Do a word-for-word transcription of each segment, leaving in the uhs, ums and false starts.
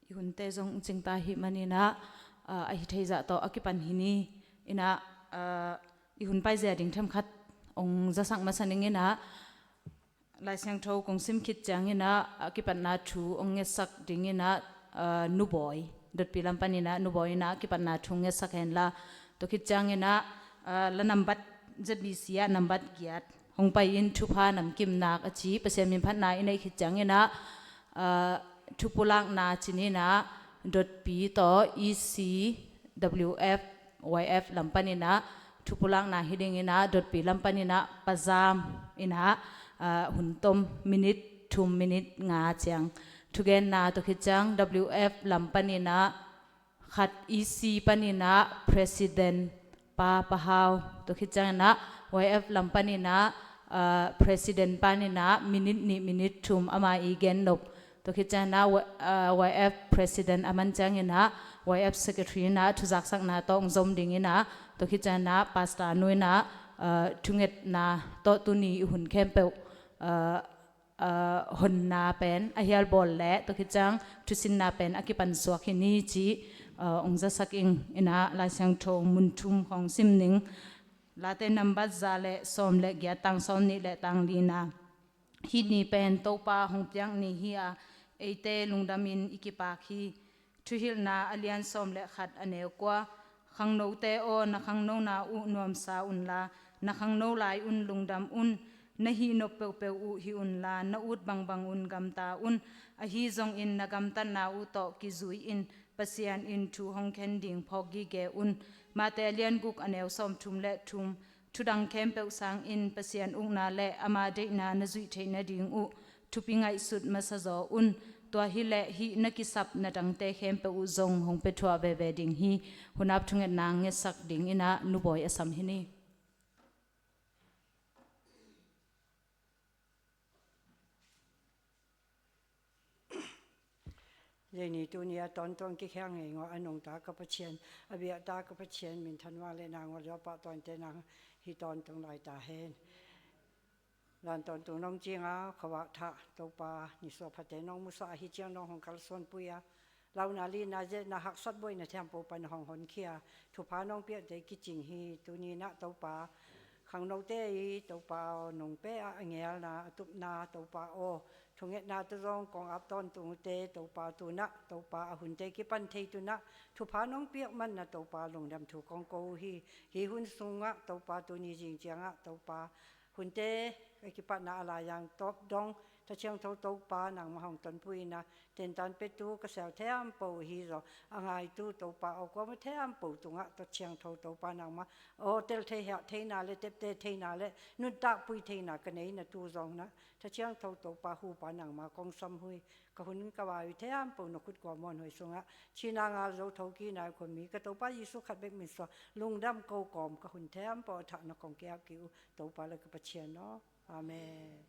i hunte zong cingta hi maninah, ah, a hi theizah tawh a kipan hi ni. Inah, ah, i hun paizia ding themkhat ong zasak masa ning inah, Lai Siangtho kong sim khit cianginah a kipatna thu ong ngetsak dinginah, ah, Nubawi, dotpi lam paninah Nubawi inah a kipatna thu ong ngetsak henla, tua khit cianginah, ah, la nambat Z B C ah nambat giat hong pai in thupha namkimnak a ci Pasian minphatna i neih khit cianginah, ah, thupulakna cininah dotpi tawh E C W F Y F lam paninah thupulakna hi dinginah dotpi lam paninah pazam inah, ah, hun tom minit thum minit nga ciang thugenna tua khit ciang W F lam paninah khat E C paninah President Pa Pahau, tua khit cianginah Y F lam paninah, ah, President paninah minit nih minit thum ama i gennop, tua khit cianginah, ah, Y F President a man cianginah Y F Secretary inah thuzaksakna tawh ong zom dinginah, tua khit cianginah Pastor nu inah, ah, thungetna tawh tuni i hun khempeuh, ah, ah, honna pen a hialbawl le tua khit ciang thusinna pen a kipansuak hi ni ci, ah, ong zasak ing inah Lai Siangtho mun thum khawng sim ning. Late nambat za le sawm le giat tang sawm nih le tang lina. Hih ni pen Topa hong piak ni hi a, eite lungdamin i kipak hi. Thuhilhna a lian sawm le khat a neu kua. Khangnote aw, na khangnona uh nuamsa unla, na khangno lai un lungdam un. Na hihnop peuhpeuh uh hih unla, na ut bangbang un gamta un. Ahi zongin na gamtatna uh tawh kizui in Pasian in thu hong khen ding phawk gige un. Mate a lian guk a neu sawm thum le thum. Thudang khempeuh sangin Pasian ukna le ama deihna na zuih theih nading uh thupi ngaihsut masa zaw un. Tua hileh hih na kisap na dangte khempeuh uh zong hong pia thuah veve ding hi. Hunap thungetna ngetsak dinginah Nubawi a sam hi ni. Zeini tuni a tawntung kikhiang ngei ngaw a nungta ka Pathian, a biakta ka Pathian, minthanna le nang ngaw liopa tawnte nang hi tawntung lai ta hen. Lan tawntung nong cinga khuavak thah Topa, nisuah phate nong musa ahi ciang nong hong kalsuanpui a, launa lina zehna haksat buaina thiampo pan hong honkhia, thupha nong piakte kicing hi. Tuninah Topa, khangnote i Topa aw, nungpe ah a ngelna a tupna Topa aw, thungetna tawh zong kong ap tawntungte Topa tunah Topa a hunte kipan thei tunah thupha nong piak manna Topa lungdam thu kong ko uh hi. Hi hun sungah Topa tuni zing ciangah Topa hunte ka kipatna a laiang tawp dong Tha Thiangtho Topa nangmah hong tonpui inah, tentan petu ka sel thempo hi zaw a ngaitu Topa aw, kuama thempo tungah Tha Thiangtho Topa nangmah aw, tel thei hiah theina le tepte theina le nuntakpui theina ka neina tu zongnah Tha Thiangtho Topa hupa nangmah kong sam hui. Ka hun ka vai uh thempo na khut kua muanhuai sungah thina ngal zo thokina khuami ka Topa Jesu khat bek min suang lungdam ko kawm ka hun thempo a thah na kong kiap kik uh Topa le ka Pathian aw. Amen.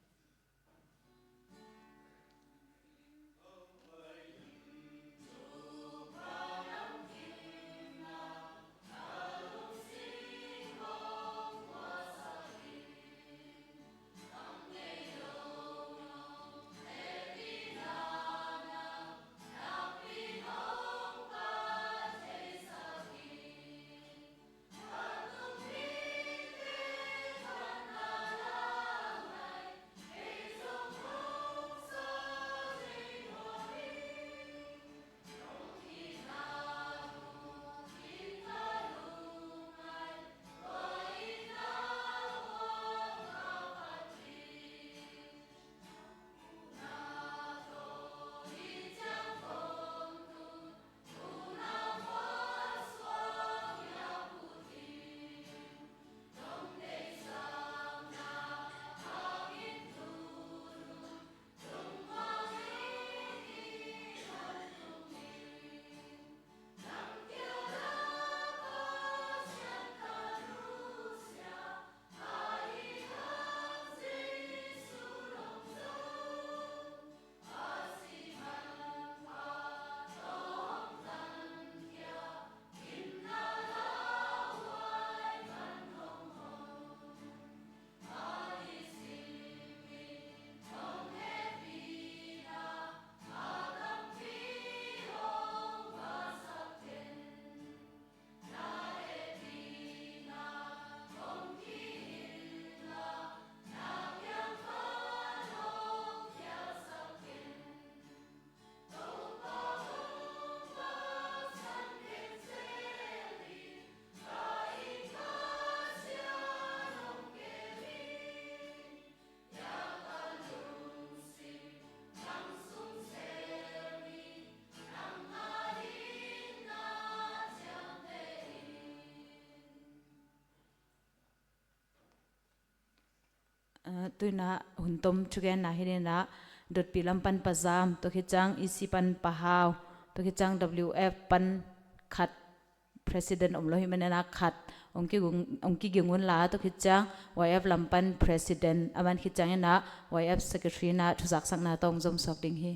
Tu-in ah hun tom thugenna hi-in ah, dotpi lam pan Pa Zam, tua khit ciang E C pan Pa Hau, tua khit ciang W F pan khat president om lo hi manin ah khat hong kiging, hong kiging un la, tua khit ciang Y F lam pan president, a man khit ciangin ah Y F secretary in ah thuzaksakna tawh hong zom suak ding hi.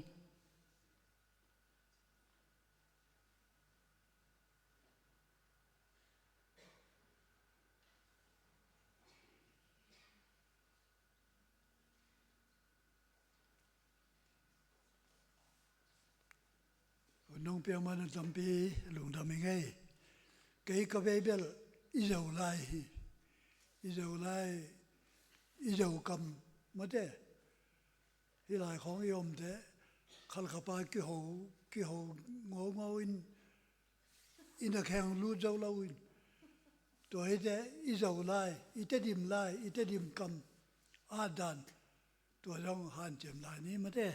Hun hong piak man a tampi lungdam ing ei. Kei ka vei bel i Zolai hi. I Zolai, i Zokam mate. Hih lai khawng i om teh, khalkhapa kiho, kiho ngaungau in, inn a kheng lut zo lo in. Tua hi teh, i Zolai, i Tedim lai, i Tedim kam at dan. Tua zong hanciam lai ni mate.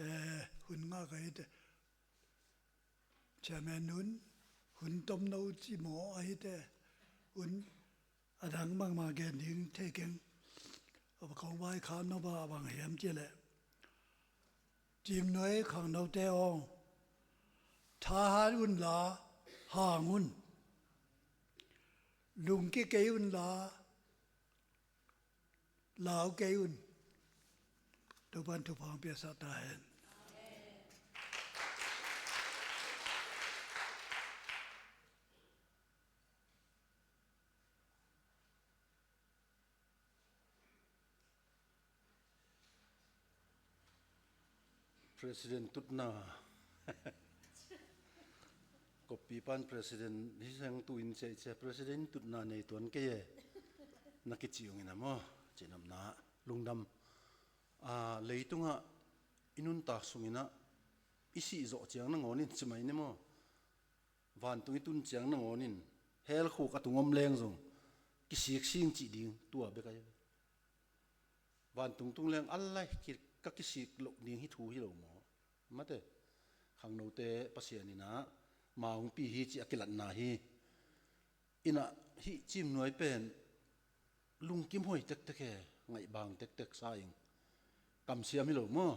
Eh, hun ngah ka hi teh. Chairman un, hun tomno ci maw a hi teh. Hun a dang bangmah gen ding thei keng. A va kong vaikhak no bang a bang hiam cih leh, Cimnuai khangnote aw, thahat un la, hang un. Lungkia kei un la, lau kei un. Topa'n thupha hong piaksak ta hen. President tutna. Kopi pan president hi seng tu in cia i cia president tutna nei tuan kei e. Na kici ung in a maw, cinopna, lungdam. A, leitungah i nuntak sungin ah i sih zawh ciang nangawn in ci mai ni maw. Vantung i tun ciang nangawn in hell khuk a tung om leng zong kisik sing cih ding tua bek ahi. Vantung tung leng a lai ki, ka kisik loh ding hi thu hi lo maw. Mate, khangnote Pasian in ah ma hong pi hi cih a kilatna hi. In ah hih Cimnuai pen lungkim huai tektek e, ngaihbang tektek sa ing. Kamsiam hi lo maw?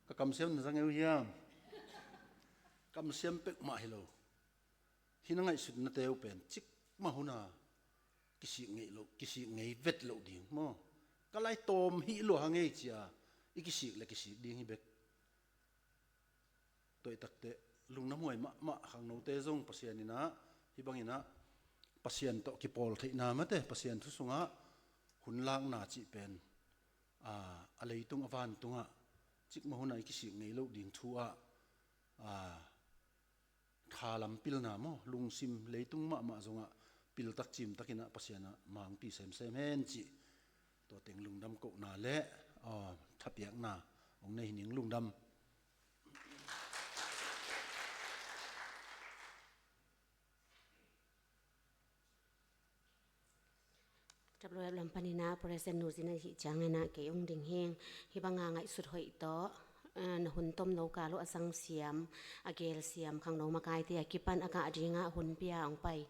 Ka kamsiam na zang eu hiam? Kamsiam pek mah hi lo. Hi na ngaihsutnate uh pen cikmah hun a kisik ngei lo, kisik ngei vet loh ding maw? Ka lai tawm hi lua ha ngei cia i kisik le kisik ding hi bek. Tua i takteh lungnuam huai mahmah khangnote zong Pasian in ah, hih bangin ah Pasian tawh kipawl theihna mate, Pasian thu sungah hun lakna cih pen, a, a leitung a vantungah cikmah hun a i kisik ngei loh ding thu ah, a, thalam pilna maw, lungsim leitung mahmah zongah piltak cimtakin ah Pasian ah ma hong pi semsem hen cih tua teng lungdam kohna le, a, thapiakna hong nei hi ning. Lungdam. W F lam panin ah President nu zi na hih ciangin ah kei ung ding hing. Hih banga ngaihsut hoih tawh, eh, na hun tomno kal uh a zangsiam, a gelsiam khangno makaite a kipan a gah dingah hun pia hong pai,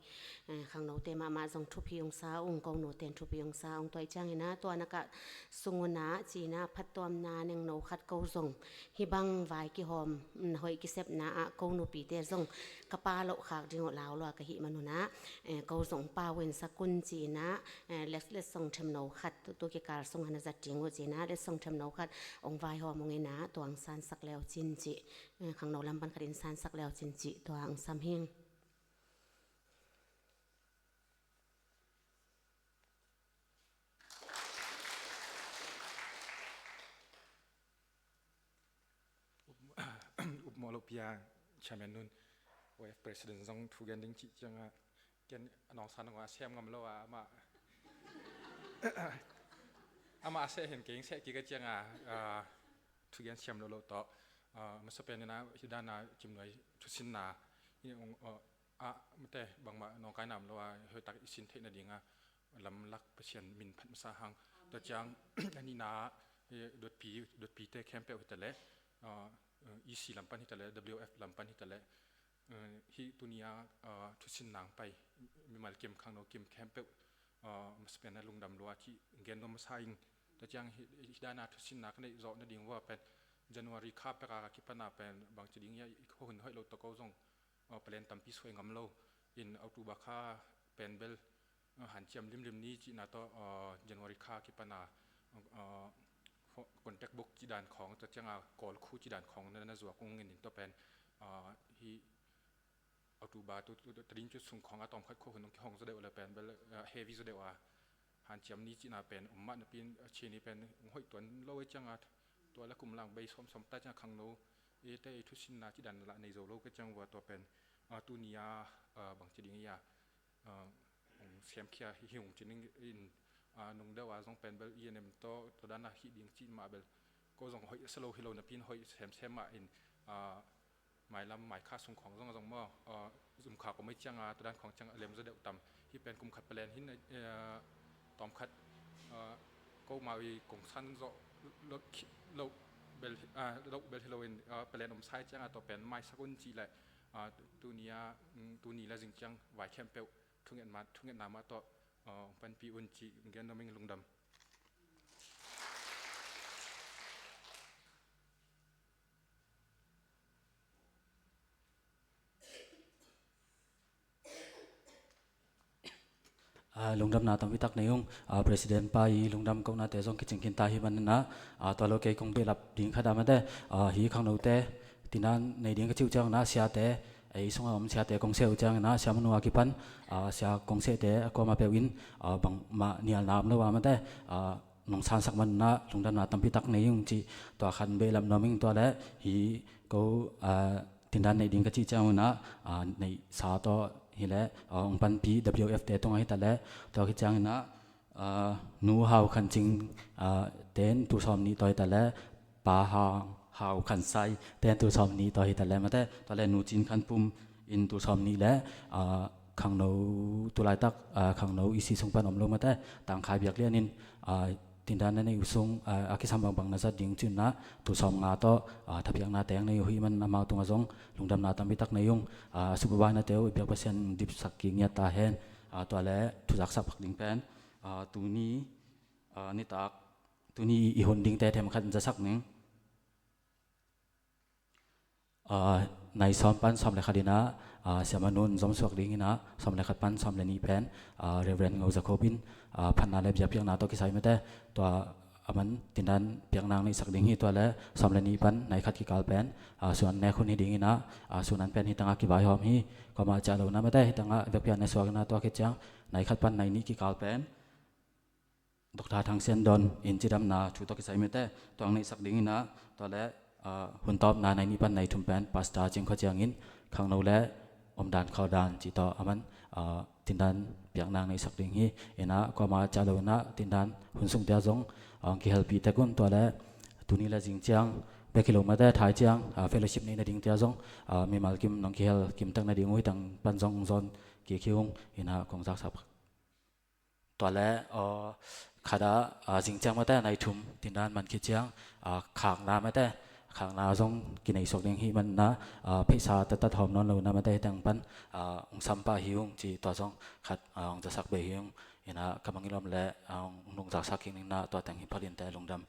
eh, khangnote mahmah zong thupi hong sa ung, ko nute in thupi hong sa ung. Tua i ciangin ah tua na kah sung un ah ci-in ah phattuamna nengno khat ko zong hih bang vai kihawm, mm, hoih kisepna ah ko nupite zong ka pa loh khak ding uh lau lua ka hih man un ah, eh, ko zong pau in sak un ci-in ah, eh, let, letsong themno khat, tu, tu kikal sung han a zat ding uh ci-in ah letsong themno khat hong vaihawm ung in ah tua hong sansak le uh cin cih, eh, khangno lam pan khat in sansak le uh cin cih tua hong sam hing. Up mawh loh pia Chairman nun, Y F President zong thu gen ding cih ciangah ken a nawngsa nangawn a sem ngam lo a, amah, amah a seh hen kei ing seh kik a ciangah, ah, thugen siam lo lo tawh, ah, masa pen in ah hih dan a Cimnuai thusinna in, ah, mate bangmah nawngkai nam lo a hoihtak i sin theih nading a lamlak Pasian min phat masa hang. Tua ciang a nihna, eh, dotpi, dotpite khempeuh hi ta leh, ah, eh, E C lam pan hi ta leh, W F lam pan hi ta leh, eh, hih tuni a, ah, thusinna hong pai mimal kim khangno kim khempeuh Aa, masa pen a lungdam lua cih gen nuam masa ing. Tua ciang hi, hi dana thusinna ka neih zawh nading vua pen January kha peka ka kipana pen bangci ding ia i hun hoih lo tawh ko zong, aa, plan tampi suai ngam lo. In October kha pen bel, aa, hanciam limlim ni cihna tawh, aa, January kha kipana, aa, contact book cidan khawng, tua cianga kawl khu cidan khawng na, na zuak ung in, in tua pen, aa, hi October tu, tu, tu, tadin cu sung khawng a tawmkhat khua hun hong kihong zaw deuh le pen bel, ah, heavy zaw deuh a. Hanciam ni cihna pen um mah napi in, ah, Chin ni pen hong hoih tuan lo ei cianga tua le kum lang bei sawmsawm ta cianga khangno i te i thusinna cidan lah nei zo lo ka ciang vua tua pen, ah, tuni a, ah, bangci ding ia, ah, hong semkhia hi hong cin in, ah, nung deuh a zong pen bel i nem tawh tua dana hih ding cih mah bel ko zong hoih sa lo hi lo napi in hoih semsem mah in, ah, mailam maikha sung khawng zong a zong maw, ah, zumkha ko mai cianga tua dan khawng ciang a lem zaw deuh tam. Hih pen kum khat palen hin, eh, tawmkhat, ah, ko mau i kongsan zawh lo, lo bel, ah, lo bel hi lo in, ah, palen om sai cianga tua pen maisak un cih leh, ah, tuni a, mm, tuni le zing ciang vai khempeuh thungetna, thungetna mah tawh, ah, hong panpih un cih gen nuam ing. Lungdam. Ah, lungdamna tampi tak nei ung. Ah, President pa i lungdam kohnate zong kicing khin ta hi maninah, ah, tua lo kei kong behlap ding khat ah mate, ah, hi khangnote tinan nei ding ka cih uh cianginah siate ei sungah om siate kong seh uh cianginah sia manu a kipan, ah, sia kong sehte a kuamah peuh in, ah, bangmah nialna om lo ah mate, ah, nong sansak maninah lungdamna tampi tak nei ung cih tua khat behlap nuam ing. Tua le hi ko, ah, tindan neih ding ka cih cianginah, ah, neihsa tawh hileh, ah, hong panpih W F te tungah hitaleh tua khit cianginah, ah, Nu Hau Khan Cing, ah, ten tul sawm nih tawh hitaleh Pa Hau, Hau Khan Sai ten tul sawm nih tawh hitaleh mate, tua le Nu Cin Khan Pum in tul sawm nih le, ah, khangno tulaitak, ah, khangno i si sung pan om lo mate, Tangkhai Biak Lian in, ah, tindan na neih uh sung, ah, a kisam bangbang na zat ding cinah tul sawm nga tawh, ah, thapiakna teng nei uh hi man amau tungah zong lungdamna tampi tak nei ung. Ah, subabainate uh i biak Pasian dipsak kik ngiat ta hen. Ah, tua le thuzaksak pak ding pen, ah, tuni, ah, nitak tuni i hun dingte themkhat in zasak ning. Ah, nai sawm pan sawm le khat inah, ah, siamanu in zomsuak dinginah sawm le khat pan sawm le nih pen, ah, Reverend Ngo Za Khop in, ah, phatna le biakpiakna tawh kisai mate, tua a man tindan piakna neihsak ding hi. Tua le sawm le nih pan nai khat kikal pen, ah, sun an nek hun hi dinginah, ah, sun an pen hi tangah kivaihawm hi. Kuamah ciah lo na mate, hi tangah biakpiakna suak inah tua khit ciang nai khat pan nai nih kikal pen Doctor Thang Sian Don in cidamna thu tawh kisai mate, tua hong neihsak dinginah, tua le, ah, hun tawpna nai nih pan nai thum pen Pastor Cing Khua Ciang in khangno le omdan khawldan cih tawh a man, ah, tindan piakna neihsak ding hi. Inah kuamah ciah lo inah tindan hun sungte ah zong, ah, hong kihelpih tek un. Tua le tuni le zing ciang bek hi lo mate, thai ciang, ah, fellowship neih nadingte ah zong, ah, mimal kim nong kihel kim tek nading uh hi tang pan zong hong zawn kik hi ung. Inah kong zaksak pak. Tua le, ah, khat ah, ah, zing ciang mate nai thum tindan man khit ciang, ah, khakna mate, khakna zong kinei suak ding hi manna, ah, pheisa tattat hawm nawn lo na mate hi teng pan, ah, hong sam pah hi ung cih tua zong khat, ah, hong zasak bei hi ung. Inah ka mangilh om le, ah, hong nungzaksak kik ning na tua teng hi phalin te lungdam.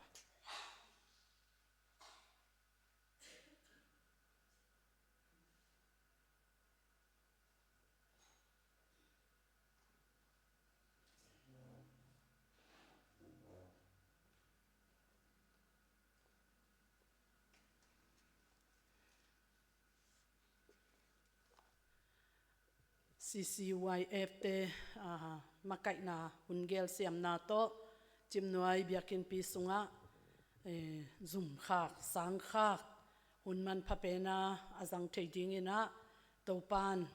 C C Y F te, ah, makaihna hun gelsiamna tawh Cimnuai biakinnpi sungah, eh, zumkhak sangkhak hun manpha pena a zang thei dinginah Topan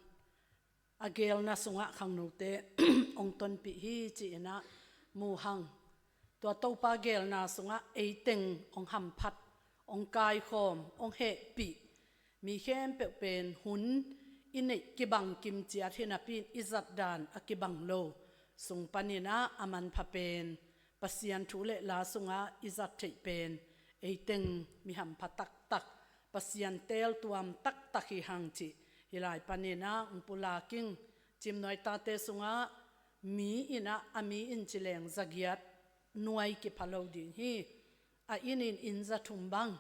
a gelna sungah khangnote hong tonpih hi ci-inah muhang. Tua Topa gelna sungah eiteng hong hamphat, hong kaikhawm, hong hehpih mi khempeuh pen hun i neih kibang kimciat hi napi in i zatdan a kibang lo sung paninah a manpha pen Pasian thu le la sungah i zat theih pen eiteng mi hampha taktak, Pasian teeltuam taktak hi hang cih hih lai paninah hong pulak ing. Cimnuai tate sungah mi in ah a mi in ci leng zagiat nuai kipha lo ding hi. A inn in inn zathum bang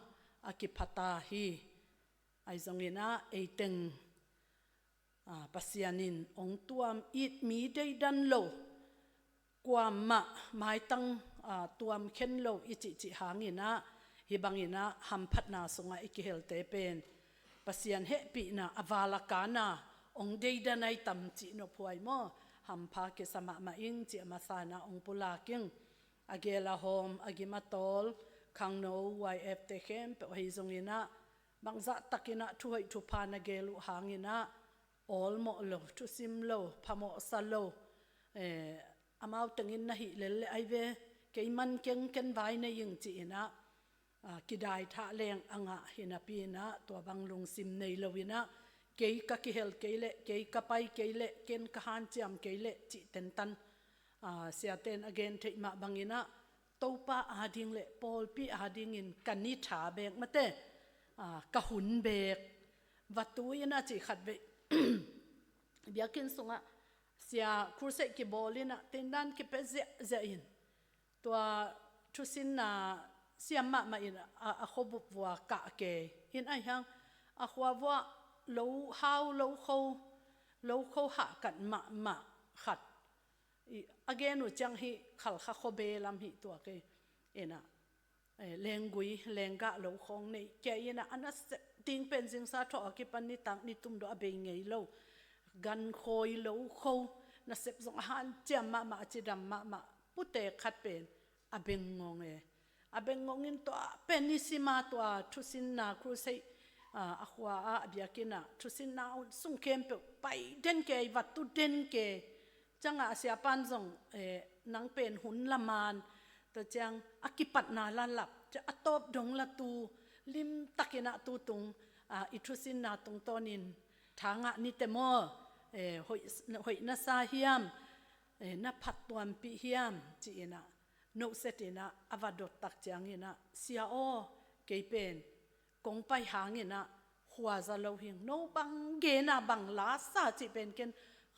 a kipha ta hi. Ahi zongin ah ei teng, ah, Pasian in hong tuam it mi deidan lo, kuamah maitang, ah, tuam khen lo i cihcih hangin ah, hih bangin ah hamphatna sungah i kihelte pen Pasian hehpihna a val a kana hong deidan ahi tam cih nophuai maw? Hampha kisa mahmah ing cih a masa in ah hong pulak ing. A gel a hawm, a gim a tawl, khangno, Y F te khempeuh ahi zongin ah, bangzah takin ah thuhoih thupha na gel uh hangin ah, awlmawh lo, thusim lo, phamawhsa lo, eh, amau tengin na hih lel leh ai ve, kei man keng ken vai nei ing ci-in ah, ah, kidai thah leng a ngah hi napi in ah, tua bang lungsim nei lo in ah, kei ka kihel kei leh, kei ka pai kei leh, ken ka hanciam kei leh cih tentan, ah, siaten a gen theih mah bangin ah, Topa ading leh pawlpi adingin ka ni tha beek mate, ah, ka hun beek va tu in ah ci khat vei. Biakinn sungah sia crusade kibawl in ah tendan kipia ziahziah in, tua thusinna siam mahmah in a, a khuabup vua kah kei in ahi hang, a khua vua lo hau lo kho, lo kho hahkat mahmah khat. I, a gen uh ciang hih Khalkha khua bee lam hih tua kei in ah, eh, lenggui, lenggah lo khawng nei kei in ah, a nasep ding pen zingsa thawh a kipan nitak nitum dawh a bei ngei lo, gan khawi lo kho, nasep zong a hanciam mahmah, a cidam mahmah pute khat pen a bengngong e. A bengngong in tua pen nisima tua thusinna crusade, ah, a khua ah, a biakinn ah thusinna hun sung khempeuh pai den kei, va tu den kei. Ciangah a siapan zong, eh, nang pen hun la man, tua ciang a kipatna la lap, ciang a tawp dong la tu, limtakin ah tu tung, ah, i thusinna tungtawnin tha ngah ni te maw, eh, hoih, hoih na sa hiam, eh, na phat tuampih hiam ci-in ah, nohset in ah, a va dot tak ciangin ah, sia aw, kei pen kong pai hangin ah khua za lo hing, no bang gen a bang la sa cih pen ken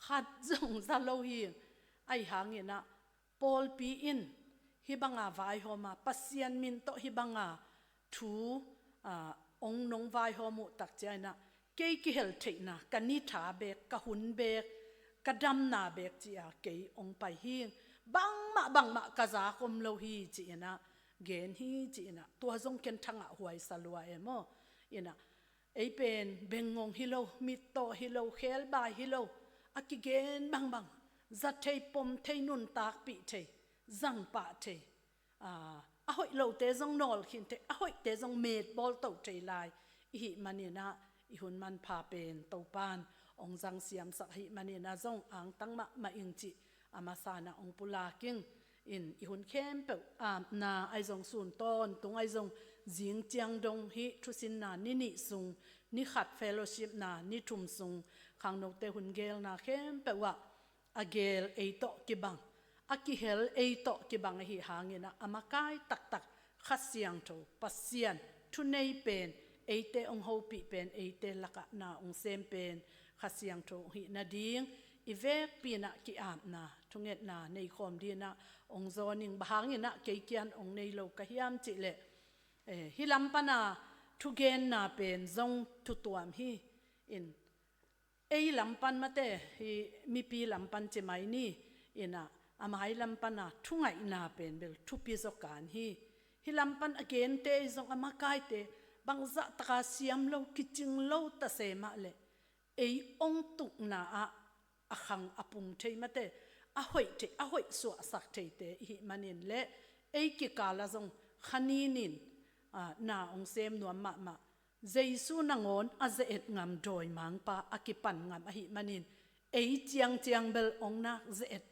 khat zong za lo hing. Ahi hangin ah pawlpi in hih banga vaihawm a, Pasian min tawh hih banga thu, ah, hong nong vaihawm uh tak ciangin ah, kei kihel theihna, ka ni tha beek, ka hun beek, ka damna beek ci-a kei hong pai hing, bangmah bangmah ka zak om lo hi ci-in ah gen hi ci-in ah, tua zong ken tha ngah huai sa lua e maw? In ah, ei pen bengngong hi lo, mittaw hi lo, khebai hi lo, a kigen bangbang, za thei, pom thei, nuntakpih thei, zangpah thei, ah, a hoih lote zong nawlkhin thei, a hoihte zong metbawl to thei lai i hih manin ah, i hun manpha pen Topan hong zang siamsak ahih manin ah, zong angtang mahmah ing cih a masa in ah hong pulak ing. In i hun khempeuh apna ahi zong, sun tawntung ahi zong, zing ciang dong hih thusinna ni nih sung, ni khat fellowshipna ni thum sung, khangnote hun gelna khempeuh ah a gel ei tawh kibang, a kihel ei tawh kibang ahih hangin ah, a makai taktak Kha Siangtho, Pasian thunei pen, eite hong hopih pen, eite lakah na hong sem pen Kha Siangtho hong hih nading i vekpi in ah ki-apna, thungetna nei khawm dingin ah hong zawn ing. Bang hangin ah kei kiang hong nei lo ka hiam cih leh, eh, hih lam pan a thugenna pen zong thutuam hi. In, ei lam pan mate, hih mipi lam pan ci mai ni, in ah, a mai lam pan a thungaihna pen bel thupi zaw kan hi. Hih lam pan a gente zong, a makaite bangzah taka siam lo, kicing lo ta se mah leh, ei hong tukna ah a khang a pung thei mate, a hoih thei, a hoih suahsak theite i hih manin leh, ei kikal ah zong kha ninin, ah, na hong sem nuam mahmah, Jesu nangawn a ze-et ngam dawimangpa a kipan ngam ahih manin, ei ciangciang bel hong nak ze-et,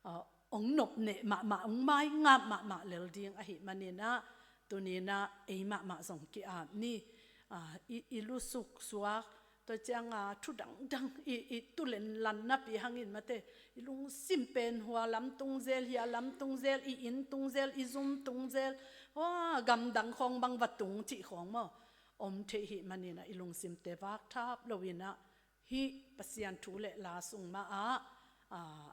ah, hong nopneh mahmah, hong maingap mahmah lel ding ahih manin ah, tuni-in ah ei mahmah zong ki-ap ni. Ah, i, i lusuk suak, tua ciang a thu dangdang i, i tulen lan napi hangin mate, i lungsim pen hua lam tung zel, hia lam tung zel, i inn tung zel, i zum tung zel, hua gamdang khawng bang va tung cih khawng maw, om thei ahih manin ah, i lungsimte vakthap lo-in ah, hih Pasian thu le la sung mah ah, ah,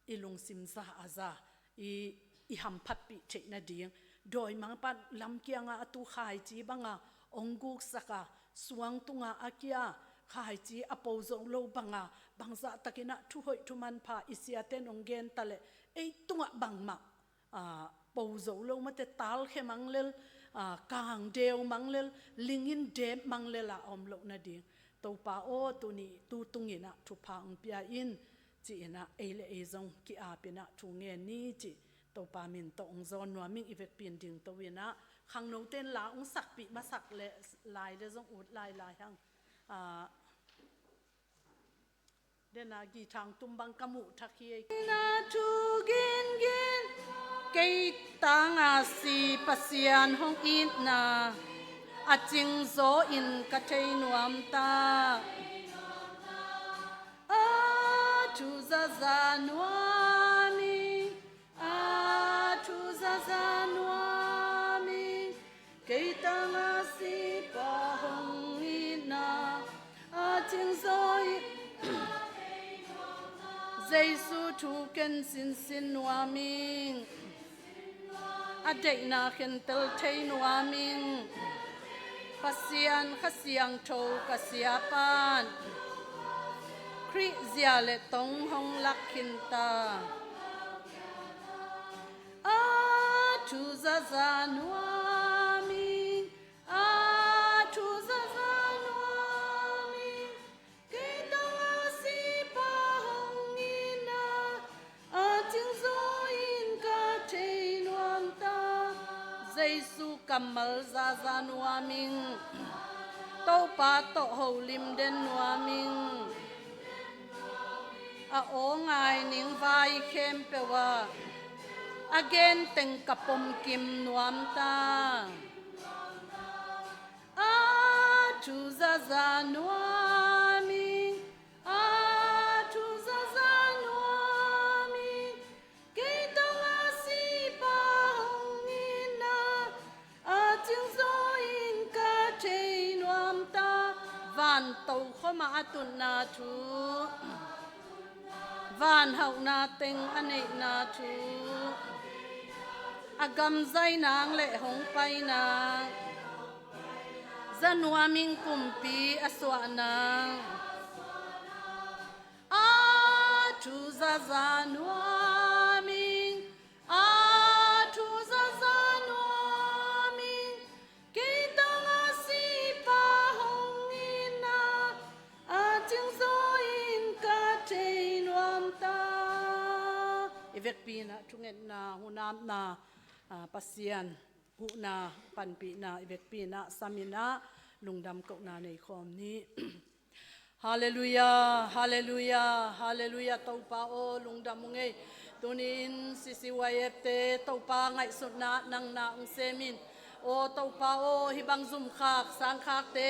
i lungsim za a za, i, i hamphatpih theih nading. Dawimangpa lamkianga a tu khaici banga ong guksak a, suang tunga a kia khaici a po zo lo banga, bangzah takinah thuhoih thumanpha i siaten ong genta leh, ei tungah bangmah, aa, po zo lo mate, talkhe manglel, aa, kangdeu manglel, lingin dep manglel a om loh nading. Topa aw, tuni tu tunginah thupha ong pia in, ci-inah ei le ei zong ki-apinah thu ngen ni cih Topa min tawh ong zawn nuam ing. I vekpi in dingto inah khangnote in la ong sakpih masak le lai le zong ut lailai hang. Aa, dena githang tum bang ka muh thak hi ei. Na thu gingin kei tanga si Pasian hong itna a cingzaw in ka thei nuam ta. A thu zaza nuam ing, a thu zaza nuam ing, kei tanga sipa hong itna a cingzaw in Jesu thu ken sinsin nuam ing. A deihna khentel thei nuam ing. Pasian Kha Siangtho ka siapan Khrih zia le tong hong lak khin ta. A thu zaza nuam ing, a thu zaza nuam ing, kei tanga sipa hong itna a cingzaw in ka thei nuam ta. Jesu kammal zaza nuam ing. Topa tawh holim den nuam ing. A aw ngai ning vai khempeuh ah a genteng ka pomkim nuam ta. A thu zaza nuam ing, a thu zaza nuam ing, kei tanga sipa hong itna a cingzaw in ka thei nuam ta. Van tokhom ah a tutna thu, van hauhna teng a neihna thu, a gam zainang le hong painang, za nuam ing kumpi a suahnang. A thu zaza nuam ing, a thu zaza nuam ing, kei tanga sipa hong itna a cingzaw in ka thei nuam ta. I vekpi inah thungetna, hunamna, aa, Pasian huhna panpihna i vekpi inah sam inah lungdam kohna nei khawm ni. Halleluiah, halleluiah, halleluiah. Topa aw, lungdam ung ei. Tuni-in C C Y F te Topa ngaihsutna nang na ong semin. Aw Topa aw, hih bang zumkhak sangkhakte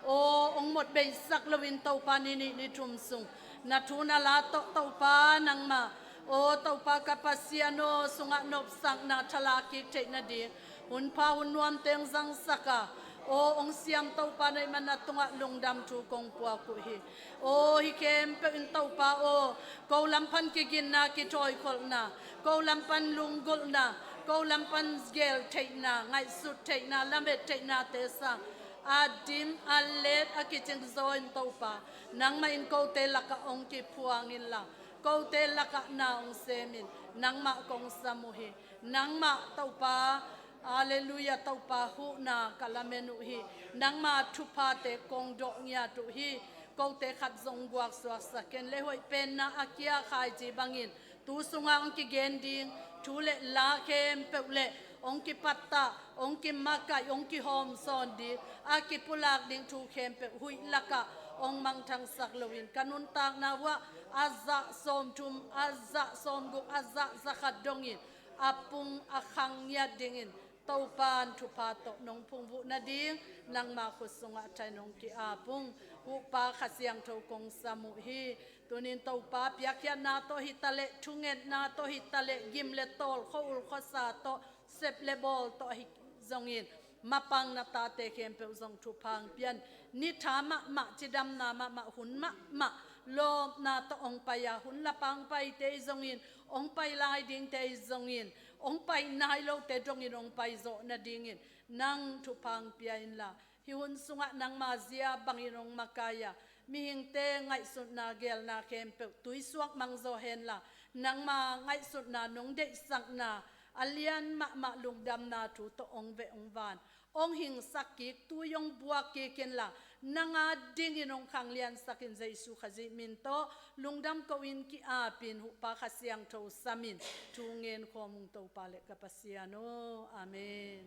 aw, ong mot beisak loin Topa ni nih ni thum sung na thu na la tawh Topa nangmah aw Topa ka Pasian aw, sungah nopsakna thala kik theih nading hunpha hun nuamte ong zangsak a, aw ong siam Topa na hih man na tungah lungdam thu kong puak uh hi. Aw hih khempeuh in Topa aw, ko lam pan kiginna, kithawikholhna, ko lam pan lunggulhna, ko lam pan gel theihna, ngaihsut theihna, lamet theihnate sang a dim a let a kicingzaw in Topa, nangmah in kote lakah ong kiphuang inla, kote lakah na ong semin, nangmah kong sam uh hi. Nangmah Topa, halleluiah, Topa huhna ka lamen uh hi. Nangmah thuphate kong dawh ngiat uh hi. Kote khat zong guak suaksak ken le, hoih penna a kia khaici bangin tu sunga ong kigen ding thu le la khempeuh le ong kipattah, ong kimakaih, ong kihawmsawn ding, a kipulak ding thu khempeuh huih lakah ong mangthangsak loin ka nuntakna uah a zah sawmthum, a zah sawmguk, a zah zakhat dongin a pung a khang ngiat dingin Topa in thupha tawh nong phungvuh nading nangma khut sungah thai nong ki-ap ung. Huhpa Kha Siangtho kong sam uh hi. Tunin Topa piakkhiatna tawh hi taleh, thungetna tawh hi taleh, gim le tawl, khua-ul khuasa tawh, sep le bawl tawh ahi zongin mapang na tate khempeuh zong thupha ong pian. Ni tha mahmah, cidamna mahmah, hun mahmah Lawpna tawh hong pai a, hun la pang paite i zongin, hong pai lai dingte i zongin, hong pai nai lote dongin hong pai zawh nadingin nang thupha hong pia inla, hih hun sungah nangma zia bangin hong makai a, mihingte ngaihsutna gelna khempeuh tuisuak mangzaw henla, nangma ngaihsutna nong deihsakna a lian mahmah lungdamna thu tawh hong veh hong van, hong hingsak kik, tui hong buak kik inla, nang a dingin hong khangliansak in Jesu Khazih min tawh lungdam ko-in ki-apin, huhpa Kha Siangtho samin thu ngen khawm ung Topa le ka Pasian aw. Amen.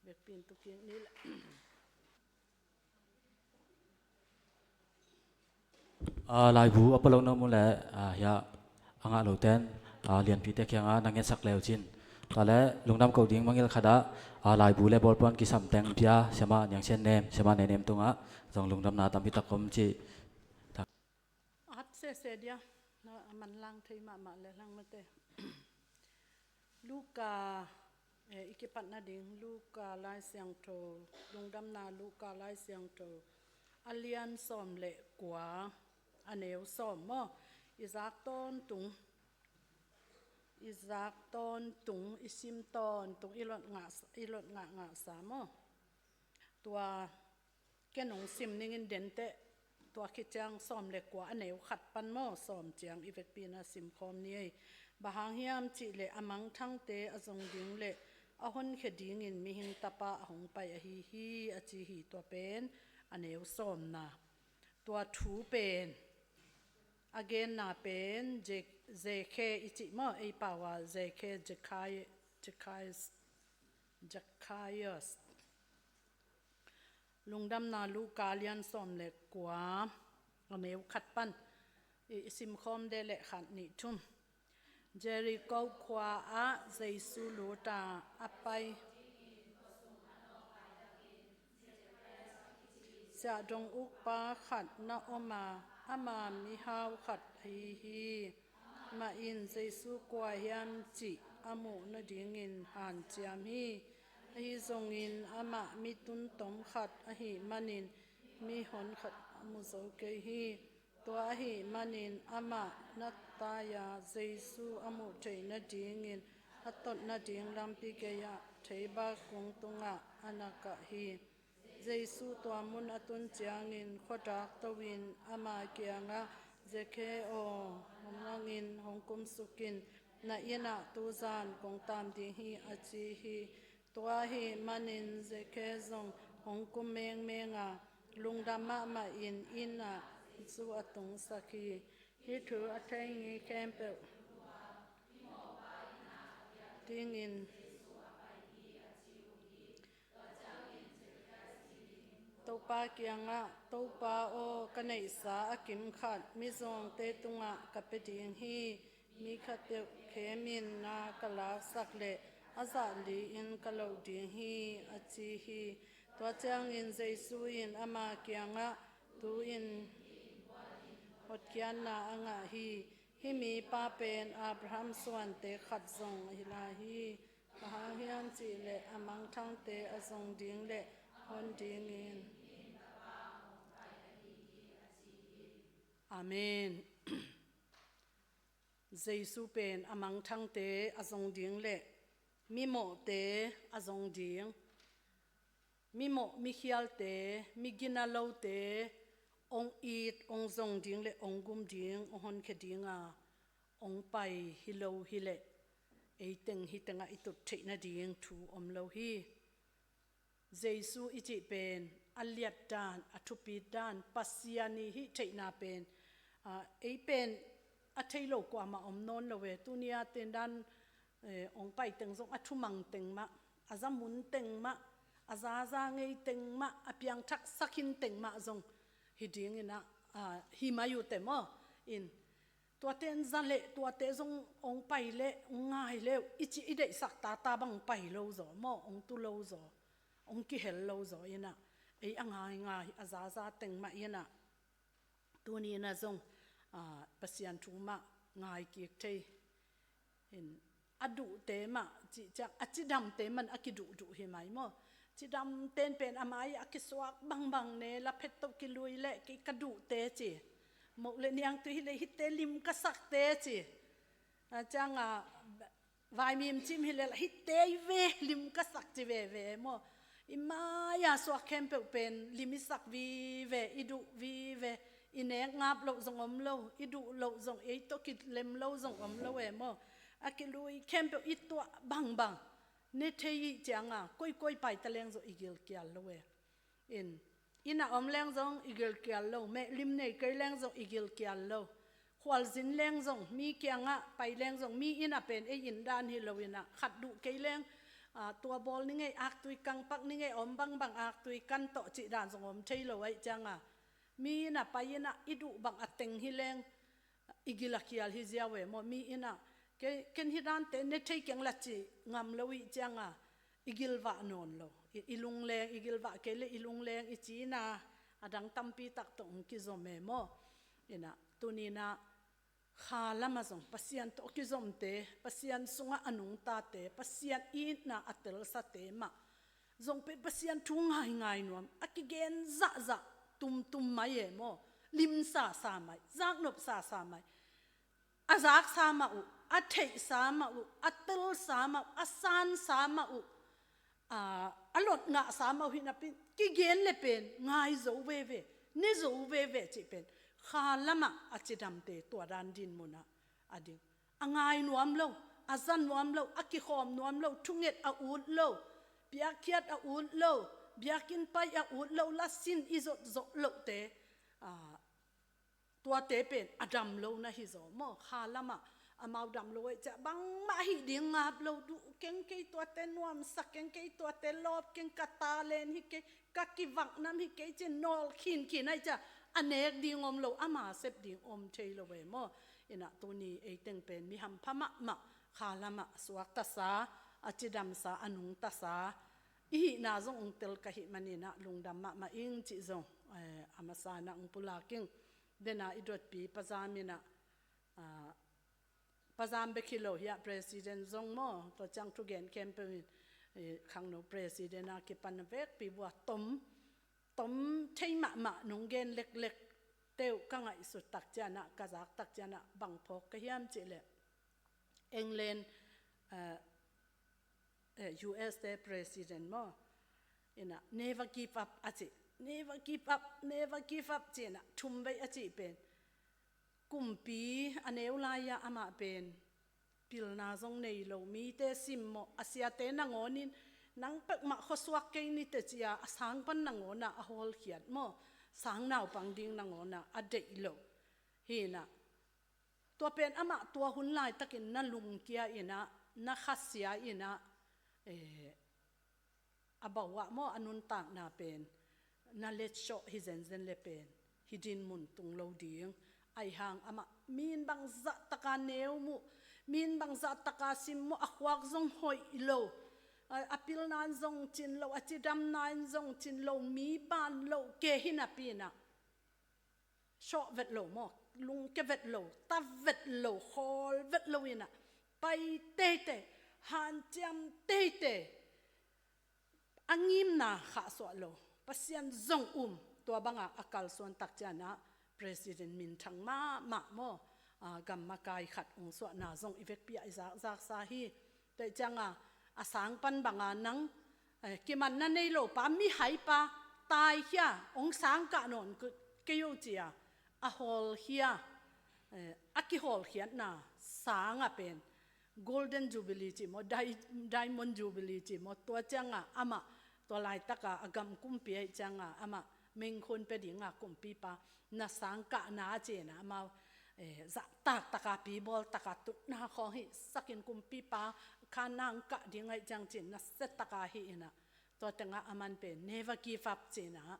Vekpi in tu kik ni le. Aa, laibu a pua lo na om uh leh, aa, hiah a ngah lote'n, aa, lianpite kiangah na ngetsak le uh cin. Tua leh lungdam ko ding mangngilh khat ah, aa, laibu le bawlpuan kisam teng pia Siamah Niang Sian Nem, Siamah Ne Nem tungah zong lungdamna tampi tak om cih. At sese dia, na a manlang thei mahmah le lang mate. Luka, eh, i kipat nading Luka Lai Siangtho, lungdamna Luka Lai Siangtho, a lian sawm le kua, a neu sawm maw, i zak tawntung, i zak tawntung, i sim tawntung, i lot ngah, i lot ngah ngah sa maw. Tua ken hong sim ning in denteh, tua khit ciang sawm le kua a neu khat pan maw, sawm ciang i vekpi in a simkhawm ni ei. Bang hang hiam cih leh a mangthangte a zong ding le a honkhia dingin mihing tapa a hong pai ahi hi, a ci hi. Tua pen a neu sawmna. Tua thu pen a genna pen Ze-, Zekhe i cih maw, ei pau a Zekhe, Zekhai-, Zekhaias, Zekhaias. Lungdamna Luka lian sawm le kua, a neu khat pan i, i simkhawm de le khat nih thum. Jeriko khua ah Jesu lut a, a pai. Siahdong ukpa khat na om a, ama mihau khat ahi hi. Amah in Jesu kua hiam cih a muh nadingin hanciam hi. Ahi zongin amah mi tuntom khat ahih manin mi hon khat a mu zo kei hi. Tua ahih manin amah na tai-a Jesu a muh theih nadingin a tot nading lampi gei-ah theibak kung tungah a na kah hi. Jesu tua mun a tun ciangin khuadak to-in ama kiangah, Zekhe aw, hong lang in, hong kumsuk in, na inn ah tuzan kong tam ding hi, a ci hi. Tua ahih manin Zekhe zong hong kum mengmeng a, lungdam mahmah in inn ah Jesu a tungsak hi. Hih thu a thei mi khempeuh dingin Topa kiangah, Topa aw, ka neihsa a kim khat mizawngte tungah ka pia ding hi. Mi khatpeuh khemin na ka laksak leh a zah li-in ka loh ding hi, a ci hi. Tua ciangin Jesu in ama kiangah, tu-in hotkhiatna a ngah hi. Hih mipa pen Abraham suante khat zong ahi lai hi. Bang hang hiam cih leh a mangthangte a zong ding le hon dingin. Amen. Jesu pen a mangthangte a zong ding le mimawhte a zong ding, mimawh mikhialte, migina lote hong it, hong zong ding le hong gum ding, hong honkhia dinga hong pai hi lo hileh, ei teng hih tengah i tut theih nading thu om lo hi. Jesu i cih pen a liat dan, a thupit dan, Pasian i hih theihna pen, ah, ei pen a thei lo kuamah om nawn lo e. Tuni a ten dan, eh, hong pai teng zong a thumang teng mah, a zamun teng mah, a zaza ngei teng mah, a piangthak sakhin teng mah zong hi dingin ah, ah, hi mai uh teh maw. In, tuate in za leh, tuate zong hong pai leh, hong ngai leh, i cih i deihsak tata bang pai lo zaw maw, hong tu lo zaw, hong kihel lo zaw in ah, ei a ngaingai, a zaza teng mah in ah, tuni in ah zong, ah, Pasian thu mah ngai kik thei. In, a duhte mah, cih ciang, a cidamte man a kiduhduh hi mai maw. Cidamte in pen a mai a kisuak bangbang ne, la phet toh kilui leh, ki ka duhte ci. Moh le niangtui hi le hite lim ka sakte ci. A cianga vaimim cim hi le hite i ve lim ka sak ci veve maw. I mai-a suak khempeuh pen lim i sak vive, i duh vive, i nek ngap loh zong om lo, i duh loh zong ei tawh kilem lo zong om lo e maw. A kilui khempeuh i tuah bangbang ne thei i cianga koikoi paita leng zong i gilkial lo e. In, inn a om leng zong i gilkial lo, mehlim nei kei leng zong i gilkial lo. Khualzin leng zong, mi kiangah pai leng zong, mi inn a pen ei inn dan hi lo inn a, khat duh kei leng, a, tua bawl ning ei, aktui kangpak ning ei, om bangbang aktui kan tawh cih dan zong om thei lo aih cianga. Mi inn a pai inn a i duh bang a teng hi leng, i gil a kial hi ziau e maw, mi inn a. Ke-, ken hih dante ne thei keng la ci ngam lo i cianga, i gilvah nawn lo. I, i lungleng, i gilvah kei le i lungleng i cina, a dang tampi tak tawh hong kizom e maw. Inn a, tuni-in a, kha lama zong, Pasian tawh kizomte, Pasian sungah a nungtate, Pasian itna a telsate mah zong pen Pasian thu ngaingai nuam, a kigen zahzah, tumtum mai e maw, limsa sa mai, zaknop sa sa mai. A zaksa mah uh, a theihsa mah uh, a telsa mah uh, a sansa mah uh, a, a lot ngahsa mah uh hi napi, kigen le pen, ngai zo veve, ne zo veve cih pen, kha lamah a cidamte tua dan din munah a ding. A ngai nuam lo, a za nuam lo, a kikhawm nuam lo, thunget a ut lo, biakkhiat a ut lo, biakinn pai a ut lo, lasin i zotzot lohte, a, tuate pen a dam lo na hi zaw maw, kha lamah amau dam lo ei ciah bangmah hih ding ngap lo, duh keng kei tuate, nuamsa keng kei tuate, lawp keng, ka talent hi kei, ka kivaknam hi kei ci-in nawl khinkhin ei ciah a nek ding om lo, ama sep ding om thei lo e maw. Inn a tuni ei teng pen mi hampha mahmah, kha lamah suaktasa, a cidamsa, a nungtasa i hihna zong ong tel ka hih manin a lungdam mahmah ing cih zong, eh, a masa-in a ong pulak ing. Dena i dotpi Pa Zam in a, ah, Pa Zam bek hi lo hi a, president zong maw, tua ciang thugen khempeuh in, eh, khangno president a kipan a vekpi vua tom, tom thei mahmah nong gen leklek teuh ka ngaihsut tak ciang a, ka zak tak ciang a, bang phawk ka hiam cih leh England, eh, eh, U S te president maw, inn a, "Never give up," a ci. "Never give up, never give up," ci-in a, thum vei a cih pen. Kumpi a neu lai-ah amah pen pilna zong nei lo, mite simmawh, a siate nangawnin, "Nang peuhmah khuasuak kei ni teh," ci-a, a sang pan nangawn a a hawlkhiat maw, sang naupang ding nangawn a a deih lo. Hi-in a, tua pen amah tua hun laitakin na lungkia in a, na khasia in a, eh, a bauh ah maw, a nuntakna pen na letsawh hi zenzen le pen hih dinmun tung lo ding. Aihang amah mi in bangzah taka neu muh, mi in bangzah taka sim muh, a khuak zong hoih lo, a, a pilna in zong cin lo, a cidamna in zong cin lo, mi ban lo ke hi napi-in a, sawh vet lo maw, lungke vet lo, ta vet lo, khawl vet lo in a, pai teitei, hanciam teitei, a ngimna khahsuah lo, Pasian zong um, tua banga a kalsuan tak ciang a, president minthang mahmah maw, a, gam makai khat ong suahna zong i vekpi ah i zakzaksa hi. Tua ciang a, a sang pan banga nang, eh, kimanna nei lo pa, mihai pa, taikhia, ong sangkah nawn kei o ci-a, a hawlkhia, eh, a kihawlkhiatna sang a pen Golden Jubilee ci maw, Di-, Diamond Jubilee ci maw, tua ciang a amah, tua laitak a a gam kumpi aih ciang a amah mengkhun pia ding a kumpipa na sangkahna ci-in a amau, eh, zahtak taka, pibawl taka, tutna khawng hihsak in kumpipa kha nang kah ding aih ciang ci-in nasia taka hi in a, tua teng a aman pen never give up ci-in a,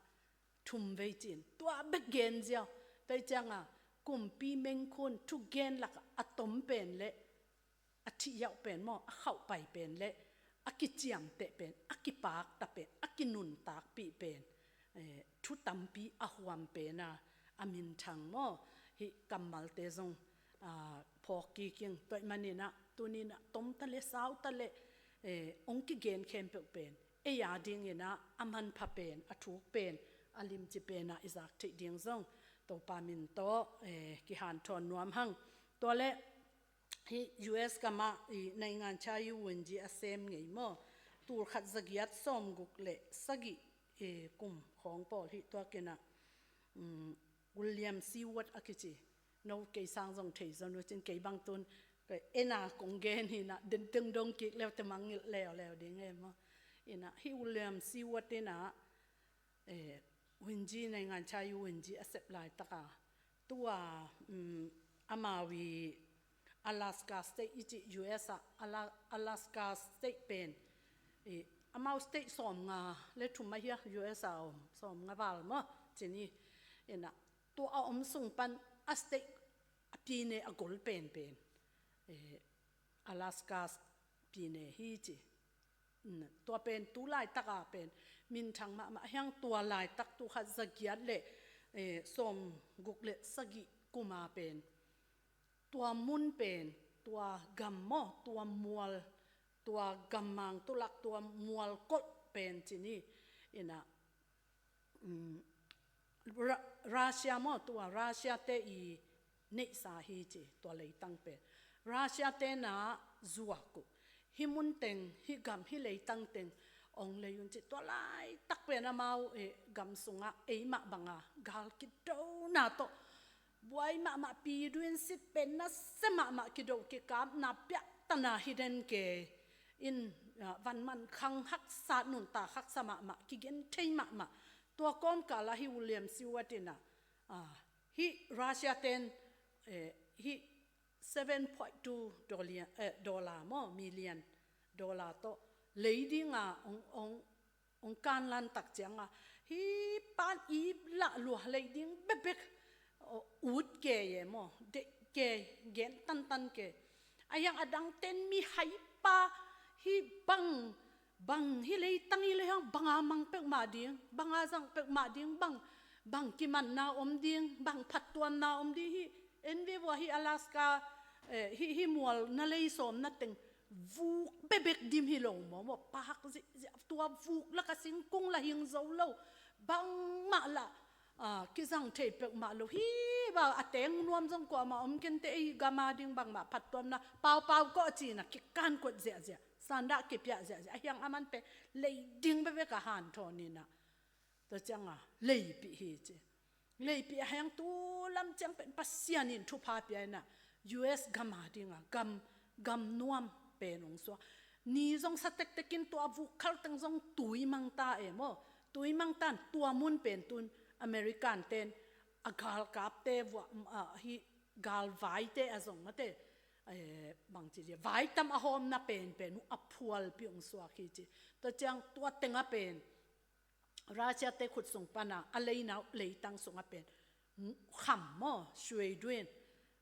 thum vei ci-in tua bek gen ziau. Tua ciang a kumpi mengkhun thugen lak a a tom pen le a thih yauh pen maw, a khauh pai pen le a kiciamteh pen, a kipakta pen, a kinuntakpih pen, eh, thu tampi a huam pen a, a minthang maw, hih kammalte zong, ah, phawk kik ing. Tua ahih manin a, tuni-in a tom ta le, sau ta le, eh, ong kigen khempeuh pen ei a dingin a, a manpha pen, a thuk pen, a limci pen a i zak theih ding zong Topa min tawh, eh, kihanthawn nuam hang. Tua leh hih U S gamah i naingan chayu wunji a sem ngei maw, tul khat za giat sawmguk le sagih, eh, kum khawng pawl hih tua kinah, um, William Seward a kici. No kei sang zong thei zon uh cin kei bang tun, kei ena kong gen hinah, den teng dong kik leu te mangngilh leuleu ding e maw. Inah hih William Seward inah, eh, wunji naingan chayu wunji a sep laitaka tua, um, amau i Alaska State i cih U S ah Ala-, Alaska State pen, eh, amau state sawmnga le thum ahi a U S a om, sawmnga val maw cin hi. Inah tua a om sung pan a state a pine a gol penpen, eh, Alaska pine hi ci. Mm, tua pen tu laitaka pen minthang mahmah hiang, tua laitak tul khat za giat le, eh, sawmguk le sagih kuma pen tua mun pen, tua gam maw, tua mual, tua gammang tulak, tua mual kolh pen cin hi. Inah, um, Ra-, Russia maw, tua Russia te i neihsa hi ci, tua leitang pen. Russia te na zuak uh. Hih mun teng, hih gam, hih leitang teng ong lei un ci, tua laitak pen amau, eh, gam sungah eimah banga gal kidona tawh buai mahmah, pi duin sit pen nasia mahmah, kido kikapna piahtana hi den kei. In, ah, vanman khang haksa, nuntak haksa mahmah, kigen thei mahmah. Tua kawmkala hih William Seward inah, ah, hih Russia ten, eh, hih seven point two dollar, eh, dollar maw, million dollar tawh lei dinga ong, ong, ong kanlan tak cianga, hih pan i lah lua lei ding bekbek, o, ut kei e maw, deih kei, gen tantan kei. A hiang a dang ten mi haipa, hih bang, bang hih leitang i lei hang banga mang peuhmah ding, banga zang peuhmah ding, bang, bang kimanna om ding, bang phattuamna om ding, hih en ve vua, hih Alaska, eh, hih, hih mual na lei sawmna teng vuk bebek dim hi lo maw, maw, pak zihziah, tua vuk laka singkung la hing zo lo, bangmah lah, ah, kizang thei peuhmah lo hi. Bang a teng nuam zong kuamah om kei inteh, ei gama ding bangmah phattuamna, paupau kawh cina kikankuat ziahziah, sandah kipiah ziahziah, a hiang a man pen lei ding bebek a hanthawn inah, tua cianga leipih hi ci. Leipih a hiang tu lam ciang pen Pasian in thupha pia inah, U S gama dinga gam, gam nuam pen ong suak. Ni zong sa tektekin tua vuk khal teng zong tui mangta e maw. Tui mangtan tua mun pen tun American ten a galkapte vua, ah, hih galvaite a zong mate, eh, bangci dia, vai tam a hawmna penpen uh a phualpih ong suak hi ci. Tua ciang tua tenga pen Russia te khut sung pana a leina uh leitang sunga pen kham maw, suai duin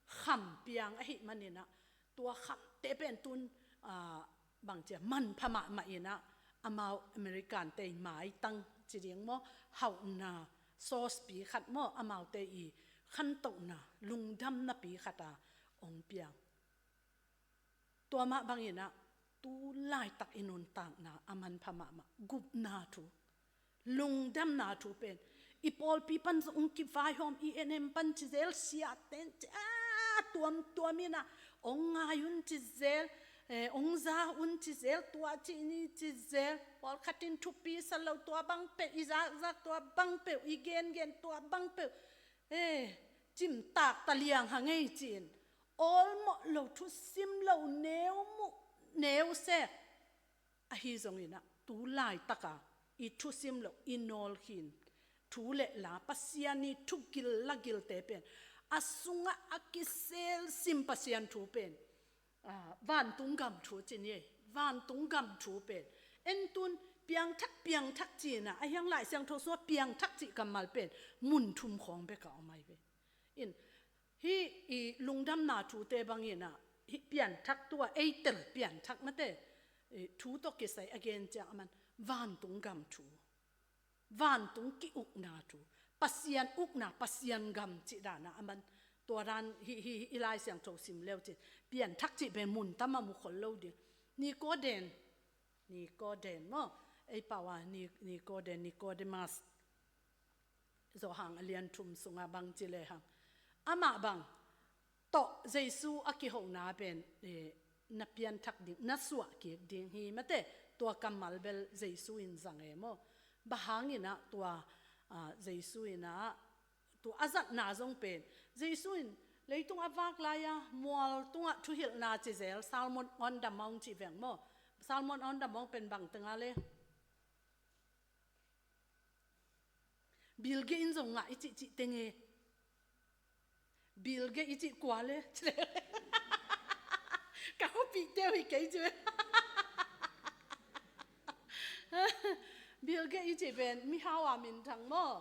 kham piang ahih maninah, tua khamte pen tun, ah, bangcia manpha mahmah inah, amau American te i maitang ci ding maw, hauhna sauce pi khat maw, amaute i khantohna, lungdamna pi khata ong piang. Tua mah banginah tu laitak i nuntakna a manpha mahmah, gupna thu, lungdamna thu pen i pawlpi pan zong ong kivaihawm, i enem pan ci zel, siaten ci, a, tuamtuam inah ong ngai un ci zel, eh, ong za un ci zel, tua ci ni ci zel, pawlkhat in thupi sa lo, tua bang peuh i zakzak, tua bang peuh i gengen, tua bang peuh, eh, cimtak ta liang ha ngei ci-in, awlmawh lo, thusim lo, neu muh neu sek. Ahi zonginah tu laitaka i thusim lo, i nawlkhin thu le la, Pasian i thugil lagilte pen, a sungah a kiselsim Pasian thu pen, ah, vantung gam thu ci ni ei. Vantung gam thu pen, en tun piangthak, piangthak cina, a hiang Lai Siangtho sungah piangthak cih kammal pen mun thum khawng bek a om ahi ve. In, hih i lungdamna thute banginah, hih pianthak, tua ei tel pianthak mate, i thu tawh kisai a gen ciang a man vantung gam thu, vantung ki-ukna thu, Pasian ukna, Pasian gam cih dana a man. Tua dan hih, hih, hih i Lai Siangtho sim leu cin, pianthak cih pen mun tam a mu khol lo ding. Nikoden, Nikoden maw, ei pau a Ni-, Nikoden, Nikodemus. Johan a lian thum sungah bang ci lehang, amah bang tawh Jesu a kihona pen, eh, na pianthak ding, na suah kik ding hi mate, tua kammal bel Jesu in zang e maw. Bang hangin ah tua, ah, Jesu in ah, tua a zatna zong pen, Jesu in leitung a vak lai-a mual tungah thuhilhna ci zel, Sermon on the Mount ci veng maw. Sermon on the Mount pen bang teng a le, Bill Gates in zong ngah i cih cih teng e. Bill Gates i cih kua le? Ka hopih teu hi kei ci ve. Bill Gates i cih pen mihau a minthang maw.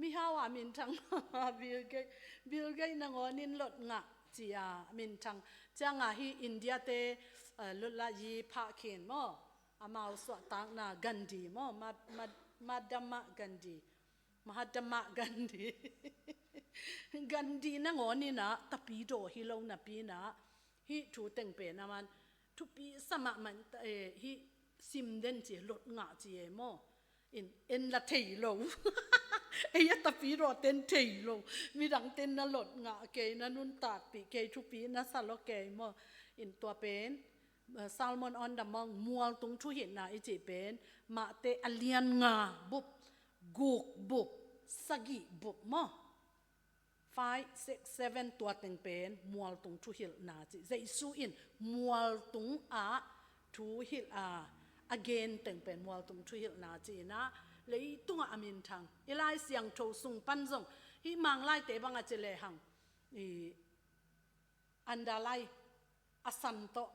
Mihau a minthang maw. Bill Gates, Bill Gates nangawn in lot ngah ci a minthang. Ciang a hih India te, eh, lot la yi phah khin maw. Amau suahtakna Gandhi maw, Ma-, Ma-, Mahatma Gandhi. Mahatma Gandhi. Gandhi nangawn in ah tapidaw hi lo napi in ah, hih thu teng pen a man thupi sa mahmah, eh, hih sim den ci, lot ngah ci e maw. In, en la thei lo. Ei a tapidaw ten thei lo. Midang ten na lot ngah kei, na nuntakpih kei, thupi na sa lo kei maw. In tua pen, eh, Sermon on the Mount, mualtung thuhilhna i cih pen, Mate a lian nga bup, guk bup, sagih bup maw. Five, six, seven, tua teng pen mualtung thuhilhna ci. Jesu in mualtung ah thuhilh a, a gen teng pen mualtung thuhilhna ci in ah, leitungah a minthang. I Lai Siangtho sung pan zong, hih Manglaite bang a ci lehang, i underline, a san tawh,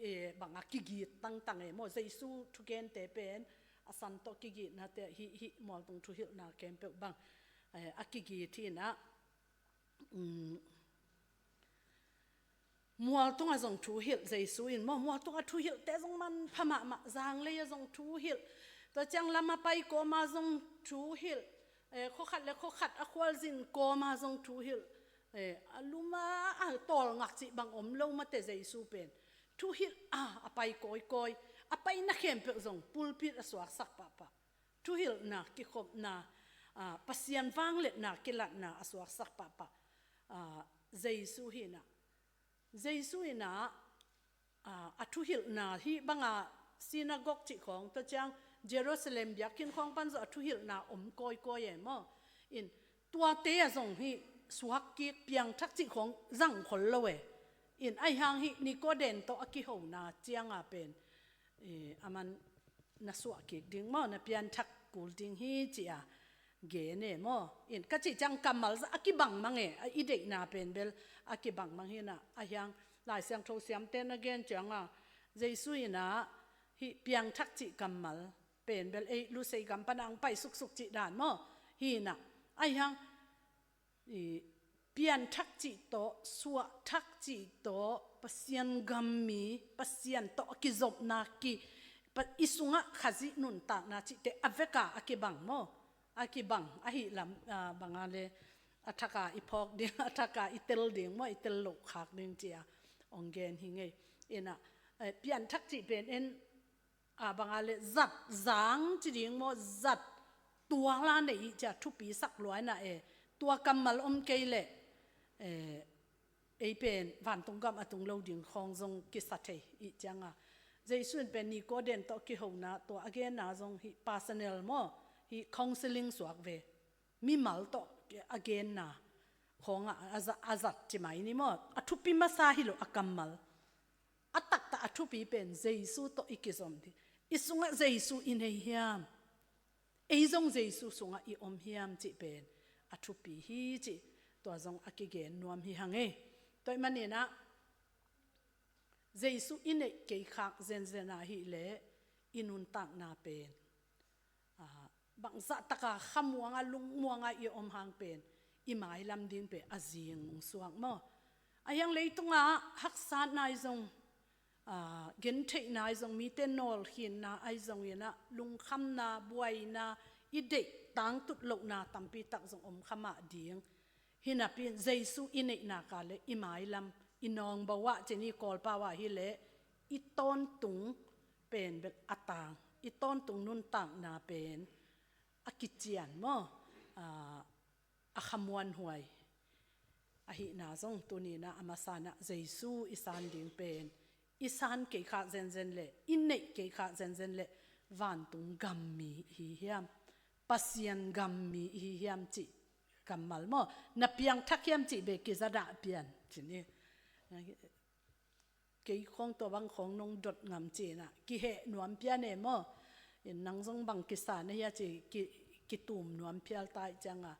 eh, bang a kigit tangtang e maw. Jesu thugente pen a san tawh kigitnate, hih, hih mualtung thuhilhna khempeuh bang, eh, a kigit hi in ah, um, mualtung a zong thuhilh Jesu in maw, mualtung a thuhilhte zong manpha mahmah, zanglei a zong thuhilh. Tua ciang lam a pai kawm a zong thuhilh, eh, khua khat le khua khat a khualzin kawm a zong thuhilh. Eh, a lum a, a tawlngak cih bang om lo mate Jesu pen. Thuhilh a, a pai kawikawi, a paina khempeuh zong pulpit a suaksak pahpah. Thuhilhna, kikhopna, ah, Pasian vangliatna, kilatna a suaksak pahpah. Ah, Jesu hi in ah. Jesu in ah, ah, a thuhilhna hih bang a synagogue cih khawng, tua ciang Jerusalem biakinn khawng pan zong a thuhilhna om kawikawi e maw. In, tuate ah zong hih suak kik, piangthak cih khawng zang khol lo e. In, ahi hang hih Nicodemus tawh a kihona ciang a pen, eh, a man na suah kik ding maw, na pianthak kul ding hi ci a gen e maw. In, ka cih ciang kammal zah a kibang mang e, a i deihna pen bel a kibang mang hi in ah, ahi hang Lai Siangtho siamte na gen ciang a, Jesu in ah hih piangthak cih kammal pen bel ei Lusei gam pan a hong pai suksuk cih dan maw. Hi in ah, ahi hang, i, pianthak cih tawh, suahthak cih tawh, Pasian gam mi, Pasian tawh a kizopna ki, pa-, i sungah Khazih nuntakna cihte a vek a, a kibang maw. A kibang, ahi lam, ah, bang a le, a thak a i phawk ding, a thak a i tel ding maw, i tel loh khak ding ci a hong gen hi ing ei. In ah, eh, pianthak cih pen en, a bang a le zat zang ci ding maw, zat tual a nei i ci a thupi sak lua in ah e. Tua kammal om kei leh, eh, ei pen vantung gam a tung lo ding khawng zong kisa thei i ciang a. Jesu in pen Nicodemus tawh kihona tua a genna zong hih personal maw, hih counseling suak ve. Mimal tawh a genna khawng a, a za-, a zat ci mai ni maw. A thupi masa hi lo a kammal. A taktak a thupi pen Jesu tawh i kizom ding. I sungah Jesu i nei hiam? Ei zong Jesu sungah i om hiam cih pen a thupi hi cih tua zong a kigen nuam hi hang e. Tua ahih manin ah Jesu i neih kei khak zenzen ahih leh i nuntakna pen, ah, bangzah taka khamuang a, lungmuang a i om hang pen i mailam ding pen a zing suak maw. Ahi hang leitungah haksatna ahi zong, ah, gentheihna ahi zong, mite nawlkhinna ahi zong in ah, lungkhamna, buaina, i deih tangtut lohna tampi tak zong om kha mah ding. Hi napi in Jesu i neihna ka le i mailam, i nawngbo ah, cih ni Kawlpau ah hi leh i tawntung pen bel a tang, i tawntung nuntakna pen a kician maw. Ah, a khamuanhuai ahihna zong tuninah a masanah Jesu i san ding pen i san kei khak zenzen le i neih kei khak zenzen le vantung gammi ihi hiam, Pasian gammi ihi hiam cih kammal maw, na piangthak hiam cih bek kizadah pian cini. Kei khawng tua bang khawng nong dot ngam cinah kiheh nuam pian e maw. In nang zong bang kisa na hia ci ki, kitum nuam phial ta ih cianga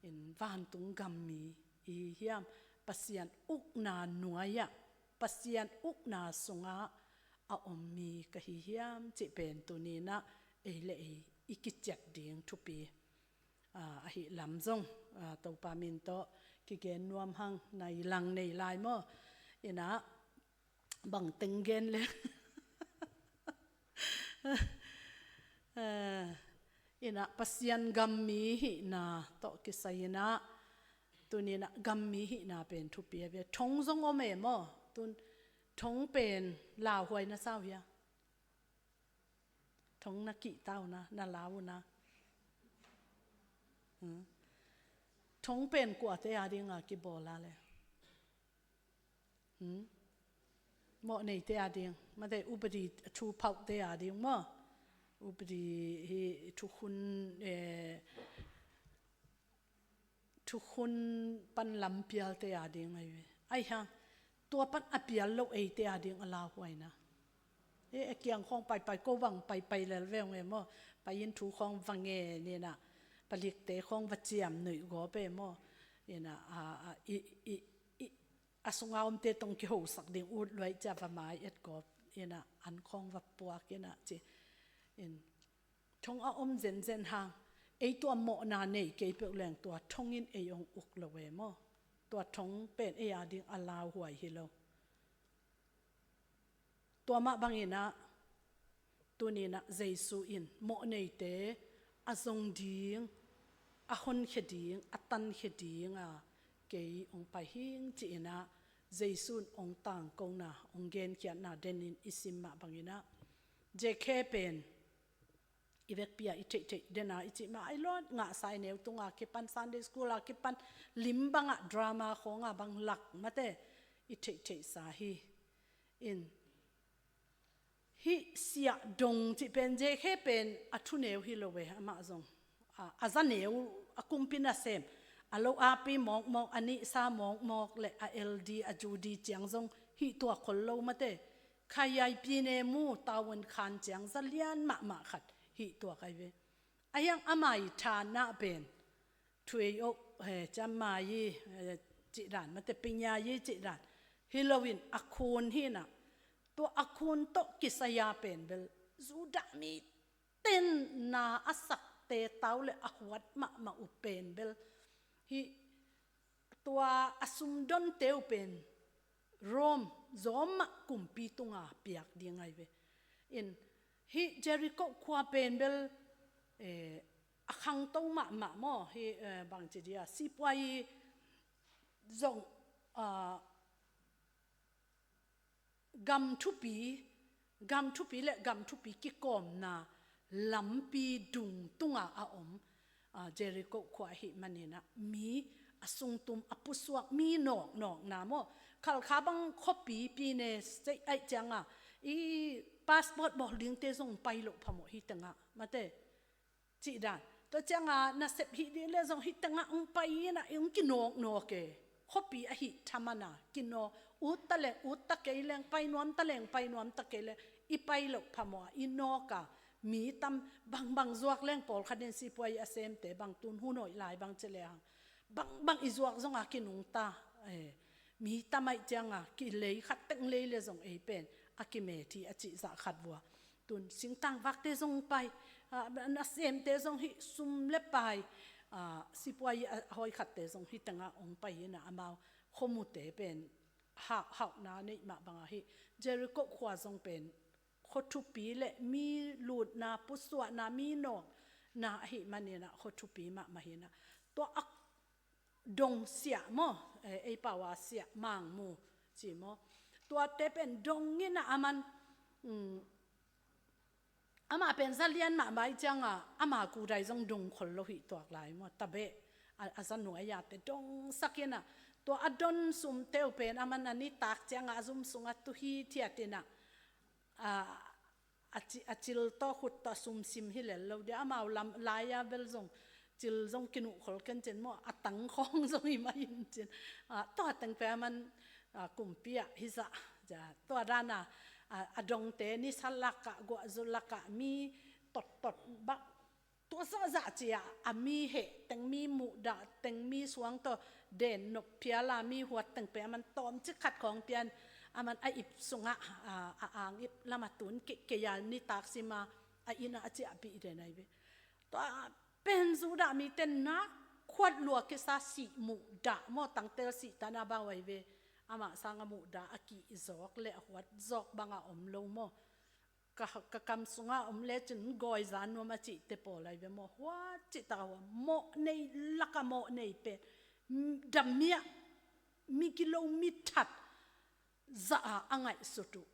in vantung gammi ihi hiam, Pasian ukna nuai-ah Pasian ukna sungah a om mi ka hi hiam cih pen tuninah ei le ei i kiciat ding thupi ahi lam zong Topa min tawh kigen nuam hang. Nai lang nei lai maw? Inah bang teng gen le inah Pasian gammi hihna tawh kisai inah tuninah gammi hihna pen thupi a ve. Thong zong om e maw? Tun thong pen lauhuai na sau hia? Thong na kihta uh na, na lau uh na. Thong pen kuate a dinga kibawl a le? Mawhneite a ding mate, upadi thu phauhte a ding maw? Upadi hi thukhun, eh, thukhun pan lampialte a ding ahi ve. Ahi hang tua pan a pial lo eite a ding a lauhuaina. Hi a kiang khawng paipai ko bang paipai lel ve ung e maw? Pai in thu khawng va ngen inah palikte khawng va ciam nuih gawp e maw? Inah a, a, i, i, i, a sunga omte tong kihosak ding ut luai cia va mai et gawp inah an khawng va puak inah ci in. Thong a om zenzen hang ei tua mawhna nei kei peuh leng tua thong in ei ong uk lo e maw? Tua thong pen ei a ding a lauhuai hi lo. Tua mah banginah tuninah Jesu in mawhneite a zong ding, a honkhia ding, a tankhia dinga kei ong pai hing ci-inah Jesu in ong tangkona, ong genkhiatna denin i sim mah banginah Zekhe pen i vekpi-a i theihtheih dena i cih mah ai lawt ngahsa i neu tunga kipan, Sunday school a kipan, lim bangah drama khawnga bang lak mate i theihtheihsa hi. In hih siah dong cih pen Zekhe pen a thuneu hi lo ve, amah zong a, a zaneu, a kumpi nasem, a lo api mawkmawk, a nihsa mawkmawk le a L D a Judy ciang zong hih tuak khol lo mate. Khayai pine mu tavuan khan ciang zalian mahmah khat hih tuak ai ve. A hiang amai thanna pen thuei oh he ciammai cihdan mate, pinyayi cihdan hi loin a khun hinah tua a khun tawh kisaya pen bel Judah mi tenna a sakte tau le a huat mahmah uh pen bel hih tua a sumdonte uh pen Rome, Rome mah kumpi tunga piak ding ai ve. In hih Jericho khua pen bel, eh, a khangto mahmah maw? Hih, eh, bangci dia sipuai zong, ah, gam thupi, gam thupi le gam thupi kikawmna lampi dung tunga a om, ah, Jericho khua ahih maninah mi a sungtum a pusuak mi nawknawkna maw? Khalkha bang khuapi pine state aih cianga i passport bawl dingte zong pai loh phamawh hi tengah mate. Cihdan tua cianga nasep hih ding le zong hih tengah ong pai inah ong kinawknawk e. Khuapi ahih thamana kinawk, ut ta leng ut ta kei leng, pai nuam ta leng pai nuam ta kei leng i pai loh phamawh a i nawka mi tam bangbang zuak leng pawlkhat in sipuai a semte bang tun hun hoih lai bang ci lehang bangbang i zuak zonga kinungta, eh, mi tam aih cianga kilei khat teng lei le zong ei pen a kimet hi a cihzah khat vua. Tun singtang vakte zong pai, ah, nasemte zong hih sum le pai, ah, sipuai a hawikhatte zong hih tengah ong pai inah amau khuamute pen hauh, hauhna neih mah bangah hih Jericho khua zong pen khua thupi le mi lutna, pusuahna, mi nawkna ahih maninah khua thupi mahmah hinah tua a dong siah maw, eh, ei pau a siah mangmu ci maw? Tuate pen dong inah aman, um, amah pen zalian mahmah ih cianga ama kudai zong dong khol lo hih tuak lai maw? Tabeh a, a za nuai-a te dongsak in ah, tua a don sumte uh pen aman a nitak ciangah a zum sungah tu hithiat in ah, a, a ci-, a cil tawh khut tawh sumsim hi lel lo dia, amau lam lai-a bel zong cil zong kinuhkhol ken cin maw, a tang khawng zong hi mah in cin. A, tua teng pen aman, a, kumpi ah hi zah, ja, tua dan a, a, a dongte nisa lakah, guahzu lakah mi tottot bak, tua zahzah ci-a, a mi heh teng, mi muhdah teng, mi suang tawh den nop phial a, mi huat teng pen aman tawmcik khat khawng pian, aman a ip sungah, a, a ang ip lamah tun kei, kei a nitak sim a, a inn ah a ciahpih den ahi ve. Tua pen Judah mite na khuat lua kisa sih muhdah maw, tangtel sih tan a bau ahi ve. Amah sangah muhdah a kihzawk le a huat zawk bangah om lo maw. Ka, ka kam sungah om lecin gawiza nuam a cihte pawl ahi ve maw. Huat cihtak a hua, mawh nei lakah mawh nei pen, dam miah, migilo mithat zah a, a ngaihsut uh.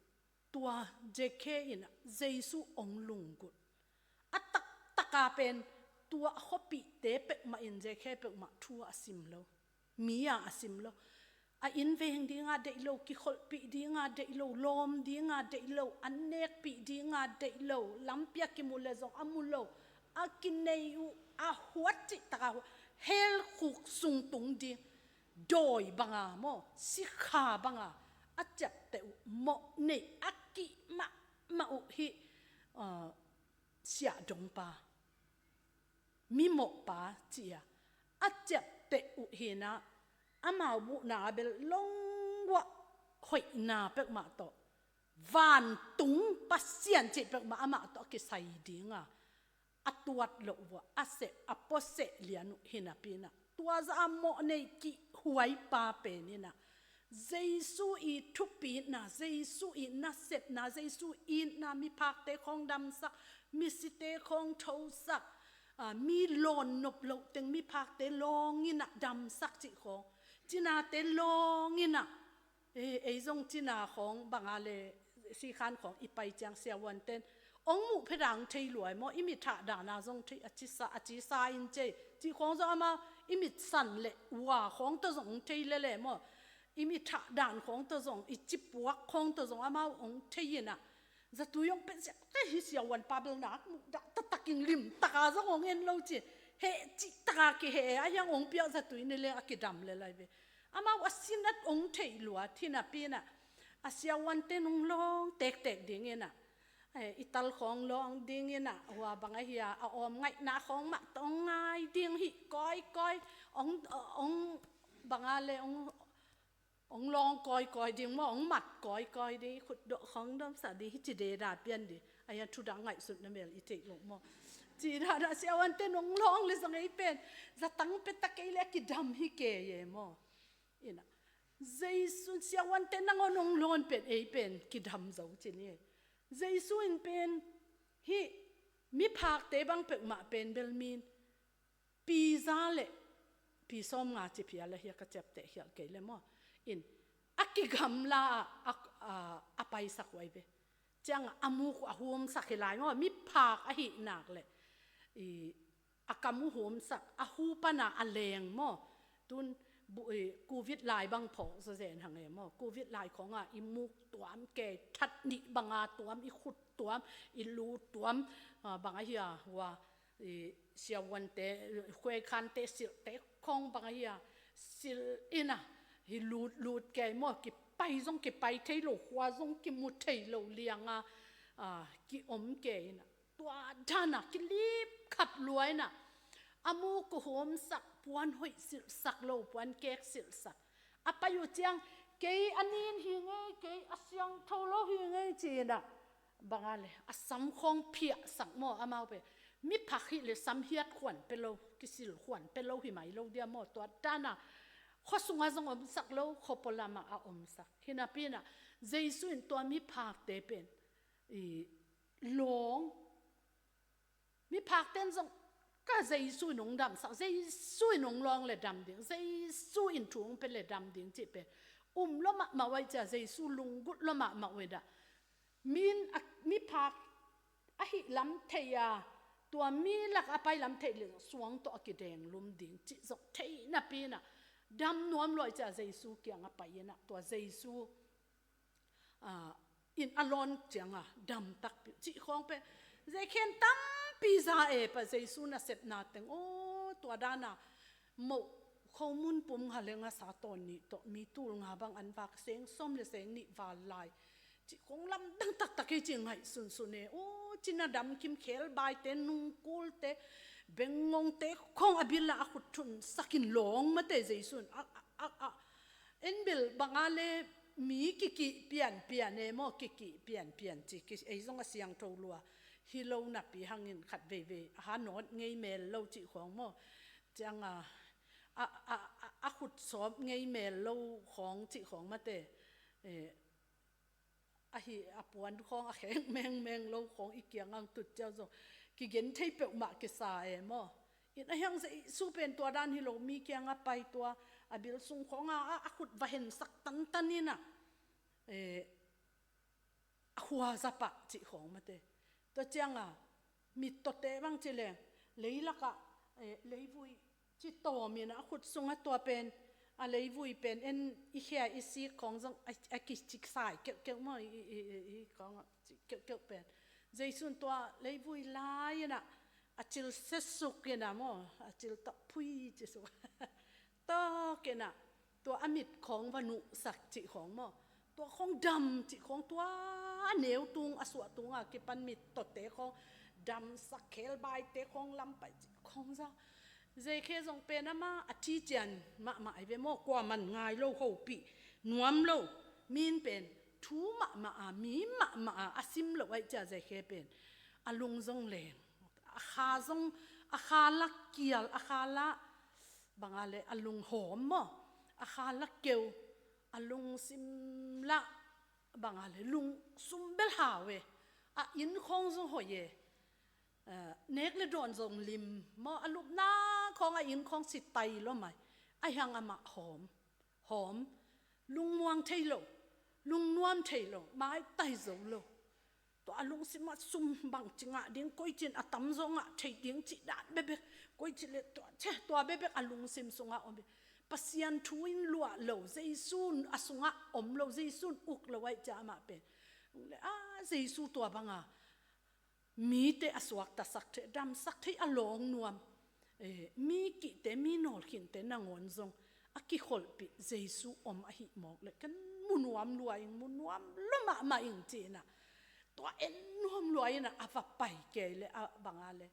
Tua Zakhe in ah Jesu hong lunggulh. A taktak a pen tua khuapihte peuhmah in Zakhe peuhmah thu a sim lo. Mi a, a sim lo. A inn veng dingah deih lo, kikholhpih dingah deih lo, lawm dingah deih lo, an nekpih dingah deih lo, lampi ah kimu le zong a mu lo. A kinei uh, a huat cihtak a huat. Hell khuk sung tung ding. Dawi banga maw, sikha banga a ciapteh uh mawh nei a kih mahmah uh hih, ah, siahdongpa, mimawhpa ci-a a ciapteh uh hi in ah, amau muhna a bel longguah hoihna peuhmah tawh, vantung Pasian cih peuhmah amah tawh a kisai dinga a tuat loh uh a, a seh, a puaseh lian uh hi napi in ah, tua zah a mawh nei kihhuaipa pen in ah, Jesu i thupitna, Jesu i nasepna, Jesu itna, miphakte khawng damsak, misite khawng thosak, a, mi lawnnop loh teng miphakte lawng in ah damsak cih khawng, cinate lawng in ah, e, ei zong cina khawng banga le sikhan khawng i pai ciang siavuanten ong muh phet a ong thei lua maw, i mit thah dana zong thei, a cisa, a cisa in cei cih khawng zong amau i mit san le ua khawng tawh zong ong thei lele maw, i mit thah dan khawng tawh zong, i cipuak khawng tawh zong amau ong thei in ah, zatui ong pet ziak teh hi, siavuanpa bel nak muhdah taktak in limtaka zong ong en lo ci, heh cihtak a kiheh a hiang ong piak zatui ne leng a kidam le lai ve. Amau a sinat ong theih lua hi napi in ah, a siavuanten ong lawng tektek ding in ah, e, i tal khawng lawng ding in ah, hua bang ahi a, a awm ngaihna khawng mah tawh ong ngai ding hi kawikawi, ong, ong banga le ong, ong lawng kawikawi ding maw, ong mat kawikawi ding, i khutdawh khawng damsak ding hi ci deda pian ding. Ahi a, thudang ngaihsutna mel i theih loh maw. Ci dada siavuanten ong lawng le zong ei pen zatang pia ta kei le a kidam hi kei e maw. In ah, Jesu siavuanten nangawn ong lawn pen ei pen kidam zo ci ni. Jesu in pen hih miphakte bang peuhmah pen bel min pi za le pi sawmnga ci phial ahi a, ka ciapteh khial kei le maw. In, a kigamla a, a, a, a paisak uh ahi ve. Ciangah a muk uh a humsak hi lai maw, miphak ahih nak le, i, a kam uh humsak, a hu pana a leng maw. Tun bu-, i, Covid lai bang phawk zawzen hang e maw. Covid lai khawngah i muk tuam, kei that nih banga tuam, i khut tuam, i lu tuam, a, bang ahi a, hua, i, siavuante, khuaikhante, silhte khawng bang ahi a, silh in ah, hi lutlut kei maw, kipai zong kipai thei lo, khua zong kimu thei lo lianga, a, kiom kei in ah, tua dana kilip khap lua in ah, a muk uh humsak, puan hoih silhsak lo, puan kek silhsak. A pai uh ciang, kei a nin hi ngei, kei a siangtho lo hi ngei ci in ah, banga le, a sam khawng phiahsak maw amau pen. Miphak hih le sam hiat khuan pia lo, kisil khuan pia lo hi mai lo dia maw, tua dana khua sungah zong omsak lo, khua pualamah a omsak. Hi napi in ah, Jesu in tua miphakte pen, i, lawng, miphakten zong ka Jesu in ong damsak, Jesu in ong lawng le dam ding, Jesu in thu ong pia le dam ding cih pen um lua mahmah uh ahi cia, Jesu lunggulh lua mahmah uh ahi dah. Min a, miphak ahih lam thei a, tua mi lak a pai lam theih leh suang tawh a kidenglum ding cih zong thei napi-in ah, dam nuam lua ahih ciang Jesu kiang a pai-in ah, tua Jesu, ah, in a lawn ciang a dam takpi cih khawng pen, Zakhe in tampi za e, pa Jesu nasepna teng, aw, tua dan a moh khomun pum nga le ngasa tawn nih tawh mi tul nga bang an vak, seng sawm le seng nih val lai cih khawng lamdang taktak hi ci ngaihsunsun e. Aw, ci-in a damkim, khelbaite, nungkulte, bengngongte khawng a bil ah a khut thunsak in lawng mate Jesu in. A, a, a, a, en bel bang a leh mi kikih pianpian e maw, kikih pianpian ci, ki, ei zong a siangtho lua hi lo napi hangin khat veivei a ha nawt ngei mel lo cih khawng maw. Ciang a, a, a, a, a khut sawp ngei mel lo khawng cih khawng mate. Eh, ahi a puan khawng a kheng mengmeng lo khawng i kiang ang tut ciang zong kigen thei peuhmah kisa e maw. In a hiang Jesu pen tua dan hi lo, mi kiang a pai, tua a bil sung khawng a, a, a khut va hensak tantan in ah, eh, a khua za pah cih khawng mate. Tua ciang a, mittawte bang ci leng, leilak ah, eh, leivui ci tawm in ah, a khut sung a tua pen, a leivui pen en i khia i sik khawng zong a, a kicik sai keuhkeuh maw, i, i, i, i khawng a cik keuhkeuh pen. Jesu in tua leivui la in ah, a cil sesuk in ah maw, a cil tawh phui ci suk. Tawk in ah, tua a mit khawng va nuhsak cih khawng maw. Tua khawng dam cih khawng, tua a neu tung, a suah tung a kipan mittawte khawng damsak, khelbaite khawng lam pai cih khawng za. Zakhe zong pen amah a thician mahmah ahi ve maw, kuaman ngai lo, hopih nuam lo. Mi in pen thu mahmah a, mi mahmah a, a sim loh ahih ciang Zakhe pen a lung zong leng, a kha zong, a kha la kial, a kha la bang a leh a lung hawm maw, a kha la keu, a lungsim la bang a leh lungsum bel hau e, a inn khawng zong hoih e. Eh, nek le dawn zong lim maw, a lupna khawng, a inn khawng si tai lo mai. Ahi hang amah hawm, hawm, lungmuang thei lo, lungnuam thei lo, maitai zo lo. Tua a lungsim ah sum bangci ngah ding, koici in a tamzaw ngah thei ding cih dan bekbek, koici leh tua, ceh, tua bekbek a lungsim sungah om hi. Pasian thu in luah lo, Jesu in a sungah om lo, Jesu in uk lo ahih ciang amah pen, le, a, Jesu tua bang a mite a suaktasak thei, damsak thei, a lawng nuam, eh, mi kihte, mi nawlkhinnte nangawn zong a kikholhpih Jesu om ahih mawk leh ken mu nuam lua ing, mu nuam lua mahmah ing ci-in ah, tua en nuam lua in ah, a va pai kei leh, a bang a leh,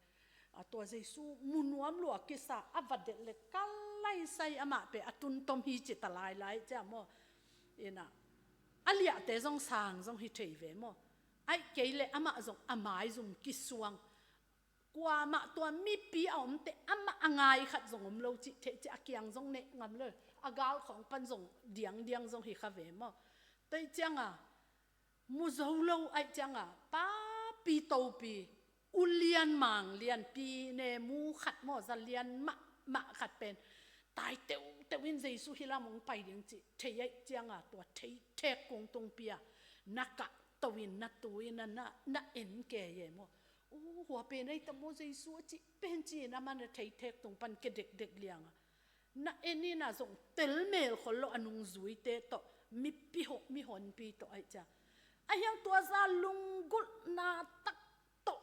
a, tua Jesu mu nuam lua kisa a va delh leh, ka lai sai, amah pen a tuntom hi ci ta lailai ciang maw. In ah, a liahte zong sang zong hi thei ve maw. Ahih kei leh amah zong a maizum kisuang. Kuamah tua mipi a omte amah a ngai khat zong om lo cih theih ciang a kiang zong neh ngam lo. A gal khawng pan zong diangdiang zong hi kha ve maw. Tua ahih ciang a, mu zo lo ahih ciang a, papi topi, ulian manglian, pi ne mu khat maw, zalian mahmah khat pen tai teuteu in Jesu hih lam hong pai ding cih thei ahih ciang a, tua theithek kung tungpi a, na kahto in, na tu in, na, na, na en kei e maw. Uh, hua pen ahi ta maw Jesu a cih pen ci-in amah na theithek tung pan kia dekdek liang a, na en in ah zong tel mel khol lo, a nungzuite tawh, mipi hawh, mihonpi tawh ahih ciang. Ahi hang tua zah lunggulhna tak tawh,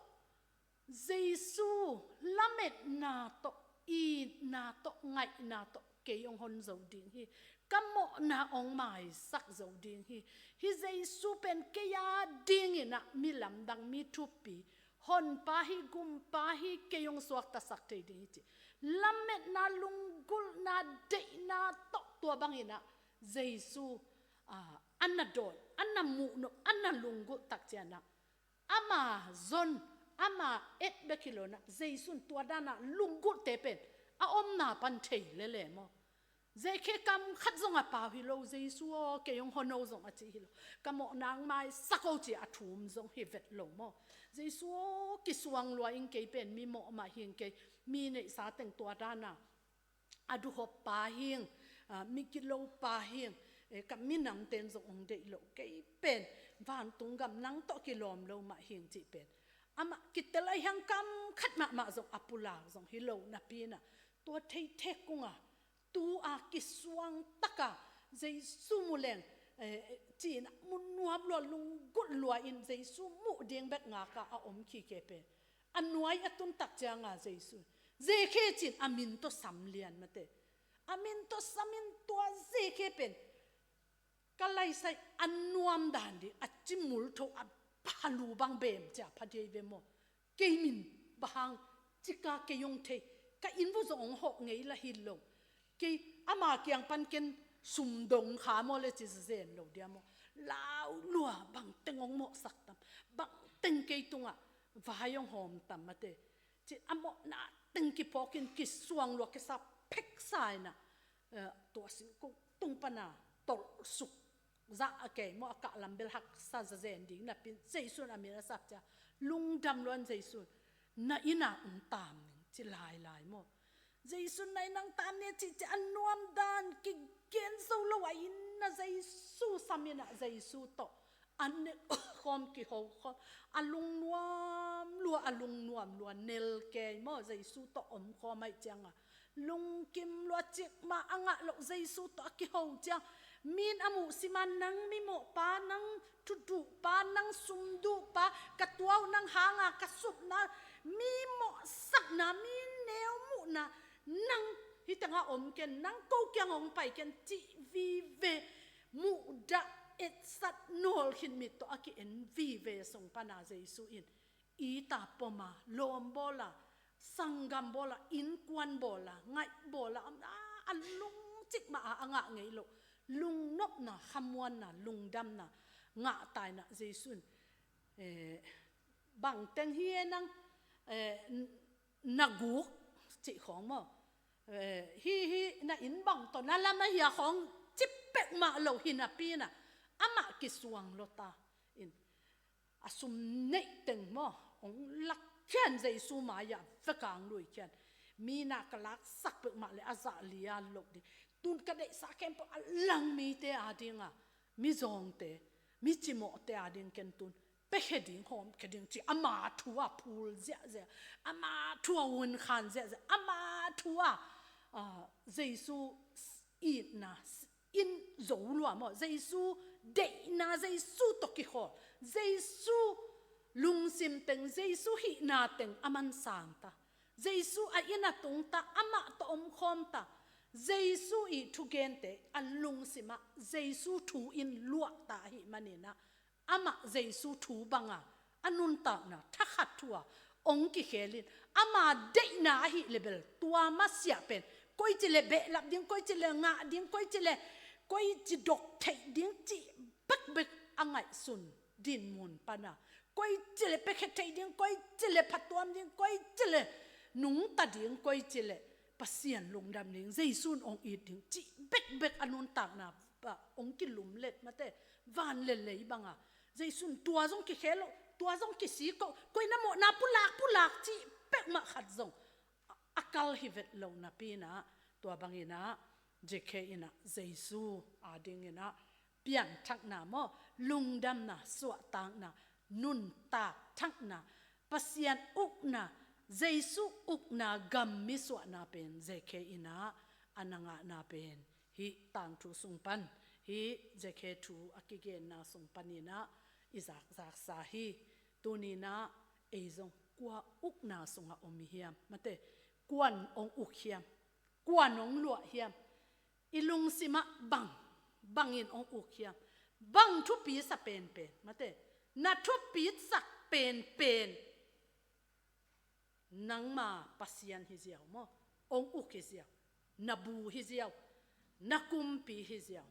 Jesu lametna tawh, itna tawh, ngaihna tawh kei hong hon zo ding hi. Ka mawhna hong maisak zo ding hi. Hih Jesu pen kei a dingin ah mi lamdang, mi thupi, Honpa hi, Gumpa hi, kei hong suaktasak thei ding hi ci. Lametna, lunggulhna, deihna tawh tua bangin ah Jesu, ah, a na dawn, a na muhnop, a na lunggulh tak ciang ah, ama zon, ama et bek hi lo-in ah, Jesu in tua dan a lunggulhte pen a omna pan thei lel e maw. Zakhe kam khat zong a pau hi lo, Jesu aw, kei hong hon o zong a ci hi lo. Ka mawhna hong maisak o ci a thum zong hi vet lo maw. Jesu aw, kisuang lua ing, kei pen mi mawh mah hi ing, kei mi neihsa teng tua dan a, a duhhop pa hi ing, a, mi kilo pa hi ing, e, ka minamte in zong hong deih lo, kei pen vantung gam nang tawh kilawm lo mah hi ing cih pen Amah kitel a hiang kam khat mahmah zong a pulak zong hi lo napi-in ah, tua theithek kungah tu-a kisuang taka Jesu mu leng, eh, ci-in ah mu nuam lua, lunggulh lua-in Jesu muh ding bek ngaka a om khikhe pen, a nuai a tun tak cianga Jesu, Zekhe ci-in a min tawh sam lian mate. A min tawh samin tua Zekhe pen ka laisai a nuam dan ding, a cimul tho a phalu bang bem cia pha dei ve maw. Kei min bang hang cika kei hong thei, ka inn vua zong hong hawh ngei la hi lo. Kei ama kiang pan ken sum dong kha maw le ci zen lo dia maw. Lau lua, bangteng hong mawhsak tam, bangteng kei tungah vai hong hawm tam mate. Ci a mawhna teng kiphawkin kisuang lua kisa pheksa-in ah, eh, tua singkung tung pana tolhsuk zah a kei maw, a kahlam bel haksa zazen ding napi-in Jesu in a min a sap cia, lungdam luan Jesu in, na inn ah hong tam ning ci lailai maw. Jesu in na inn ah hong tam ni ci ci a nuam dan kigen zo lo a inn ah Jesu sam in ah Jesu tawh a nek khawm kiho khawm, a lungnuam lua, a lungnuam lua nel kei maw, Jesu tawh om khawm ahih cianga lungkim lua, cikmah a ngah loh Jesu tawh a kiho ciang, mi in a muhsim a nang mimawhpa, nang thuduhpa, nang sumduhpa, ka tua uh nang hanga ka supna, mi mawhsakna, mi neu muhna, nang hih tengah om ken, nang ko kiang hong pai ken cih vive, muhdah etsat nawlkhin mit tawh a ki-en vive sung pana Jesu in it a pom a, lawm bawl a, sanggam bawl a, innkuan bawl a, ngaih bawl a, a, a lungcik mah a, a ngah ngei loh lungnopna, khamuanna, lungdamna ngah ta in ah Jesu in, eh, bangteng hi e nang, eh, n-, na guk cih khawng maw, eh, hi, hi na inn bang tawh na lam ahi a khawng ci peuhmah lo hi napi-in ah amah kisuang lua ta in, a sum neih teng maw, hong lak khian Jesu mai-ah vekang lui khian. Mi na ka laksak peuhmah le a zah lia loh ding. Tun ka deihsa khempeuh a lang mite a dinga, mizawngte, micimawhte a ding ken tun pekhia ding, hawmkhia ding ci, ama thu a phul ziahziah, ama thu a unkhan ziahziah, ama thu a, ah, Jesu itna in zo lua maw, Jesu deihna, Jesu tawh kikhawl, Jesu lungsim teng, Jesu hihna teng a mansang ta, Jesu a inn a tung ta, amah tawh omkhawm ta, Jesu i thugente a lungsimah Jesu thu in luah ta ahih manin ah, amah Jesu thu banga a nuntakna thakhat thu a hong kikhel in, ama deihna ahih le bel tua masiah pen koici le behlap ding, koici le ngah ding, koici le koici dok theih ding cih bekbek a ngaihsun dinmun pana, koici le piakhia theih ding, koici le phatuam ding, koici le nungta ding, koici le Pasian lungdam ding, Jesu in hong it ding cih bekbek a nuntakna ah hong kilumlet mate, van le lei banga. Jesu in tua zong kikhel lo, tua zong kisik lo, koi na mawhna pulak, pulak cih peuhmah khat zong a, a kal hi vet lo napi-in ah, tua bangin ah Zekhe in ah Jesu a dingin ah pianthakna maw, lungdamna, suahtakna, nuntak thakna, Pasian ukna, Jesu ukna gam mi suahna pen Zekhe in ah a na ngahna pen hih tangthu sung pan, hih Zekhe thu a kigenna sung panin ah i zakzaksa hi. Tuni-in ah ei zong kua ukna sungah om i hiam? Mate, kuan hong uk hiam? Kuan hong luah hiam? I lungsimah bang, bangin hong uk hiam? Bang thupi sa penpen? Mate, na thupisak penpen nangma Pasian hi ziau maw, hong uk hi ziau, na bu hi ziau, na kumpi hi ziau.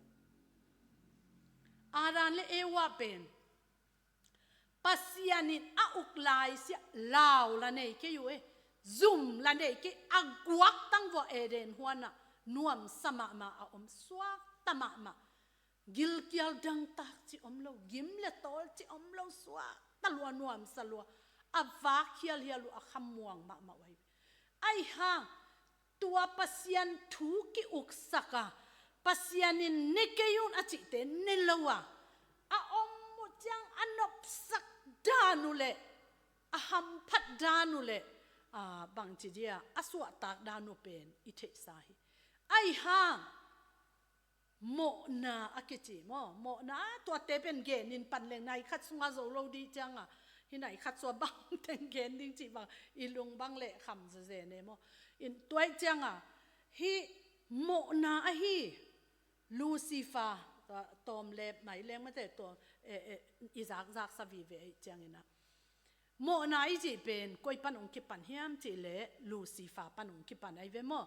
Adam le Eva pen Pasian in a uk laisiah lau la nei kei uh e, zum la nei kei, a guaktang vua Eden huanah nuamsa mahmah a om, suakta mahmah. Gilkial dangtak ci om lo, gim le tawl ci om lo, suakta lua, nuamsa lua, a vak hialhial uh, a khamuang mahmah uh ahi. Ahi hang tua Pasian thu ki-uksak a, Pasian in ne kei un a cihte ne lo a, a om uh ciang a nopsak dan uh leh a hamphat dan uh le, a, bangci dia, a suahtak dan uh pen i theihsa hi. Ahi hang, mawhna a kici maw, mawhna tuate pen genin pan leng nai khat sunga zo lo dih cianga, hi nai khat sua bang teng gen ding cih bang, i lung bang le kham zezen e maw. In tua ih cianga, hi mawhna ahi, Lucifer, ta-, tawm le mai leng mate tawm, e, e, i zakzaksa vive aih ciangina. Mawhna i cih pen, koi pan ong kipan hiam cih le, Lucifer pan ong kipan ahi ve maw.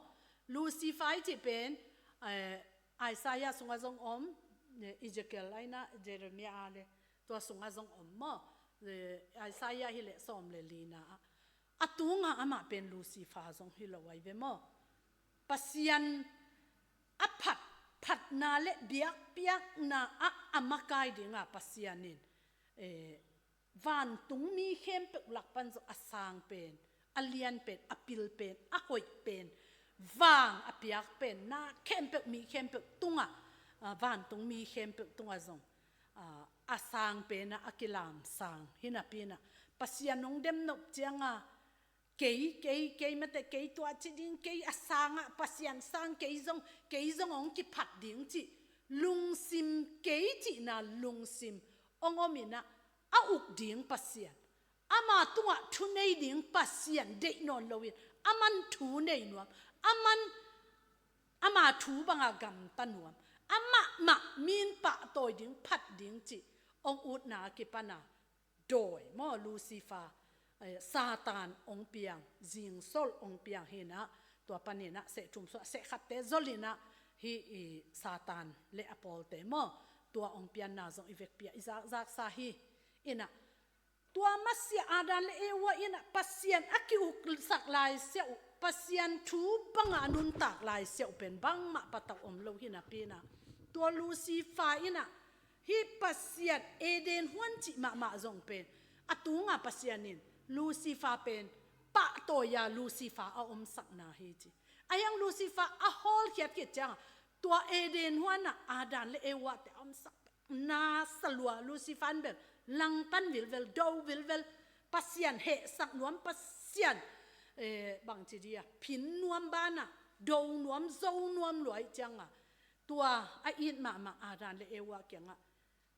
Lucifer i cih pen, eh, Isaiah sunga zong om, eh, Ezekiel aina, Jeremiah a le, tua sunga zong om maw. Eh, Isaiah hi le sawm le lina. A tunga amah pen Lucifer zong hi lo ahi ve maw. Pasian a phat, phatna le biakpiakna a, a makai dinga Pasian in, eh, vantung mi khempeuh lak pan zong a sang pen, a lian pen, a pil pen, a hoih pen, vang a piak pen, na khempeuh mi khempeuh tunga, a, vantung mi khempeuh tunga zong, a, a sang pena a kilam sang hi napi-in a, Pasian hong dem nop cianga, kei, kei, kei mate, kei tua ci ding, kei a sanga, Pasian sang kei zong, kei zong hong kiphat ding cih, lungsim kei cihna lungsim hong om in a, a uk ding Pasian. Ama tungah thu nei ding Pasian deih nawn loin, aman thu nei nuam, aman ama thu banga gamta nuam, amah mah min pahtawi ding, phat ding cih hong utna a kipana dawi maw, Lucifer, eh, Satan hong piang, zingsol hong piang hi-in a, tua panin a seh thum suah, seh khatte zol in a, hi i Satan le a pawlte maw, tua hong pianna zong i vekpi-a i zakzaksa hi. In a, tua masiah Adam le Eva in a Pasian a ki-uksak laisiah uh, Pasian thu banga a nuntak laisiah uh pen bangmah patauh om lo hi napi-in a, tua Lucifer in a, hi Pasian Eden huan cih mahmah zong pen, a tunga Pasian in Lucifer pen pahtawi-a Lucifer a omsakna hi ci. Ahi hang Lucifer a hawlkhiat khit cianga, tua Eden huana Adam le Eva te a omsak na salua Lucifer in bel langpan vilvel, do vilvel, Pasian hehsak nuam, Pasian, eh, bangci dia, phin nuam bana, do nuam, zo nuam lua ih cianga, tua a it mahmah Adam le Eva kiangah,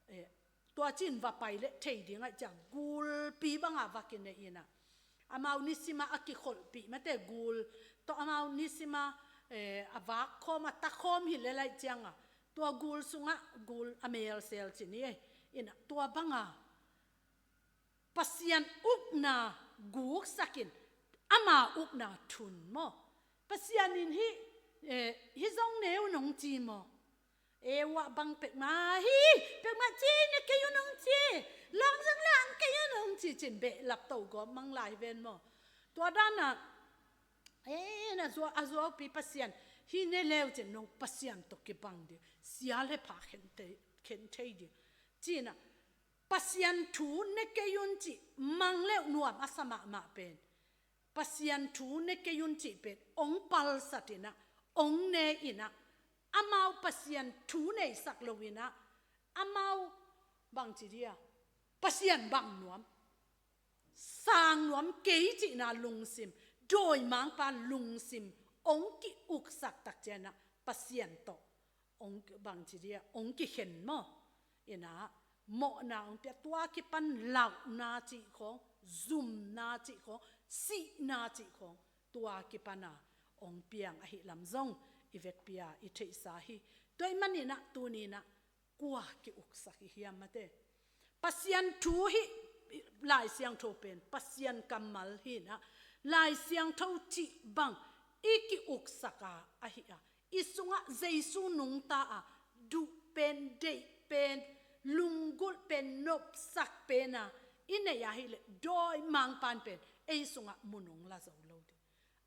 eh, tua cin va pai le thei ding aih ciang gulpi banga va kinei in a, amau nisima a kikholhpih mate gul tawh amau nisima, eh, a vak khawm, a ta khawm hi le laih cianga, tua gul sungah gul a melsel ci ni ei. In a, tua banga Pasian ukna guksakin ama ukna thun maw. Pasian in hi, eh, hi zong ne un hong ci maw. Eva bang pekmah hi, pekmah ci, ne kei un hong ci, lang zang lang kei un hong ci cin behlap to gawp mang lai ven maw. Tua dana, eh, na zua, a zuaupi Pasian, hi ne leu cin nong Pasian tawh kibang ding, sia le pha khen thei, khen thei ding. Cina, Pasian thu ne kei un cih mang leuh nuam a sa mahmah pen, Pasian thu ne kei un cih pen ong palsat in a, ong ne in a, amau Pasian thu neisak lo in a, amau bangci dia, Pasian bang nuam, sang nuam kei cihna lungsim, dawimangpa lungsim ong ki-uksak tak ciana Pasian tawh ong bangci dia, ong kikhen maw. Ina, mawhna ong pia, tua kipan lauhna cih khawng, zumna cih khawng, sihna cih khawng, tua kipana ong piang ahi lam zong i vekpi-a i theihsa hi. Tua ih manina tunina kua ki-uksak i hiam mate. Pasian thu hi, Lai Siangtho pen Pasian kammal hi-in a, Lai Siangtho cih bang i ki-uksak a, ahi a, i sungah Jesu nungta a, duh pen, deih pen, lunggulh pen, nopsak pen a i nei ahih leh dawimangpa'n pen ei sungah mun ong la zo lo ding.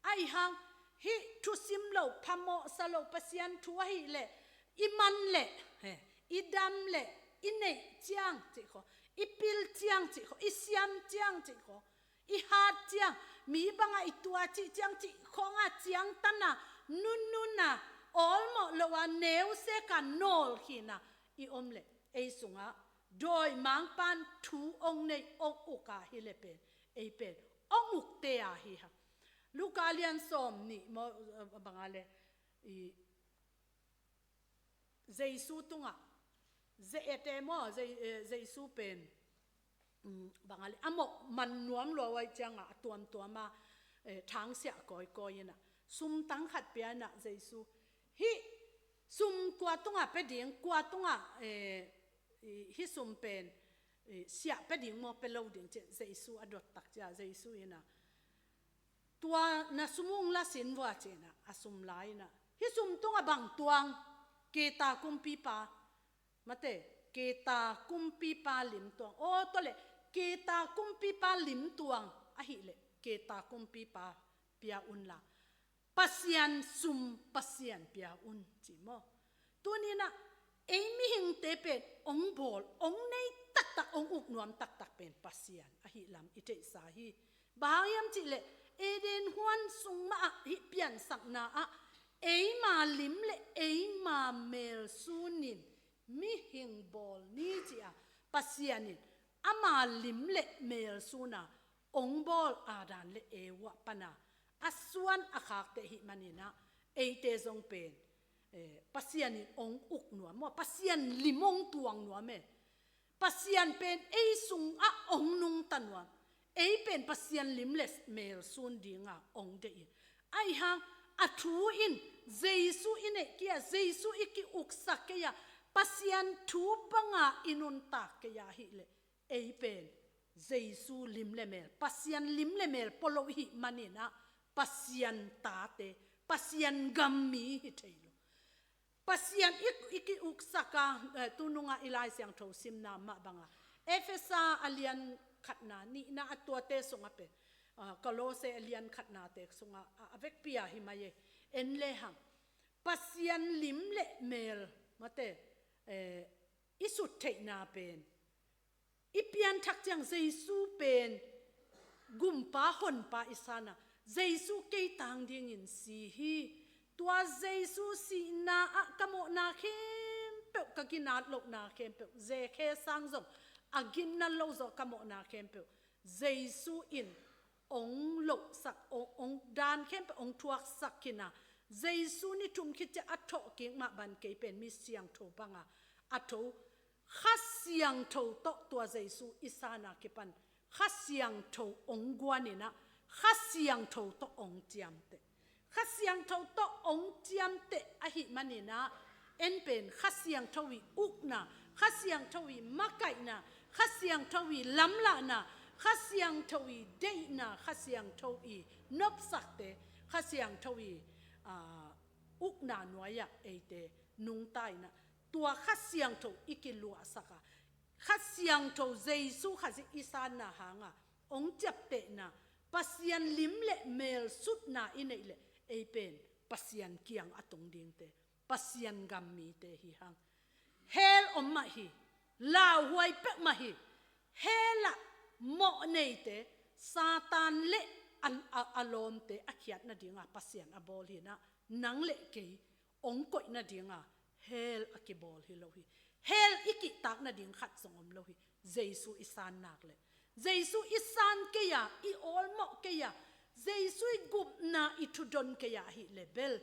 Ahi hang, hih thusim lo, phamawhsa lo Pasian thu ahih leh, i man leh, he, i dam leh, i neih ciang cih khawng, i pil ciang cih khawng, i siam ciang cih khawng, i hat ciang, mi bangah i tua cih ciang cih khawngah ciangtana, nunnuna, awlmawh lo a, neuseka, nawlkhina i om leh, ei sungah dawimangpa'n thu ong nei, ong uk ahih leh pen Ei pen ong ukte a hi hang. Luka lian sawm nih maw, bang a le, i, Jesu tungah, ze-ete maw, Je-, eh, Jesu pen, mm, bang a le, a mawh man nuam lua uh ahih ciangah a tuamtuam a, eh, thangsiah kawikawi inah, sumtang khat pia inah Jesu, hih sum kua tungah pia ding, kua tungah, eh, i, hih sum pen, i, siah pia ding maw, pia lo ding ci-in Jesu a dot tak ciah Jesu inah, tua na sum ung la sin vua ci-inah, a sum la inah, hih sum tungah bang tuang, keta kumpipa, mate, keta kumpipa lim tuang. Aw, tua le, keta kumpipa lim tuang ahih le, keta kumpipa pia unla, Pasian sum Pasian pia un ci maw. Tuni inah, ei mihingte pen ong bawl, ong nei taktak, ong uk nuam taktak pen Pasian ahih lam i theihsa hi. Bang hang hiam cih leh, Eden huan sung mah ah hih piansakna ah, eima lim le eima mel sunin mihing bawl ni ci-a, Pasian in ama lim le mel suna ong bawl Adam le Eva pana a suan a khakte ahih maninah, eite zong pen, eh, Pasian in ong uk nuam maw, Pasian lim ong tuang nuam e. Pasian pen ei sungah ong nungta nuam. Ei pen Pasian lim le mel sun dinga ong deih in, ahih hang a thu in Jesu i neih kei-a, Jesu i ki-uksak kei-a, Pasian thu banga i nuntak kei-a ahih leh, ei pen Jesu lim le mel, Pasian lim le mel pua lo ihih maninah, Pasian tate, Pasian gam mi hi thei lo. Pasian i, i ki-uksak a, eh, tununga i Lai Siangtho simna mah banga, Efesa a lian khatna, nihna, a tuate sungah pen, ah, Kolose a lian khatnate sungah a, a vekpi-a hi mai e. En lehang, Pasian lim le mel, mate, eh, i sut theihna pen, i pianthak ciang Jesu pen Gumpa Honpa i sana, Jesu kei tang dingin si hi. Tua Jesu sihna ah ka mawhna khempeuh, ka ginat lohna khempeuh, ze khe sang zong a ginat lo zawh ka mawhna khempeuh, Jesu in ong lohsak, ong, ong dan khempeuh ong thuaksak khin a, Jesu ni thum khit ciang a thawhkik mah ban kei pen mi siangtho banga a tho, Kha Siangtho tawh tua Jesu i sana kipan Kha Siangtho ong guan inah, Kha Siangtho tawh ong ciamteh. Kha Siangtho tawh ong ciamteh ahih maninah, en pen Kha Siangtho i ukna, Kha Siangtho i makaihna, Kha Siangtho i lamlahna, Kha Siangtho i deihna, Kha Siangtho i nopsakte, Kha Siangtho i, ah, ukna nuai-ah eite nungta inah, tua Kha Siangtho i kiluahsak a, Kha Siangtho Jesu Khazih i sanna hanga ong ciaptehna, Pasian lim le mel sutna i neih leh, ei pen Pasian kiang a tung dingte, Pasian gam mite hi hang. Hell om mah hi, lauhuai peuh mah hi. Hell ah mawh neite, Satan le a, a, a lawmte a khiat nadinga Pasian a bawl hinah, nang le kei ong koih nadinga hell a kibawl hi lo hi. Hell i kihtak nading khat zong om lo hi. Jesu i san nak leh, Jesu i san kei-a, i awlmawh kei-a, Jesu i gupna i thudon kei-a ahih leh bel,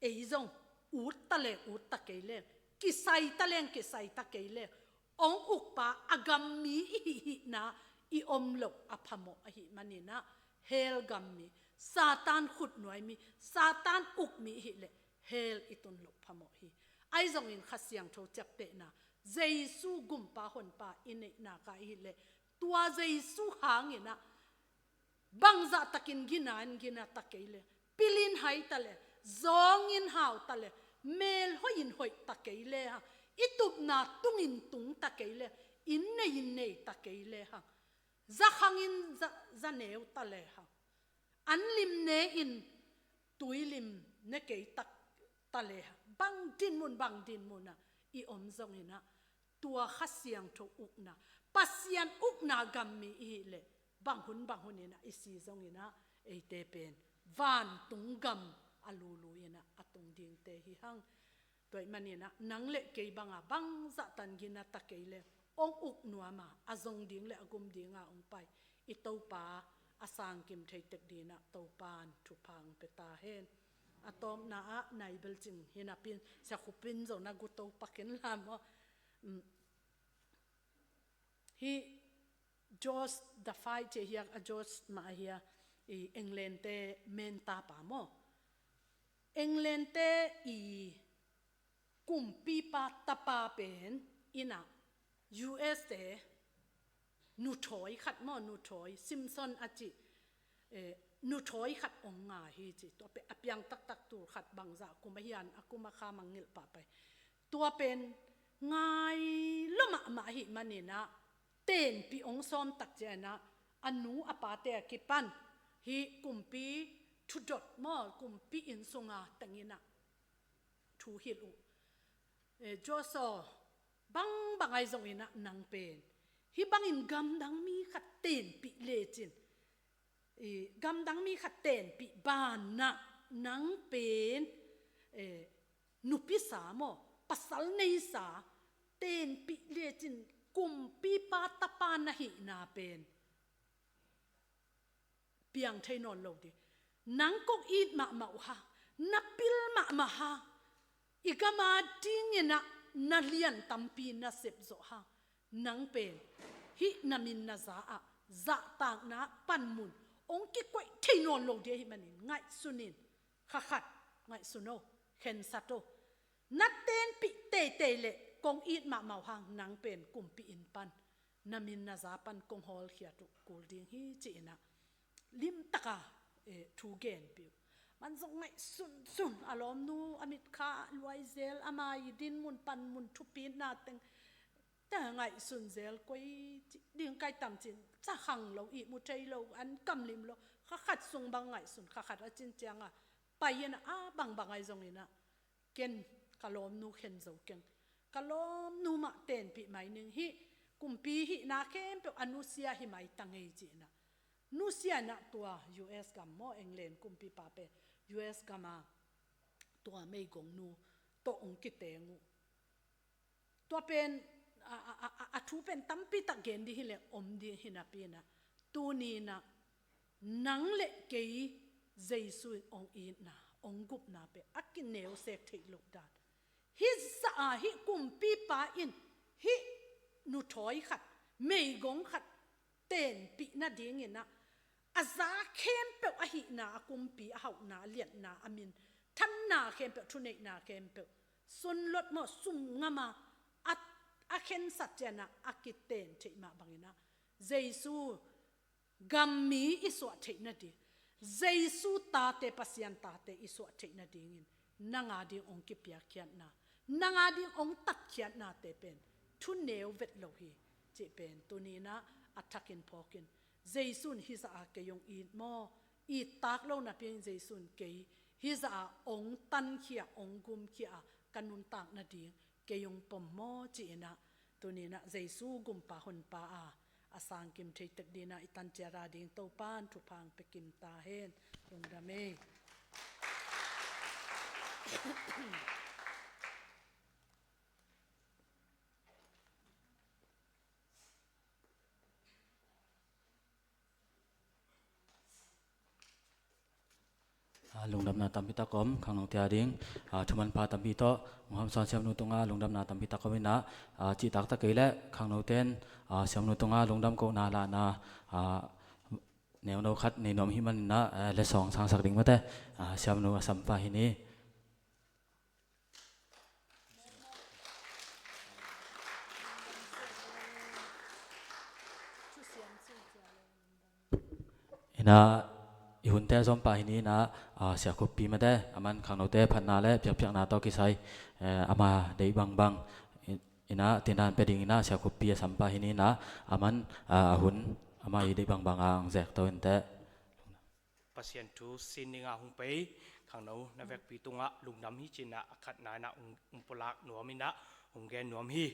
ei zong ut ta leng ut ta kei leng, kisai ta leng kisai ta kei leng, ong ukpa a gam mi i hih hihna i om loh a phamawh ahih maninah, hell gam mi, Satan khutnuai mi, Satan uk mi i hih leh hell i tun loh phamawh hi. Ahi zongin Kha Siangtho ciaptehna, Jesu Gumpa Honpa i neihna ka i hih leh, tua Jesu hanginah bangzah takin gina in gina ta kei le, pil in hai ta le, zawng in hau ta le, mel hoih in hoih ta kei le hang, i tupna tung in tung ta kei le, inn nei in nei ta kei le hang, za khang in za, za neu ta le hang, an lim ne in tui lim ne kei tak ta le hang, bang dinmun, bang dinmun ah i om zonginah, tua Kha Siangtho ukna, Pasian ukna gam mi i hih leh, bang hun bang hun inah i si zonginah, eite pen vantung gam a lulu inah a tung dingte hi hang. Tua ahih maninah, nang le kei banga bangzah tan gina ta kei le, ong uk nuama, a zong ding le a gum dinga ong pai i Topa a sangkim thei tek dingin ah Topa'n thupha hong pia ta hen. A tawpna ah nai bel cing hi napi-in, Sia Khup in zong na gu to pak in la maw. Mm. Hih George the Five ci hi a, George mah hi a, i England-te men tapa maw. England-te i kumpipa tapa pen in ah, U S-te nuthawi khat maw, nuthawi Simpson a cih, eh, nuthawi khat hong ngah hi ci. Tua pen a piang taktak tul khat bangzah kum a hiam, a kum a kha mangngilh pahpah hi. Tua pen ngai lo mahmah ahih manin ah, tenpih hong sawm tak ciangin ah, a nu a pate a kipan hih kumpi thudot maw, kumpi inn sunga tengin ah thu hilh uh. Eh, George aw, bangbang ahi zongin ah nang pen hih bangin gamdang mi khat tenpih lecin, eh, gamdang mi khat tenpih banah nang pen, eh, nupisa maw, pasal neisa tenpih lecin kumpipa tapa na hihna pen piang thei nawn lo ding. Nang kong it mahmah uh hang, na pil mahmah hang, i gam a dingin ah na lian tampi na sep zawh hang, nang pen hih na min na za ah zahtakna panmun hong kikoih thei nawn lo ding ahih manin ngaihsun in. Kha khat ngaihsun o, khensat o. Na tenpih teitei leh kong it mahmah uh hang, nang pen kumpi inn pan, na min na za pan kong hawlkhiat uh kul ding hi ci-in ah limtaka, eh, thu genpih uh. Man zong ngaihsunsun, a lawmnu a mitkha luai zel, ama i dinmun panmun thupitna teng ta ngaihsun zel, koi ci ding kai tam cin, ca khang lo, ihmu thei lo, an kamlim lo, kha khat sung bang ngaihsun, kha khat a cin ciangah pai-in ah, a bangbang ahi zongin ah ken ka lawmnu khen zo keng. Ka lawmnu mah tenpih mai ning, hih kumpi hihna khempeuh a nusia hi mai ta ngei ci-in ah. Nusia-in ah tua U S gam maw, England kumpipa pen U S gam a tua meigongnu tawh hong kiteng uh. Tua pen a, a, a, a, a thu pen tampi tak gen ding hileh om ding hi napi-in ah, tuni-in ah nang le kei Jesu in hong itna, hong gupna pen a kineusek theih loh dan. Hih zah a, hih kumpipa in hih nuthawi khat, meigong khat tenpih nadingin ah, a za khempeuh, a hihna, a kumpi, a hauhna, a liatna, a minthanna khempeuh, thuneihna khempeuh, sunlot maw, sum ngam a, a, a khensat ciangin ah a kiten theih mah bangin ah, Jesu gammi i suah theih nading, Jesu tate, Pasian tate i suah theih nadingin nang a ding hong kipiakkhiatna, nang a ding hong tatkhiatnate pen thu neu vet lo hi cih pen tuni-in ah a thakin phawkin, Jesu in hih zah a kei hong it maw, it tak lo napi-in Jesu in kei hih zah a hong tankhia, hong gumkhia a ka nuntak nading kei hong pom maw ci-in ah, tuni-in ah Jesu gumpa honpa a, a sangkim thei tek dingin ah i tan ciat a ding Topa'n thupha hong pia kim ta hen. Lungdam ei. A, lungdamna tampi tak om, khangnote a ding, a, thumanpha tampi tawh hong hamsawn siamnu tungah lungdamna tampi tak om in ah, a, cihtak tak kei leh khangnote in, a, siamnu tungah lungdam kohna lahna, a, neuno khat nei nuam ahih manin ah, a, letsong sangsak ding mate, a, siamnu a sampah hi ni. In ah, i hunte a zawm pah hi ni in ah, a, Sia Khuppi mate, aman khangnote phatna le piakpiakna tawh kisai, eh, ama deih bangbang. In, in ah, tindan pia dingin ah Sia Khuppi a sampah hi ni in ah, aman, a, a hun, ama i deih bangbang a hong zek to inteh. Pasian thu sin dingah hong pei khangno na vekpi tungah lungdam hi ci-in ah a khatna in ah hong, hong pulak nuam in ah hong gen nuam hi.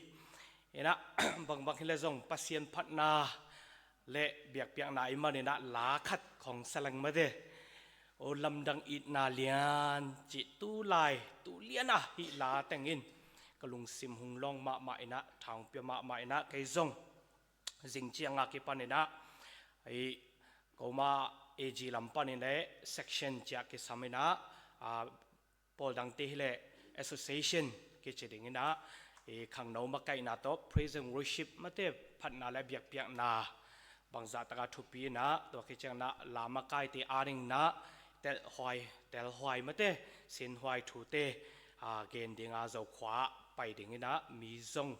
In ah, bangbang hileh zong Pasian phatna le biakpiakna i man in ah la khat khawng sa leng mate. O, lamdang itna lian cih tu lai, tu lian a hih la tengin ka lungsim hong lawng mahmah in ah, tha hong pia mahmah in ah, kei zong zing ciang a kipan in ah, Hih koma A G lam panin le section ciah kisam inah, a, pawl dangte hileh association kici ding inah, i khangno makaihna tawh praise and worship mate phatna le biakpiakna bangzah taka thupi inah, tua khit ciang inah la makaite a ding inah telhuai, telhuai mate sinhuai thute, a, gen dinga Zokhua ah pai ding inah mi zong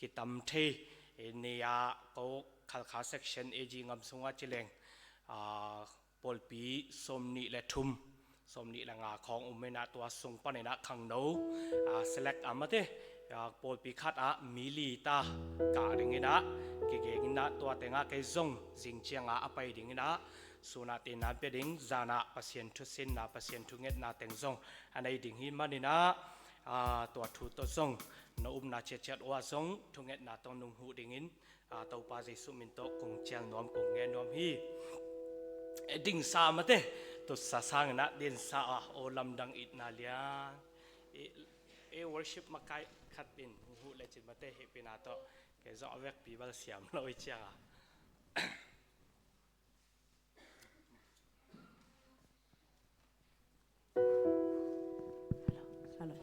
kitam thei. Ni-a ko Khalkha section A G ngam sungah ci leng, a, pawlpi sawmnih le thum, sawmnih le nga khawng um inah, tua sung panin ah khangno, a, select a mate, a, pawlpi khat ah mi li ta kah ding inah kigeng inah, tua tengah kei zong zing ciangah a pai ding inah, sunah tenna pia ding, zanah Pasian thusinna, Pasian thungetna teng zong a nei ding hi manin ah, a, tua thu tawh zong na upna ciatciat uh ah zong thungetna tawh nung huh dingin, a, Topa Jesuh min tawh kong cial nuam, kong ngen nuam hi. E, dingsa mate, tutsa sang inah dingsa a, aw lamdang itna lian. E, e, worship makai khat in huh lecin mate, hehpihna tawh, kei zong a vekpi bal siam lo i cianga. Hello.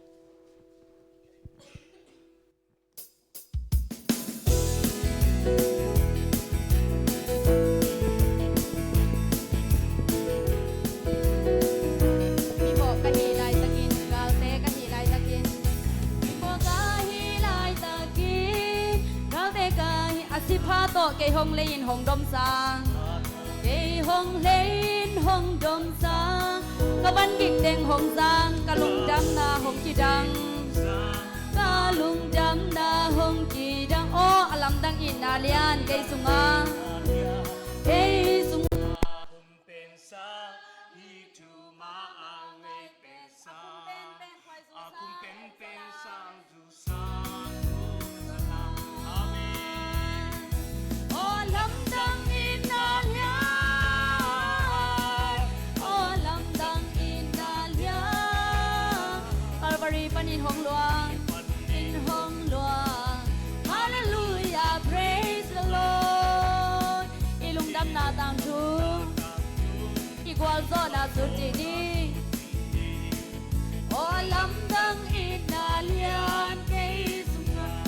Mimawh ka hih laitakin, galte ka hih laitakin, mimawh ka hih laitakin, galte ka hih, a sipha tawh kei hong lei-in hong domsa, kei hong lei-in hong domsa, ka van gik teng hong zang, ka lungdamna hong kidang, ka lungdamna hong kidang. Aw, a lamdang itna lian kei sungah, kei sungah. Aw lamdang itna lian, aw lamdang itna lian, Calvary panin hong luang, in hong luang. Hallelujah, praise the Lord. I lungdamna tangthu, i gualzawhna sut dih ni. Aw lamdang itna lian kei sungah,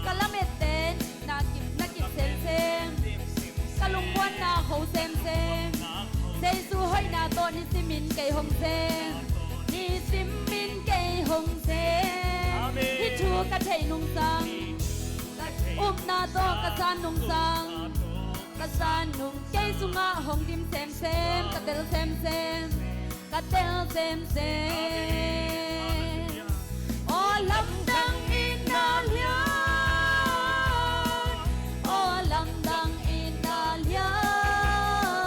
ka lametten na kip, na kip semsem, ka lungmuanna ho semsem, Jesu hoihna tawh nisimin kei hong sem, nisimin kei hong sem. Amen. Hih thu ka theih nungsang, upna tawh ka san nungsang, ka san nung, kei sungah hong dim semsem, ka tel semsem, ka tel semsem. Aw lamdang itna lian, aw lamdang itna lian,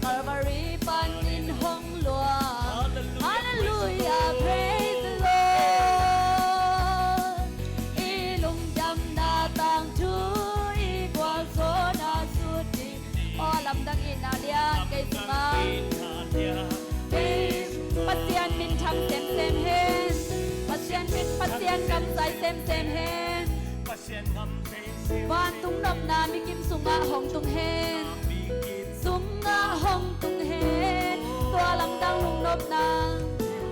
Calvary panin hong luang. Hallelujah, praise the Lord. I lungdamna tangthu, i gualzawhna sut dih. Aw lamdang itna lian kei sungah, kei Pasian minthang semsem hen, Pasian min, Pasian kamzai semsem hen. Vantung nopna mikim sungah hong tung hen, sungah hong tung hen. Tua lamdang lungnopna,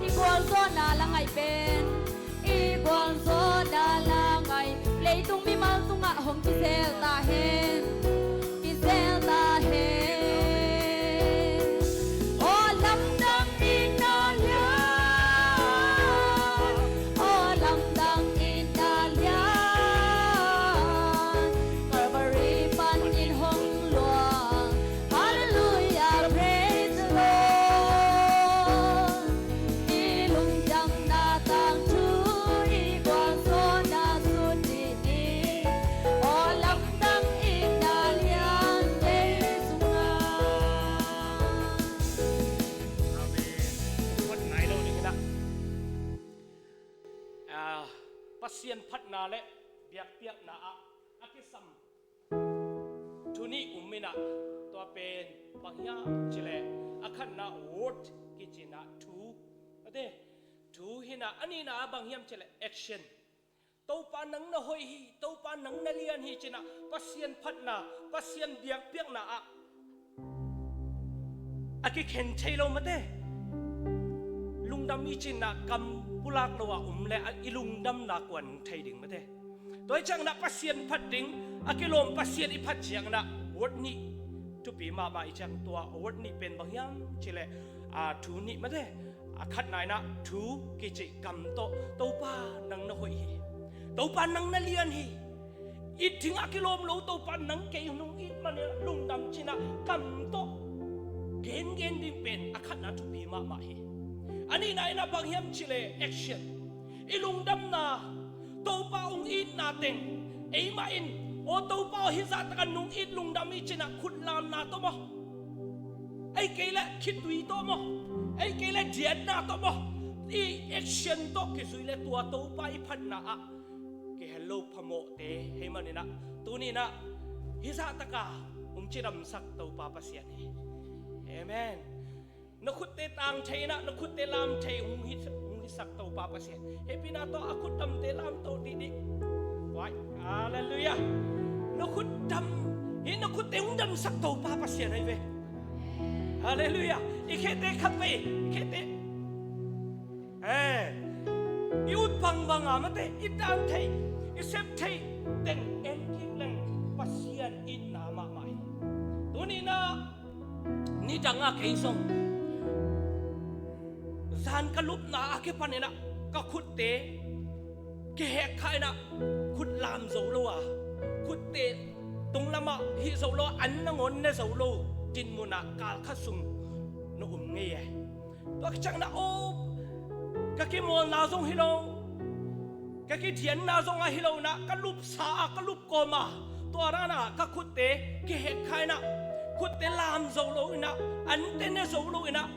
i gualzawhna la ngaih pen, i gualzawhna la ngaih, leitung mimal tungah hong kizel ta hen, kizel ta hen. Aw lamdang itna lian, aw lamdang itna lian, Calvary panin hong luang. Hallelujah, praise the Lord. I lungdamna tangthu, i gualzawhna sut dih ni. Aw lamdang itna lian kei sungah. Amen. Phat nai lo ding inah, ah, Pasian phatna le biakpiakna ah a kisam thu nih um inah, tua pen bang hiam cileh, a khatna word kici inah thu, ate, thu hi inah, a nihna bang hiam cileh action. Topa nang na hoih hi, Topa nang na lian hi cinah Pasian phatna, Pasian biakpiakna ah a kikhen thei lo mate. Lungdam i cinah kam pulak lo ah um le i lungdamna kuan hong thei ding mate. Tua hi cianginah Pasian phat ding a kilawm Pasian i phat cianginah word nih thupi mahmah i ciang tua word nih pen bang hiam cileh a thu nih mate. A khatna inah thu kici kam tawh Topa nang na hoih hi. Topa nang na lian hi. It ding a kilawm lo Topa nang kei nong it manin lungdam cinah kam tawh gengen ding pen a khatna thupi mahmah hi. A nihna inah bang hiam cileh action. I lungdamna Topa hong itna teng eimah in aw Topa aw hih zahtakah nong it lungdam i cinah khutlamna tawh maw? Ei kei le khitui tawh maw? Ei kei le diatna tawh maw? I action tawh kizui le tua Topa i phatna ah kihel lo phamawhte hei maninah tuninah hih zahtaka hong cidamsak Topa Pasian hi. Amen. Na khutte tang thei inah na khutte lam thei hong hi, hong hisak Topa Pasian. Hehpihna tawh a khutdamte lam to dihdih. Wai, halleluiah. Na khutdam hi na khutte hong damsak Topa Pasian ahi ve. Halleluiah. I khete khat vei i khete. Eh, i ut bangbang a mate i dan thei i sep thei teng en kik leng Pasian itna mahmah hi. Tuninah nidang a kei zong zan ka lupna a kipaninah ka khutte kihek kha inah khut lam zo lo a khutte tunglamah hih zo lo a an nangawn ne zo lo dinmunah kal khat sung na um ngei e. Tua kicianginah aw ka kimawlna zong hi lo ka kidianna zong ahi lo inah ka lupsa a ka lupkawm a tua ranah ka khutte kihek kha inah khutte lam zo lo inah ante ne zo lo inah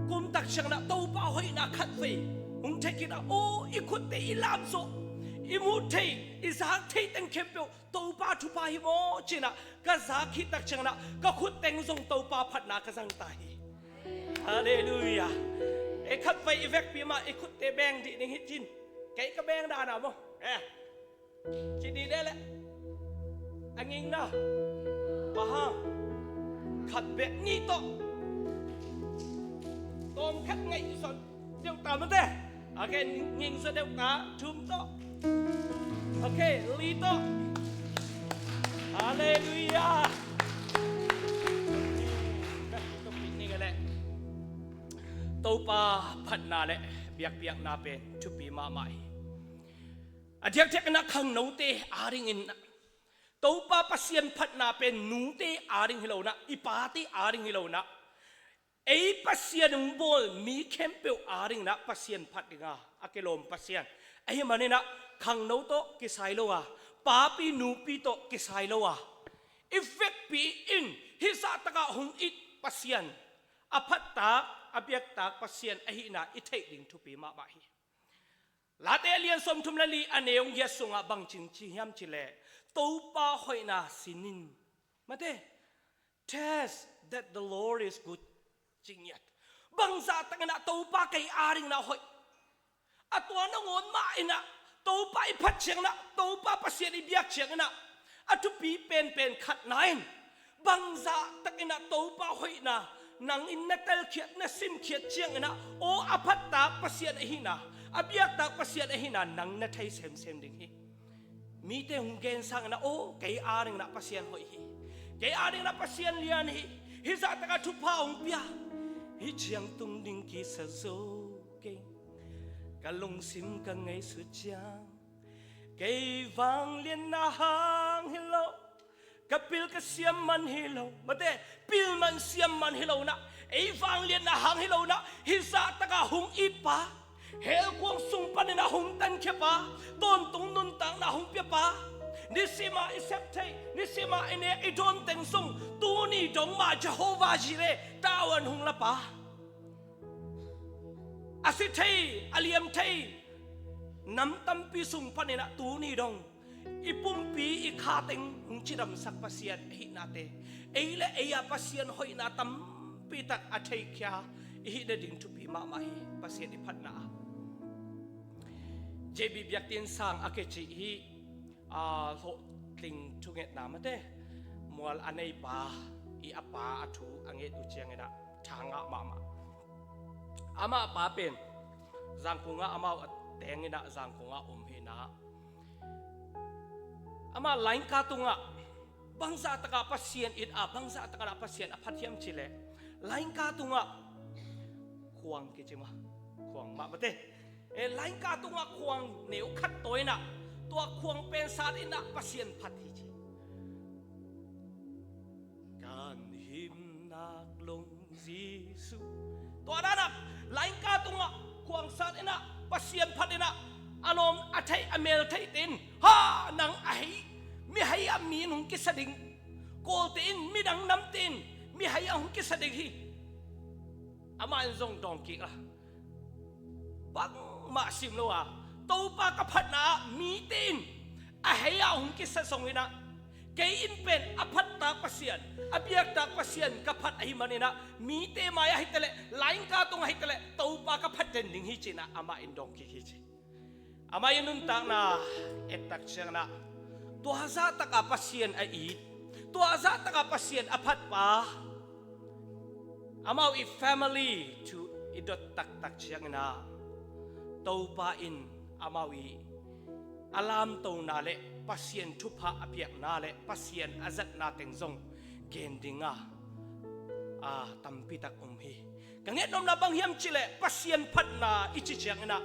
kumtak cianginah Topa hoihna khat vei hong thei kik inah aw i khutte i lam zo i muh thei i zak thei teng khempeuh Topa thupha hi maw cinah ka zak khittak cianginah ka khutteng zong Topa phatna ka zang ta hi. Halleluiah. Ei khat vei i vekpi mah i khutte beng dih ning hi cin kei ka beng dana maw? Eh, ci dih deh leh a ngingna bang hang khat bek nih tawh tawm khat ngaihzon deuh ta mate. Okay, ngingzon deuh ta thum tawh. Okay, li tawh. Halleluiah. Topa phatna le biakpiakna pen thupi mahmah hi. A diakdiak inah khangnote a dingin Topa Pasian phatna pen nute a ding hi lo inah i pate a ding hi lo inah ei Pasian hong bawl mi khempeuh a dinginah Pasian phat dinga a kilawm Pasian ahi maninah khangno tawh kisai lo a papi nupi tawh kisai lo a i vekpi in hih zahtakah hong it Pasian a phattak a biaktak Pasian ahihna i theih ding thupi mahmah hi. Late a lian sawmthum le li a neu hong giat sungah bangci ci hiam cileh Topa hoihna sin in mate. Test that the Lord is good. Ci ngiat. Bangzah takinah Topa kei a dinginah hoih a tua nangawn mah inah Topa i phat cianginah Topa Pasian i biak cianginah a thupi penpen khatna in bangzah takinah Topa hoihna nang in na telkhiat na simkhiat cianginah aw a phattak Pasian ahihna a biaktak Pasian ahihna nang na thei semsem ding hi. Mite hong gen sanginah aw kei a dinginah Pasian hoih hi. Kei a dinginah Pasian lian hi. Hih zahtakah thupha hong pia hi ciang tung ding kisa zo kei ka lungsim ka ngaihsut ciang kei vangliatna hang hi lo ka pil ka siam man hi lo mate pil man siam man hi lo inah ei vangliatna hang hi lo inah hih zahtakah hong itpa helkuang sung paninah hong tankhiapa tawntung nuntakna hong piapa nisima i sep thei nisima i nek i dawn teng sung tuni dong mah Jehovah Jireh tawan hong lapa a si thei a liam thei nam tampi sung paninah tuni dong i pumpi i kha teng hong cidamsak Pasian ahihnate ei le ei a Pasian hoihna tampitak a theikhia i hih nading thupi mahmah hi. Pasian i phatna ah J B Biaktinsang a kici hi, a, hlawhtling thungetna mate, mual a neipa i a pa a thu a nget uh ciangin ah tha ngah mahmah. Amah pa pen Zangkong ah amau a tengin ah Zangkong ah om hi in ah, amah laingka tungah bangzah takah Pasian it a, bangzah takah Pasian a phat hiam cih leh, laingka tungah khuang kici mah, khuang mah mate. E, laingka tungah khuang neu khat tawi in ah, tua khuang pen sat in ah Pasian phat hi ci. Kan himnak long Jesu. Tua dan ah laingka tungah khuang sat in ah Pasian phat in ah, a lawm a theih a mel theih te in, ha, nang a hei, mi hei a mi in hong kisa ding, Kawlte in, midang namte in mi hei a hong kisa ding hi. Amah in zong dawng kik a, bangmah sim lo a, Topa ka phatna ah mite in a hei a hong kisa zongin ah, kei in pen a phat tak Pasian, a biak tak Pasian ka phat ahih manin ah, mite mai ah hi ta leh, laingka tung ah hi ta leh, Topa ka phat den ding hi ci-in ah amah in dawng kik hi ci. Amah i nuntakna et tak ciangin ah, tua zah takah Pasian a it, tua zah takah Pasian a phat pa, amau i family thu i dot taktak ciangin ah, Topa in amau i a lamtona le Pasian thupha a piakna le Pasian a zatna teng zong gen ding a, a, tampi tak om hi. Ka ngetnuamna bang hiam cih leh, Pasian phatna i ci ciangin ah,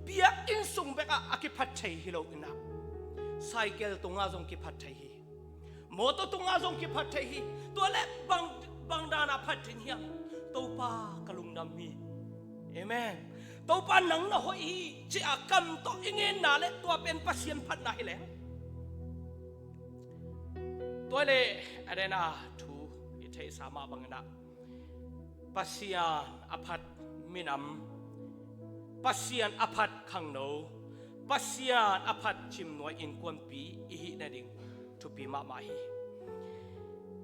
biakinn sung bekah a kiphat thei hi lo in ah, cycle tungah zong kiphat thei hi. Mawtaw tungah zong kiphat thei hi. Tua leh bang, bang dan a phat ding hiam? Topa, ka lungdam hi. Amen. Topa, nang na hoih hi, ci-a kam tawh i ngenna leh tua pen Pasian phatna hi leng. Tua leh a den a thu i theihsa mah bangin ah, Pasian a phat minam, Pasian a phat khangno, Pasian a phat cimnuai innkuanpi i hih nading thupi mahmah hi.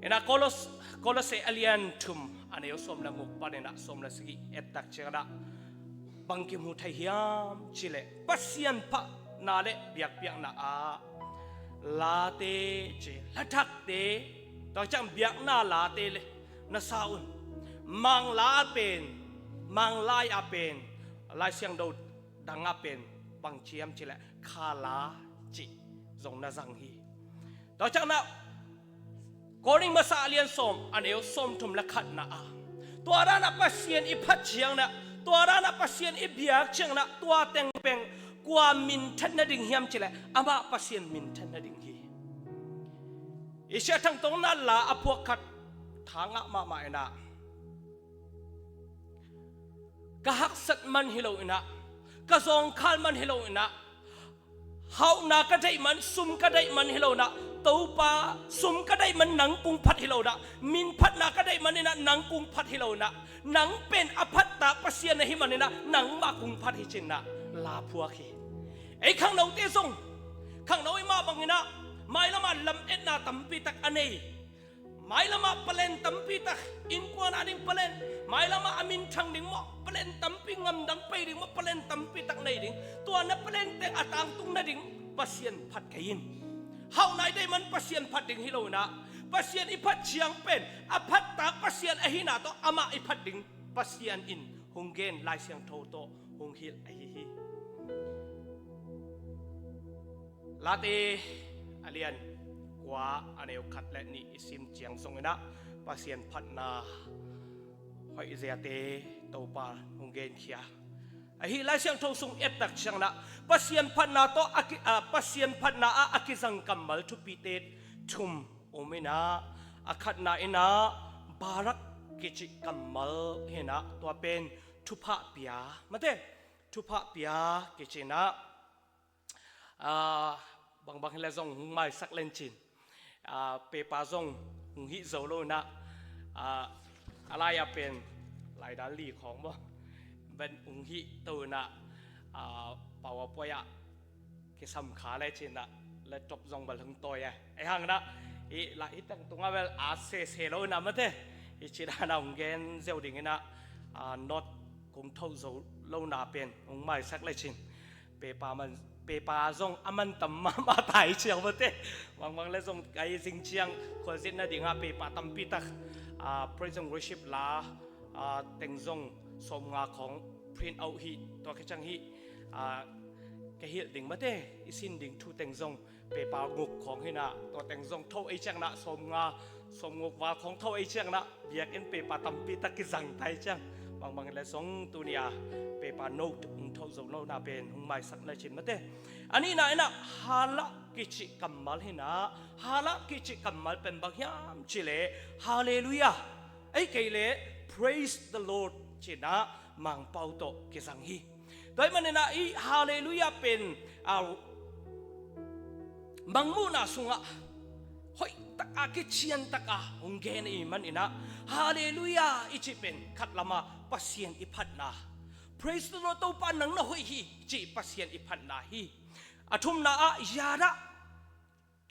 Ina Kolos-, Kolose a lian thum, a neu sawm le guk panin ah sawm le sagih et tak ciangin ah, bang kimu thei hiam cih leh, Pasian phatna le biakpiakna ah late ci, lathakte, tua ciang biakna late le na sa un. Mangla a pen, Manglai a pen, Lai Siangtho dang a pen bang ci hiam cih leh, khala ci zong na zang hi. Tua ciang na Korin masa a lian sawm, a neu sawmthum le khatna ah, tua dan a Pasian i phat ciangin ah, tua dan a Pasian i biak ciangin ah, tua teng pen kua minthan nading hiam cih leh, amah Pasian minthan nading hi. I Sia Thang Tong in ah la a phuak khat tha ngah mahmah in ah, ka haksat man hi lo in ah, ka zawngkhal man hi lo in ah, hauhna ka deih man, sum ka deih man hi lo in ah, Topa, sum ka deih man nang kung phat hi lo in ah, min phatna ka deih man in ah nang kung phat hi lo in ah, nang pen a phat tak Pasian ahih manin ah nangmah kung phat hi ci-in ah la phuak hi. Ei khangnote zong, khangno i mah bangin ah, mailam ah lametna tampi tak a nei, mailam ah plan tampi tak, innkuan a ding plan, mailam ah a minthang ding maw, plan tampi, ngamdang pai ding maw, plan tampi tak nei ding. Tua na plan teng a tangtung nading Pasian phat kei in. Hauhna i deih man Pasian phat ding hi lo in ah, Pasian i phat ciang pen a phat tak Pasian ahihna tawh amah i phat ding Pasian in hong gen, Lai Siangtho tawh hong hilh ahi hi. Late a lian kua, a neu khat le nih i sim ciang zongin ah, Pasian phatna hoih ziate Topa hong genkhia. Ahi, Lai Siangtho sung et tak ciangin ah, Pasian phatna tawh a ki, a, Pasian phatna ah a kizang kammal thupite thum om in ah, a khatna in ah Barak kici kammal hi in ah, tua pen thupha pia, mate, thupha pia kici in ah, a, bangbang hi leh zong hong maisak len cin. A, pepa zong hong hih zo lo in ah, a, a lai a pen lai dan li khawng maw, ben hong hih to in ah, a, PowerPoint ah kisam kha le cin ah, laptop zong bel hong tawi e. Ei hang in ah, i la i tang tungah bel a sese lo in ah, mate, i ci dan a hong gen zeu ding in ah, a, note kong thoh zo lo na pen hong maisak le cin. Pepa man pepa zong a mantam mahmah tai ciang mate. Bangbang le zong kai zing ciang khualzinna dingah pepa tampi tak, ah, praise and worship la, ah, teng zong sawmnga khawng print out hi, tua khit ciang hi, ah, ka hilh ding mate, i sin ding thu teng zong pepa nguk khawng hinah, tua teng zong tho ei ciangnah sawmnga, sawmnguk val khawng tho ei ciangnah biakinn pepa tampi tak kizang tai ciang. Bangbang le zong tuni a pepa note hong tho zo nona pen hong maisak na cin mate. A nihna inah halak kici kammal hinah, halak kici kammal pen bang hiam cileh Halleluiah, ei kei leh Praise the Lord cinah Mangpau tawh kizang hi. Tua ahih maninah i Halleluiah pen, ah, Mangmuhna sungah hoih taka kician taka hong gen i maninah Halleluiah i cih pen khat lama Pasian i phatna, Praise the Lord, Topa nang na hoih hi cih Pasian i phatna hi. A thumna ah Yada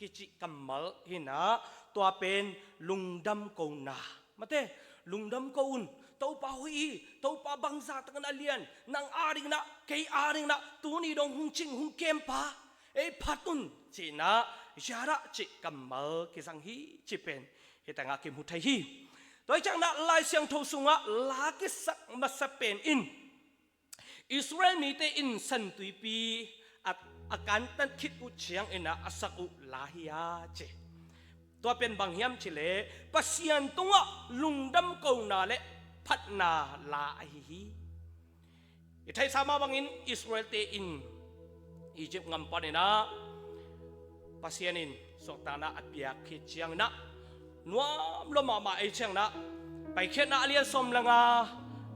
kici kammal hinah, tua pen lungdam kona mate, lungdam ko un. Topa hoih hi, Topa bangza takin a lian, nang adinginah kei adinginah tuni dong hong cing hong kempa ei phat un cinah Yada cih kammal kizang hi cih pen hi tengah kimu thei hi. Tua hi ciangnah Lai Siangtho sungah la kisak masa pen in Israel mite in San Tuipi a, a kantat khit uh cianginah a sak uh la hi a ci. Tua pen bang hiam cileh Pasian tungah lungdam kona le phatna la ahi hi. I theihsa mah bangin Israel-te in Egypt gam paninah Pasian in suahtakna a piak khit cianginah nuam lua mahmah ei cianginah Paikhiatna a lian sawm le nga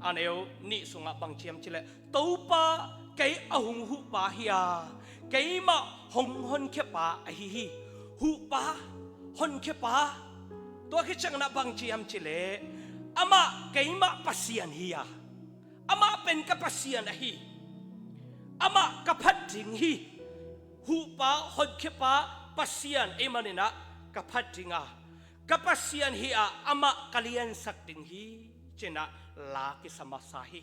a neu nih sungah bang ci hiam cileh Topa kei a hong huhpa hi a, keimah hong honkhiapa ahi hi. Huhpa, honkhiapa. Tua khit cianginah bang ci hiam cileh amah keimah Pasian hi a, amah pen ka Pasian ahi, amah ka phat ding hi. Huhpa, honkhiapa Pasian ei maninah ka phat ding a, ka Pasian hi a, amah ka liansak ding hi cinah la kisa masa hi.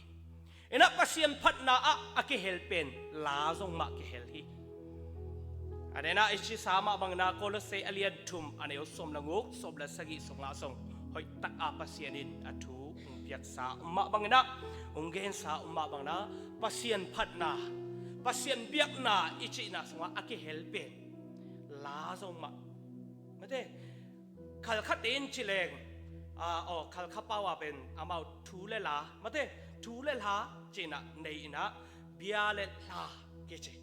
Inah Pasian phatna ah a kihel pen la zong mah kihel hi. A denah i cisa mah banginah Kolose a lian thum a neu sawm le nguk sawm le sagih sungah zong hoih taka Pasian in a thu hong piaksa um mah banginah, hong gensa um mah banginah Pasian phatna, Pasian biakna i cihna sungah a kihel pen la zong mah mate. Khalkhate in ci leng, ah, aw, Khalkha pau a pen amau thu le la mate, thu le la cinah nei inah bia le hla kici.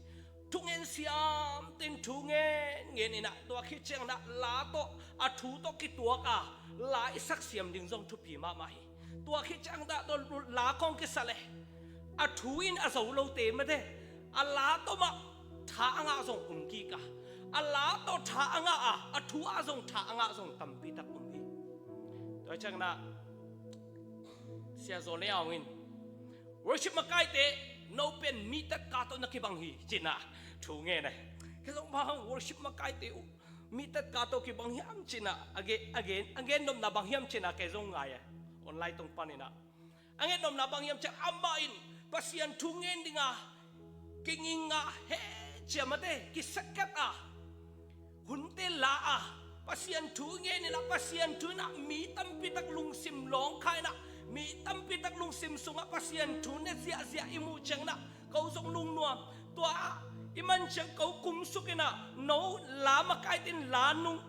Thungen siamte in thu ngen ngen inah tua khit cianginah la tawh, a thu tawh kituak a la i saksiam ding zong thupi mahmah hi. Tua khit cianginah tua la khawng kisa le a thu in a zo lote mate, a la tawh mah tha a ngah zong um kik a, a la tawh tha a ngah a, a thu ah zong tha a ngah zong tampi tak um hi. Tua cianginah Sia Zaw Lei Aung in worship makaite, no pen mi tatka tawh na kibang hi cinah thu ngen a. Kei zong bang worship makaite uh mi tatka tawh kibang hiam cinah a gen, a gen, a gen nopna bang hiam cinah kei zong ngai a, online tung paninah a gen nopna bang hiam ciah amah in Pasian thu ngen dinga kinging a he cia mate, kisakkat a, hunte la a, Pasian thu ngen inah Pasian thu inah mi tampi tak lungsim lawngkha inah mi tampi tak lungsim sungah Pasian thu ne ziahziah i muh cianginah ko zong lungnuam. Tua i man ciang ko kumsuk inah no la makaite in la nung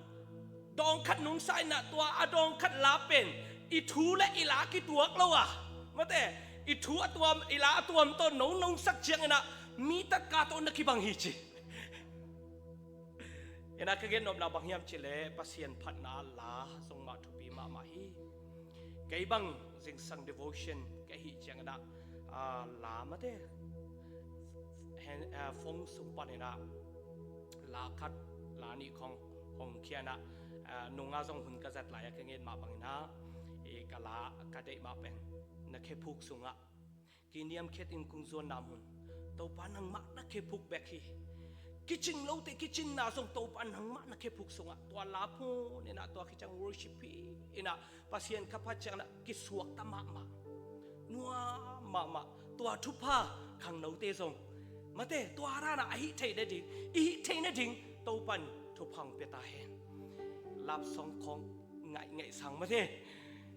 dawngkhat nungsa inah tua a dawngkhat la pen i thu le i la kituak lo a mate, i thu a tuam, i la a tuam tawh no nungsak cianginah mi tatka tawh na kibang hi ci. Inah ka gen nopna bang hiam cileh Pasian phatna la zong mah thupi mahmah hi. Kei bang zingsang devotion ka hih cianginah, ah, la mate hen, ah, phone sung paninah la khat la nih khawng hong khianah, ah, nungah zong hun ka zat lai-ah ka ngen mah banginah i ka la ka deih mah pen na khephuk sungah kiniamkhiat in kong zuan nam hun Topa nangmah na khephuk bek hi. Kicing lote kicinna zong Topa nangmah na khephuk sungah tua la phun inah tua khit ciang worship hi inah Pasian ka phat cianginah kisuakta mahmah, nuam mahmah. Tua thupha khangnote zong Mate, tua dan a hih theih nading, i hih theih nading Topan thupha pia ta hen. Love song khawng ngaih ngaih sang mate.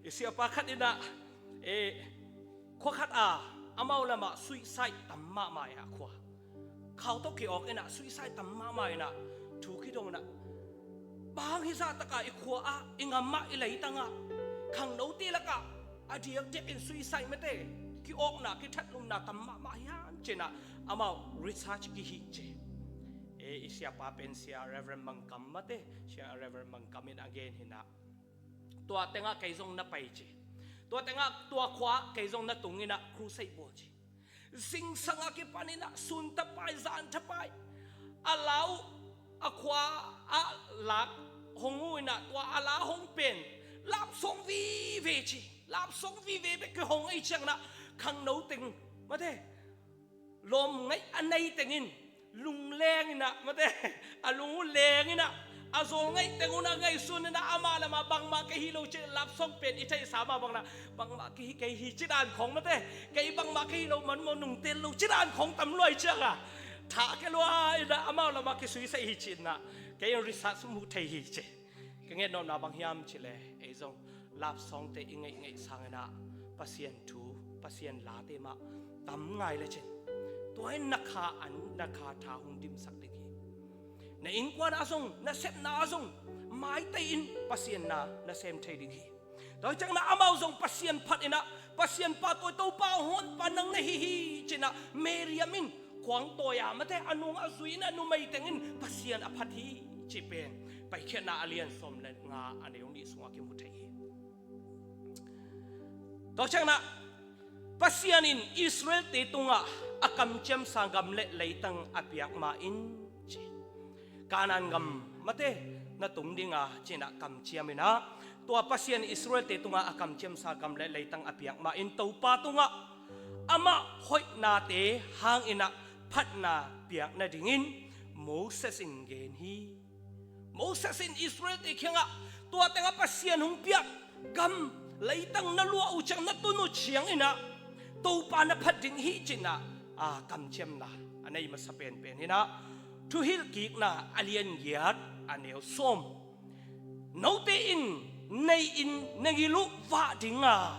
I siapa khat in ah, eh, khua khat a, amau lamah suicide tam mahmah a khua. Khau tawh ki-awk in ah suicide tam mahmah in ah, thu kidong in ah, bang hizah takah i khua ah, i gam ah, i leitang ah, khangnote lakah a diakdiak in suicide mate, ki-awkna, kithatlumna tam mahmah hiam ci-in ah amau research kihih ci. Eh, i siapa pen Sia Reverend Mangkam mate, Sia Reverend Mangkam in a gen hi in ah, tua tengah kei zong na pai ci. Tua tengah tua khua kei zong na tung in ah crusade bawl ci. Zingsang a kipan in ah sun thapai, zan thapai, a lau, a khua ah lak hong uh in ah, tua a la hong pen love song vive ci. Love song vive bek kihong ahih ciangin ah, khangno teng mate, lawm ngaih a nei teng in lungleng in ah mate, a lung uh leng in ah, a zawl ngaih teng un ah ngaihsun in ah, amah lamah bangmah kei hi lo ci. Love song pen i theihsa mah bang in ah, bangmah kei hi, kei hi ci dan khawng mate, kei bangmah kei hi lo man maw, nungtel lo ci dan khawng tam lua ahih ciangin ah, thah kei lua in ah, amau lamah kisuisai hi ci-in ah, kei in research muh thei hi ci. Ka ngetnopna bang hiam cih leh, ei zong love songte i ngaih ngaih sangin ah, Pasian thu, Pasian late mah tam ngai lecin, tua in na kha an, na kha tha hong dimsak ding hi. Na innkuan ah zong, na sepna ah zong, maitei in Pasian na na sem thei ding hi. Tua ciangin ah amau zong Pasian phat in ah, Pasian pahtawi, Topa honpa nang na hi hi ci-in ah, Miriam in khuang tawi a mate, a nung a zui in ah, numei teng in Pasian a phat hi cih pen Paikhiatna a lian sawm le nga, a neu nih sungah kimu thei hi. Tua ciangin ah Pasian in Israel-te tungah a kamciamsa gam le leitang a piak ma-in ci. Kanaan gam mate na tung ding a ci-in ah kamciam in ah, tua Pasian Israel-te tungah a kamciamsa gam le leitang a piak ma-in Topa tungah amah hoihnate hangin ah phatna piak nadingin Moses in gen hi. Moses in Israel-te kiangah, tua tengah Pasian hong piak gam leitang na luah uh ciang, na tun uh ciangin ah Topa na phat ding hi ci-in ah, a kamciamna a nei masa penpen hi in ah, Thuhilhkikna a lian giat, a neu sawm. Note in nei-in na gil uh vah ding a,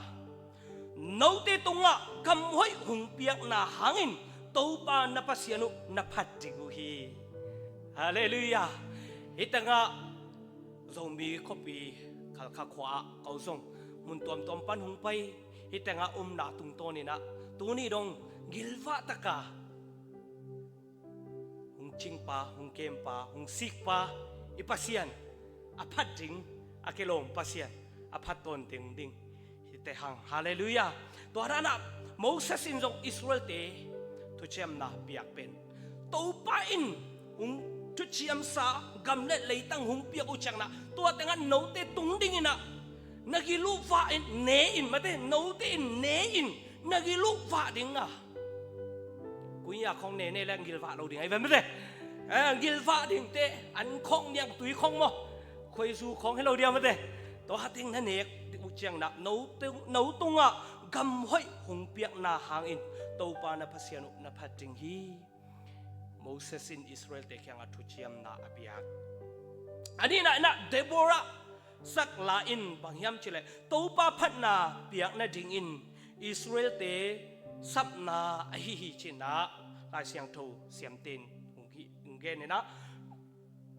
note tungah gam hoih hong piakna hangin Topa na Pasian uh na phat ding uh hi. Halleluiah. Hih tengah Zomi khuapi Khalkha khua ah ko zong mun tuamtuam pan hong pai, hih tengah umna tungtawn in ah tuni dong gilvah taka hong cingpa, hong kempa, hong sikpa i Pasian, a phat ding, a kilawm Pasian, a phat tawntung ding hite hang. Halleluiah. Tua dan ah Moses in zong Israel-te thuciamna piak pen, Topa in hong thuciamsa gam le leitang hong piak uh ciangin ah, tua tengah note tung dingin ah na gil uh vah in, ne in mate, note in ne in na gil uh vah ding a. Kuiya khawng ne ne leng gilvah lo ding ahi ve mate. Eh, gilvah dingte an khawng, niangtui khawng maw, khuaizu khawng hi lo ding a mate. Tua teng na nek uh ciangin ah no tung, no tungah gam hoih hong piakna hangin Topa na Pasian uh na phat ding hi. Moses in Israel-te kiangah thuciamna a piak. A nihna in ah Deborah sakla in bang hiam cih leh Topa phatna piak nadingin Israel-te sapna ahi hi ci-in ah Lai Siangtho siamte in hong hi, hong gen in ah,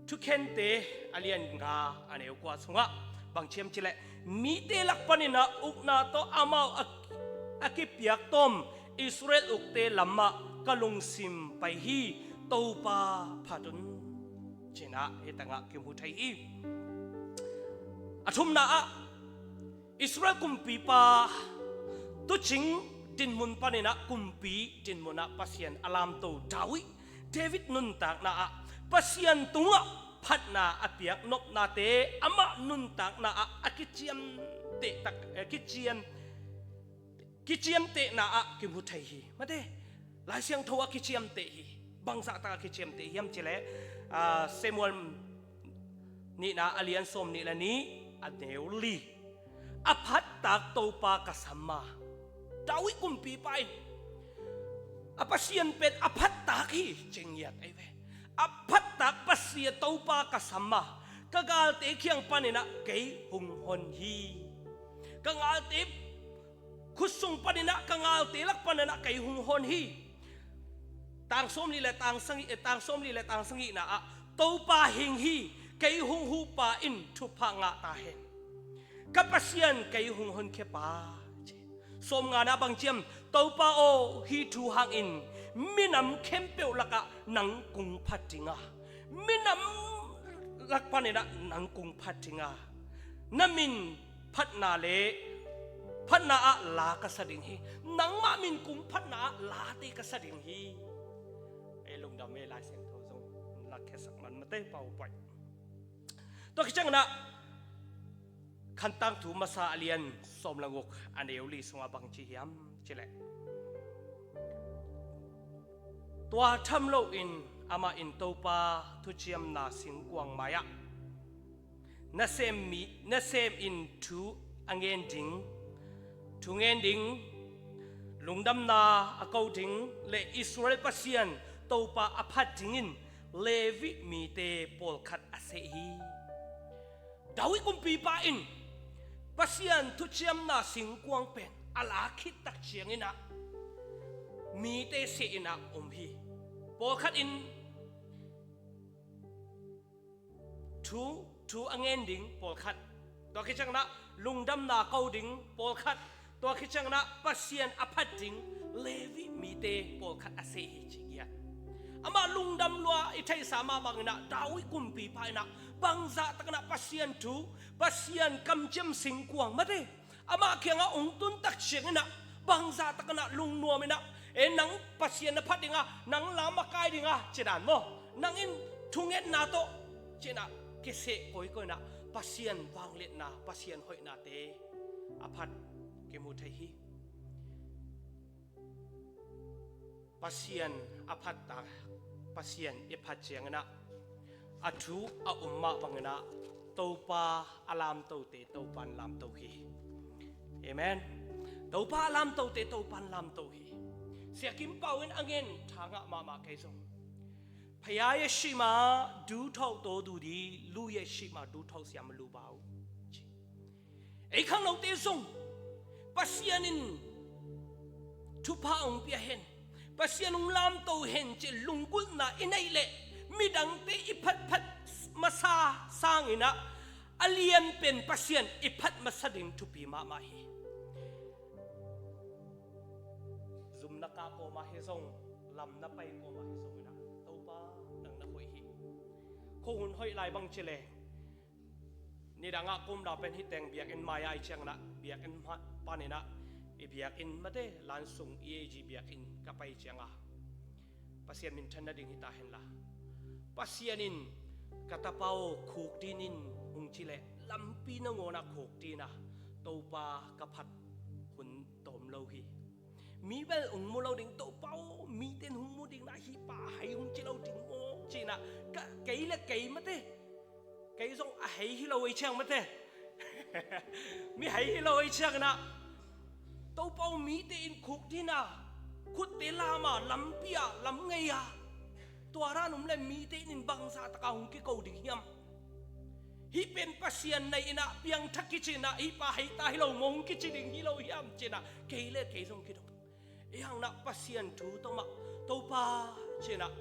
Thukhente a lian nga, a neu kua sungah bang ci hiam cih leh, mite lak panin ah ukna tawh amau a, a kipiak tawm Israel ukte lamah ka lungsim pai hi. Topa phat un, ci-in ah hih tengah kimu thei hi. A thumna ah Israel kumpipa tuucing dinmun panin ah kumpi dinmun ah Pasian a lamto David, David nuntakna ah Pasian tungah phatna a piak nopnate, amah nuntakna ah a kiciamteh tak, eh, kician, kiciamtehna ah kimu thei hi. Mate, Lai Siangtho ah kiciamteh hi. Bangzah tak ah kiciamteh hiam cih leh, ah, Samuel nihna a lian sawm nih le nih, a neu li. A phattak Topa ka sam a. David kumpipa in A Pasian pen a phattak hi, ci ngiat ahi ve. A phattak Pasian Topa ka sam a, ka galte kiang paninah kei hong hon hi. Ka galte khutsung paninah, ka galte lak paninah kei hong hon hi. Tang sawmli le tang sagih, eh, tang sawmli le tang sagihna ah, Topa hing hi, kei hong hupa in thupha ngah ta hen. Ka Pasian kei hong honkhia pa, ci. Sawmngana bang ci hiam? Topa aw, hih thu hangin minam khempeuh lakah nang kong phat ding a, minam lak paninah nang kong phat ding a, na min phatna le phatna ah la ka sa ding hi. Nangmah min kong phatna ah late ka sa ding hi. Ei lungdam e, Lai Siangtho zong lakkhiasak man mate, pau pai. Tua khit cianginah Khan Tangthu masa a lian sawm le guk, a neu li sungah bang ci hiam cileh, tua tham loin amah in Topa thuciamna singkuang mai-ah nasem mi, nasem in thu a ngen ding, thu ngen ding, lungdamna a ko ding le Israel Pasian Topa a phat dingin Levi mite pawlkhat a seh hi. David kumpipa in Pasian thuciamna singkuang pen a la khit tak cianginah mite seh inah um hi. Pawlkhat in thu, thu a ngen ding pawlkhat, tua khit cianginah lungdamna ko ding pawlkhat, tua khit cianginah Pasian a phat ding Levi mite pawlkhat a seh hi, ci ngiat. Amah lungdam lua i theihsa mah banginah David kumpipa inah bangzah takinah Pasian thu, Pasian kamciam singkuang mate amah kiangah hong tun tak cianginah bangzah takinah lungnuam inah, e, nang Pasian na phat ding a, nang lam a kai ding a, ci dan maw, nang in thungetna tawh, ci inah kiseh kawikawi inah Pasian vangliatna, Pasian hoihnate a phat kimu thei hi. Pasian a phattak, Pasian i phat cianginah a thu a um mah banginah Topa a lamtote Topan lamto hi. Amen. Topa a lamtote Topan lamto hi. Sia Kim Pau in a ngen tha ngah mahmah kei zong. พยายะชิมาดูเท่าตัวดูดี รู้ยะชิมาดูเท่าเสียมรู้เบา Ei khangnote zong Pasian in thupha hong pia hen, Pasian hong lamto hen cih lunggulhna i neih leh midangte i phatphat masa sanginah a lianpen Pasian i phat masa ding thupi mahmah hi. Zum na kah kawmah hi zong, lam na pai kawmah hi zonginah Topa nang na hoih hi. Khuahun hoih lai bang cileh, nidangah kumdau pen hi teng biakinn mai-ah i cianginah biakinn paninah i biakinn mate, lansung i ei ji biakinn ka pai cianga Pasian minthan nading hi ta henla, Pasian in ka tapa aw khukdin in hong cileh lampi nangawnah khukdina Topa ka phat hun tawm lo hi. Mi bel hong mu lo ding, Topa aw, mite in hong mu ding na, hih pa hei hong ci lo ding maw, ci inah ka, kei le kei mate, kei zong a hei hi lo ei ciang mate. Mi hei hi lo ei cianginah Topa aw, mite in khukdina khutte lama, lampi-a, lam ngei-a tua dan um le mite in bangzah taka hong kiko ding hiam? Hih pen Pasian nei inah piangthak kici inah hih pa hei ta hi lo maw, hong kici ding hi lo hiam ci inah kei le kei zong kidong. Ei hangna Pasian thu tawh mah, Topa ci inah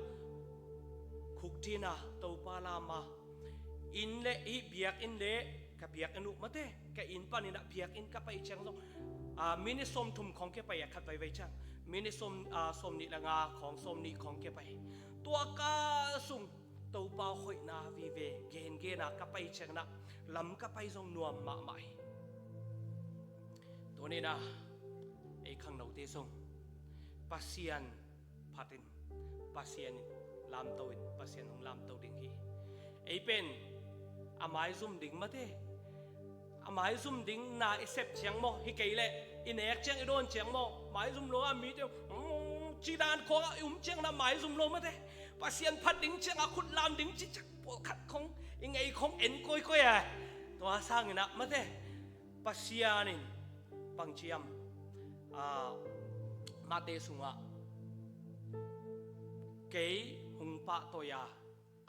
khukdina Topa lama, inn le hih biakinn le ka biakinn uh mate, ka inn paninah biakinn ka pai ciang zong, ah, minute sawmthum khawng kia pai a, khat vaivai ciang minute sawm, ah, sawmnih le nga khawng, sawmnih khawng kia pai. Tua kal sung Topa hoihna vive gengena ka pai cianginah lam ka pai zong nuam mahmah hi. Tuninah ei khangnote zong Pasian phatin, Pasian in lamto in, Pasian hong lamto ding hi. Ei pen a maizum ding mate, a maizum ding na i sep ciang maw, hi kei leh i nek ciang i dawn ciang maw, maizum lo a mite, mm, ci dan khawngah i um ciang na maizum lo mate. Pasian phat ding ciangah khut lam ding ci ciang pawlkhat khawng i ngei khawng en kawikawi a. Tua sanginah mate, Pasian in bang ci hiam, ah, Mate sungah kei hong pahtawi a,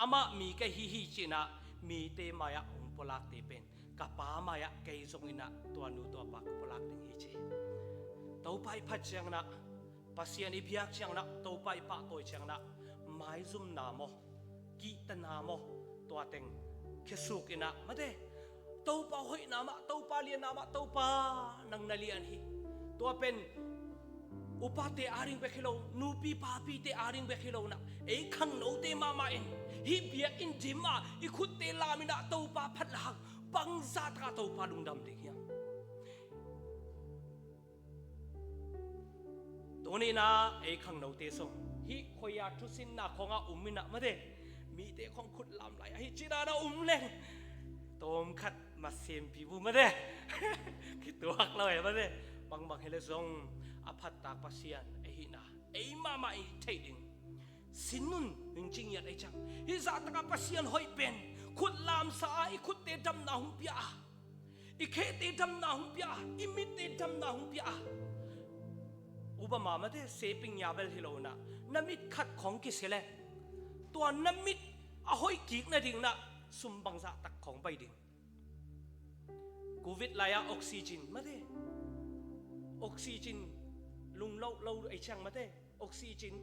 amah mi ka hi hi ci-in ah mite mai-ah hong pulakte pen ka Pa mai-ah kei zong in ah tua nu tua pa ka pulak ding hi ci. Topa i phat ciangin ah, Pasian i biak ciangin ah, Topa i pahtawi ciangin ah, maizumna maw, kihtana maw, tua teng khesuk in ah, mate, Topa hoihna mah, Topa lianna mah, Topa nang na lian hi. Tua pen upate ading bek hi lo, nupi papite ading bek hi lo in ah, ei khangnote mahmah in hih biakinn dim ah i khutte lam in ah Topa phat le hang bangzah takah Topa lungdam ding hiam? Tuni in ah ei khangnote zong hih khoi-a thusinna khawngah um in ah, mate, mite khawng khut lam lai ahi cih dan a um leng, tawmkhat masempi bu, mate, kituak lo e, mate. Bangbang hi le zong a phattak Pasian ahihna ei mahmah i theih ding. Sin un, hing ci ngiat ei ciang. Hih zahtakah Pasian hoih pen khut lamsa a, i khutte damna hong pia a, i khete damna hong pia a, i mitte damna hong pia a. Upama, mate, seping ya bel hi lo in ah, na mit khat khawng kisia le, tua na mit a hoih kik nading in ah sum bangzah tak khawng pai ding? Covid lai-a oxygen, mate, oxygen lungloh lo ei ciang, mate, oxygen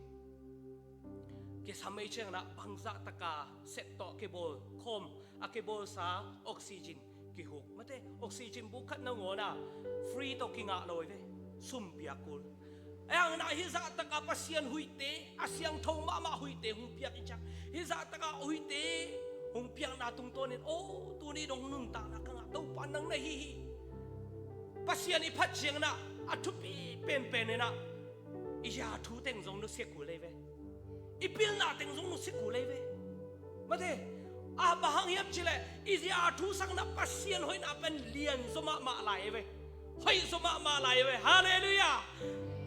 kisam ei ciangin ah bangzah taka set tawh kibawl khawm, a kibawlsa oxygen kihuk, mate, oxygen buk khat nangawn ah free tawh kingah lo hi ve, sum piak kul. Ahi hangin ah hih zahtakah Pasian huihte, a siangtho mahmah huihte hong piak i ciang, hih zahtakah huihte hong piakna tungtawnin, aw, tuni dong nuntakna ka ngah, Topa nang na hi hi. Pasian i phat ciangin ah a thupi penpen in ah i zia thu teng zong nusia kul ei ve. I pilna teng zong nusia kul ei ve. Mate, a bang hang hiam cih leh i zia thu sang in ah Pasian hoihna pen lian zaw mahmah lai ei ve. Hoih zaw mahmah lai ei ve. Halleluiah.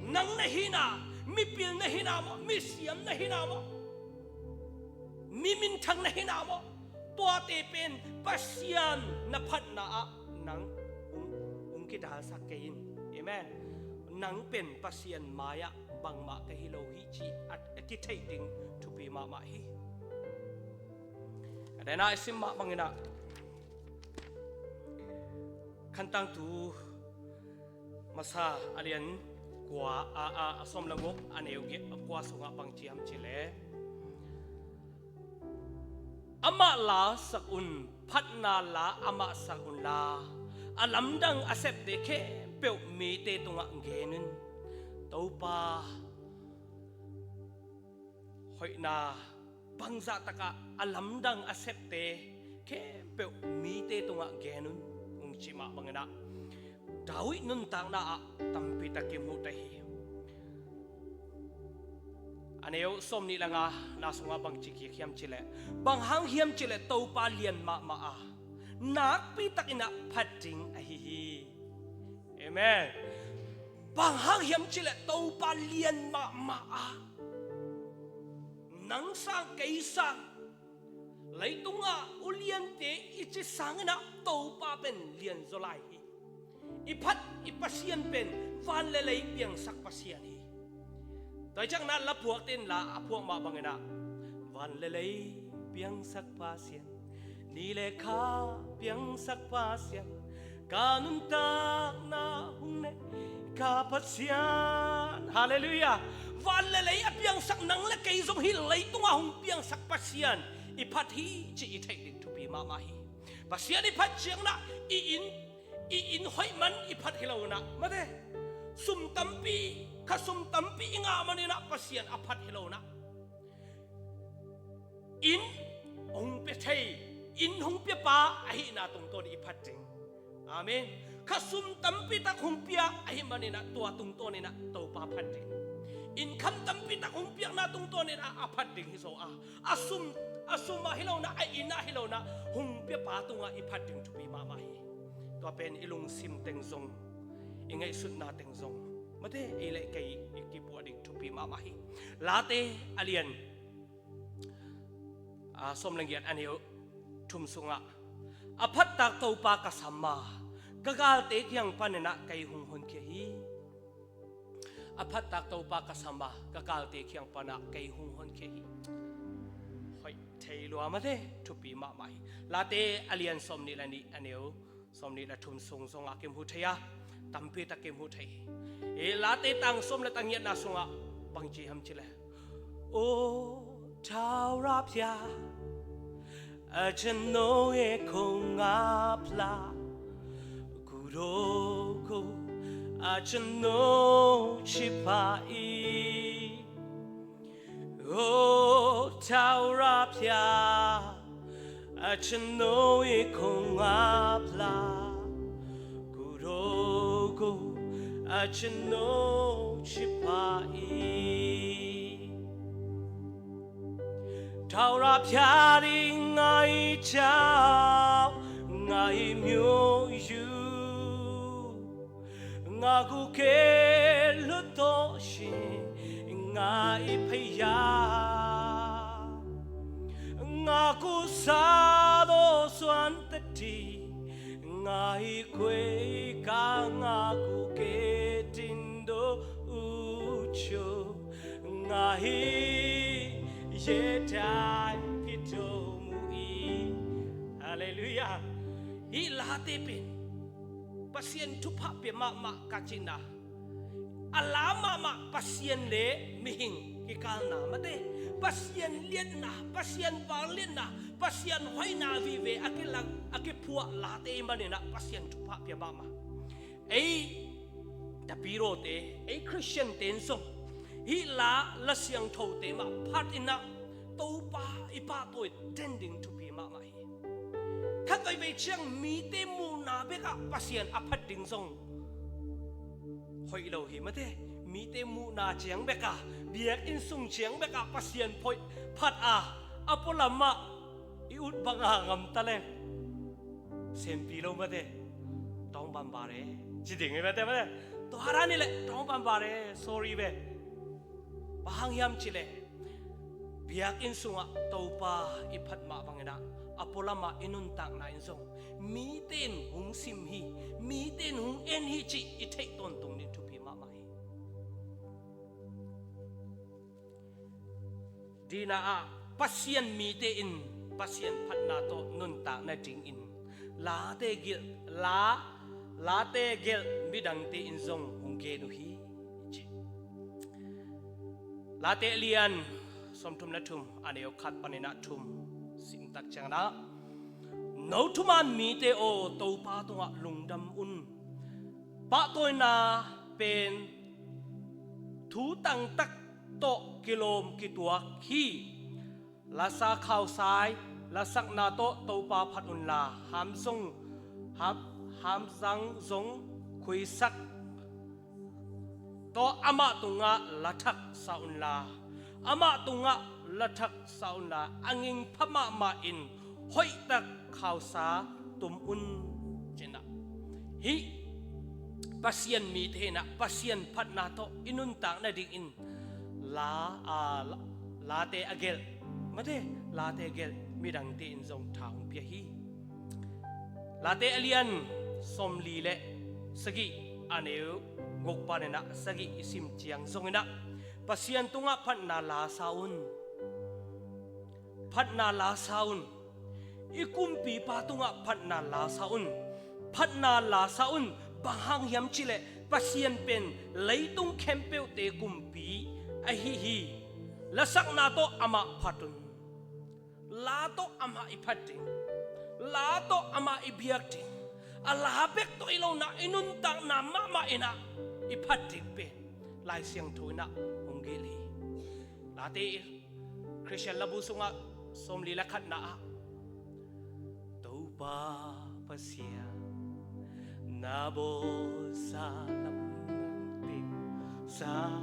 Nang na hihna, mipil na hihna maw, misiam na hihna maw, mi minthang na hihna maw, tuate pen Pasian na phatna ah nang hong, hong kidalsak kei in. Amen. Nang pen Pasian mai-ah bangmah ka hi lo hi cih a, a kitheih ding thupi mahmah hi. A dena i sim mah bangin ah, Khantangtu Masa a lian kua, a, a, a sawm le guk, a neu giat, a kua sungah bang ci hiam cih leh, amah la sak un, phatna la amah sak unla, a lamdang a septe khempeuh mite tungah gen un. Topa hoihna bangzah takah a lamdang a septe khempeuh mite tungah gen un, hong cih mah bangin ah, David nuntakna ah tampi tak kimuhta hi. A neu sawm nih le nga na sungah bang ci kik hiam cih leh, bang hang hiam cih leh Topa lian mahmah a, nakpi takin ah phat ding ahi hi. Amen. Bang hang hiam cih leh Topa lian mahmah a, nang sang kei sang, leitungah uliante i ci sangin ah Topa pen lian zaw lai hi. I phat i Pasian pen van le lei piangsak Pasian hi. Tua hi ciangin ah laphuakte in la a phuak mah bangin ah, van le lei piangsak Pasian, ni le kha piangsak Pasian, ka nuntakna hong nei ka Pasian. Halleluiah. Van le lei a piangsak nang le kei zong hih leitungah hong piangsak Pasian i phat hi cih i theih ding thupi mahmah hi. Pasian i phat ciangin ah i inn, i inn hoih man i phat hi lo in ah, mate, sum tampi, kha sum tampi i ngah manin ah Pasian a phat hi lo in ah, inn hong pia thei, inn hong pia pa ahihna tungtawn i phat ding. Amen. Kha sum tampi tak hong pia ahih manin ah tua tungtawnin ah Topa phat ding. Inn kham tampi tak hong piakna tungtawnin ah a phat ding hi zaw a, a sum, a sum ah hi lo in ah, a inn ah hi lo in ah, hong pia pa tungah i phat ding thupi mahmah hi. Tua pen i lungsim teng zong, i ngaihsutna teng zong, mate, ei le kei i kipuah ding thupi mahmah hi. Late a lian, a, sawm le giat, a neu thum sungah, a phattak Topa ka sam a, ka galte kiang panin ah kei hong honkhia hi. a phattak Topa ka sam a, ka galte kiang panah kei hong honkhia hi. Hoih thei lua mate, thupi mahmah hi. Late a lian sawmnih le nih, a neu sawmnih le thum sung zongah kimu thei a, tampi tak kimu thei hi. Late tang sawm le tang giatna sungah bangci hiam cih leh, O thawhraphia, အကျွန်ုပ်ရဲ့ခွန်ငါဖျား ကိုယ်တော်ကို အကျွန်ုပ်ချစ်ပါ၏။ အို ထာဝရဘုရား၊ အကျွန်ုပ်ရဲ့ခွန်ငါဖျား၊ ကိုယ်တော်ကို အကျွန်ုပ်ချစ်ပါ၏။ ထာဝရဘုရားသည် ငါ၏ကျောင်း၊ ငါ၏မြို့ရိုး၊ ငါကိုကယ်လွှတ်တော်ရှင်၊ ငါ၏ဘုရား၊ ငါကိုစားသောစွမ်းသတ္တိ၊ ငါ၏ခွေး၊ ငါကိုကယ်တင်တော်ဦးချို၊ ငါ၏ရဲတိုက်ဖြစ်တော်မူ၏။ Halleluiah. Hih late pen Pasian thupha pia mahmah ka cihna, a la mahmah Pasian le mihing kikalna mate, Pasian liatna, Pasian vangliatna, Pasian hoihna vive a kilang, a kiphuah late i maninah Pasian thupha pia mahmah. Ei Tapirote, ei Khristiante in zong hih la, la siangthote mah phatinah Topa i pahtawi den ding thupi mahmah hi. Khat veivei ciang mite muhna bekah Pasian a phat ding zong hoih lo hi mate. Mite muhna ciang bekah, biakinn sung ciang bekah Pasian phoih phat a, a pualamah i ut banga ngamta leng sempi lo mate. Tawng bambare ci ding hi mate, mate. Tua hara ni le tawng bambare, sorry ve. Bang hang hiam cih leh biakinn sungah Topa i phat mah banginah a pualamah i nuntakna in zong mite in hong sim hi, mite in hong en hi cih i theih tawntung ding thupi mahmah hi. Dina ah Pasian mite in Pasian phatna tawh nuntak nadingin late gelh, la, late gelh midangte in zong hong gen uh hi, ci. Late a lian sawmthum le thum, a neu khat paninah thum simtak cianginah, no thuman mite aw, Topa tungah lungdam un. Pahtawina pen thu tangtak tawh kilawm kituak hi. Lasa khausai lasakna tawh Topa phat unla, hamzong, ham, hamzang zong khuisak tawh amah tungah lathak sa unla, amah tungah lathak sa unla, a ngingpha mahmah in hoihtak khausa tum un, cinah. Hih Pasian mite inah Pasian phatna tawh i nuntak nadingin la, a, la, late a gelh, mate, late a gelh midangte in zong tha hong pia hi. Late a lian sawmli le sagih, a neu guk paninah sagih i sim ciang zonginah Pasian tungah phatna lasa un. Phatna lasa un. I kumpipa tungah phatna lasa un. Phatna lasa un. Bang hang hiam cih leh Pasian pen leitung khempeuhte kumpi ahi hi. Lasakna tawh amah phat un. La tawh amah i phat ding, la tawh amah i biak ding, a la bek tawh i lona i nuntakna mahmah inah i phat ding pen Lai Siangtho inah hong gelh hi. Late Khristian labu sungah sawmli le khatna ah Topa Pasian na bawlsa lamdang teksa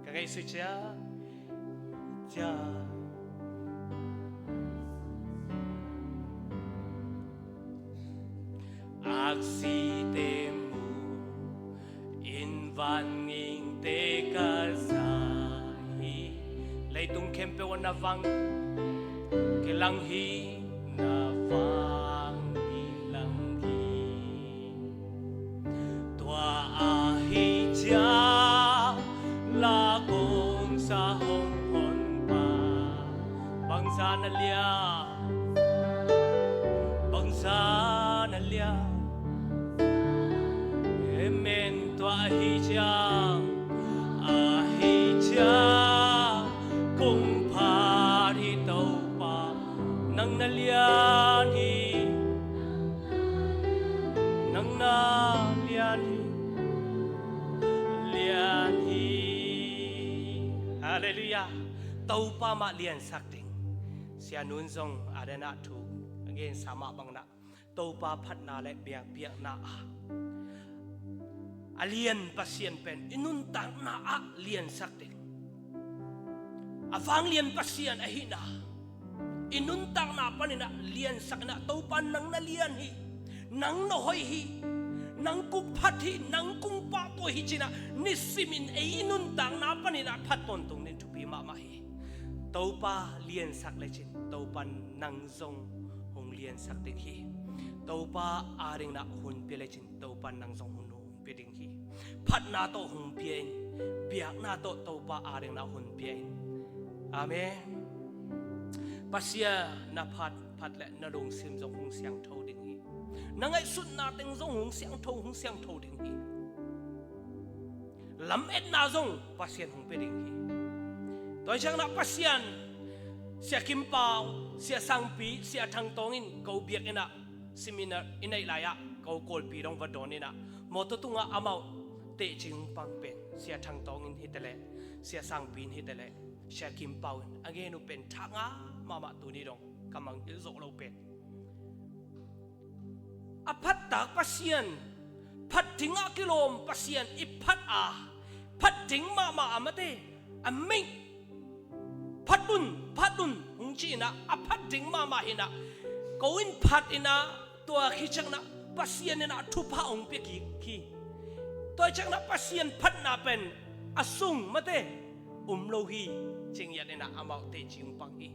ka ngaihsut ciang, ciang aksite mu in vanngingte ka za hi. Leitung khempeuh ah na vang kilang hi, na vang kilang hi. Tua ahi ciang Na lian, bangza na lian. Amen. Tua ahi ciang, ahi ciang, kong phat hi Topa, nang na lian hi, nang na lian hi, lian hi. Halleluiah. Topa mah liansak ding. Sia Nun zong a den ah thu a gensa mah bangin ah, Topa phatna le biak, biakna ah a lian Pasian pen i nuntakna ah liansak ding. A vanglian Pasian ahihna i nuntakna panin ah liansak in ah, Topa nang na lian hi, nang na hoih hi, nang kong phat hi, nang kong pahtawi hi ci-in ah, nisimin ei i nuntakna panin ah phat tawntung ding thupi mahmah hi. Topa liansak lecin, Topa nang zong hong liansak ding hi. Topa adingin ah hun pia lecin, Topa nang zong hun, hun pia ding hi. Phatna tawh hong pia in, biakna tawh Topa adingin ah hun pia in. Amen. Pasian na phat, phat le na lungsim zong hong siangtho ding hi. Na ngaihsutna teng zong hong siangtho, hong siangtho ding hi. Lametna zong Pasian hong pia ding hi. Tua hi ciangin ah Pasian, Sia Kim Pau, Sia Sangpi, Sia Thang Tawng in ko biakinn ah seminar i neih lai-ah ko Kawlpi dong va dawn in ah, mawtaw tungah amau teci hong pang pen Sia Thang Tawng in hi ta leh, Sia Sangpi in hi ta leh, Sia Kim Pau in a gen uh pen thangah mahmah, tuni dong ka mangngilh zawh loh pen. A phattak Pasian, phat dingah kilawm Pasian i phat a, phat ding mahmah a, mate, a mei, phat un, phat un hong ci-in ah, a phat ding mahmah hi-in ah, ko in phat in ah, tua hi ciangin ah Pasian in ah thupha hong pia kik hi. Tua hi ciangin ah Pasian phatna pen a sung, mate, um lo hi, ci ngiat in ah amau teci hong pang hi.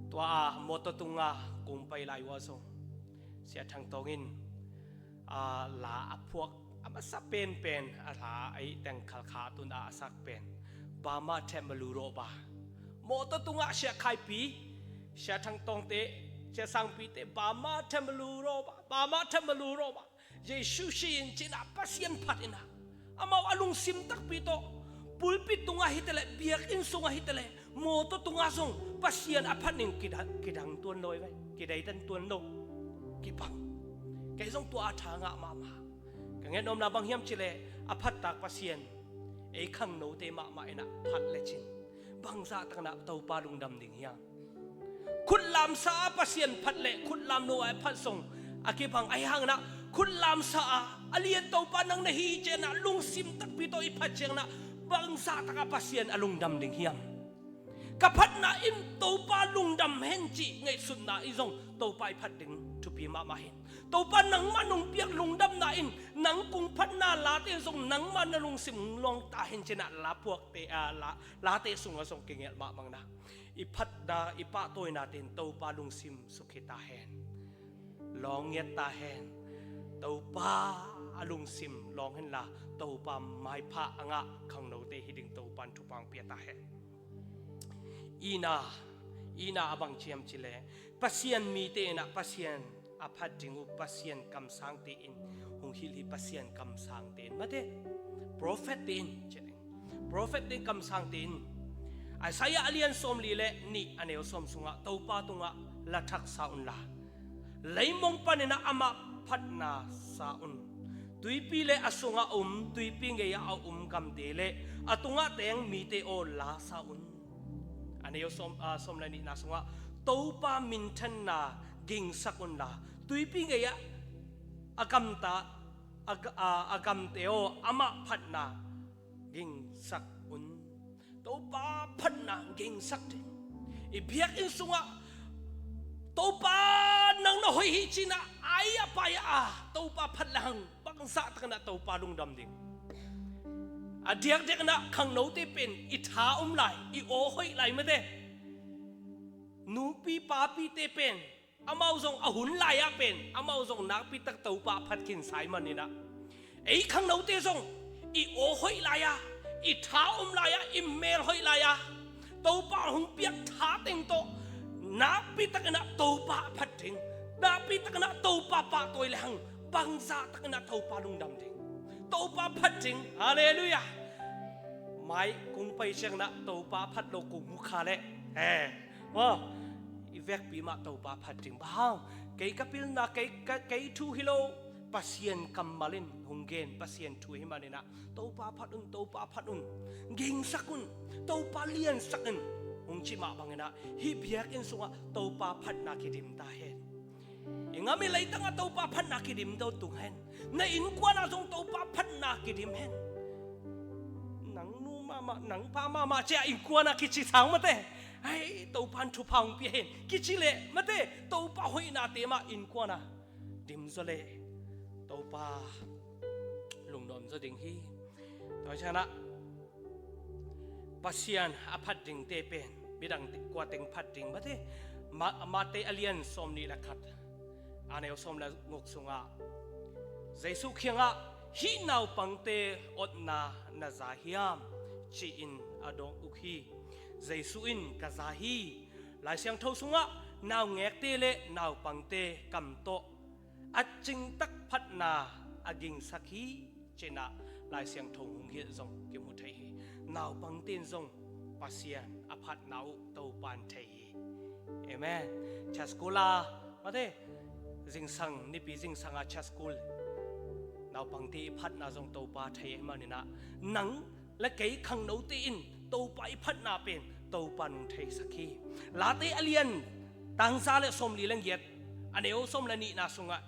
Tua a mawtaw tungah kong pai lai uh ah zong Sia Thang Tawng in, a, la a phuak a masa penpen, a la a i teng Khalkha tun a a sak pen, Burma Temeluru Road ah, mawtaw tungah Sia Khai Pi, Sia Thang Tawng te, Sia Sang Pi te, Burma Temeluru Road ah, Burma Temeluru Road ah, Jesu si in ci-in ah Pasian phat in ah, amau a lungsim takpi tawh pulpit tungah hi ta leh, biakinn sungah hi ta leh, mawtaw tungah zong Pasian a phat ning kida-, kidang tuan lo hi ve, kidaidan tuan lo, kibang. Kei zong tua a thangah mahmah. Ka ngetnuamna bang hiam cih leh, a phattak Pasian ei khangnote mahmah in ah phat lecin, bangzah takin ah Topa lungdam ding hiam? Khutlamsa a Pasian phat le khutlam lo a phat zong a kibang. Ahi hangin ah khutlamsa a, a lian Topa nang na hi ci-in ah lungsim takpi tawh i phat ciangin ah, bangzah takah Pasian a lungdam ding hiam? Ka phatna in Topa lungdam hen cih ngaihsutna in zong Topa i phat ding thupi mahmah hi. Topa nangmah nong piak lungdamna in nang kong phatna late zong nangmah na lungsim hong lawng ta hen ci-in ah la phuakte, a, la, late sungah zong kigelh mahmah in ah, i phatna, i pahtawinate in Topa lungsim sukhi ta hen. Lawng ngiat ta hen. Topa a lungsim lawng henla, Topa maipha a ngah khangnote hi ding Topa in thupha hong pia ta hen. Ina, ina a bang hiam cih leh, Pasian mite in ah Pasian a phat ding uh Pasian kamsangte in hong hilh hi. Pasian kamsangte in, mate, prophet te in ci ding. Prophet te in, kamsangte in, Isaiah a lian sawmli le nih a neu sawm sungah Topa tungah la thak sa unla, leimong panin ah amah phatna sa un. Tuipi le a sungah a um tuipi gei-ah a um gamte le a tungah teng mite aw, la sa un. A neu sawm, a, sawm le nihna sungah Topa minthanna gingsak unla, tuipi gei-ah a gamta, a, a, a gamte aw, amah phatna gingsak un. Topa phatna gingsak ding. I biakinn sungah Topa nang na hoih hi ci-in ah a pai a, Topa phat le hang bangzah takin ah Topa lungdam ding. A diakdiakin ah khangnote pen i tha um lai, i aw hoih lai, mate. Nupi papite pen amau zong a hun lai-ah pen amau zong nakpi tak Topa a phat khinsa ahih manin ah, ei khangnote zong i aw hoih lai-ah, i tha um lai-ah, i mel hoih lai-ah, Topa hong piak tha teng tawh nakpi takin ah Topa a phat ding, nakpi takin ah Topa pahtawi le hang bangzah takin ah Topa lungdam ding, Topa phat ding. Halleluiah. Mai kung pai ciangin ah Topa phat lo kung mu kha leh, eh, aw, i vekpi mah Topa phat ding. Bang hang, kei ka pilna, kei, ka, kei thu hi lo, Pasian kammal in hong gen, Pasian thu hi manin ah Topa phat un, Topa phat un, gingsak un, Topa liansak un, hong ci mah bangin ah hih biakinn sungah Topa phatna kidim ta hen. I ngam i leitangah Topa phatna kidim tawntung hen. Na innkuan ah zong Topa phatna kidim hen. Nang nu mahmah, nang pa mahmah ci-a innkuan ah kici sang mate. Ai, Topa in thupha hong pia hen kici leh mate, Topa hoihnate mah innkuan ah dim zaw leh Topa lungnuam zaw ding hi. Tua ciangin ah Pasian a phat dingte pen midangte kua teng phat ding mate. Ma-, Mate a lian sawmnih le khat, a neu sawm le guk sungah Jesuh kiangah, "Hih naupangte otna na za hiam?" ci-in a dawng uk hi. Jesuh in, "Ka za hi." Lai Siangtho sungah, "Naungekte le naupangte kam tawh a cingtak phatna a gingsak hi," ci-in ah Lai Siangtho hong hilh zong kimu thei hi. Naupangte in zong Pasian a phatna uh Topa in thei hi. Amen. Church school ah mate, zingsang, nipi zingsang ah church school naupangte i phatna zong Topa thei ahih manin ah nang le kei khangnote in Topa i phatna pen Topa in hong theisak hi. Late a lian tang za le sawmli le giat, a neu sawm le nihna sungah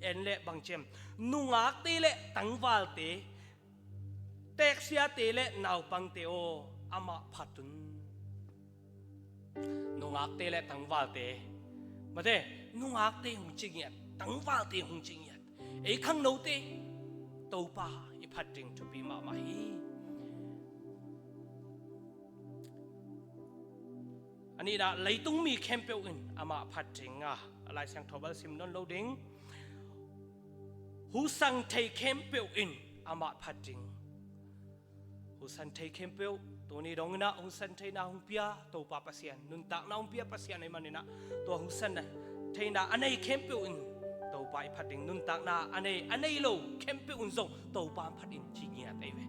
en leh bang ci hiam? "Nungakte le tangvalte, teeksiate le naupangte aw, amah phat un." Nungakte le tangvalte, mate, nungakte hong ci ngiat, tangvalte hong ci ngiat, ei khangnote Topa i phat ding thupi mahmah hi. A nihna, leitung mi khempeuh in amah phat ding a, Lai Siangtho bel sim nawn lo ding. Husan thei khempeuh in amah phat ding. Husan thei khempeuh, tuni dongin ah husan theihna hong pia Topa Pasian, nuntakna hong pia Pasian ahih manin ah, tua husan theihna a nei khempeuh in Topa i phat ding. Nuntakna a nei, a nei lo khempeuh in zong Topa phat in ci ngiat ahi ve.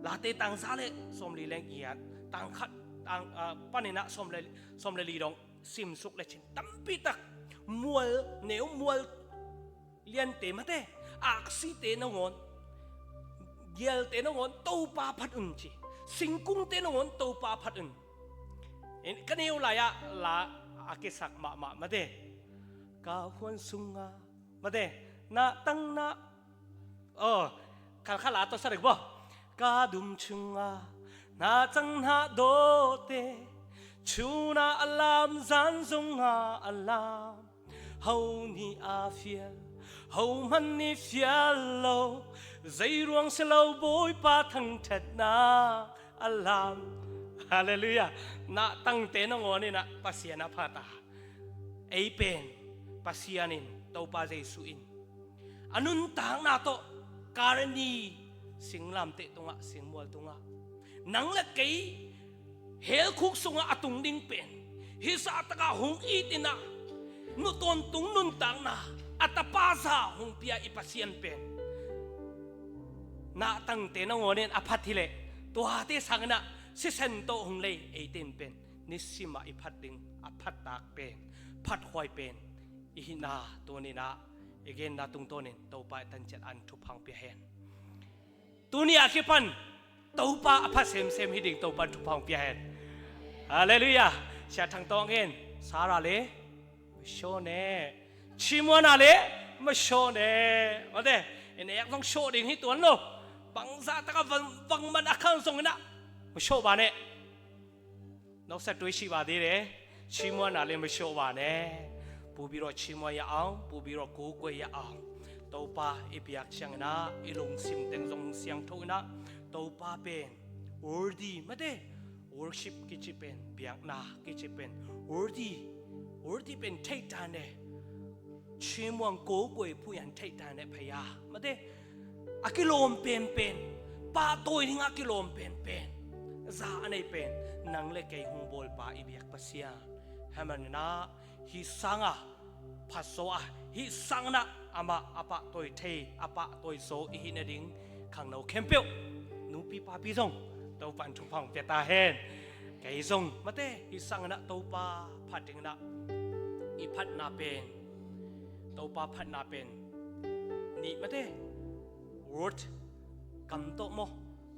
Late tang za le sawmli le giat, tang khat, tang, ah, panin ah sawm le, sawm le li dong simsuk le cin, tampi tak mual, neu mual liante mate, aksite nangawn, gialte nangawn Topa phat un ci. Singkungte nangawn Topa phat un. In, ka neu lai-ah la a kisak mahmah mate. Ka huan sungah mate, na tang na, oh, khalkhala tawh sa dek bo. Ka dum chungah na tang na dawte, chuna a lam, zan zongah a lam. Ho ni a fial, ho man ni fial lo, zei ruang si lo Bawipa thangthatna a lam. Halleluiah. Nahtangte nangawn in ah Pasian a phat a, ei pen Pasian in, Topa Jesuh in a nuntakna tawh Kalvari singlamteh tungah, singmual tungah, nang le kei helkhuk sungah a tung ding pen, hih zahtakah hong it in ah, nu tawntung nuntakna, a tapa za hong pia i Pasian pen nahtangte nangawn in a phat hi leh, tuate sangin ah sisen tawh hong lei eite in pen nisim ah i phat ding, a phattak pen, phathuai pen i hihna tuni-in ah i genna tungtawnin Topa i tanciat an thupha hong pia hen. Tuni a kipan Topa a pha semsem hi ding Topa in thupha hong pia hen. Halleluiah. Sia Thang Tawng in, Sarah le, masiah ne. Chimuana le, masiah ne. Mate, in ek zong siah ding hi tuan lo. Bangzah taka vang, vang man a khang zong in ah, masiah ba ne. Noksa tuisi ba di le, Chimuana le masiah ba ne. Pu Biro Chimuana ya ang, Pu Biro Kukwe ya ang. Topa i biak ciangin ah, i lungsim teng zong siangtho in ah, Topa pen worthy, mate, worship kici pen, biakna kici pen worthy, worthy pen thei ta ne. Chimuang Kukwe phuyan thei ta ne phaya, mate. A kilawm penpen, pahtawi ding a kilawm penpen, Za a nei pen nang le kei hong bawlpa i biak Pasian. Hih maninah hih sanga phatzaw a, hih sanginah amah a pahtawi thei, a pahtawizaw i hih nading khangno khempeuh, nupi papi zong Topan thupha hong pia ta hen. Kei zong mate hih sanginah Topa phat dinginah i phatna pen, Topa phatna pen nih mate, word, kam tawh maw?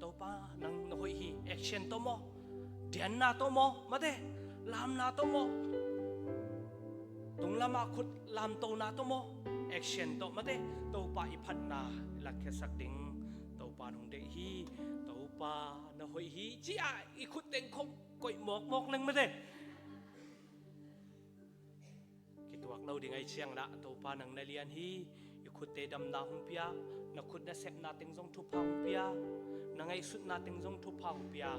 Topa nang na hoih hi. Action tawh maw? Dianna tawh maw? Mate, lamna tawh maw? Tunglamah khut lamtona tawh maw? Action tawh mate. Topa i phatna i lakkhiatsak ding Topa nong deih hi. Topa na hoih hi ci-a i khut teng khong koih mawkmawk leng mate. Kituak lo ding ahih ciangin ah Topa nang na lian hi. I khutte damna hong pia, na khut na sepna teng zong thupha hong pia, na ngaihsutna teng zong thupha hong pia,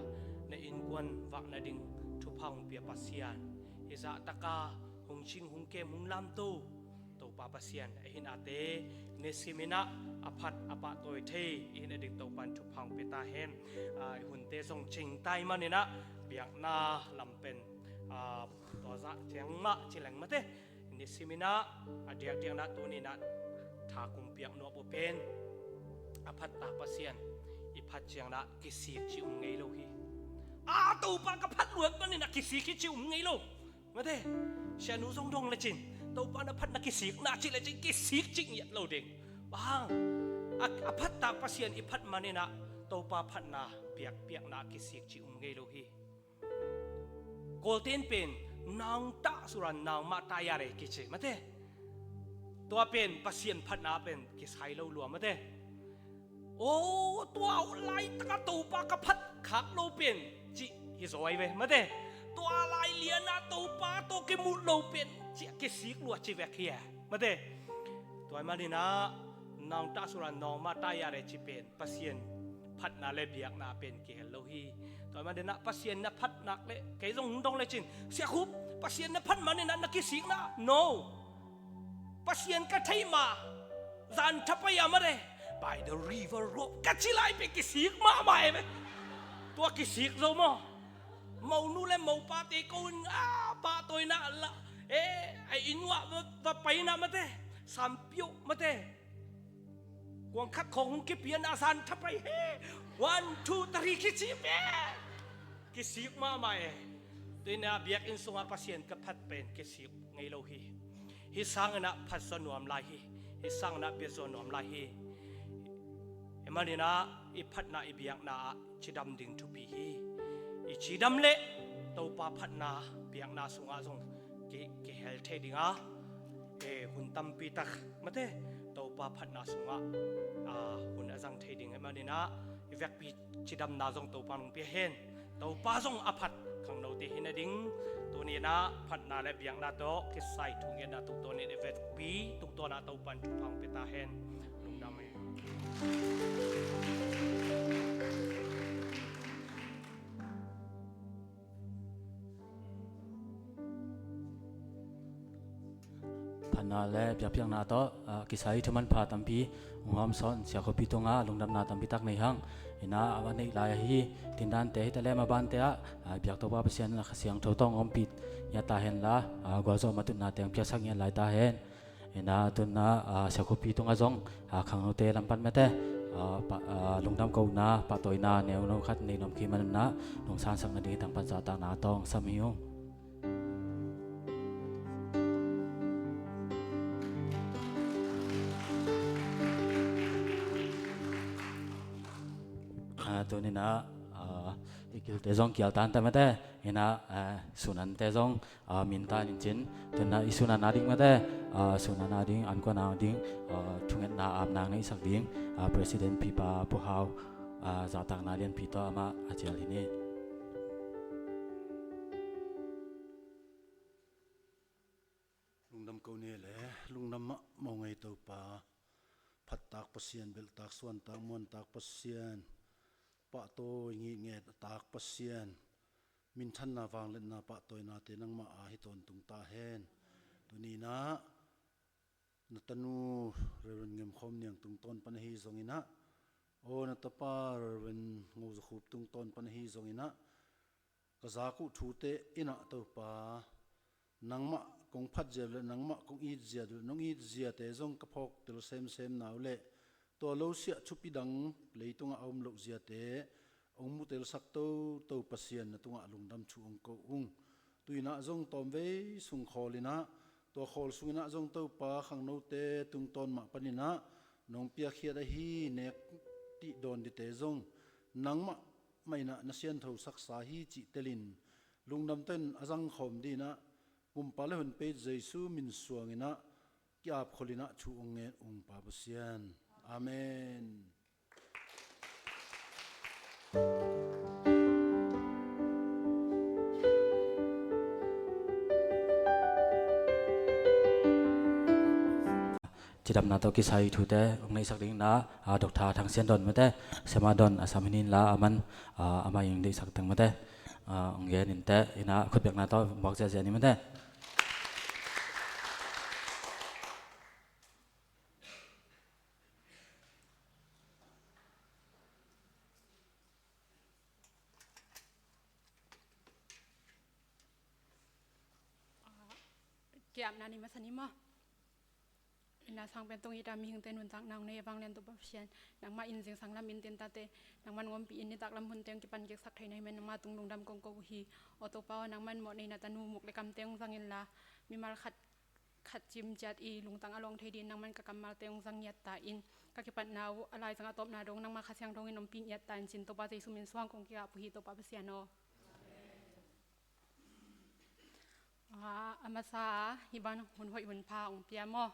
na innkuan vak nading thupha hong pia Pasian, hih zahtaka hong cing hong kem hong lamto Topa Pasian, ahi nate nisimin ah a phat a pahtawi thei i hih nading Topa in thupha hong pia ta hen. Ah, i hunte zong cingtai manin ah biakna lam pen, ah, tua zah ciang mah ci leng mate. Nisimin ah a diakdiak in ah tuni in ah tha kong piak nuam uh pen, a phattak Pasian i phat ciangin ah kisik cih um ngei lo hi. A Topa ka phat luat manin ah kisik hi cih um ngei lo. Mate, sianu zong dong lecin Topa na phatna kisik na cih lecin kisik cih ngiat lo ding. Bang hang, a, a phattak Pasian i phat manin ah Topa phatna biakpiakna kisik cih um ngei lo hi. Kawlten pen nang tah suran nang mah tayare kici mate. Tua pen Pasian phatna pen kisai lo lua mate. O, tua laitaka Topa ka phat khak lo pen cih hi zaw ai ve mate. Tua lai liana Topa tawh kimuh lo pen cih kisik lua ci vek hi e mate. Tua manin ah nang tah suran nang mah tayare ci pen Pasian phatna le biakna pen kihel lo hi. Tua manin ah Pasian na phat nak le kei zong hong dong lecin, Sia Khup, Pasian na phat manin ah na kisik na, no. Pasian ka theih ma, zan thapai a mare, by the river road ka ci lai pen kisik mahmah e ve. Tua kisik zo maw? Monu le mopate ko in a pahtawina la e, a inn uah va, va paina mate, sampioh mate. Kuang khat khong hong kipian a zan thapai he. One, two, three kici pen kisik mahmah e. Tuina biakinn sungah Pasian ka phat pen kisik ngei lo hi. Hih sangin ah phat zaw nuam lai hi. Hih sangin ah bia zaw nuam lai hi. Hih manin ah i phatna i biakna ah cidam ding thupi hi. I cidam leh Topa phatna biakna sungah zong ki, kihel thei ding a, e, hun tampi tak mate Topa phatna sungah, a, hun a zang thei ding ahih manin ah i vekpi cidamna zong Topa nong pia hen. Topa zong a phat khangnote hi nading, tuni in ah phatna le biakna tawh kisai thungetna tungtawn in i vekpi tungtawn ah Topa in thupha hong pia ta hen. Lungdam e. Phatna le biakpiakna tawh, ah, kisai thu manpha tampi hong hawmsawn Sia Khuapi tungah lungdamna tampi tak nei hang. Ina a neih lai ahi tindante hi talem a bante ah, ah, biak Topa Pasian in a Kha Siangtho tawh hong ompih ngiat ta henla, ah, gualzawh matutna teng piaksak ngiat lai ta hen. Ina tuna, ah, Sia Khuapi tungah zong, ah, khangnote lampan mate, ah, pa, ah, lungdam kohna pahtawina neuno khat nei nuam kei manin ah nong sansak nading i tangpan zahtakna tawh hong sam hi ung. Ah, tuni in ah, ah, i kilte zong kial tan ta mate. Ina, ah, Sunante zong, ah, min tan in cin. Tuna i Sunan a ding mate, ah, Sunan a ding, ankuan a ding, ah, thungetna apna neihsak ding, ah, President Pipa Pu Hau, ah, zahtakna lianpi tawh amah a cial hi ni. Lungdam ko ni le, lungdam mahmah ung ei Topa. Phattak Pasian, belhtak suantak muantak Pasian, pahtawi ngitnget a tak Pasian, minthanna vangliatna pahtawinate nangmah a hi tawntung ta hen. Tuni in ah na tanu Reverend Ngem Khawm Niang tungtawn pan ahi zongin ah, aw, na tapa Reverend Ngo Za Khup tungtawn pan ahi zongin ah, ka zak uh thute in ah Topa, nangmah kong phatzia uh leh nangmah kong itzia uh leh nong itziate zong ka phawktel semsem na uh leh tua lo siah thupi dang leitungah a om loh ziate hong mutelsak toto Pasian na tungah lungdam thu hong ko ung. Tu-in ah zong tawmvei sung khawl in ah tua khawl sung in ah zong Topa khangnote tungtawn mah panin ah nong piakkhiat ahi nek tih dawn dite zong nangmah mah in ah na sianthosaksa hi cih telin lungdam tawh in a zangkhawm dingin ah Pumpa le Honpa Jesu min suangin ah ki-apkhol in ah thu hong ngen ung Pa Pasian. Amen. Cidamna tawh kisai thute hong neihsak dingin ah, ah, Doctor Thang Sian Don mate, Sema Don a sam hi ning la, a man, ah, amah in deihsak teng mate, ah, hong gen in teh, in ah khutbetna tawh muak ziahziah ni mate. Ki-apna ni masa ni maw. Ina sang pen tung i ta mihingte nuntakna hong nei a vanglian Topa Pasian, nangmah in zingsang lam in tintate, nangmah in ompih in nitak lam hunte hong kipan kiksak thei na hi man nangmah tung lungdam kong ko uh hi. Aw Topa aw, nangmah in mawhneina tanu muk le kamte hong zang inla, mimal khat khat cim ciat i lungtang a lawng thei dingin nangmah in ka kammalte hong zang ngiat ta in, ka kipatna uh a laizang a tawpna dong nangmah Kha Siangtho in ompih ngiat ta in cin Topa Jesu min suang kong ki-ap uh hi Topa Pasian aw. A, a masa hih bang hun hoih hun pha hong pia maw,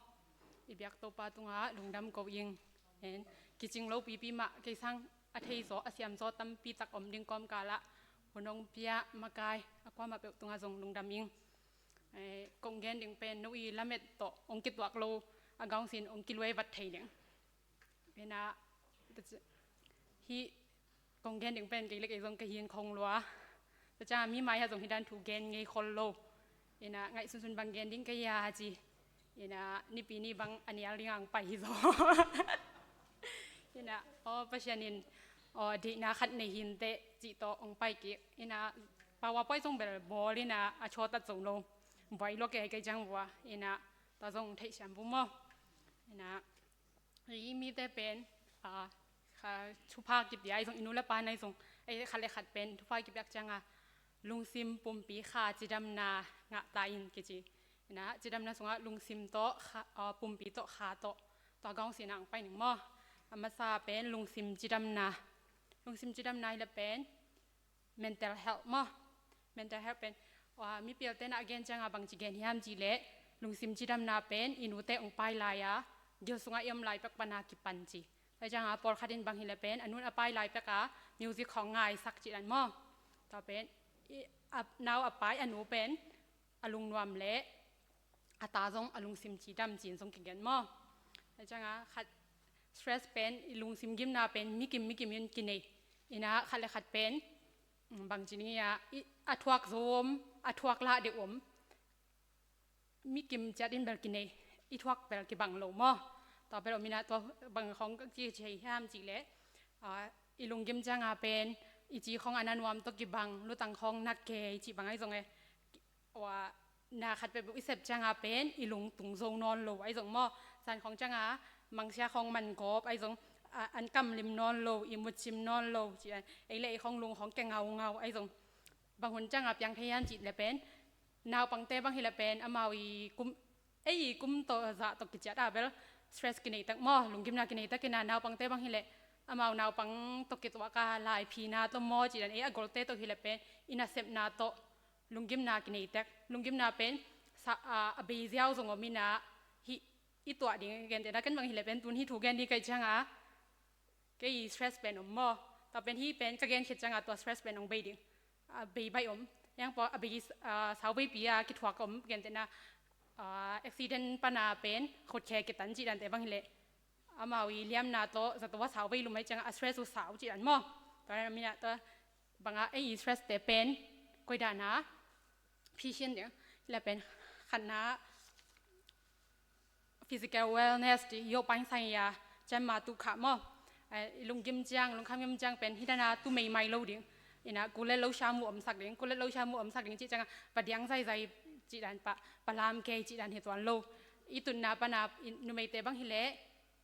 i biak Topa tungah lungdam ko ing. En, kicing lo pipi mah kei sang a thei zaw a siam zaw tampi tak om ding kawmkal ah hun hong pia makai a kuamah peuh tungah zong lungdam ing. Eh, kong gen ding pen no i lamet tawh hong kituak lo a gaungsin hong kiluai vat thei ding. Ina, hih kong gen ding pen kei le kei zong ka hin khong lua. Tua ciang mi mai ah zong hih dan thu gen ngei khol lo. Ina, ngaihsunsun bang gen ding ka hia ci. Ina, nipi ni bang a nial ding ang pai hi zaw. Ina, aw Pasian in, aw deihna khat nei hi inteh cih tawh hong pai kik. Ina, PowerPoint zong bel bawl ina a chawtat zo lo. Buai lua kei kei ciang vua. Ina, tua zong theihsiam bu maw. Ina, i mite pen, ah, kha, thupha kipia i zong i nu le pa na i zong, ei khat le khat pen thupha kipiak cianga lungsim pumpi kha cidamna ngah ta in kici. Ina, cidamna sungah lungsim tawh kha, ah, pumpi tawh kha tawh tua gaungsin ah hong pai ning maw. A masa pen lungsim cidamna. Lungsim cidamna hi le pen mental health maw. Mental health pen, ah, mipilte na a gen cianga bangci gen hiam cih leh lungsim cidamna pen i nute hong pai lai-a gil sungah i om lai pek pana kipan ci. Tua cianga pawlkhat in bang hi le pen a nun a pai lai peka music khawng ngaisak cih dan maw. Tua pen i, a, nau a pai a nu pen a lungnuam le a ta zong a lungsim cidam cin zong kigen maw. Tua cianga khat stress pen i lungsim gimna pen mikim mikim in kinei. Ina khat le khat pen, mm, bangci ning ia i, a thuak zo om, a thuak lah deuh om. Mikim ciat in bel kinei, i thuak bel kibang lo maw. Tua bel om ina tua bang khawng ka ci ci hiam cih leh, ah, i lunggim cianga pen i ci khawng a na nuam tawh kibang, lutang khawng na kei cih bang ahi zong e. Ua, na khat peuhpeuh i sep cianga pen i lungtung zo nawn lo ahi zong maw. Zan khawng cianga mangsia khawng man gawp ahi zong, a, an kamlim nawn lo, i mutcim nawn lo ci a, ei le ei khawng lung khawng kia ngaungau ahi zong. Bang hun cianga piang thei hiam cih le pen naupangte bang hi le pen amau i kum, ei i kum tawh zah tawh kiciat a bel stress kinei tak maw, lunggimna kinei tak ina naupangte bang hi le amau naupang tawh kituak a laiphina tawh maw cih dan ei a golte tawh hi le pen i nasepna tawh lunggimna kinei tek. Lunggimna pen sa, a, a bei ziau zong om ina hih i tuah ding gentehna ken bang hi le pen tun hih thu gen ding ka hih cianga kei i stress pen om maw. Tua pen hih pen ka gen khit cianga tua stress pen hong bei ding. A, bei baih om. Yang pua a bei, a, sau beipi a kithuak om gentehna, a, accident pana pen khutkhe kitan cih dante bang hi le amau i liamna tawh zato a sau bei lum ahi cianga a stress uh sau cih dan maw. Tua mina tua banga ei i stress te pen koi dana phisin ding. Hi le pen khatna physical wellness ti yoh paing sang ia cian ma tu kha maw. Eh, i lunggim ciang, lungkham gim ciang pen hih dana tu meimai lo ding. Ina, kulet lo sha mu omsak ding, kulet lo sha mu omsak ding cih cianga, pa diang zaizai cih dan, pa, pa lam kei cih dan hi tuan lo. I tutna pana, i numeite bang hileh,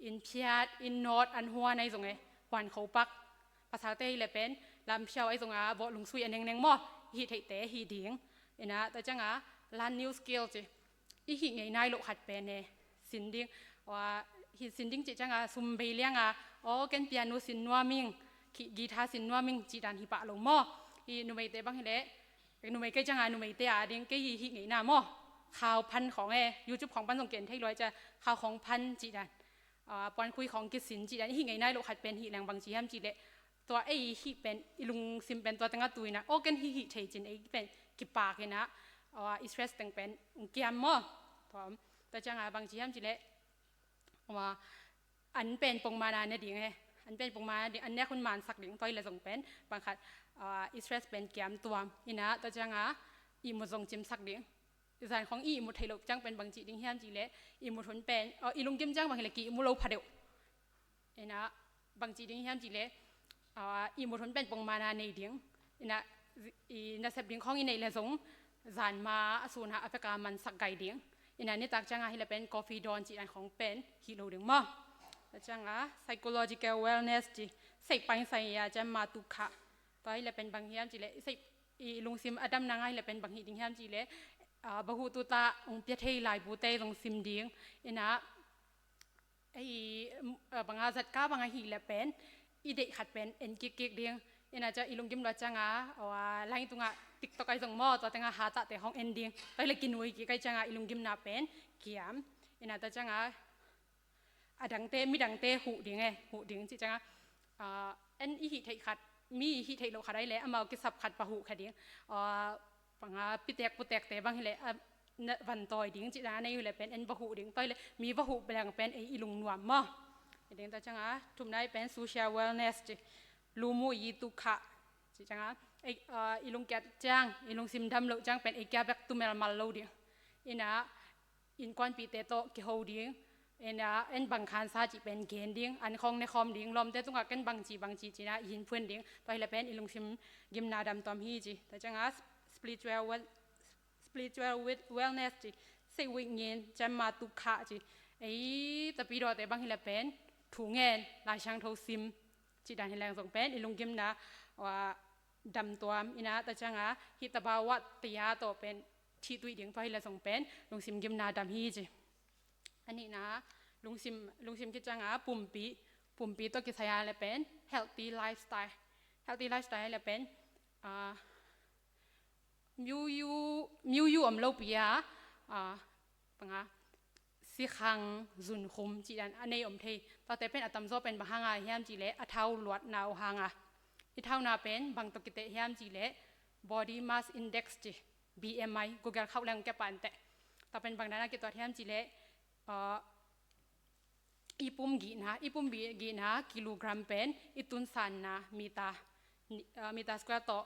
in phiat, in nawt, an huan ahi zong e, huan khopak. Pasalte hileh pen, lam phiau ahi zonga, bawh lungsui a nengneng maw, hih theihte, hih ding. Ina, tua cianga, learn new skill ci. I hih ngei nai loh khat pen e, sin ding. Ua, hih sin ding cih cianga, sum bei lianga, aw, ken piano sin nuam ing, ki-, guitar sin nuam ing, cih dan hi pah lo maw. Hih numeite bang hileh, numei kei cianga, numeite a ding, kei hih, hih ngeina maw. Khau phan khawng e, YouTube khawng pan zong ken thei lua cia, khau khawng phan cih dan. Aa, puankhui khawng kisin cih dan, i hih ngei nai loh khat pen hih leng bang ci hiam cih leh. Tua ei hih pen, i lungsim pen tua tengah tu ina, aw ken hih hih thei cin ei pen kipak ina, aa, i stress teng pen kiam maw. Tua, tua cianga bang ci hiam cih leh. Aa, an pen pongmana ne ding e. An pen pongmana ding, an nek hun mansak ding, tua hileh zong pen, bang khat, aa, i stress pen kiam tuam. Ina, tua cianga, ihmut zong cimsak ding. Zan khawng i ihmut theih loh ciang pen bang cih ding hiam cih leh, ihmut hun pen, aa, i lunggim ciang bang hileh ki ihmut lo phadeuh. Ina, bang cih ding hiam cih leh, aa, ihmut hun pen pongmana nei ding. Ina, i nasep ding khawng i neih leh zong, zan ma a suna a peka mansak gai ding. Ina, nitak cianga hileh pen coffee dawn cih dan khawng pen, hih lo ding maw. Tua cianga psychological wellness ci, seih pain sai a cian ma tuk kha. Tua hileh pen bang hiam cih leh, i seih, i lungsim a dam nanga hileh pen bang hih ding hiam cih leh, aa, bahu tuta, ung pia thei lai bute zong sim ding. Ina, ei, mm, aa, banga zatka banga hileh pen, i deih khat pen, en kikkik ding. Ina cia i lunggim lua cianga, aa, lain tunga TikTok ai zong maw, tua tenga hatahte hong en ding. Tua hileh kinui kik ai cianga, i lunggimna pen, kiam. Ina tua cianga, a dangte, midangte huh ding e, huh ding cih cianga, aa, en i hih theih khat, mi i hih theih loh khat ai leh, amau kisap khat pa huh kha ding. Aa, panga pitek putekte bang hileh, a, na, van tawi ding cih dan a nei hileh pen, en va huh ding, tawi leh, mi va huh bang pen, ei i lungnuam maw. I ding tua cianga, thumna i pen social wellness ci, lu mu i tuk kha, cih cianga, ei, aa, i lungkiat ciang, i lungsim dam loh ciang pen, ei kia bek tu melmal lo ding. Ina, innkuanpihte tawh kiho ding, ina, en bang khansa cih pen gen ding, an khawng ne khawm ding, lawmte tungah ken bang ci, bang ci, cina i hin phuan ding, tua hileh pen i lungsim gimna dam tuam hi ci. Tua cianga spiritual well-, spiritual wel-, wellness ci, seih wik ngin, cian ma tuk kha ci. Ei, tapidawte bang hileh pen, thu ngen, Lai Siangtho sim, cih dan hileng zong pen, i lunggimna, aa, dam tuam, ina, tua cianga, hih tabawa tia tawh pen, thih tuih ding tua hileh zong pen, lungsim gimna dam hi ci. A nihna, lungsim, lungsim kicianga, pumpi, pumpi tawh kisai a leh pen, healthy lifestyle. Healthy lifestyle leh pen, aa, myu yu, myu yu om lopi a, aa, panga, sikhang, zunkhum, cih dan a nei om thei. Tuate pen a tamzaw pen bang hanga hiam cih leh, a thau luatna uh hanga. I thauna pen bang tawh kiteh hiam cih leh, body mass index ci, B M I, Google khauh leng kia pan teh. Tua pen bang dana kituat hiam cih leh, aa, i pum gihna, i pum bi-, gihna kilogram pen, i tunsanna meter, ni-, aa, meter square tawh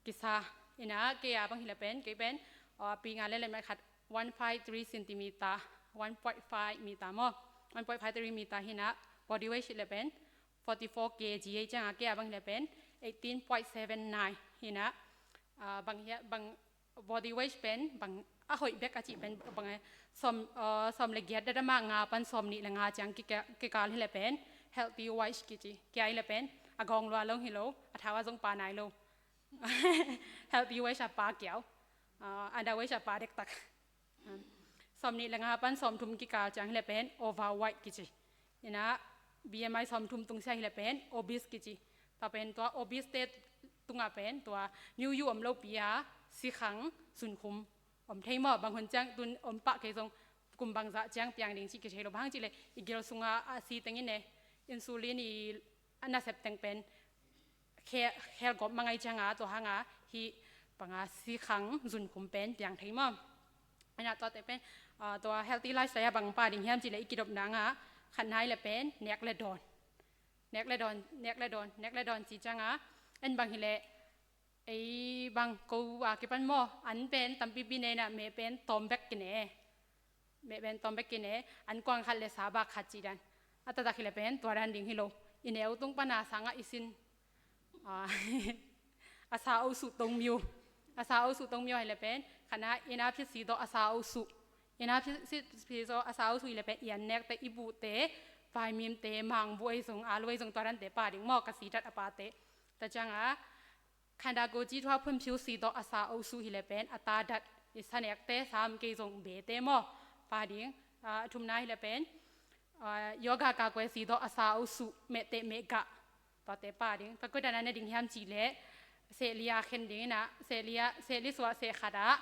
kisa. Ina, kei a bang hileh pen, kei pen, aa, pi nga leh lem khat, one five three centimeter, one point five meter maw, one point five three meter hina, body weight hileh pen, forty four K G, ei cianga kei a bang hileh pen, eighteen point seven nine hina, aa, bang hia, bang, body weight pen bang a hoih bek a cih pen bang, eh, sawm, eh, sawm le giat dadama nga pan sawm nih le nga ciang kika-, kikal hileh pen healthy weight kici. Kia hileh pen a gawng lua lo hi lo, a thau a zong pa nai lo. Healthy weight a pa kiau. Ah, underweight a pa dektak. Sawm nih le nga pan sawm thum kikal ciang hileh pen overweight kici. Ina, B M I sawm thum tungsia hileh pen obese kici. Tua pen tua obese te tungah pen tua myu yu om lopi a sikhang zunkhum om thei maw, bang hun ciang tun om pah kei zong kum bangzah ciang piang ding cih kithei lo, bang hang cih leh i gil sunga a si teng in e, insulin i a nasep teng pen khe-, khel gawp mangai cianga tua hanga hih banga sikhang zunkhum pen piang thei maw. Ina tuate pen, ah, tua healthy lifestyle a bang pah ding hiam cih leh i kidopna nga khatna hileh pen nek le dawn. Nek le dawn, nek le dawn, nek le dawn ci cianga en bang hileh ei bang ko a kipan maw, an pen tampipi nei na, meh pen tawm bek kine. Meh pen tawm bek kine, an kuang khat le sa bak khat cih dan. A taktak hileh pen tua dan ding hi lo. I neu tung pana sangah i sin. Ah, a sa osuh tongmyo. A sa osuh tongmyo hi le pen, khatna, ina phit si tawh a sa osuh. Ina phit si tawh a sa osuh hi le pen, i an nekte, i buhte, vaimimte, mangbuh ei zong, alu ei zong, tua dante pha ding maw, ka si dat a pate. Tua cianga, khanda ko ci thua phun phiu si tawh a sa osuh hi le pen, a ta dat, i sa nekte, sam kei zong bete maw, pha ding. A thumna hi le pen, a, yoga kakwe si tawh a sa osuh, mehteh mehgah. Tuate pha ding. Tua koi dana na ding hiam cih leh, sehli a khen ding ina, sehli a, sehli suah seh khat ah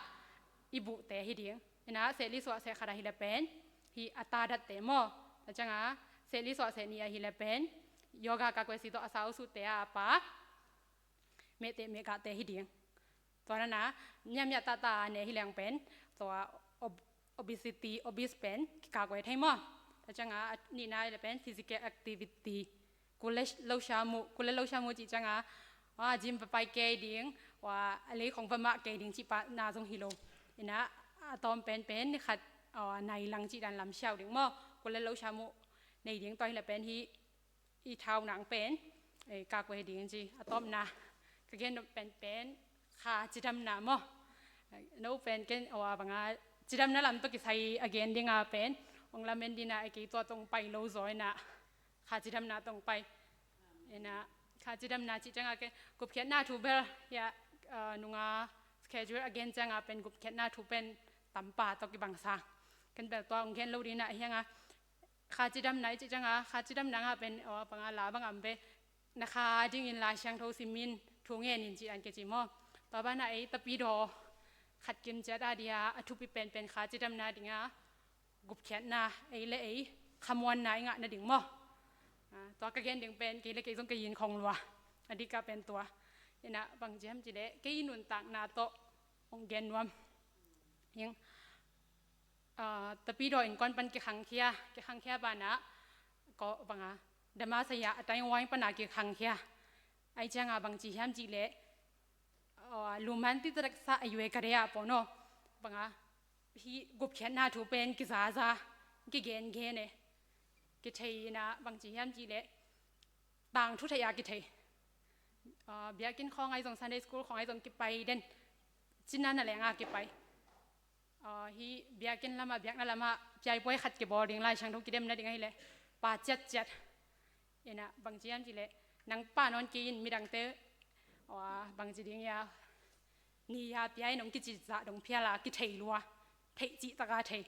i buhte hi ding. Ina, sehli suah seh khat ah hi le pen, hi a ta datte maw. Tua cianga, sehli suah seh nih ah hi le pen, yoga kakwe si tawh a sa osuhte a pha, mehteh mehgahte hi ding. Tua nana, miamia tata ne hi leng pen, tua ob-, obesity, obese pen, kikakwe thei maw. Tua cianga, a nihna le pen, physical activity. Kul le lo sha muh, kul le lo sha muh cih cianga, a, gym va pai kei ding, a, a lei khong va mah kei ding cih pahna zong hi lo. Ina, a tawm pen pen, ni khat, a, nai lang cih dan lam siau ding maw. Kul le lo sha muh, nei ding tua hi le pen hi, i thau nang pen, e, kakwe ding ci, a tawpna. Ka gen nop pen pen, kha cidamna maw. No pen ken, awa banga, cidamna lam tawh kisai a gen dinga pen, ong lamen dina e kei tua tong pai lo zaw ina, kha cidamna tong pai. Ina, kha cidamna cih cianga ken, gupkhiatna thu bel, ya, a, nunga schedule a gen cianga pen gupkhiatna thu pen tampa tawh kibang sa. Ken bel tua ong gen lo dina hianga, kha cidamna i cih cianga, kha cidamna nga pen, aw, panga la bang am ve, na kha dingin Lai Siangtho simin, thu ngenin cih an kei ci maw. Tua bana ei tapidaw khat kim ciat a dia, a thupi penpen kha cidamna dinga, gupkhiatna, ei le ei, khamuanna i ngahna ding maw. A, tua ka gen ding pen, kei le kei zong kei in khong lua. A dika pen tua. Ina bang ci hiam cih leh, kei nuntakna tawh, ong gen nuam. Hing. A, tapidaw innkuan pan kikhangkhia, kikhangkhia bana, ko banga, dama saya a tai wai pana kikhangkhia. Ai cianga bang ci hiam cih leh, a, luman ti tarak sa a yue karea po no. Banga, hi gupkhiatna thu pen kizaza, kigengen e. Kithei ina bang ci hiam cih leh, tang thu thei a kithei. A, biakinn khawng ai zong Sunday school khawng ai zong kipai den. Cina na leng a kipai. A, hi biakinn lama, biakna lama, piaipuai khat kibawl ding Lai Siangtho kidemna ding ahi le. Pa ciatciat. Ina, bang ci hiam cih leh, nang pa nawn kei in midangte, a, bang ci ding ia, ni ia piai nong kici zah dong phiala, kithei lua, theih cih taka thei.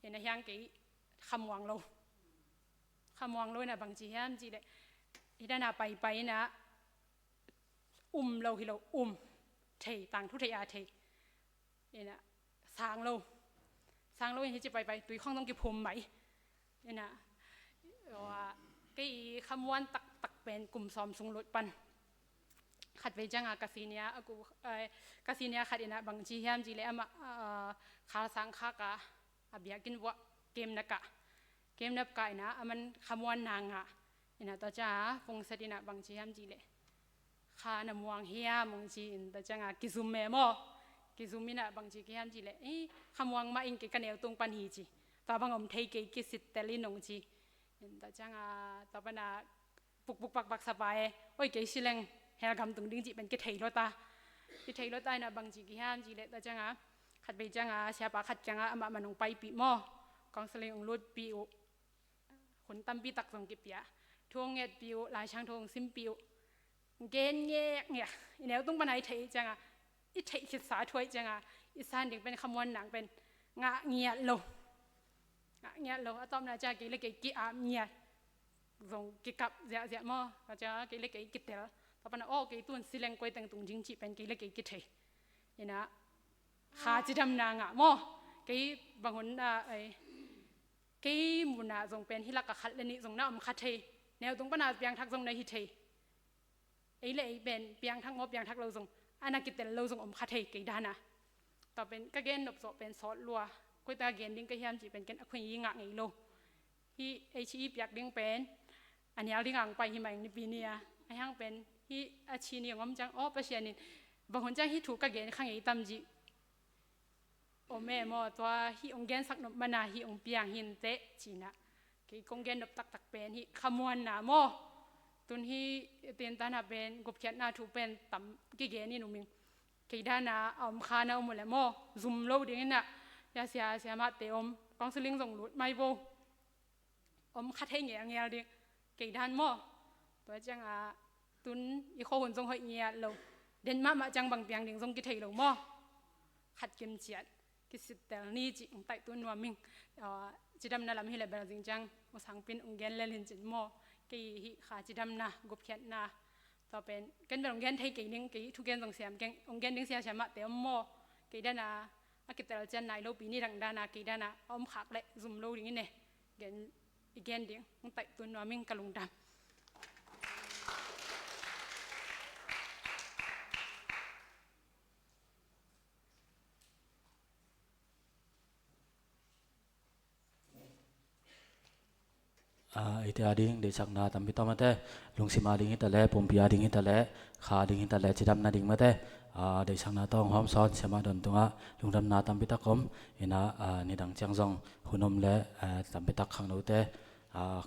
Ina hiang kei, khamuang lo. Khamuang lo ina bang ci hiam cih leh, hi dana paipai ina, um lo hi lo, um. Thei, tang thu thei a thei. Ina, sang lo. Sang lo in hi ci paipai, tui khong zong kiphum mai. Ina, awa, kei i khamuan taktak pen kum sawm sung lut pan. Khat vei cianga ka senior, a ku, eh, ka senior khat ina bang ci hiam cih leh ama, a, khal sang khaka, a biakinn vuah, kem na kah. Kem na kah ina, aman khamuanna ngah. Ina tua cianga, fungset ina bang ci hiam cih leh, kha na muang hiam ong ci in tua cianga, kizum e maw. Kizum ina bang ci kei hiam cih leh, i, khamuang mah in kei ka neu tung pan hi ci. Tua bang om thei kei kisittel in ong ci. In tua cianga, tua pana, pukpuk pakpak sapa e. Oi kei sileng, hel gam tung ding cih pen kithei lo ta. Kithei lo ta ina bang ci kei hiam cih leh tua cianga, khat vei cianga, siapa khat cianga, amah man ong paipih maw. Counseling ong lutpih uh. Hun tampi tak zong kipia. Thu ong ngetpih uh, Lai Siangtho ong simpih uh. Gen ngekngek. I neu tung pana i theih cianga, i theih khitsa thu ahi cianga, i san ding pen khamuan nang pen ngah ngiat lo. Ngah ngiat lo. A tawpna cianga kei le kei ki-ap ngiat. Zong kikap ziahziah maw. Ka cianga kei le kei kitel. Tua pana aw kei tun sileng koi teng tung ding cih pen kei le kei kithei. Ina kha cidamna ngah maw. Kei bang hun a, ei, kei muna zong pen hi laka khat le nih zong na om kha thei. Neu tung pana piangthak zong na hi thei. Ei le ei pen piangthak maw piangthak lo zong, a na kitel lo zong om kha thei kei dana. Tua pen ka gen nop zawh pen sawt lua. Koita gen ding ka hiam cih pen ken a khuin i ngah ngei lo. Hi ei ci i piak ding pen a nial ding ang pai hi mah ing nipi ni a. A hiang pen hi a ci ni ngom ciang aw Pasian in bang hun ciang hi thu ka gen kha ngei tam cih. Om e maw, tua hi ong gensak nop mana hi ong piang hi inteh, cina. Kei kong gen nop taktak pen hi khamuanna maw. Tun hi, tin tana pen gupkhiatna thu pen tam kigen in um ing. Kei dana a om kha na om uh leh maw, zum lo dingin ah, ya sia, siamahte om, counseling zong lut mai bo. Om kha thei ngelngel ding, kei dan maw. Tua ciangah tun i khuahun zong hoih ngiat lo. Den mahmah ciang bang piang ding zong kithei lo maw. Khat kim ciat kisittel ni cih hong taihtu nuam ing. Ah, cidamna lam hi leh bel zing ciang U Sangpi in hong gen lel in cin maw. Kei hih kha cidamna, gupkhiatna, tua pen ken bel hong gen thei kei ning, kei hih thugen zong siam keng, hong gen ding sia siamahte om maw. Kei dana a kitel cian nai lopi ni dang dana, kei dana a om khak leh zum lo dingin e. Gen, i gen ding hong taihtu nuam ing, ka lungdam. Ah, eite a ding deihsakna tampi tawh mate, lungsim a ding hi taleh, pumpi a ding hi taleh, kha a ding hi taleh, cidamna ding mate, ah, deihsakna tawh hong hawmsawn siamah Don tungah lungdamna tampi tak om. Inah, ah, nidang ciang zong hun om leh, ah, tampi tak khangnote, ah,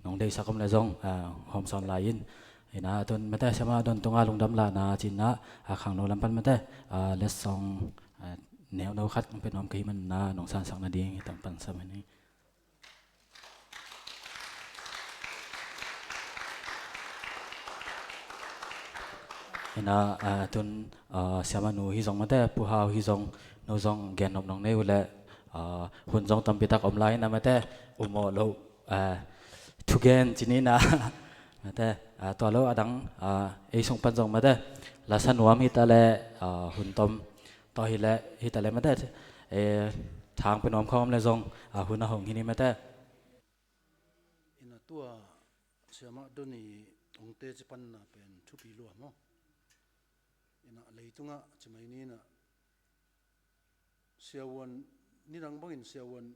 nong deihsak om leh zong, ah, hawmsawn lai in. Inah tun mate siamah Don tungah lungdam lahna cinah, ah, khangno lam pan mate, ah, letsong, ah, neuno khat hong pia nuam ka hih manah nong sansak nading hi tang pan sam hi ni. Inah, ah, tun, ah, siamah nu hi zong mate, Pu Hau hi zong, no zong gennop nong nei uh leh, ah, hun zong tampi tak om lai inah mate, um aw loh, ah, thugen ci ni inah. Mate, ah, tua lo a dang, ah, ei sung pan zong mate, lasa nuam hi taleh, ah, hun tom tawh hi leh, hi taleh mate, eh, thang pia nuam khawm leh zong, ah, hun a hong hi ni mate. Inah tua siamah Don i hong teci panna pen thupi lua maw. Inah leitungah ci mai ni inah, siavuan, nidang bangin siavuan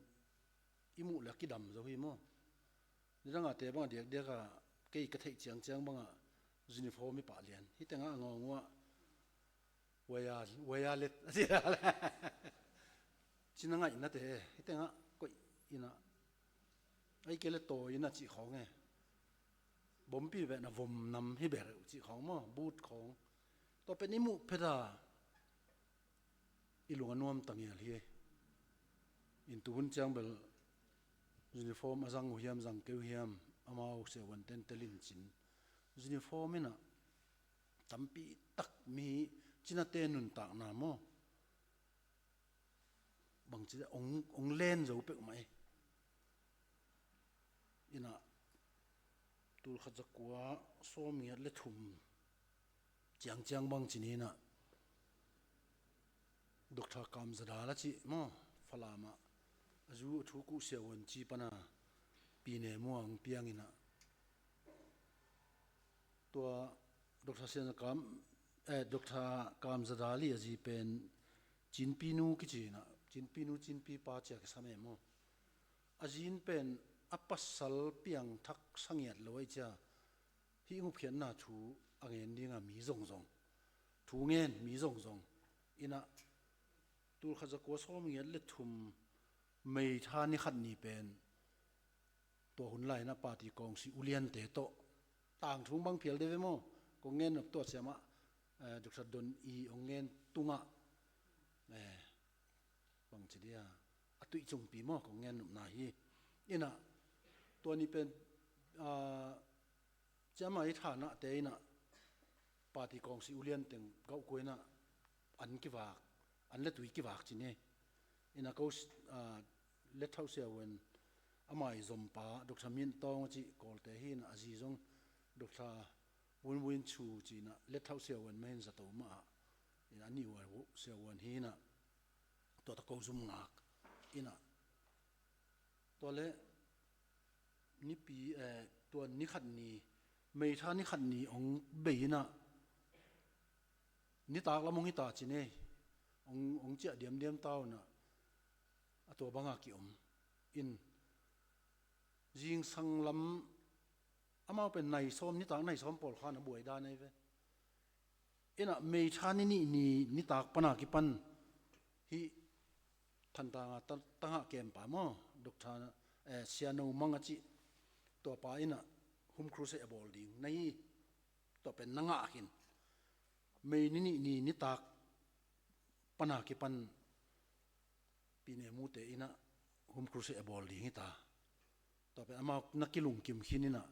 i muh leh a kidam zo hi maw. Nidang a te bang a diakdiak a, kei ka theih ciangciang bangah uniform i pah lian. Hih tengah a ngawng uh ah, waya, waya let a ci a le. Cina ngaih nate, hih tengah koih inah, ai kei le tawi inah cih khawng e. Bompi vehna vom nam hi beh reuh cih khawng maw, boot khawng. Tua pen i muh phet a, i lung a nuam ta ngial hi. In tuhun ciang bel uniform a zang uh hiam, zang kei uh hiam, amau siavuanten tel in cin. Uniform inah tampi tak mi cinate nuntakna maw, bangci ong, ong len zo peuhmah e. Inah tulkhat zakua sawmngiat le thum ciangciang bang ci ni inah, Doctor Kam Za Dal a cih maw, Falam ah a zu a thu kuh siavuan ci pana Pi Ne Muang piang inah, tua Doctor Sian Kam, eh, Doctor Kam Za Dal i a zi pen Cinpi nu kici inah, Cinpi nu, Cinpi pa ci a kisam e maw. A zi in pen a pasal piangthak sa ngiat lo ahih ciang, hih gupkhiatna thu a ngen dinga mi zongzong, thu ngen mi zongzong. Inah tulkhat zakua sawmngiat le thum May tha ni khat ni pen, tua hun lai inah party kawngsi uliante tawh tangthu bang phial de ve maw. Kong ngen nop tua siamah, eh, Doctor Don i hong ngen tungah, eh, bangci dia, a tuih cungpi maw, kong ngen nopna hi. Inah tua ni pen, ah, ciamah i thanahte inah party kawngsi ulian teng gauhkua inah an kivak, an le tui kivak ci ni. Inah ko, ah, Lethauh siavuan, ama i zompa Doctor Min Tawng a cih Kawlte hi inah, a zi zong Doctor Win Win Chu ci inah, Lethauh siavuan mah in zato mah ah, inah a nih uh a siavuan hi inah, tua tawh ko zum ngak inah, tua le nipi, eh, tua ni khat ni, May tha ni khat ni hong bei inah, nitak lam hong hi ta ci ni, hong, hong ciah diamdiam ta uh inah, a tua banga ki-om in, zingsang lam amau pen nai sawm, nitak nai sawm pawl khan a buai dan ahi ve. Inah May tha ni nih ni nitak pana kipan hih Thantlang a ta, tangah kempa maw, Doctor, eh, Sia No Mang a cih, tuapa inah home crusade a bawl ding na hi. Tua pen na ngah khin. May ni nih ni nitak pana kipan Pi Ne Mu te in ah home crusade a bawl ding hi ta. Tua pen amau na kilungkim khin in ah,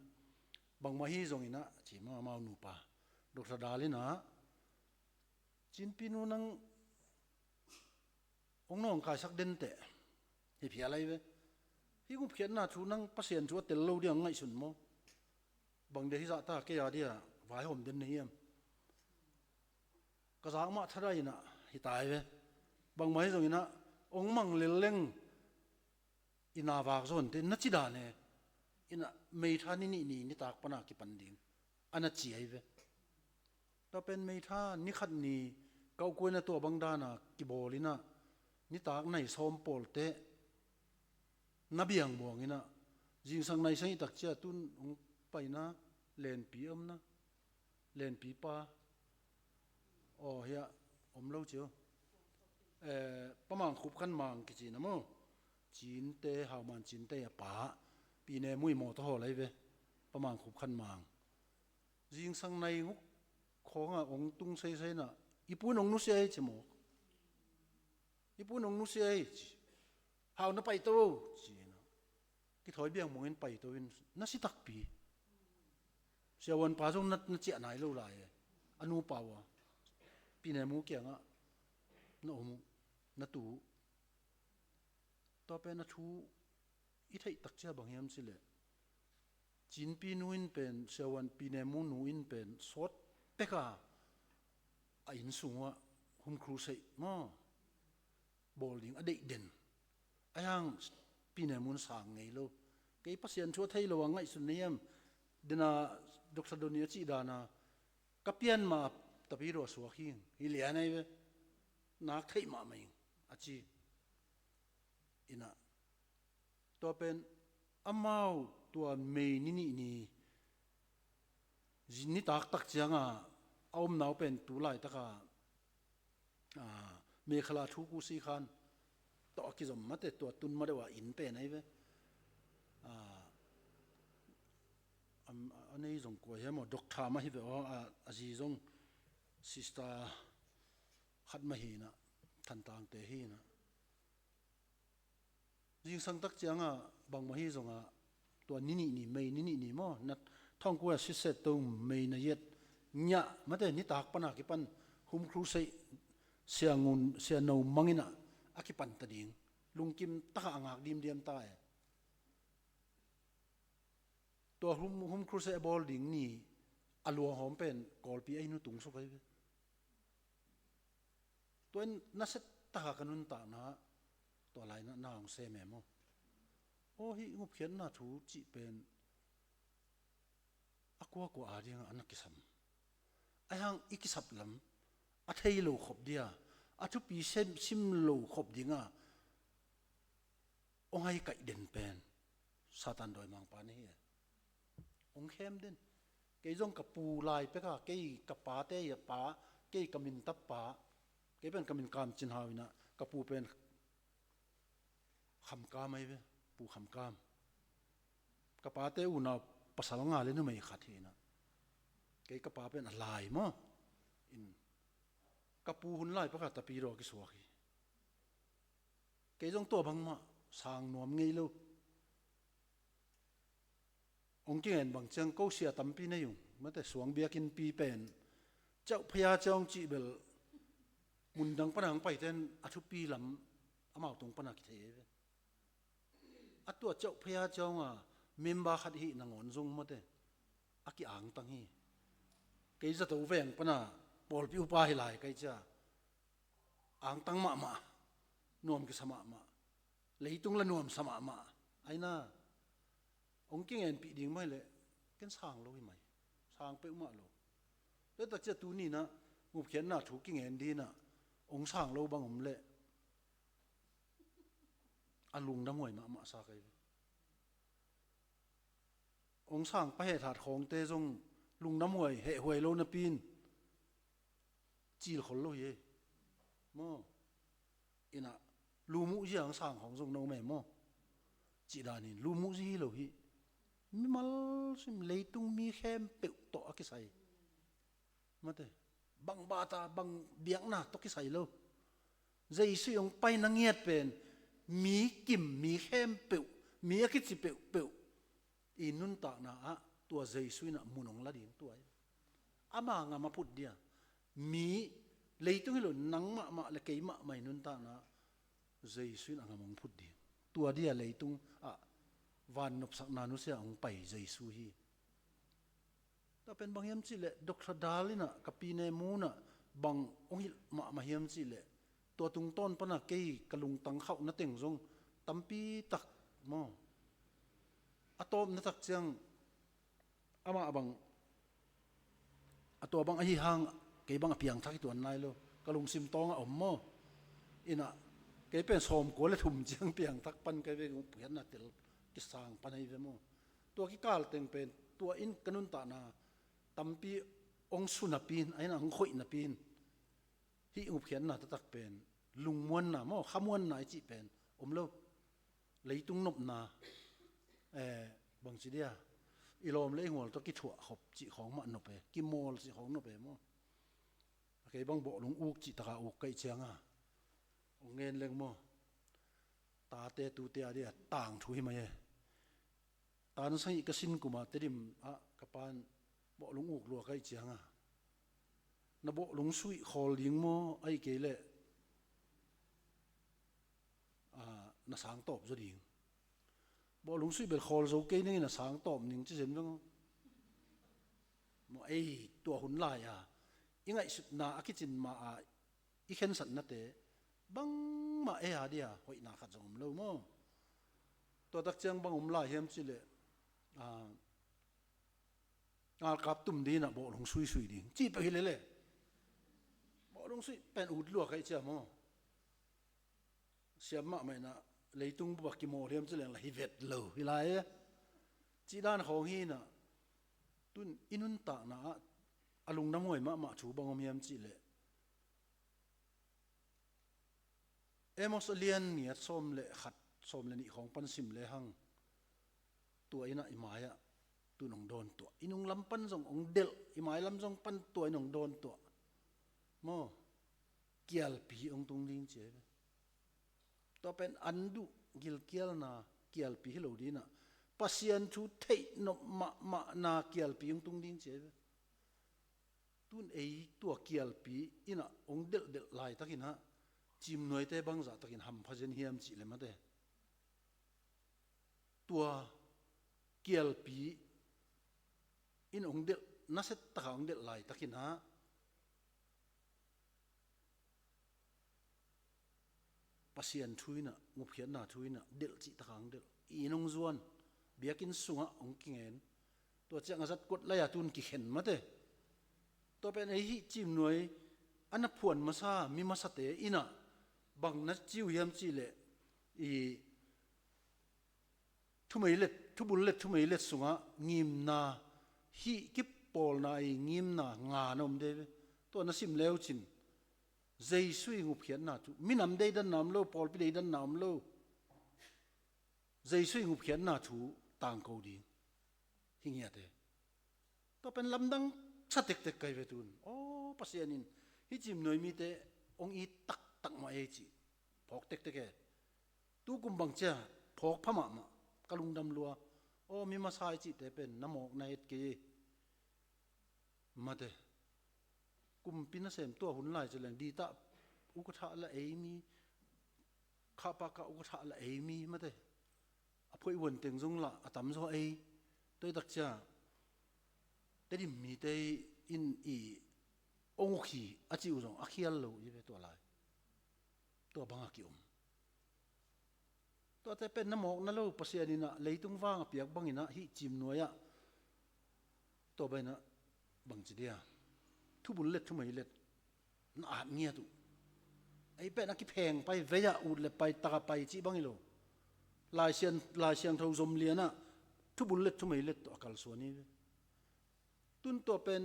bangmah hi zongin ah, ci maw, amau nupa Doctor Dal in ah, Cinpi nu, nang hong nawngkaisak den teh, hi phial lai ve. Hih gupkhiatna thu nang Pasian thu a tel lo ding a ngaihsun maw? Bang dia hih zahta kei a dia vaihawm den na hiam? Ka zak mah thadaina hi ta hi ve. Bangmah hi zongin ah, hong mang lelleng i na vak zawnte na ci dan e. In ah May tha ni nih ni nitak pana kipan ding a na ci ahi ve. Tua pen May tha ni khat ni ka ukua in ah tua bang dana kibawl in ah, nitak nai sawm pawlte na biang buang in ah, zingsang nai sang i tak cia tun hong paina Lenpi omna, Lenpi pa, aw, hiah om lo cio. Eh, Pa Mang Khup Khan Mang kici na maw? Cinte, Hau Man Cinte a pa, Pi Ne Mu i mawtaw hawl ahi ve. Pa Mang Khup Khan Mang. Zingsang nai nguk khawnga hong tung seisei na, i pu in hong nusia hi ci mawk. I pu in hong nusia hi ci. Hau, na paito o, ci in ah. Kithawi biang mawngin paito in, na si takpi. Siavuan pa zong na, na ciah nai lo lai e. A nupa uh a, Pi Ne Mu kiangah na om uh, na tu uh. Tua pen a thu i theih tak cia bang hiam cileh, Cinpi nu in pen, Siavuan Pi Ne Mu nu in pen sawt peka a inn sungah home crusade maw, bawl ding a deih den. Ahi hang Pi Ne Mu in sang ngei lo. Kei Pasian thu a thei lo a ngaihsun na hiam? Dena Doctor Doni a cih dana, ka pian mah tapi dua suak hi, hi lian ahi ve. Nak theih mahmah ing, a ci. In ah, tua pen amau tua May ni nih ni, zi-, nitak tak cianga a omna uh pen tu laitaka, ah, Mekhala Thu Kusi Khan tawh a kizom mate, tua tun ma deuh a inn pen ahi ve. Ah, am-, a nei zong kua hiam aw, Doctor mah hi ve aw, a, a zi zong sister khat mah hi in ah, Thantangte hi in ah. Zingsang tak cianga bangmah hi zongah, tua ni nih ni, May ni nih ni maw, na thongkua siset to May na yet ngiah mate, nitak pana kipan home crusade, Sia Ngun, Sia No Mang in ah a kipan ta ding. Lungkim taka a ngak dimdiam ta e. Tua home, home crusade a bawl ding ni a luanghawm pen Kawlpi a inn uh tungsuk ahi ve. Tua in nasia taka ka nuntakna, tua laina na hong sem e maw? Aw, hih gupkhiatna thu cih pen a kuakua a dingah a na kisam. Ahi hang i kisap lam a thei lo khop dia, a thupi sem, sim lo khop dinga hong haikaih den pen Satan dawimangpa na hi e. Hong khem den. Kei zong ka pu lai peka, kei ka pate a pa, kei ka min tapa, kei pen ka min Kam Cin Hau in ah, ka pu pen Kham Kam ahi ve, Pu Kham Kam. Ka pate unau pasal nga le numei khat hi in ah, kei ka pa pen a lai maw. In, ka pu hun lai peka tapi dua kisuak hi. Kei zong tua bangmah sang nuam ngei lo. Hong kingen bang ciang ko sia tampi nei ung mate, suang biakinnpi pen Cauh Phaya Ciang cih bel, mundang pana hong paiten a thupi lam amau tung pana kithei ahi ve. A tua Cauh Phaya Ciang a member khat hih nangawn zong mate, a ki-angtang hi. Kei zato veng pana pawlpi upa hi lai kai cia, angtang mahmah, nuam kisa mahmah, leitung la nuamsa mahmah. Aina, hong kingenpih ding mah hileh ken sang lo hi mai, sang peuhmah lo. Tua takcia tuni in ah gupkhiatna thu kingen ding in ah hong sang lo bang om leh a lungdamhuai mahmah sa kai ve. Hong sang pa hehthat khawngte zong lungdamhuai, hehhuai lo napi in cilkhol lo hi ei. Maw? In ah, lumuh zia hong sang khawng zong no meh maw? Cih danin lumuh zi hi lo hi. Mimal sim, leitung mi khempeuh tawh a kisai. Mate, bang bata, bang biakna tawh kisai lo. Jesu ii hong paina ngiat pen mi kim, mi khempeuh, mi a kici peuhpeuh i nuntakna ah tua Jesu in ah mun hong la ding tua hi. Ama ngam a phut dia, mi, leitung hi lo, nang mahmah le kei mahmah i nuntakna ah Jesu in a ngam hong phut ding. Tua dia leitung ah vannopsakna nusia hong pai Jesu hi. Tua pen bang hiam cihleh, Doctor Dal in ah ka pine mun ah bang hong hilh mahmah hiam cihleh, tua tungtawn pan ah kei ka lungtang khauhna teng zong tampi tak maw. A tawpna tak ciang amah bang, a tua bang ahi hang kei bang a piangthak hi tuan nai lo. Ka lungsim tawng ah om maw. In ah kei pen sawmkua le thum ciang piangthak pan ka hi ve, hong phiatna tel kisang pan ahi ve maw. Tua kikal teng pen tua in ka nuntakna tampi hong su napi in, a in ah hong khoih napi in, hih hong phiatna taktak pen lungmuanna maw, khamuanna i cih pen om lo. Leitung nopna, eh, bangci dia, i lawm le i ngual tawh kithuah khop cih khawng mah nop e, kimawl cih khawng nop e maw. A kei bang bawhlung uk cih taka uk ka hih cianga, hong ngen leng maw, tate tute a dia tangthu hi mai e. Tansang ih ka sin kuma Tedim ah ka pan bawhlung uk lua ka hih cianga, na bawhlung suih khawl ding maw, ahih kei leh, ah, na sang tawp zaw ding. Bawhlung suih bel khawl zo kei ning in na sang tawp ning ci zen veng aw. Maw, ei, tua hun lai a i ngaihsutna a kicin ma a i khensatnate bangmah ei a dia hoihna khat zong om lo maw. Tua tak ciang bang om lai hiam cihleh, ah, ngalkap tum ding in ah bawhlung suisui ding cih peuh hi lele. Bawhlung suih pen ut lua ka hih ciang maw, siam mahmah in ah leitung bup ah kimawl hiam ci leng lah hi vet lo hi lai e. Cih dan khawng hi in ah, tun i nuntakna ah a lungdam huai mahmah thu bang om hiam cihleh, Amos a lian nih a sawm le khat, sawm le nih khawng pan sim lehang, tua in ah i mai ah tun hong dawn tuah, i nung lam pan zong hong delh, i mai lam zong pan tua in hong dawn tuah maw. Kialpi hong tung ding ci ahi ve. Tua pen an duh, gilkialna kialpi hi lo ding in ah, Pasian thu theih nop mahmahna kialpi hong tung ding ci ahi ve. Tun ei tua kialpi in ah hong delhdelh laitakin ah, cimnuaite bangzah takin hampha zen hiam cihleh mate, tua kialpi in hong delh, nasia taka hong delh laitakin ah, Pasian thu in ah, ngupkhiatna thu in ah delh cih taka hong delh. I inn hong zuan, biakinn sungah hong kingen. Tua ciang a zat kuat lai-a tun kikhen mate. Tua pen ei hih cimnuai a na phuan masa mi masate in ah bang na ci uh hiam cihleh, i thumeilet, thubullet thumeilet sungah ngimna, hih kipawlna i ngimna nga na om dei ve. Tua na sim leu cin, Jesu i ngupkhiatna thu, minam deidanna om lo, pawlpi deidanna om lo. Jesu i ngupkhiatna thu tangko ding hi ngiat e. Tua pen lamdang sa tektek ka hi ve tun. Aw, Pasian in hih cimnuai mite hong it taktak mah ei cih phawk tektek e. Tu kum bang cia phawk pha mahmah, ka lungdam lua. Aw, mi masa i cihte pen na mawk na et kei ei. Mate. Kumpi nasem tua hun lai ci leng ditah ukatha la ei mi, khapaka ukatha la ei mi mate. A phoih huan teng zong lah a tamzaw ei. Tua i tak cia Tedim mite in i ong ukhi a ci uh zong a khial lo i ve tua lai. Tua bang a ki-om. Tuate pen na mawk na lo, Pasian in ah leitung vang a piak bangin ah hih cimnuai ah, tua bangin ah bangci dia, thubullet thumeilet na at ngiat uh. Ei pen a kipheng pai, vei-ah ut le pai, tak-a pai cih bang hi lo. Laisian, Laisiangtho zom lian ah thubullet thumeilet tawh a kalsuan hi ve. Tun tua pen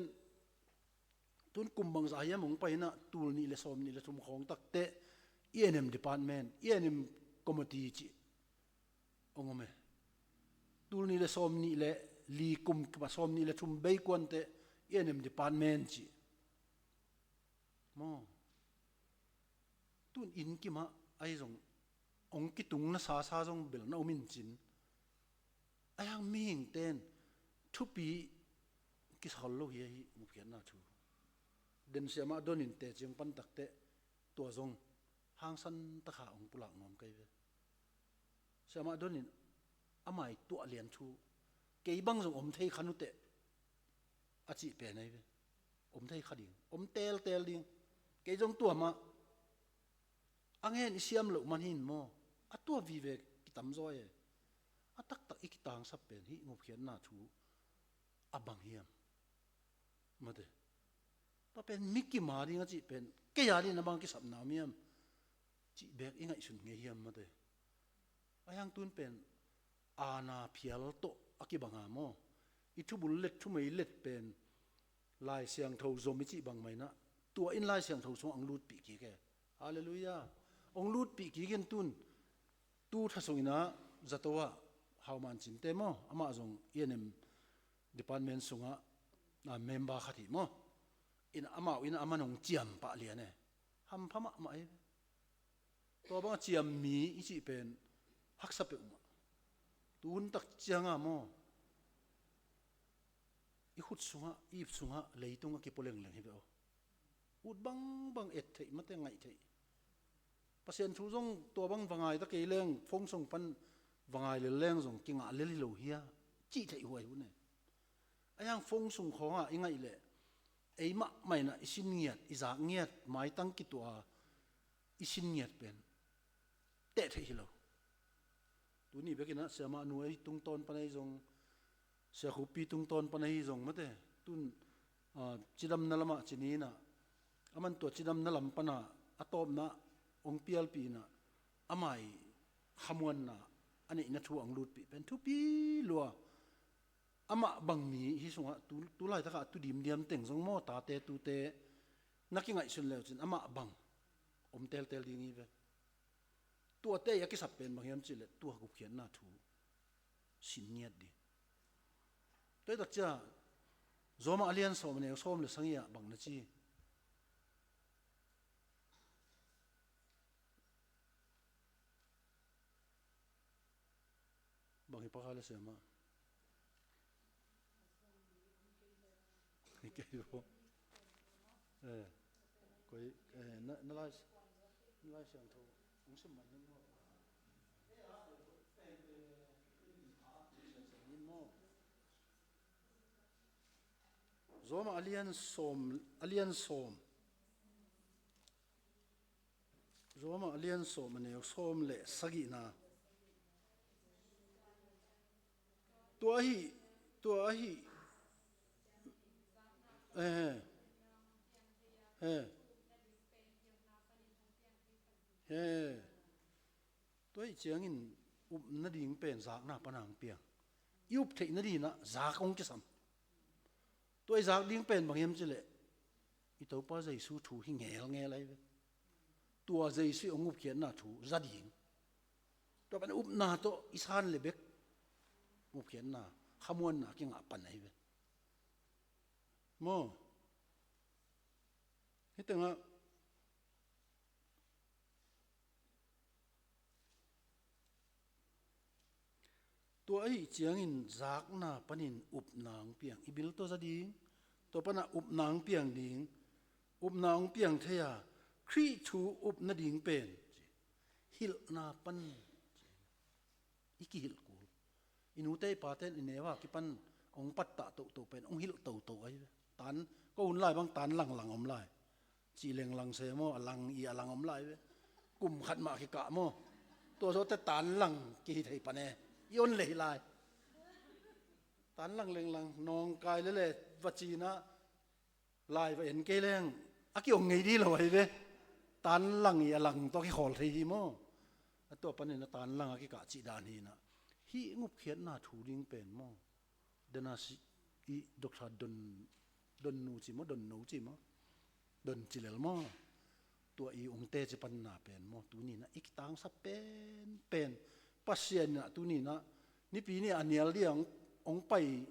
tun kum bangzah hiam hong pai in ah, tul nih le sawm nih le thum khawng takteh E and M department, E and M committee cih hong om e. Tul nih le sawm nih le li kum kipan sawm nih le thum bei kuan teh A and M department cih. Maw. Tun inn kimah ahi zong hong kitung na sasa zong bel na om in cin. Ahi hang mihingte in thupi kisol lo hi ahi ngupkhiatna thu. Den siamah Don in teci hong pan tak teh tua zong hangsan tak a hong pulak nuam kei ve. Siamah Don in amah i tuah lian thu kei bang zong om thei kha nu teh a cih pen ahi ve. Om thei kha ding, om teltel ding. Kei zong tua mah a ngen i siam loh man hi in maw. A tua vive kitamzaw e. A taktak i kitangsap pen hih ngupkhiatna thu a bang hiam? Mate. Tua pen mi kim a ding a cih pen kei a ding a bang kisapna om hiam? Cih bek i ngaihsun ngei hiam mate. Ahi hang tun pen aana phial tawh a kibang a maw. I thubul let thumei let pen Lai Siangtho zom i cih bang mah in ah tua in Lai Siangtho sungah hong lutpih kik e. Halleluiah. Hong lutpih kik in tun tu tha sung in ah zato ah Hau Man Cin te maw, amah zong A and M department sungah a member khat hi maw. In amau in a man hong ciam pah lian e. Hampha mahmah e. Tua bang a ciam mi i cih pen haksa peuhmah. Tu hun tak ciang a maw, i khut sungah, i ip sungah leitung a kipua lengleng hi ve aw. Ut bangbang et theih mate, ngaih theih. Pasian thu zong tua bang va ngai ta kei leng, phone sung pan va ngai lel leng zong kingah lel hi lo hia, cih theih huai hun e. Ahi hang phone sung khawngah i ngaih leh ei mahmah in ah i sin ngiat, i zak ngiat, maitang kituah a i sin ngiat pen teh theih hi lo. Tuni bekin ah siamah nu ei tungtawn pan ei zong, Sia Khupi tungtawn pan ei zong mate, tun, ah, cidamna lamah ci ni in ah, a man tua cidamna lam pan ah a tawpna hong pialpih in ah, amah i khamuanna a neihna thu hong lutpih pen thupi lua. Amah bang mi hi sungah tu, tu laitakah a tu dimdiam teng zong maw, tate tute na kingaihsun leu cin amah bang om teltel ding hi ve. Tuate a kisap pen bang hiam cih leh tua gupkhiatna thu sin ngiat ding. Tua hi tak ciah Zawmah a lian sawm a neu sawm le sagih ah bang na ci? Bang hi paka le siamah. Hi kei bo. Eh, koi, eh, na, na lai, na Lai Siangtho hong sim man na maw. Zawmah a lian sawm, a lian sawm. Zawmah a lian sawm a neu sawm le sagihna. Tua ahi, tua ahi. Eh, eh. Eh. Tua ahi ciangin upna ding pen zakna pana hong piang. I up theih nading in ah zak hong kisam. Tua i zak ding pen bang hiam cih leh i Topa Jesu thu hi ngelngel ahi ve. Tua Jesu i hong gupkhiatna thu za ding. Tua pan upna tawh i san le bek gupkhiatna, khamuanna kingah pan ahi ve. Maw. Hi tengah Tua ahi ciangin zakna panin upna hong piang. I bil tawh za ding, tua panah upna hong piang ding, upna hong piang thei a, Khrih thu up nading pen hilhna pan i kihilh kul. I nute i pate in i neu a kipan hong pattah toto pen hong hilh toto ahi ve. Tan, ko hun lai bang tan langlang om lai. Cih lenglang se maw, a lang i a lang om lai ve. Kum khat mah kikah maw. Tua zawte tan lang kihi thei pan e. I on lei lai. Tan lang lenglang, nawngkai lele va cinah lai va en kei leng a kiong ngei dih lo ahi ve. Tan lang i a lang tawh kikhawl thei hi maw. A tua panin a tan lang a kikah cih dan hi inah. Hih ngupkhiatna thu ding pen maw. Dana si i Doctor Don, Don nu ci maw, Don no ci maw, Don ci lel maw. Tua i ungte ci panna pen maw, tuninah i kitangsap penpen Pasian inah tuninah Nipi ni a nial dia hong, hong pai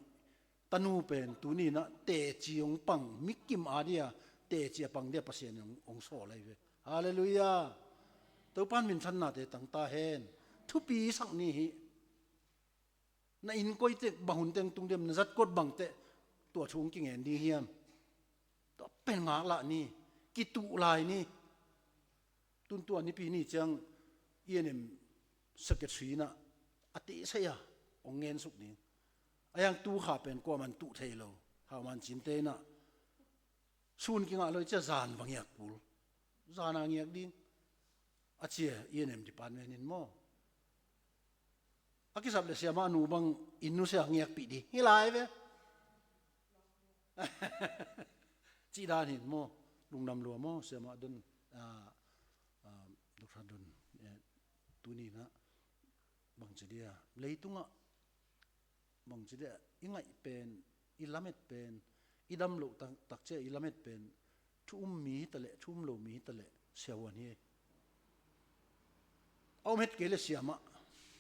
tanu pen tuni inah teci hong pang, mikim a dia teci a pang dia Pasian in hong, hong sawl ahi ve. Halleluiah. Topan minthannate tang ta hen. Thupi sak ni hi. Na inn koi teh bang hun teng tung diam, na zat kawt bang teh tua thu hong kingen ding hiam? Tua pen ngaklah ni, kituh lai ni. Tun tua nipi ni ciang E N M secretary inah a tisa a hong ngensuk ding. A hiang tu kha pen kuaman tuh thei lo. Hauman cinte inah sun kingah lo i cia zan va ngiak kul. Zan a ngiak ding. A cia E N M department in maw, a kisap le siamah nu bang inn nusia ngiakpih ding hi lai ve. Cih dan hin maw, lungdam lua maw, siamah Don, ah, ah, Doctor Don, eh, tuni inah bangci dia leitungah bangci dia i ngaih pen, i lamet pen, i dam loh tak, tak cia i lamet pen thu um mi hi taleh, thu um lo mi hi taleh siavuan hi. A om het kei le siamah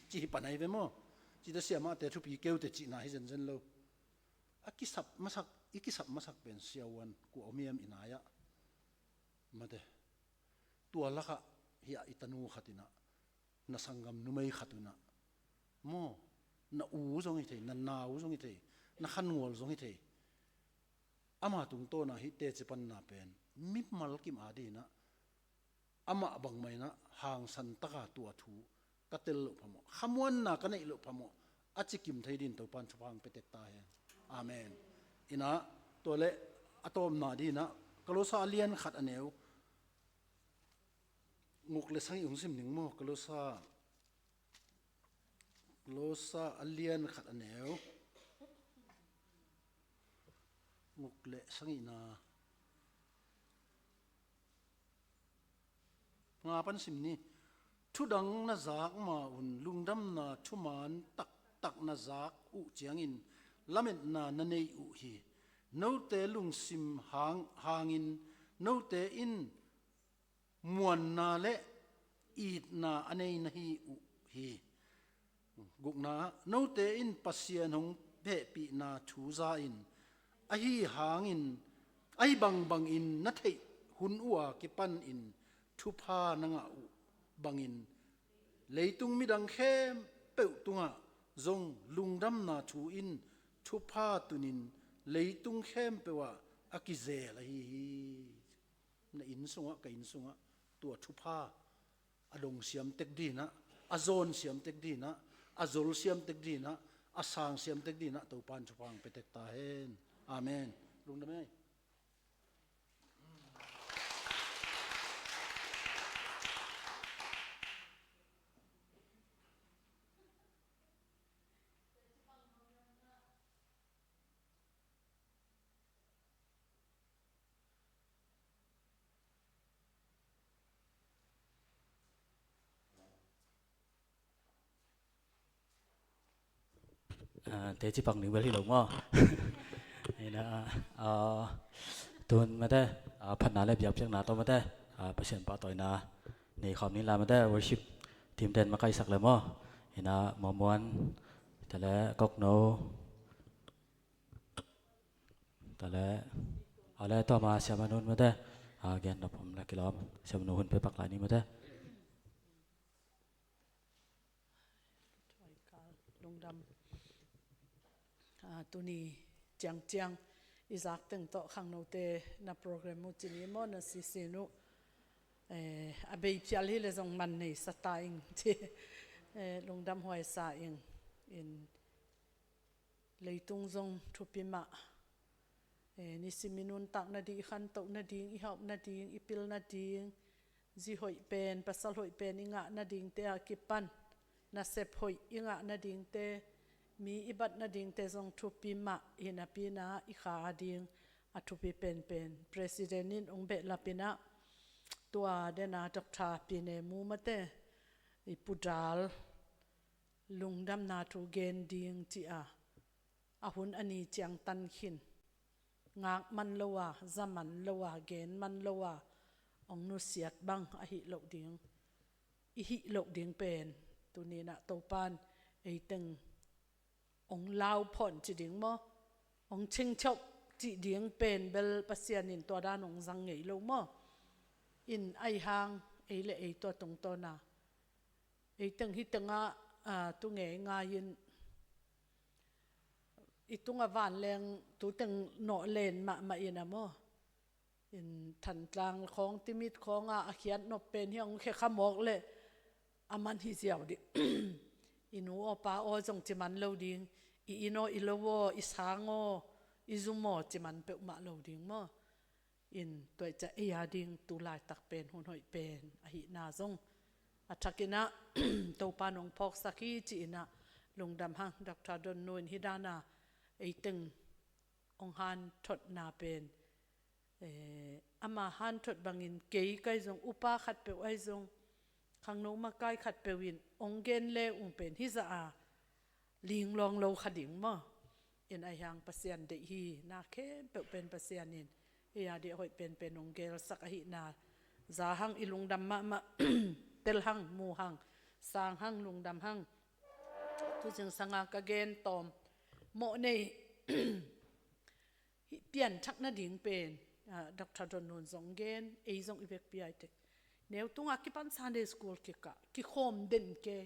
ci hi pan ahi ve maw? Cite siamahte thupi keute cihna hi zenzen lo. A kisap masak, i kisap masak pen siavuan kua om hiam i nai-ah? Mate. Tua lakah hiah i tanu khat inah, na sanggam numei khat unah maw, na u zong hi thei, na nau zong hi thei, na khanual zong hi thei. Ama tungtawna hih teci panna pen mimal kim a dinah amah bangmah inah hangsan taka tua thu ka tel loh phamawh, khamuanna ka neih loh phamawh a cikim thei din Topan thupha hong pia tek ta hen. Amen. Inah tua le a tawpna dinah Kolosa a lian khat a neu nguk le sagih hong sim ning maw? Kolosa, Kolosa a lian khat a neu nguk le sagihna nga pan sim ni. Thudang na zak ma-un lungdamna thuman taktak na zak uh ciangin lametna na nei uh hi. Note lungsim hang, hangin note in muanna le itna a nei na hi uh hi. Gukna, note in Pasian hong hehpihna thu za in, ahi hangin, ahi bangbangin na theih hun uh a kipanin thupha na ngah uh bangin leitung midang khempeuh tungah zong lungdamna thu in thupha tunin leitung khempeuh ah a kizel ahi hi. Na inn sungah, ka inn sungah tua thupha a dong siam tek dinah, a zawn siam tek dinah, a zol siam tek dinah, a sang siam tek dinah Topan thupha hong pia tek ta hen. Amen. Lungdam ei. Ah, teci pang ding bel hi lo maw? Ina, ah, tun mate, ah, phatna le biakpiakna tawh mate, ah, Pasian pahtawina nei khawm ni la mate, worship team ten makaisak le maw? Ina, Mamuan, tale Kokno, tale, ale tua ma Siamanun mate, ah, gen na pom la kilawm, Siamanu hun pe pak lai ni mate. Lungdam. Ah, tuni ciangciang i zak teng tawh khangnote na program uh cini maw na sisin uh, eh, a bei phial hi le zong man nei sa ta ing ci, eh, lungdam huai sa ing in leitung zong thupi mah. Eh, nisim i nuntak nading, i khantoh nading, i hauh nading, i pil nading, zi hoih pen, pasal hoih pen i ngah nadingte a kipan, nasep hoih i ngah nadingte, mi i bat nadingte zong thupi mah hi napi inah i kha ading a thupi penpen President in hong behlap inah tua dena Doctor Pi Ne Mu mate i pudal lungdamna thu gen ding ci-a a hun a ni ciang tan khin, ngak man lo a, za man lo a, gen man lo a, hong nusiat bang a hih loh ding, i hih loh ding pen tuni inah Topan eiteng hong lau phawn ci ding maw, hong cingciauh cih ding pen bel Pasian in tua dan hong zang ngei lo maw. In ahi hang ei le ei tua tungtawna ei teng hi tengah, ah, tu ngeingai in i tungah vanleng tu teng nawh len mahmah in a maw. In Thantlang khawng, Timit khawngah a khiat nop pen hi hong khekha mawk leh a man hi ziau ding. I nu aw pa aw zong ci man lo ding. I inn aw, i lo aw, i sang aw, i zum aw ci man peuhmah lo ding maw. In tua i ciah ei a ding tu laitak pen hun hoih pen ahihna zong a thakinah Topa nong phawksak hi ci-inah lungdam hang. Doctor Don Nu in hi dana ei teng hong hanthotna pen, eh, ama hanthot bangin kei kai zong upa khatpeuh ahi zong khangno makai khatpeuh in hong gen le ung pen hizah a linglawng lo kha ding maw. In ahi hang Pasian deih hi. Na khempeuh pen Pasian in ei a dih hoih penpen hong gelsak ahihna za hang i lungdam mahmah. Tel hang, mu hang, sang hang, lungdam hang. Tu zingsanga ka gen tawm mawh nei hih pianthak nading pen, ah, Doctor Don Nun zong gen, ei zong i vekpi ai tek. Neu tungah kipan Sunday school kikah kikhawm den ke.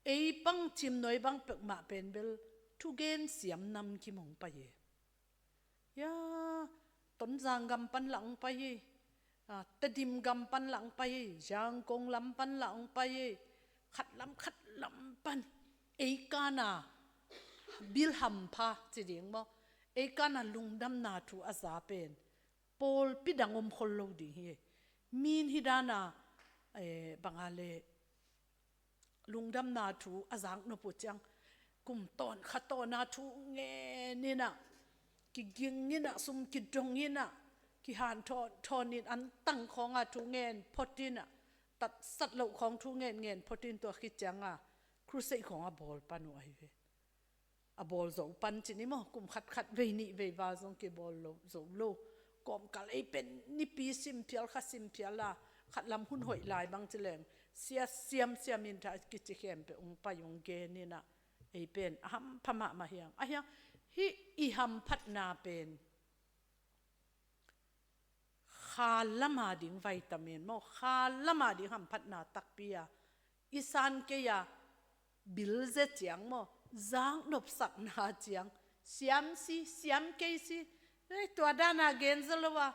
Ei bang cimnuai bang peuhmah pen bel thugen siam nam kimong pai e. Ya, Tonzang gam pan lah hong pai hi. Ah, Tedim gam pan lah hong pai hi. Zangkong lam pan lah hong pai hi. Khat lam khat lam pan ei kana bil hampha ci ding maw, ei kana lungdamna thu a za pen pawlpi dang om khol lo ding hi. Min hi dana, eh, banga le lungdamna thu a zak nop uh ciang kum tawn kha tawna thu ngen inah, kiging inah, sum kidong inah, kihanthawn thawn in an tang khawnga thu ngen phot inah, tatsat loh khawng thu ngen ngen phot in tua khit cianga crusade khawng a bawl pan uh ahi ve. A bawl zo pan ci ni maw, kum khat khat vei nih vei val zong kibawl lo, zo lo. Kawmkal ei pen nipi sim phial kha sim phial a, khat lam hun hoih lai bang ci leng sia siam siam in tha kici khempeuh hong pai hong gen inah ei pen a hampha mahmah hi hang. Ahi hang hih i hamphatna pen kha lama ding vitamin maw, kha lama ding hamphatna takpi a i san kei a bil ze ciang maw, zak nopsakna ciang siam si, siam kei si. Eh, tua dana gen zaw lo a,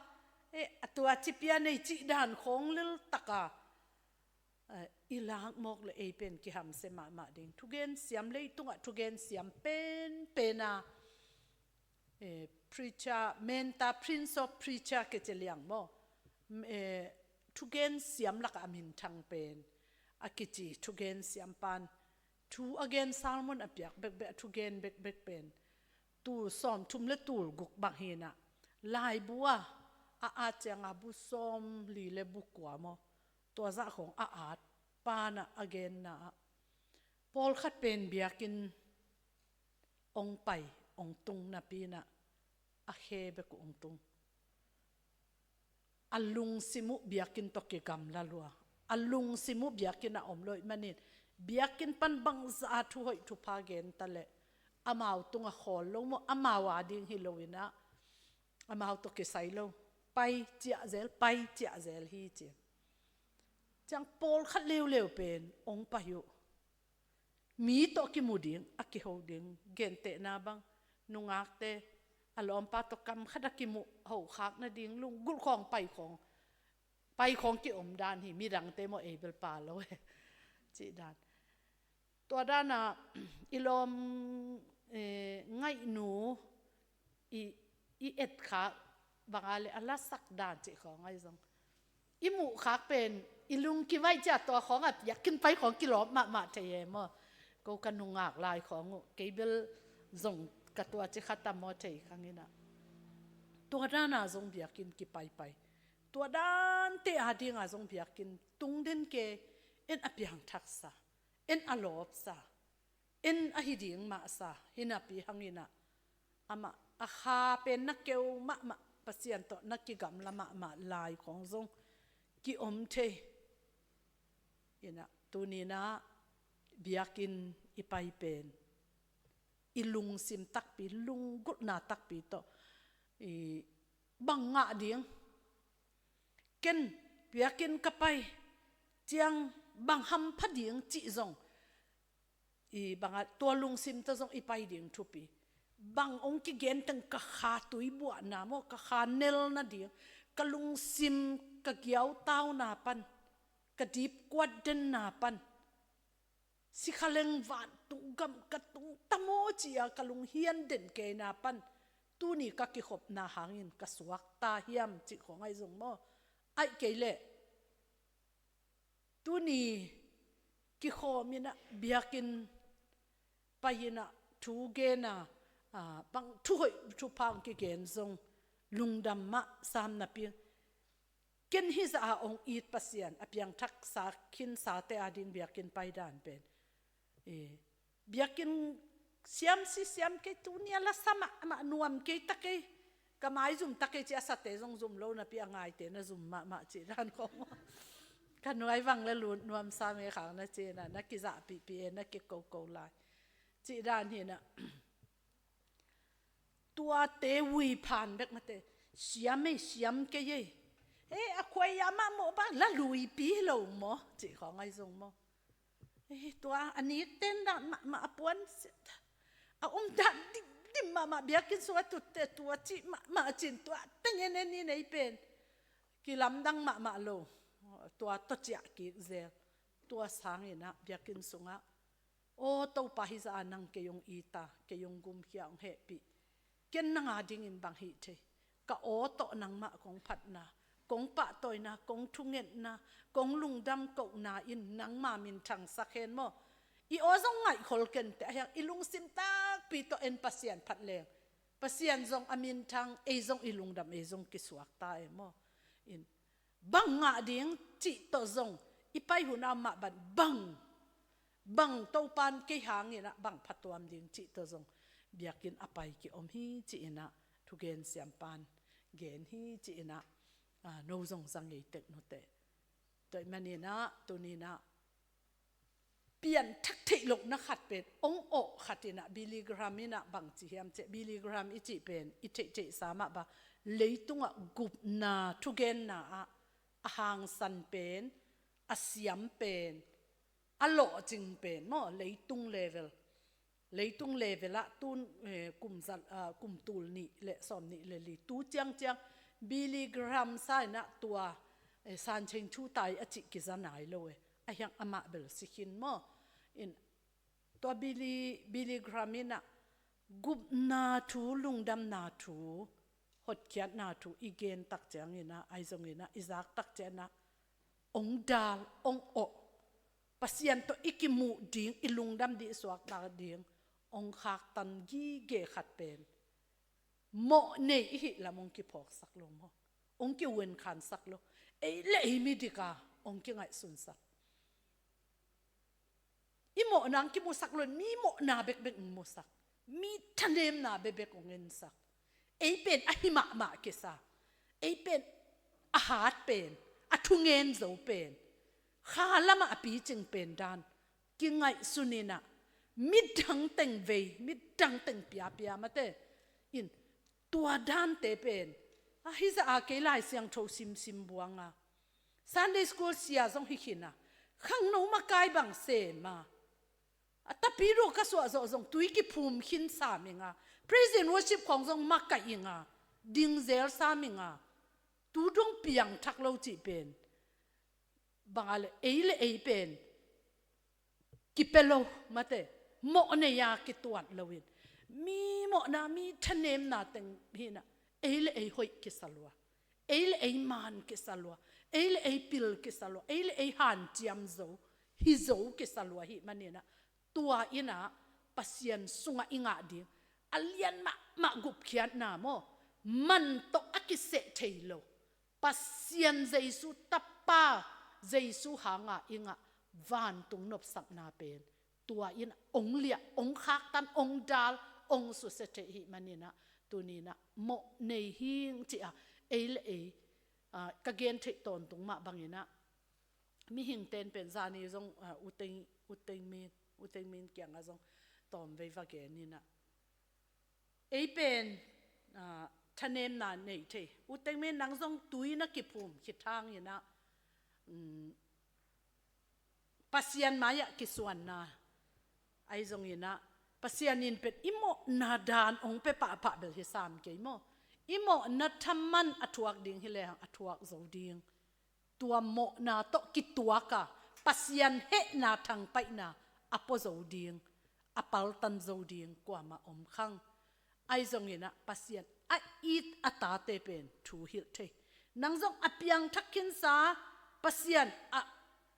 eh, a tua cipia nei cih dan khawng lel taka, eh, i lak mawk le ei pen kihamsia mahmah ding. Thugen siam, leitungah thugen siam penpen a, eh, preacher, mentor, Prince of Preacher kici liang maw. Mm, eh, thugen siam lakah a minthang pen a kici thugen siam pan thu a gen, sermon a piak bekbek, a thugen bekbek pen tul sawmthum le tul guk bang hi inah, laibu a a at cianga bu sawmli le bu kua maw, tua zah khawng a at pan ah a genna ah pawlkhat pen biakinn hong pai, hong tung napi inah a khe bek uh hong tung. A lungsim uh biakinn tawh kigamla lua, a lungsim uh biakinn a om lo ih manin biakinn pan bangzah a thu hoih thupha gen ta leh amau tungah khawl lo maw, amau a ding hi lo inah amau tawh kisai lo, pai ciah zel, pai ciah zel hi ci. Ciang pawlkhat leuleu pen hong pai uh. Mi tawh kimu ding, a kiho ding, gentehna bang, nungakte a lawmpa tawh kam khat a kimuh hokhak nading lunggulh khawng pai khawng, pai khawng kiom dan hi. Midangte maw, ei bel pa lo e cih dan. Tua dana i lawm, eh, ngaihnu i, i etkhak banga le a lasak dan cih khawng ahi zong i muhkhak pen i lung kivaih ciah tua khawngah biakinn pai khawng kilawp mahmah thei e maw. Ko ka nungak lai khawng uh kei bel zong ka tua ci khat a maw thei khang inah. Tua dana zong biakinn kipaipai, tua dante a dinga zong biakinn tung den ke. En a piangthaksa, en a lawpsa, en ahi ding mahsa hi napi hang inah amah a kha pen na keu mahmah, Pasian tawh na kigamla mahmah lai khawng zong kiom thei. Inah tuni inah biakinn i pai pen i lungsim takpi, lunggulhna takpi tawh i bang ngah ding, ken biakinn ka pai ciang bang hampha ding cih zong, i bangah tua lungsim tawh zong i pai ding thupi. Bang hong kigen teng ka kha tuibuahna maw, ka kha nelna ding, ka lungsim ka giautauna pan, ka dipkuat denna pan, sikhaleng vantung gam ka tung tamaw ci-a ka lunghian den keina pan tuni ka kikhopna hangin ka suakta hiam cih khawng ahi zong maw? Aih kei leh tuni kikhawm inah biakinn pai inah thu gena, ah, bang thuhoih thupha hong kigen zong lungdam mah sam napi. Ken hizah a hong it Pasian a piangthaksa khinsate ading biakinn pai dan pen, eh, biakinn siam si siam kei, tuni a la sa mahmah, nuam kei ta kei, ka mai zum ta kei ci a sate zong zum lo napi a ngaite na zum mahmah cih dan khawng. Ka nuai bang le lut nuam sa me khang na ci na, na kizahpihpih e, na kikoko lai cih dan hi na. Tuate ui phan bek mate, siam ei, siam kei ei. He, a khuai a mah mawh bang la luipi lo maw cih khawng ahi zong maw? Eh, tua a nik ten dah mahmah a puan a om dah dimdim mahmah, biakinn sungah tutte tua cih mahmah cin, tua teng en en i nei pen kilamdang mahmah lo. Tua tawh ciah kik zel. Tua sanginah biakinn sungah, aw Topa, hizah a nang kei hong ita, kei hong gumkhia, hong hehpih. Ken nang adingin bang hih thei? Ka aw tawh nangmah kong phatna, kong pahtawina, kong thungetna, kong lungdam kohna in nangma minthangsak hen maw? I aw zong ngaihkhol kenteh, ahiang i lungsim takpi tawh en Pasian phat leng Pasian zong a minthang, ei zong i lungdam, ei zong kisuakta e maw? In bang ngah ding cih tawh zong i pai hun a mah ban bang, bang Topan kei hanginah bang phatuam ding cih tawh zong biakinn a pai kiom hi ci-inah thugen siampan gen hi ci-inah, ah, no zong za ngei tek nuteh. Tua ih maninah tuninah pianthak theih lohna khat pen ong awh khatinah Billy Graham inah bangci hiam ciah, Billy Graham i cih pen i theihtheihsa mah ba, leitungah gupna thugenna ah a hangsan pen, a siam pen, a lawhcing pen maw, leitung level, leitung level ah tun, eh, kum zat, ah, kum tul nih le sawm nih le li tu ciangciang Billy Graham sa inah tua, eh, sancheng thu tai a cih kiza nai lo e. Ahiang amah bel si khin maw? In tua Billy, Billy Graham inah gupna thu, lungdamna thu, hotkhiatna thu i gen tak cianginah, ahi zonginah i zak tak cianginah ong dal, ong awh. Pasian tawh i kimuh ding, i lungdam ding, i suakta ding ong khaktan gige khat pen mawh nei i hih lam ong kiphawksak lo maw? Ong kiunkhansak lo. Ei le ei mi dika ong kingaihsunsak. I mawhna ong kimusak lo, mi mawhna bekbek ong musak. Mi thanemna bekbek ong ensak. Ei pen a hi mahmah kisa. Ei pen a hat pen, a thungen zo pen, kha lamah a picing pen dan kingaihsun inah, midang teng vei, midang teng piapia mate in tua dante pen, a hizah a kei Lai Siangtho simsim buanga, Sunday school sia zong hi khin a, khangno makai bang sem a, a tapiru ka suah zawh zong tui kiphum khin sam inga, praise and worship khawng zong makaih inga, dingzel sam inga, tu dong piangthak lo cih pen banga le ei le ei pen kipia lo mate, mawh nei a kituat loin, mi mawhna, mi thanemna teng hinah ei le ei hoih kisa lua, ei le ei man kisa lua, ei le ei pil kisa lua, ei le ei hanciam zo, hi zo kisa lua hih maninah tua inah Pasian sungah i ngah ding a lian mahmah gupkhiatna maw, man tawh a kiseh thei lo Pasian Jesu Tapa, Jesu hanga i ngah vantung nopsakna pen tua in ong liah, ong khaktan, ong dal, ong susia thei hih maninah tuninah mawh nei hing ci-a ei le ei, ah, ka gen theih tawntung mah banginah mihing ten pen zani zong, ah, uteng, uteng min, uteng min kiangah zong tawmvei va gen inah Ei pen, ah, thanemna nei thei. U Teng Min, nang zong tui na kiphum khit hangin ah, um, Pasian mai-ah kisuanna. Ahi zongin ah, Pasian in pen i mawhna dan hong pia pahpah bel hi sam kei maw. I mawhna thaman a thuak ding hi lehang a thuak zo ding. Tua mawhna tawh kituak a, Pasian hehna thangpaihna a pua zo ding, a paltan zo ding kuamah om khang. Ahi zongin ah Pasian a it a tate pen thu hilh thei. Nang zong a piangthak khinsa, Pasian a,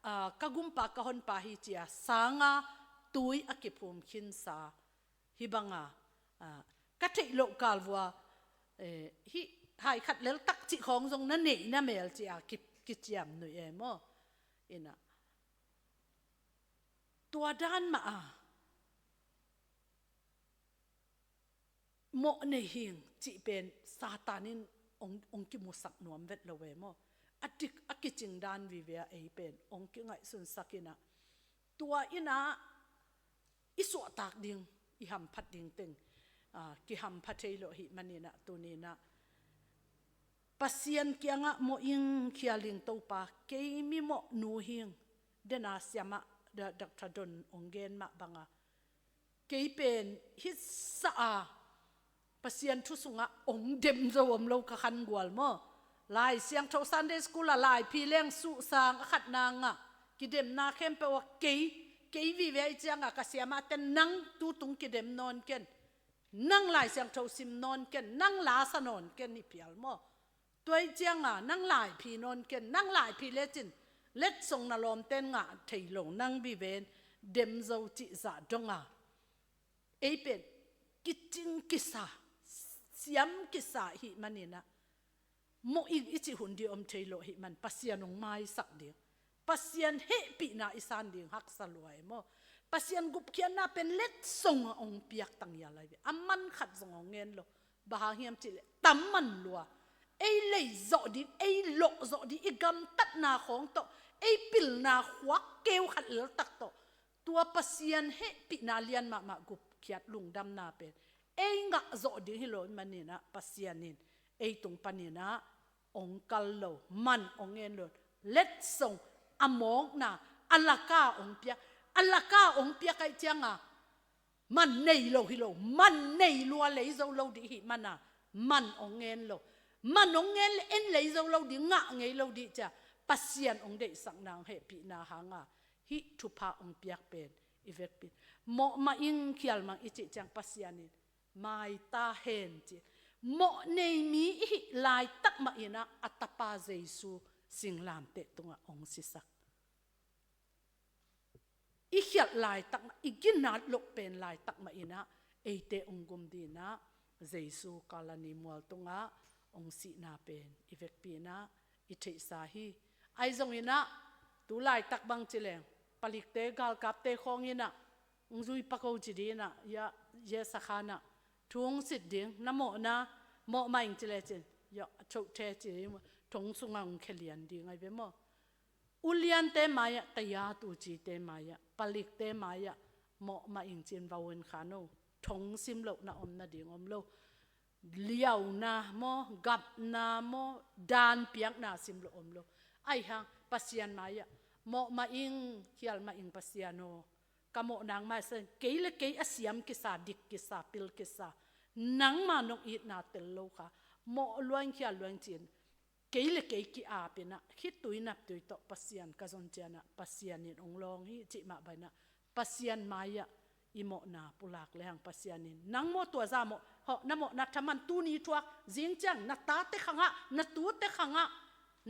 a, ka gumpa, ka honpa hi ci-a sanga tui a kiphum khinsa. Hih banga, a, ka theih loh kal vua, eh, hih hai khat lel tak cih khawng zong na neih na mel ci-a ki, kiciam nuih e maw. Ina. Tua dan mah a mawh nei hing cih pen Satan in hong, hong kimusak nuam vet lo e maw. A dik a kicing dan vive a ei pen hong kingaihsunsak in ah, tua in ah i suahtak ding, i hamphat ding teng, ah, kihampha thei lo ahih manin ah, tuni-in ah Pasian kiangah mawh ing khial ing Topa, kei mi mawh nu hing, dena siamah, Da-, Doctor Don hong gen mah banga, kei pen hitsah a Pasian thu sungah hong dem zo om lo ka khangual maw. Lai Siangtho Sunday School ah laiphi leng suhsang a khatna ngah, kidemna khempeuh ah kei, kei vive ahih ciangah ka siamahte, nang tutung kidem nawn ken, nang Lai Siangtho sim nawn ken, nang la sa nawn ken, hi phial maw. Tua ahih cianga nang laiphi nawn ken, nang laiphi lecin letsong na lawmten ngah thei lo, nang viven dem zo cih zah donga ei pen kicing kisa, siam kisa ahih manin ah, mawh ing i cih hun ding om thei lo ahih man Pasian hong maisak ding, Pasian hehpihna i san ding haksa lua e maw. Pasian gupkhiatna pen letsong a hong piak tangial ahi ve. A man khat zong hong ngen lo. Bang hang hiam cihleh tam man lua. Ei lei zawh ding, ei lawh zawh ding, i gamtatna khawng tawh, ei pilna khuak keu khat lel tak tawh, tua Pasian hehpihna lian mahmah gupkhiat lungdamna pen ei ngah zawh ding hi lo ahih manin ah, Pasian in ei tung panin ah hong kal lo, man hong ngen lo. Letsong, a mawkna, a laka hong piak, a laka hong piak ahih cianga man nei lo hi lo, man nei lua lei zo lo ding ahih mana man hong ngen lo. Man hong ngen le en lei zo lo ding, ngah ngei lo ding ci-a Pasian hong deihsakna, hong hehpihna hanga hih thupha hong piak pen i vekpi in. Mawh mah ing, khial mah ing i cih ciang Pasian in mai ta hen ci. Mawh nei mi i hih laitak mah in ah, a tapa Jesu singlamteh tungah hong sisak. I khialh laitak mah, i ginat loh pen laitak mah in ah, eite hong gum ding in ah, Jesu Kalvari mual tungah hong sihna pen i vekpi in ah, i theihsa hi. Ahi zongin ah, tu laitak bang ci leng, palikte, galkapte khawng in ah, hong zui pak o ci ding in ah, ya, ya sakhan ah, thu hong sit ding, na mawhna, mawh mah ing ci lecin, ya, a thoh the ci ding, thong sungah hong khia lian ding ahi ve maw. Uliante mai-ah, tayat u cite mai-ah, palikte mai-ah, mawh mah ing ci-in va un khan o. Thong sim lohna om nading om lo. Liauna maw, gapna maw, danpiakna sim loh om lo. Ahi hang Pasian mai-ah, mawh mah ing, khial mah ing Pasian aw. Ka mawh nang mai sa, kei le kei a siam kisa, dik kisa, pil kisa, nangma nong itna tel lo kha, mawh lua ing, khial lua ing ci-in, kei le kei ki-ap in ah, khitui naptui tawh Pasian ka zon ciangin ah, Pasian in hong lawng hi cih mah bangin ah, Pasian mai-ah i mawhna pulak lehang Pasian in, nang maw tua zah mawh, hawh, na mawhna thaman tuni thuak, zing ciang na tate khangah, na tute khangah,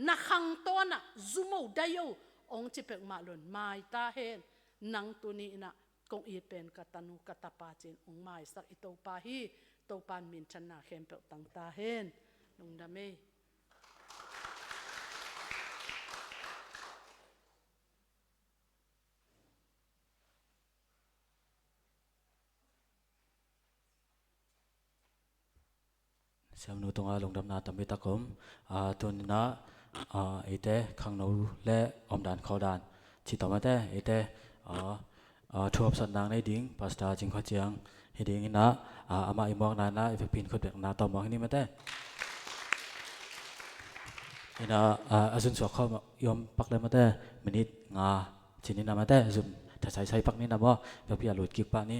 na khangtawn ah, zum o, dai o, hong ci peuhmah lo-in, mai ta hen. Nang tuni in ah kong it pen ka tanu, ka tapa ci-in hong maisak i Topa hi. Topa in minthanna khempeuh tang ta hen. Lungdam ei. Siamnu tungah lungdamna tampi tak om. Ah, tuni-in ah, ah, eite khangno le omdan khawldan cih tawh mate, eite, ah, ah, thuhopsatna nei ding Pastor Cing Khua Ciang Hi ding in ah, ah, amah i muakna in ah i vekpi in khut bekna tawm mawk hi ni mate. In ah, ah, a zun suak khawm i om pak le mate, minit nga ci ni na mate, zum tha saisai pak ni na maw, vekpi a lut kik pah ni.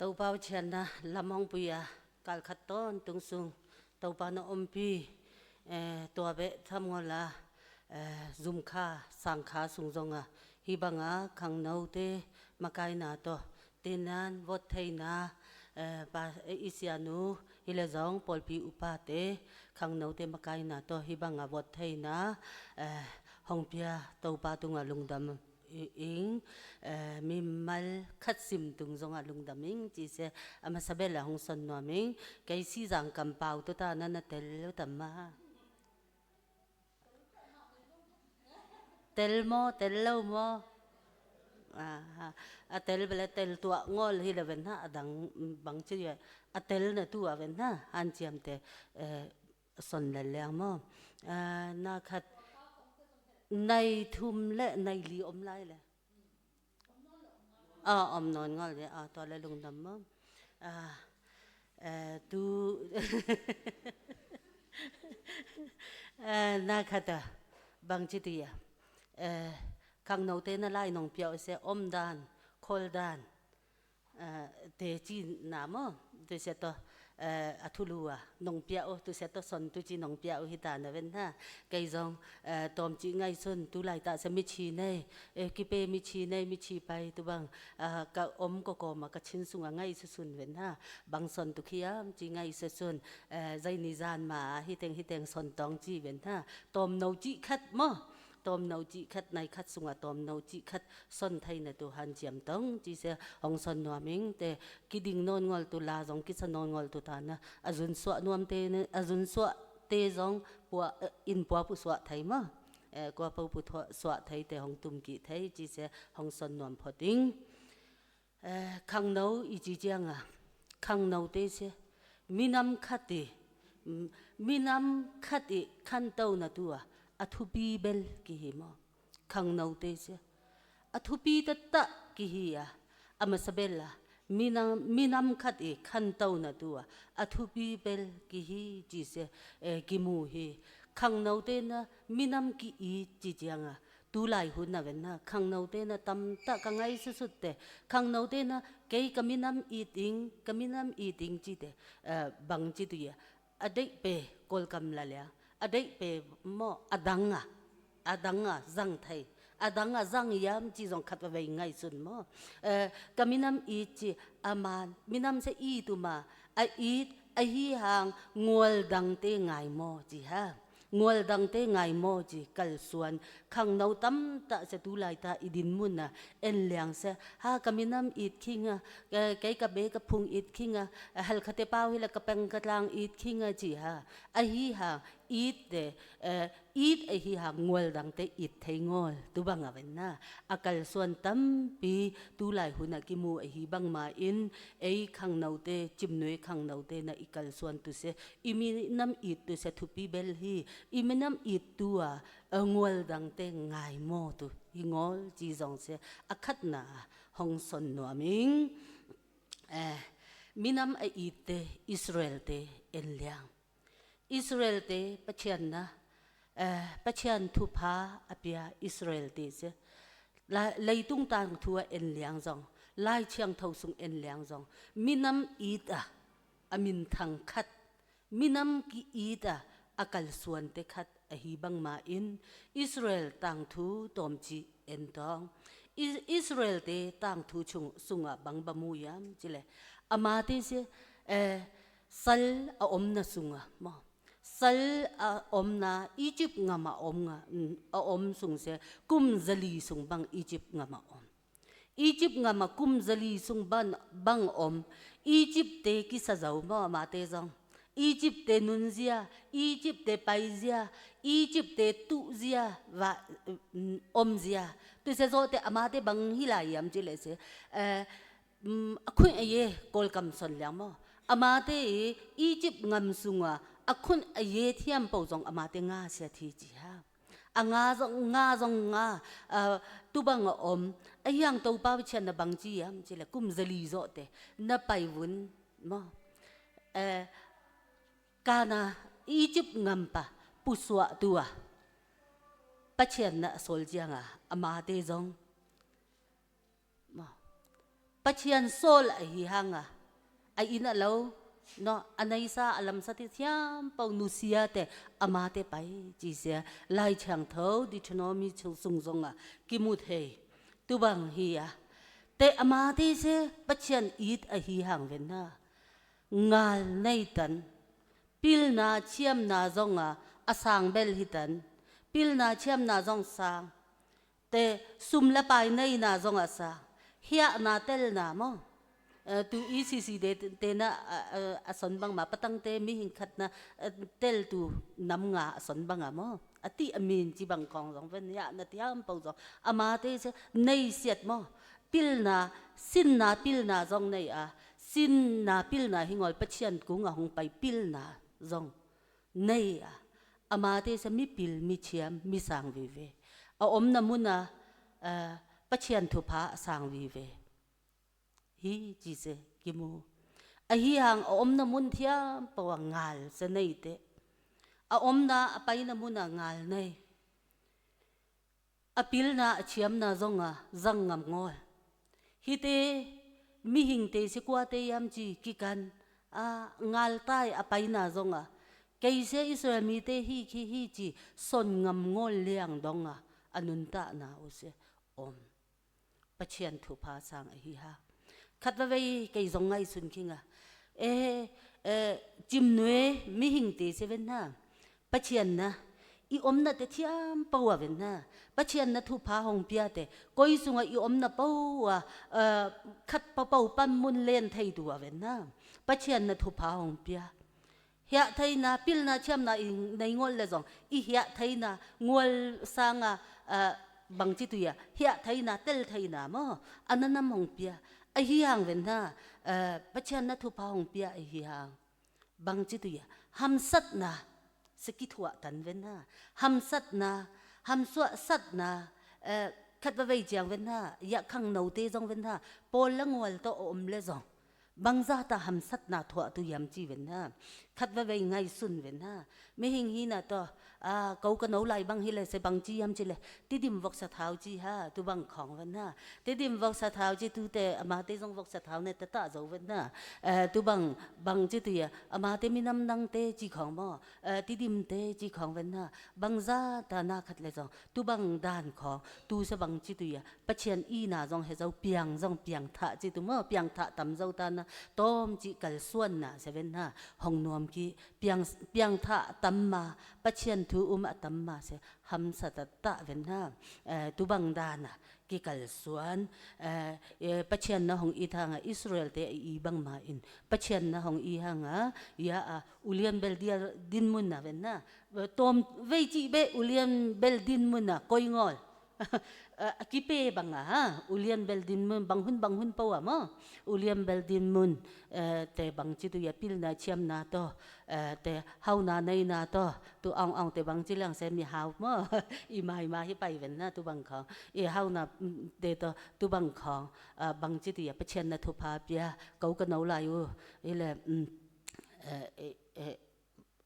Topa uh cianna lam hong pui a, kalkhat tawntung sung Topa na ompih, eh, tua bek tham ngol a, eh, zumkha sangkha sung zong a, hih banga khangnote makaina tawh, tenan vot theina, eh, pa, eh, i sianu hi le zong pawlpi upate khangnote makaina tawh hih banga vot theina, eh, hong pia Topa tunga lungdam ing, eh, mimal khat sim tung zongah lungdam ing ci se, a masa bel a hong son nuam ing. Kei sizang kampau tu ta na na tel lo tam ma. Tel maw, tel lo maw? Ah, a tel bel a tel tuah ngawl hi le ven ha, a dang bang ci a tel na tu a ven ha, hanciam te, eh, son le leng maw? Ah, na khat nai thum le nai li om lai le. Ah, om nawn ngawl le, ah, tua le lungdam maw? Ah, eh, tu, eh, na khat a, bang ci ti a. Eh, khangnote na lai nong piau se om dan, khol dan, eh, te ci na maw? Tu se to, eh, a thulu a nong piau, tu se to son tu ci nong piau hi ta na ven ha. Kei zong, eh, tawm ci ngaihsun, tu lai ta se mici nei, eh, kipe mici nei, mici pai tu bang, ah, ka om ko kawm a ka chin sung a ngaihsusun ven ha. Bang son tu khiam ci ngaihsusun, eh, zai ni zan ma a hiteng hiteng son tawng ci ven ha. Tawm no ci khat maw? Tawm no ci khat, nai khat sung a tawm no ci khat son thei na tu hanciam tawng ci se hong son nuam ing te, kiding nawn ngawl tu la zong kisa nawn ngawl tu ta na, a zun suah nuam te ne, a zun suah te zong pua, eh, in pua pu suah thei maw? Eh, kua po pu suah thei te hong tum ki thei ci se hong son nuam phot ing. Eh, khangno i ci ciang a, khangnote se, minam khat i, mm, minam khat i khanto na tu a, a thupi bel kihi maw? Khangnote se, a thupi taktak kihi a, a masa bel a, minam, minam khat i khanto na tu a, a thupi bel kihi ci se, eh, kimu hi. Khangnote na minam ki-it ci ciang a, tu lai hun a ven na, khangnote na tamtak ka ngaihsutsutte, khangnote na kei ka minam it ing, ka minam it ing cite, eh, bang ci tu a, a deih pe Kawlkam la leng, a deih pe maw, a dang a, a dang a zang thei, a dang a zang hiam ci zong khat vei ngaihsun maw? Eh, ka minam it ci, a man, minam se it uh ma, a it, ahi hang ngual dangte ngai maw ci ha. Ngual dangte ngai maw ci kalsuan. Khangno tamtak sia tu laita i din mun a en liang sia. Ha, ka minam it khing a, eh, kei ka be ka phung it khing a, eh, halkhate pau hi la ka peng ka tlang it khing a ci ha. Ahi hang it te, eh, it ahi hang ngual dangte it thei ngawl. Tu bang a ven na. A kalsuan tampi tu lai hun a kimu ahi bang ma in ei khangnote, Cimnui khangnote na i kalsuan tu sia. I minam it tu sia thupi bel hi, i minam it tu a, a ngual dangte ngai maw tu hi ngawl ci zong sia a khatna hong son nuam ing. Eh, minam a itte Israelte en liang. Israelte Pathian na, eh, Pathian thupha a pia Israelte sia. La-, leitung tangthu a en liang zong, Lai Thiangtho sung en liang zong, minam it a, a minthang khat, minam ki-it a, a kalsuante khat ahi bang ma in Israel tangthu tawmci en tawng. I-, Israelte tangthu chung, sung a bang ba mu hiam ci le, amate sia, eh, sal a omna sung a maw? Sal a omna, Egypt ngam a om nga, mm, a om sung sia, kum zali sung bang Egypt ngam a om. Egypt ngam a kum zali sung bang, bang om. Egypt te kisa zo maw amate zong? Egypt te nunzia, Egypt te paizia, Egypt te tuhzia, va, mm, omzia. Tu sia zawte amate bang hi lai hiam ci le sia. Eh, mm, a khun a ye Kawlkam son liang maw? Amate i Egypt ngam sung a, a khun a ye thiam po zong amate nga sia thi ci ha. A nga zong, nga zong nga, ah, tu bang a om, a hiang Topa Pathian na bang ci hiam ci le kum zali zawte na pai vun maw? Eh, Kana Egypt ngampa pusuah tu a Pathian na a sawl ciang a, amate zong maw? Pathian sawl ahi hang a, a inn a lo, no, a neisa a lamsa te thiam po nusiate amate pai ci sia Lai Thiangtho Deuteronomy sung zong a kimu thei. Tu bang hi a, te amate sia Pathian it ahi hang ven na. Ngal nei tan, pilna thiamna zong a, a sang bel hi tan, pilna thiamna zong sang. Te sum le pai neina zong a sa, hiahna telna maw? Eh, tu i sisi de tena a, a, a son bangma patangte mihing khatna, eh, teltu nam nga a son banga maw? A ti a min ci bang khawng zong ven, hiahna tiampau zong amate se nei siat maw? Pilna, sinna pilna zong nei a, sinna pilna hi ngawl Pathian kungah hong pai pilna zong nei a, amate se mipil, mithiam, misang vive. A omna muna, eh, Pathian thupha a sang vive. Hi ci se kimu. Ahi hang a omna mun thiampau a ngal se neite. A omna a paina muna ngal nei. A pilna a thiamna zonga zang ngam ngawl. Hite mihingte si kuate hiam ci kikan a ngaltai a paina zonga, kei sia Israel mite hi khi hi ci son ngam ngawl liang donga a nuntakna uh sia om. Pathian thupha sang ahi ha. Khat vavei kei zong ngaihsun khinga. Eh, eh, Cimnue mihingte sia ven ha. Pathian na i omna te thiampau a ven ha. Pathian na thupha hong piate koi sunga i omna pau a, eh, khat papau pan mun len thei tu a ven ha. Pathian na thupha hong pia. Hiah theina, pilna thiamna i nei ngawl le zong i hiah theina, ngual sanga, ah, bangci tuia hiah theina, tel theina maw? A na nam hong pia. Ahi hang ven ha, ah, Pathian na thupha hong pia ahi hang. Bangci tuia hamsatna, se kithuah tan ven ha. Hamsatna, hamsuahsatna, eh, khat vavei ciang ven ha, hiah khangnote zong ven ha, pawl le ngual tawh a om le zong. Bangzata hamsatna thuah tu hiam ci ven ha. Khat vavei ngaihsun ven ha. Mihing hina tawh, ah, ko ka no lai bang hi le se bang ci hiam ci le. Tidim voksa thau ci ha. Tu bang khawng ven ha. Tidim voksa thau ci tute amate zong voksa thau ne tata zo ven ha. Eh, tu bang, bang ci tu hia. Amate minam nangte ci khawng maw. Eh, Tidimte ci khawng ven ha. Bangzata na khat le zong. Tu bang dan khawng. Tu se bang ci tu hia. Pathian ina zong he zo, piang zong piangthah ci tu maw, piangthah tam zo tana, tawm cih kalsuanna se ven ha, hong nuam ki, piang, piangthah tam ma, Pathian thu um a tam ma se, hamsa tattah ven ha, eh, tu bang dana, kikalsuan, eh, eh, Pathian na hong it hanga, Israel te i bangma in, Pathian na hong it hanga, ia a, ulian bel dia din mun na ven ha, tawm vei cih beh ulian bel din mun na, koi ngawl. A kipe banga ha, ulian bel din mun bang hun bang hun pau a maw. Ulian bel din mun, eh, te bang ci tu ia pilna thiamna tawh, eh, te hauna neina tawh, tu aung aung te bang ci lang se mihau maw. I mai ma hi pai ven ha, tu bang khawng. I hauna, mm, te tawh, tu bang khawng, ah, bang ci tu ia Pathian na thupha pia, ko ka no lai uh, i le, mm, eh, eh, eh,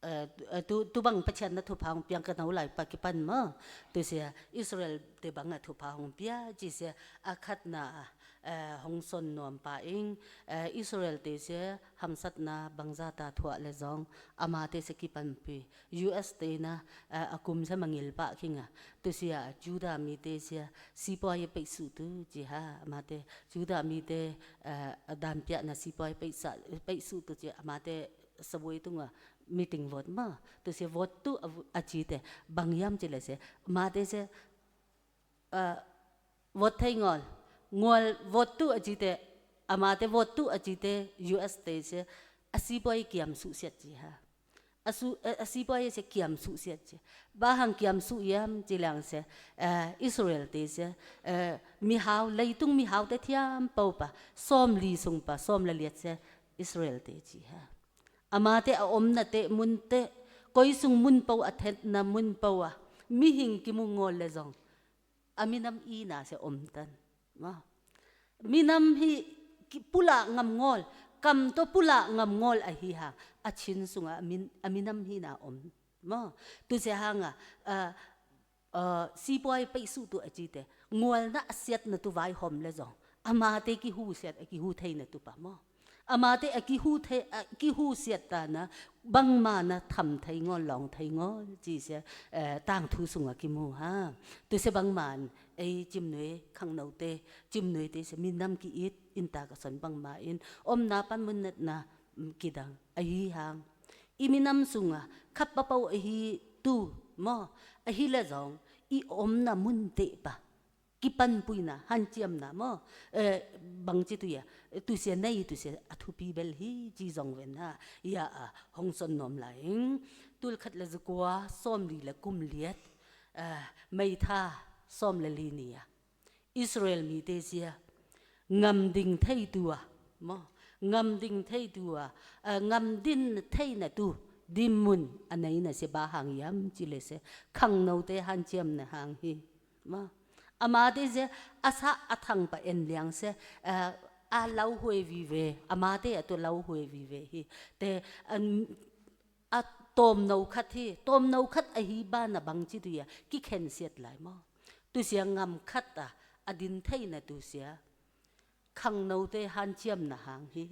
eh, eh, tu, tu bang Pathian na thupha hong piang ka no lai pa kipan maw. Tu sia Israel te banga thupha hong pia, ci sia a khatna, eh, hong son nuam pa ing, eh, Israel te sia hamsatna bangzata thuah le zong, amate sia kipanpi. U S te na, eh, a kum sia mangil pah khinga. Tu sia Judah mite sia sipuai peih suh tu ci ha, amate Judah mite, eh, a dan piahna sipuai peih sa, peih suh tu ci amate Subway tunga meeting vot ma. Tu sia vot tu a, a cite. Bang hiam ci le sia. Mate sia, ah, vot thei ngawl. Ngawl vot tu a cite. Amate vot tu a cite. U S te sia. A sipuai kiam suh siat ci ha. A su, a, a sipuai sia kiam suh siat ci. Bang hang kiam suh hiam ci lang sia. Eh, Israel te sia. Eh, mihau, leitung mihau te thiampau pa. Sawm li sung pa. Sawm la liat sia. Israel te ci ha. Amate a omnate munte, koi sung munpau a thetna munpau a, mihing kimu ngawl le zong, a minam ina sia omtan. Maw. Minam hi ki, pulak ngam ngawl, kam tawh pulak ngam ngawl ahi hang, a chin sunga a min, a minam hina om. Maw. Tu sia hanga, a, a, sipuai peih suh tu a cite, ngualna a siatna tu vaihawm le zong, amate kihu siat, a kihu theina tu pa maw. Amate a kihu thei, a kihu siat tana, bangmana tham thei ngawl, lawng thei ngawl, ci sia, eh, tangthu sunga kimu ha. Tu sia bangman, ei Cimnue, khangnote, Cimnuete sia minam ki-it, inntak a son bangma in, omna pan munnatna, mm, kidang, ahi hang. I minam sunga, khat papau ahi tu, maw, ahi le zong, i omna munte pa. kipanpuina, hanciamna maw, eh, bangci tu-a, tusia nei tusia a thupi bel hi ci zong ven ha. Ia a hong son nuam lai ing. Tulkhat le zakua sawmli le kum liat, eh, meitha sawm le li ni-a Israel mite zia ngam ding thei tua maw, ngam ding thei tua, eh, ngam din theina tu dinmun a neina sia, bang hang hiam ci le sia, khangnote hanciamna hang hi. Maw, amate zia a sa a thang pah en liang sia, eh, a lauhuai vive, amate a tua lauhuai vive hi. Te, an, a tawmno khat hi, tawmno khat ahi banah bangci tu-a kikhensiat lai maw. Tusia ngam khat a, a din theina tusia khangnote hanciamna hang hi.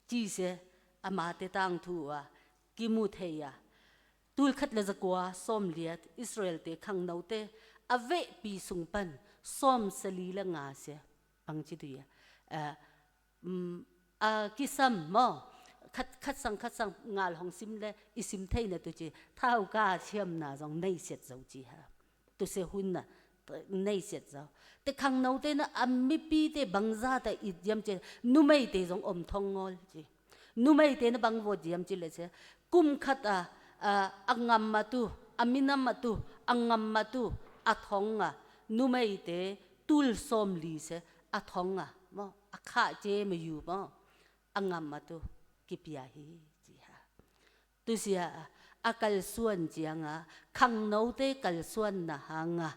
Ci sia, amate tangthu a kimu thei a, tulkhat le zakua sawm liat Israelte khangnote a vehpi sung pan sawm sali le nga sia, bangci tu-a, eh, mm, a kisam maw, khat, khat sang, khat sang ngal hong sim le i sim theina tu ci, thau ka ciamna zong neisiat zo ci ha. Tusia hun na neisiat zo. Te khangnote na a mipite bangzata it hiam ci, numeite zong om thong ngawl ci. Numeite na bang vawt hiam ci le sia, kum khat a, a, a ngam a tu, a minam a tu, a ngam a tu, a thong a, numeite tul sawmli sia, a thong a maw, a khah ce mayu maw, a ngam a tu kipia hi ci ha. Tusia a kalsuan cianga, khangnote kalsuanna hanga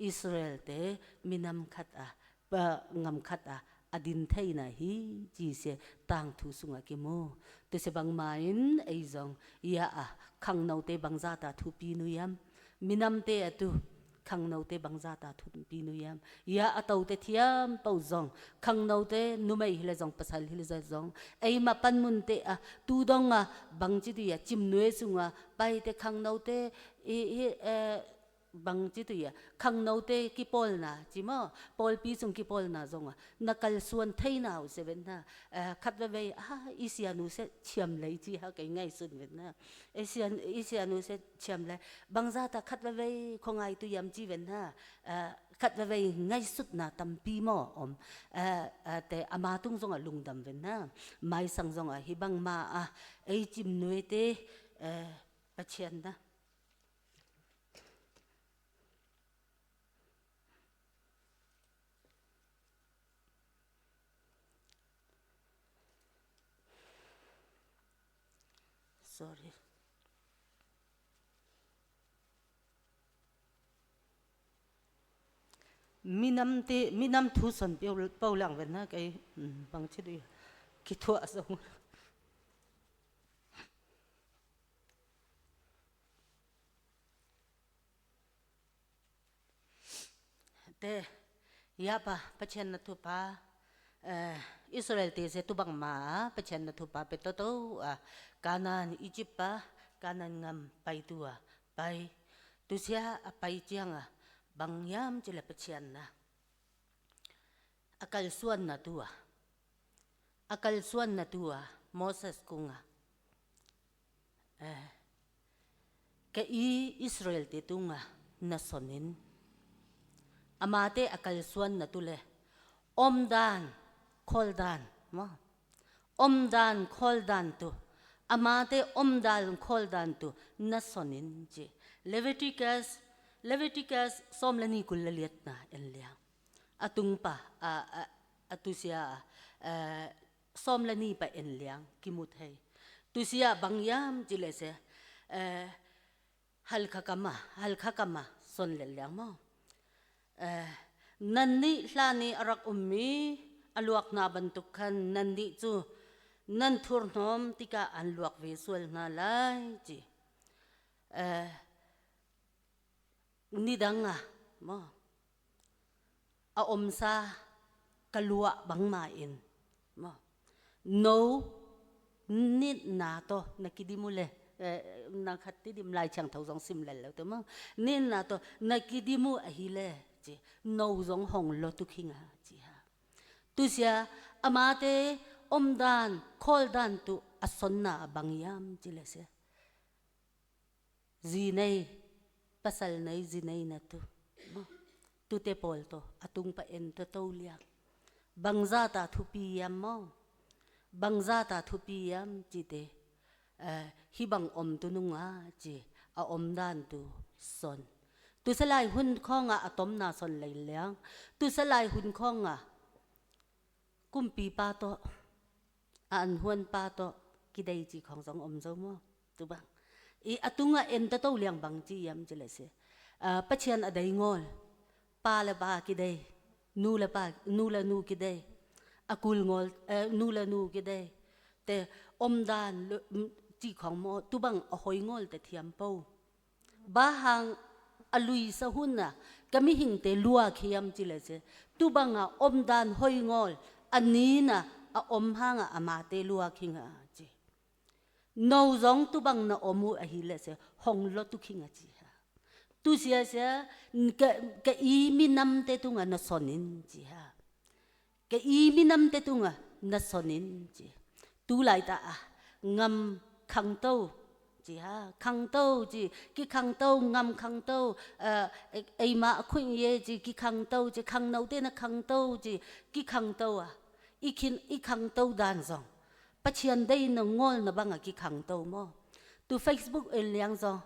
Israelte minam khat a, pa, ngam khat a, a din theina hi ci sia tangthu sunga kimu. Tusia bangma in ei zong ia a khangnote bangzata thupi nu hiam, minamte a tu khangnote bangzata thupi nu hiam. Ia a tote thiam pau zong, khangnote numei hi le zong, pasal hi le zong, eima panmunte a tu donga bangci tu-a cimnuai sunga paite khangnote i, i, eh, bangci tu-a khangnote kipawlna ci maw, pawlpi sung kipawlna zonga na kalsuan theina uh sia ven ha. Eh, khat vevei, ah, i sianu sia ciam lei ci ha, kei ngaihsun ven ha. I sian, i sianu sia ciam lei. Bangzata khat vevei khuangai tu hiam ci ven ha. Eh, khat vevei ngaihsutna tampi maw om. Eh, eh, te ama tung zonga lungdam ven ha. Maisang zonga hi bangma a ei cimnuaite, eh, Pathian na. Sorry. Minamte, minam thu son pio, pau lang ven ha kei, mm, bangci tu-a kithuah zong. Te, ia pa, Pathian na thupa, eh, Israelte sia tu bangma a Pathian na thupa pia toto a, Kanaan, Egypt a, Kanaan ngam pai tua pai. Tusia a pai cianga bang hiam ci le Pathian na a kalsuanna tua, a kalsuanna tua Moses kunga, eh, kei Israelte tunga na sonin, amate a kalsuanna tu le omdan, khawldan maw, omdan, khawldan tu, amate omdan, khawldan tu na sonin ci. Leviticus, Leviticus sawm le ni kul le liatna en liang. A tung pa, a, a, a tusia, eh, sawm le ni pa en liang kimu thei. Tusia bang hiam ci le sia, eh, Halkhakama, Halkhakama son le liang maw. Eh, nannih hla ni a rak um mi a luakna bantuk khan nannih cu nan thurhnawm tikah an luak ve sual hna lai ci. Eh, nidanga maw, a omsa ka luah bangma in maw, no nitna tawh na kidim uh le, eh, na khat tidim Lai Thiangtho zong sim lel lo te maw, nitna tawh na kidim uh ahile ci, no zong hong lo tuk hi nga ci ha. Tusia amate omdan, khawldan tu a sonna a bang hiam ci le sia, zi nei, pasal nei, zi nei na tu maw, tute pawl tawh a tung pan en toto liang. Bangzah ta thupi hiam maw? Bangzah ta thupi hiam cite, eh, hih bang om tu nungah ci a omdan tu son. Tusia lai hun khawngah a tomna son lei liang. Tusia lai hun khawngah kumpipa tawh, a anhuanpa tawh kidei ci khawng zong om zo maw? Tu bang. I a tungah en toto liang bang ci hiam ci leh se, ah, Pathian a dei ngawl. Pa le pa kidei, nu le pa, nu le nu kidei, a kul ngawl, eh, nu le nu kidei. Te omdan lo-, mm, ci khawng maw, tu bang a hoi ngawl te thiam po. Bang hang a luisa hunah ka mihingte luak hiam ci leh se, tu bangah omdan hoi ngawl a nina a om hangah amate luak hi nga ci. No zong tu bang na om uh ahih leh se, hong lo tu khing a ci ha. Tusia sia, ka, ka i minamte tungah na son in ci ha. Ka i minamte tungah na son in ci. Tu laitak ah ngam khangto ci ha. Khangto ci, kikhangto, ngam khangto, eh, eimah a khuih ye ci, kikhangto ci, khangnote na khangto ci, kikhangto ah. I khin, i khangto dan zong Pathian deihna ngawlna bangah kikhangto maw? Tu Facebook en liang zong,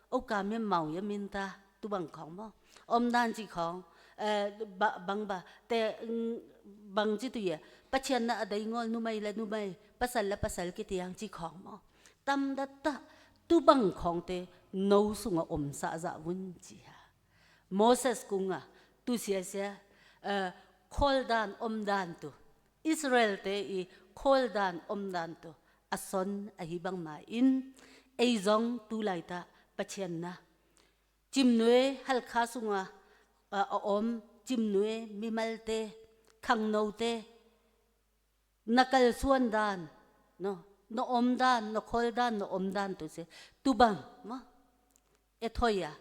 o ka miam mau ya minta, tu bang khawng maw? Omdan ci khawng, eh, ba-, bang ba, te, mm, bang ci tu ya, Pathian na a dei ngawl numei le numei, pasal le pasal kitiang ci khawng maw? Tamdattah, tu bang khawngte no sungah omsah zah vun ci ha. Moses kungah, tu siasia, eh, khawldan omdan tu, Israelte i khawldan omdan tu a son ahi bangma in, ei zong tu laitak Pathian na cimnue Halkha sungah, a, a om cimnue mimalte, khangnote, na kalsuan dan, no, na omdan, na khawldan, na omdan tu sia, tu bang maw? E thoi a,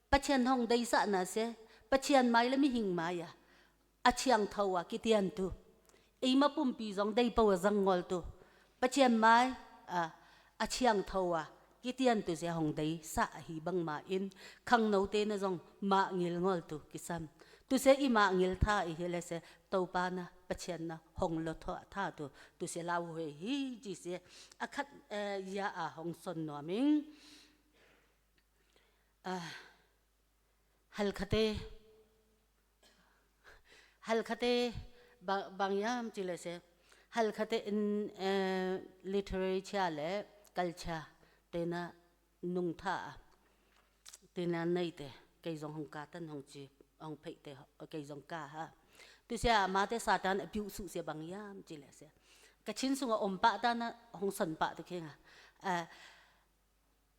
Pathian hong deisahna sia, Pathian mai le mihing mai a, a thiangtho a kitiantu. Eima pumpi zong deipo a zang ngawltu, Pathian mai a, a thiangtho a kitiantu sia hong deisah ahi bangma in, khangnote na zong mah ngil ngawltu kisam. Tu sia i mah ngil tha i hi le sia, Topa na, Pathian na hong lo tho a tha tu, tu sia lauhuai hi ci sia. A khat, eh, ya a hong son nuam ing. Ah, Halkhate, Halkhate ba-, bang hiam ci le se, Halkhate in, eh, literature le culture te na nungtha a, te na neite, kei zong hong katan hong ci, hong pheite, kei zong ka ha. Tu sia amate Satan a piuh suh sia bang hiam ci le se, ka Chin sungah om pah ta na hong son pah tu khenga. Eh,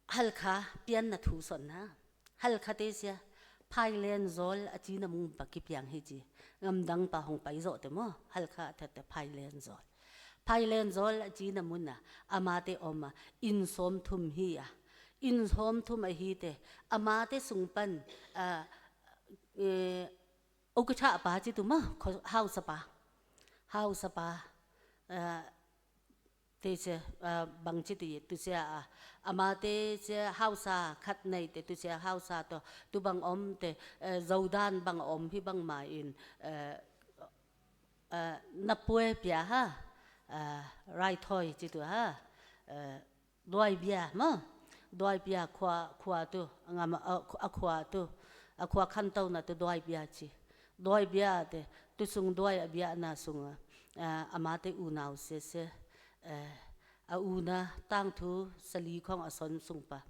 Halkha pianna thu son ha. Halkhate sia, Phailen Zawl a cina mun pa kipiang hi ci. Ngamdang pa hong pai zawh te maw? Halkha a thatte Phailen Zawl. Phailen Zawl a cina mun a, amate om a, inn sawmthum hi a. Inn sawmthum ahi te, amate sung pan, a, e, ukatha pa ci tu maw? Kho-, hausa pa. Hausa pa. A, Te sia, ah, bang ci tu ye, tu sia a, amate sia hausa khat nei te, tu sia hausa tawh, tu bang om te, eh, Zodan bang om hi bangma in, eh, eh, na puai pia ha, eh, raithoi ci tu ha, eh, duai bia maw, duai bia khua, khua tu, a ngam a, a khua tu, a khua khantona tu duai bia ci. Duai bia te, tu sung duai a biana sung a, eh, amate unau sia sia, eh, a una tangthu sali khawng a son sung pa.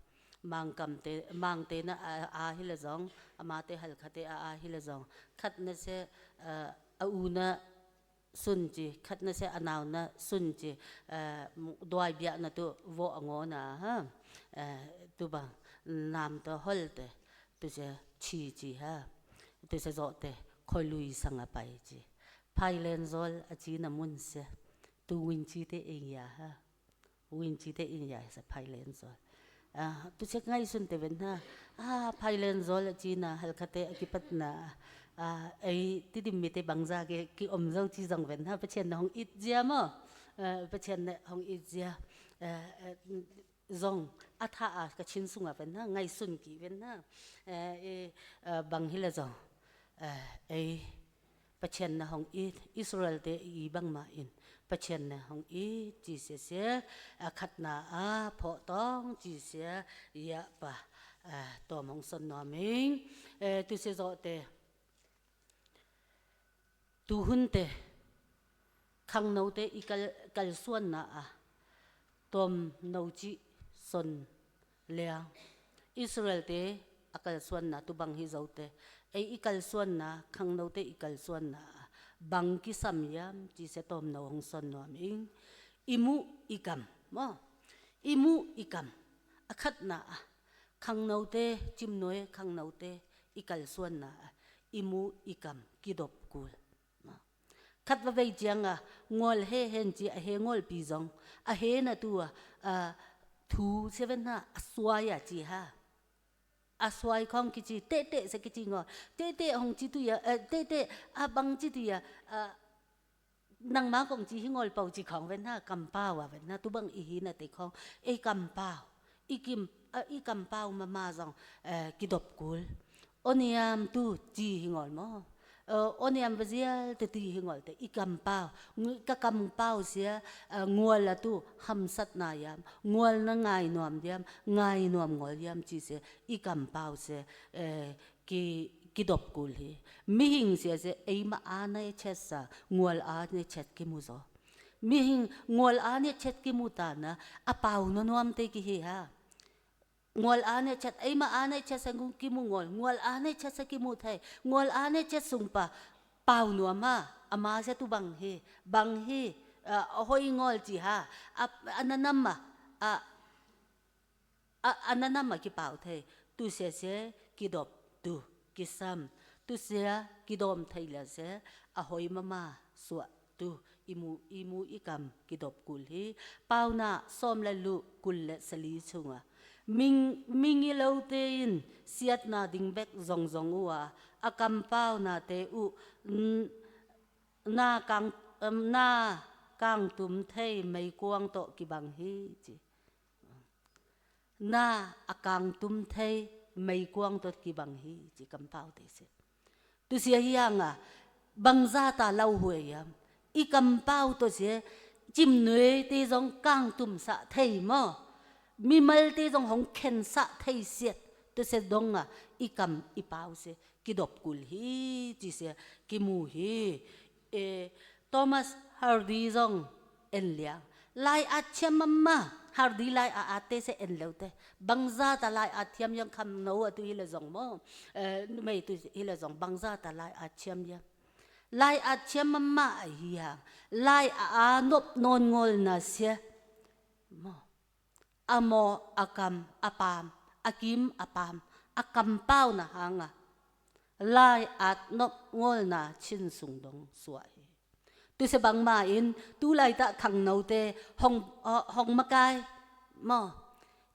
Mangkamte, Mangte na a, a hi le zong, amate Halkhate a, a hi le zong. Khat na sia, eh, a una sun ci, khat na sia a nau na sun ci, eh, duai biakna tu vawh a ngawna ha, eh, tu bang nam tawh hol te, tu sia chi ci ha, tu sia zawh te, khualui sang a pai ci. Phailen Zawl a cina mun sia, tu win ci te ing ya ha. Win ci te in ya sa Phailen Zawl. Ah, tu sia ngaihsun te ven ha. Ah, Phailen Zawl a cina Halkhate a kipatna. Ah, ei Tedim mite bangza ki, ki om zo ci zong ven ha. Pathian na hong it zia maw? Ah, Pathian na hong it zia. Ah, ah, zong a tha a ka Chin sunga ven ha. Ngaihsun ki ven ha. Ah, eh, ah, bang hi le zong. eh, ei Pathian na hong it, Israel te i bangmah in Pathian na hong it ci sia sia, a khatna a phawhtawng ci sia, i a pa, eh, tawm hong son nuam ing, eh, tu sia zawh te. Tuhunte khangnote i kal, kalsuanna ah tawmno cih son liang. Israelte a kalsuanna tu bang hi zote, ei i kalsuanna, khangnote i kalsuanna ah bang kisam hiam ci sia tawmno hong son nuam ing. I muh i kam maw, i muh i kam. A khatna ah khangnote, cimnuai khangnote i kalsuanna ah i muh i kam kidop kul. Khat va vei ciangah ngual he hen ci, a he ngualpi zong a he na tu ah, ah, thu sia ven ha, a suai ah ci ha. A suai khawng kici, tehteh sia kici ngawl, tehteh hong ci tu ah, eh, tehteh a bang ci tu ah, ah, nangma kong ci hi ngawl pau ci khawng ven ha, kampau ah ven ha, tu bang i hi na te khawng, ei kampau, i kim, ah, i kampau mama zong, eh, kidop kul. Aw niam tu ci hi ngawl maw? Eh, aw niam va zial te ti hi ngawl te, i kampau, ngi-, ka kampau sia, eh, ngual a tu hamsatna hiam, ngual na ngai nuam hiam, ngai nuam ngawl hiam ci sia, i kampau sia, eh, ki, kidop kul hi. Mihing sia sia, ei mah a na i chet sa, ngual a na i chet kimu zaw. Mihing ngual a na i chet kimu ta na, a pau na nuam te ki hi ha. Ngual a na i chet, ei mah a na i chet sa ngu kimu ngawl, ngual a na i chet sa kimu thei, ngual a na i chet sung pa, pau nuam ha, a ma sia tu bang hi, bang hi, ah, a hoi ngawl ci ha, a, a na nam ah, a, a, a na nam ah kipau thei, tu sia sia kidop tu, kisam, tu sia kidawm thei le sia, a hoi mama suah tu, i mu, i mu i kam kidop kul hi. Pauna sawm le luh kul le sali chungah, ming, mingilote in siatna ding bek zongzong uh a, a kampaunate uh, n-, na kang, em, na kangtum thei meikuang tawh kibang hi ci. Na a kangtum thei meikuang tawh kibang hi ci kampaute si. Tu sia hi hang a, bangzah ta lauhuai hiam? I kampau tawh sia, cimnuaite zong kangtumsah thei maw? Mimalte zong hong khensah thei siat. Tu sia dong a, i kam i pau sia kidop kul hi ci sia kimu hi. Eh, Thomas Hardy zong en liang. Lai-at thiam mama, Hardy lai-at atte sia en leute. Bangzah ta lai-at thiam hiam, khangno a tu hi le zong maw? Eh, numei tu hi le zong, bangzah ta lai-at thiam hiam? Lai-at thiam mama ahi hang, lai-at a nop nawn ngawlna sia maw? A maw, a kam, a paam, a kim, a paam, a kampauna hang a, lai-at nop ngawlna chin sung dong suah hi. Tu sia bangma in, tu laitak khangnote hong, hong makai maw?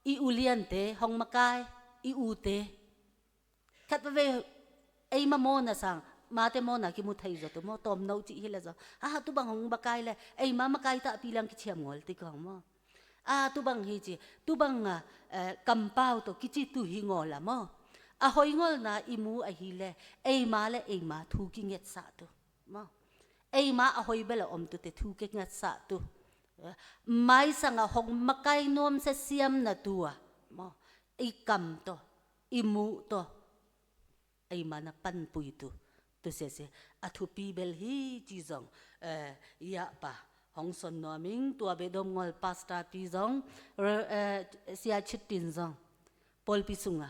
I uliante hong makai, i ute. Khat veve, eima mawna sang, mate mawna kimu thei zaw tu maw, tawmno cih hi le zaw. Ah, tu bang hong makai le, eima makai tahpi liang kithiam ngawl ti kong maw. Ah, tu bang hi ci, tu bang a, eh, kampau tawh kici tu hi ngawl a maw. A hoi ngawlna i mu ahi le, eima le eima thu kingetsak tu maw. Eima a hoi bel a om tute thu kingetsak tu. Eh, maisang a hong makai nuam sia siam na tu a maw. I kam tawh, i muh tawh, eima na panpui tu, tu sia sia, a thupi bel hi ci zong, eh, i a pa hong son nuam ing. Tua beh dom ngawl pastor pi zong, re-, eh, Sia Chitin zong, pawlpi sung a.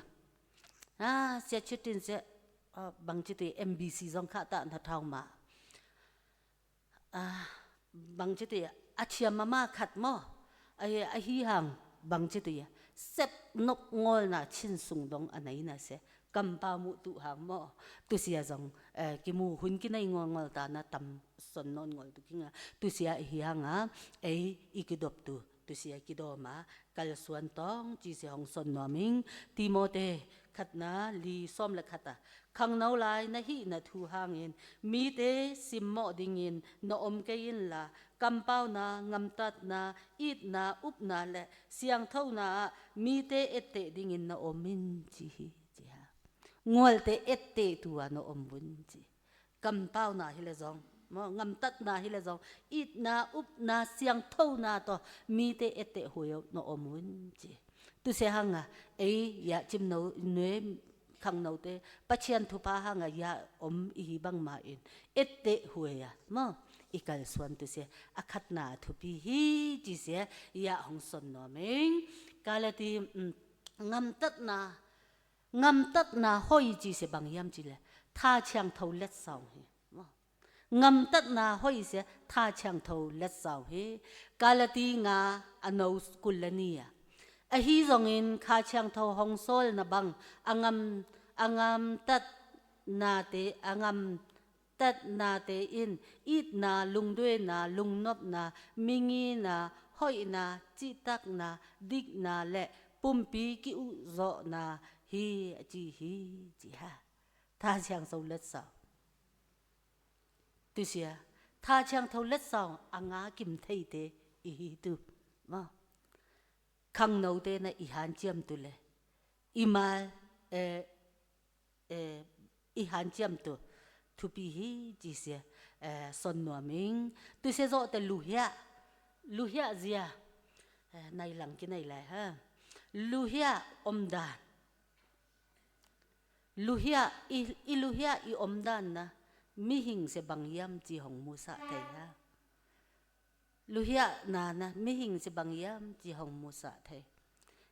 Ah, Sia Chitin sia, ah, bang ci tu M B C zong kha ta na thau ma. Ah, bang ci tu a, a thiam mama khat maw? Ahi, ahi hang bang ci tu a, sep nop ngawlna chin sung dong a nei na sia, kampau muh tu hang maw? Tu sia zong, eh, kimu hun kinei ngawl ngawl ta na tam son nawn ngawl tu kinga. Tu sia ahi hang a, ei i kidop tu, tu sia kidawm a, kalsuan tawng ci sia hong son nuam ing. Timote khatna li sawm le khat a, khangno lai na hihna thu hangin mite simmawh dingin na om kei inla, kampauna, ngamtatna, itna, upna le siangthona ah mite etteh dingin na om in ci hi, ci ha. Ngualte etteh tu-a na om un ci. Kampauna hi le zong, maw, ngamtatna hi le zong, itna, upna, siangthona tawh mite etteh huai-a na om un ci. Tusia hanga ei ya cimno nue khangnote Pathian thupha hanga ya om i hi bangma in etteh huai-a, maw, i kalsuan tusia a khatna a thupi hi ci sia ya hong son nuam ing. Galati, um, ngamtatna, ngamtatna hoih ci sia bang hiam ci le tha thiangtho letsau hi, maw. Ngamtatna hoih sia tha thiangtho letsau hi. Galati nga a no kul le ni-a, ahi zongin kha thiangtho hong sawlna bang a ngam, a ngamtatnate, a ngamtatnate in itna, lungduaina, lungnopna, mingina, hoihna, cihtakna, dikna le pumpi ki-uhzawhna hi a ci hi ci ha. Tha thiangtho letsau. Tusia tha thiangtho letsau a nga kim theite i hi tu, maw. Khangnote na i hanciam tu le i mal, eh, eh, i hanciam tu thupi hi ci sia, eh, son nuam ing. Tusia zawhte luhiah, luhiah zia, eh, nai lang kinai lai ha. Luhiah omdan. Luhiah, i, i luhiah i omdan na mihing sia bang hiam ci hong musah thei ha. Luhiahna na mihing sia bang hiam ci hong musah thei.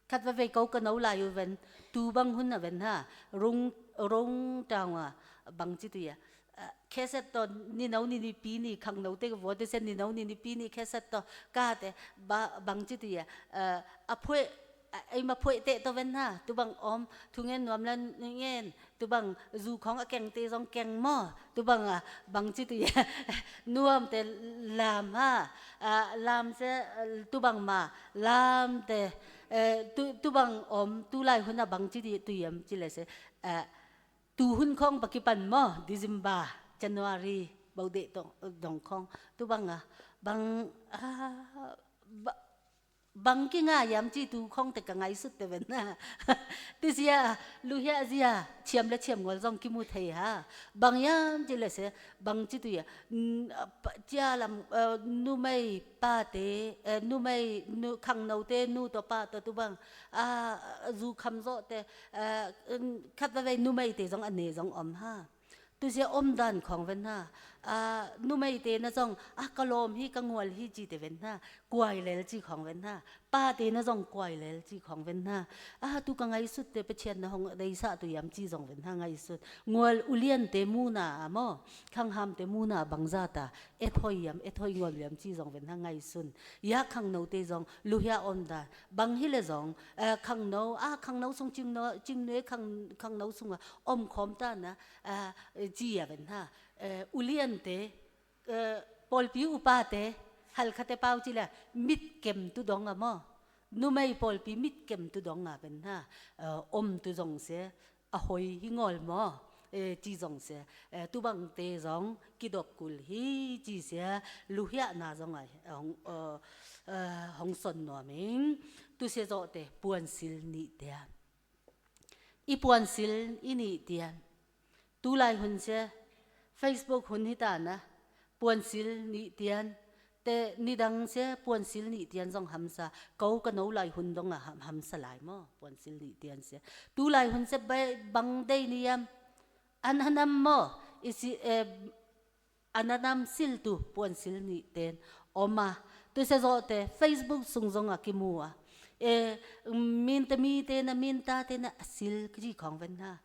Khat veve ko ka no lai uh ven, tu bang hun a ven ha, rung, rung tang a bang ci tu ya. Ah, cassette tawh nino ni nipi ni khangnote ka vuate sia nino ni nipi ni cassette tawh kate ba, bang ci tu ya. Ah, a phueh, ah, ei ma phueh teh tawh ven ha, tu bang om, thungen nuam la ngen, tu bang zu khawng a kengte zong keng maw, tu bang a, bang ci tu ya. Nuamte lam ha, ah, lam sia, ah, tu bang ma, lamte, eh, tu, tu bang om, tu lai hun a bang ci tu, tu yam ci le sia, ah, tu hun khawng ba kipan maw, December, January, baudeh dong, dong khawng, tu bang a, bang, ah, ba, bang kinga yam ci tu khawngte ka ngaisut te ven na. Tusia, luhiah zia, thiam le thiam ngual zong kimu thei ha. Bang yam ci le sia, bang ci tu ya, n-, a, pa, cia lam, eh, numei pate, eh, numei, nu, khangnote, nu tawh pa tawh tu bang, ah, zu kham zawhte, eh, n-, khat veve numeite zong a ne zong om ha. Tusia omdan khawng ven ha. Ah, numeite na zong, ah, ka lawm hi, ka ngual hi cite ven ha. Kuai lel ci khawng ven ha. Pate na zong kuai lel ci khawng ven ha. Ah, tu ka ngaisutte Pathian na hong deisah tu yam ci zong ven ha, ngaisun. Ngual uliante muna a maw, khanghamte muna bangzata et hoi yam, et hoi ngual yam ci zong ven ha, ngaisun. Ya khangnote zong luhia omdan. Bang hi le zong, eh, khangno, ah, khangno sung cingno, cingnue khang, khangno sunga om khawm ta na, ah, ci a ven ha. Eh, uliante, eh, pawlpi upate, halkhate pau ci le, mitkem tu dong a maw. Numei pawlpi mitkem tu dong a ven ha. Eh, om tu zong sia, a hoi hi ngawl maw. Eh, ci zong sia, eh, tu bangte zong kidop kul hi ci sia, luhiahna zong a, hong, eh, eh, hong son nuam ing. Tu sia zawhte, puansil nih tian. I puansil i nih tian. Tulai hun sia, Facebook hun hi ta na, puansil nih tian. Te nidang sia, puansil nih tian zong hamsa. Ko ka no lai hun dong a ham, hamsa lai maw, puansil nih tian sia. Tulai hun sia, ba, bang dei ni yam. An hanam maw, i si, eh, a nanam sil tu puansil nih ten om a. Tu sia zawhte Facebook sung zong a kimu a. E, minta mite na, mintate na a sil ka ci khawng ven ha.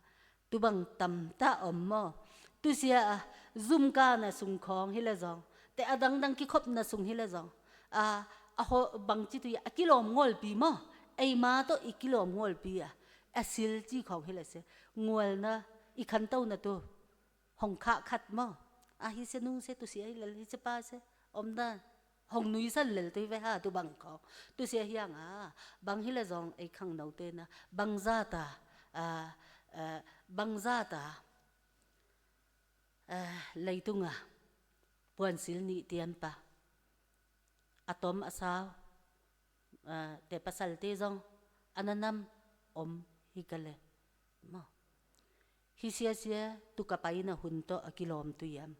Tu bang tamta om maw. Tu sia a, zumka na sung khawng hi le zong. Te a dangdang kikhopna sung hi le zong. A, a ho, bang ci tu ya, a kilawm ngawlpi maw. Ei ma tawh i kilawm ngawlpi a. A sil ci khawng hi le sia. Ngualna, i khanto na tu. Hong khah khat maw. A hi sia nu sia tu sia hi lel hi sia pa sia. Om dan. Hong nuisan lel tu hi ve ha tu bang khawng. Tu sia hiang a. Bang hi le zong ei khangnote na. Bangzata. A, a, bangzata. A, leitunga. Puansil nih tian pa. A tom a sau, ah, te pasalte zong a nanam om hi ka le maw. Hi sia sia, tu ka paina hun tawh a kilawm tu hiam?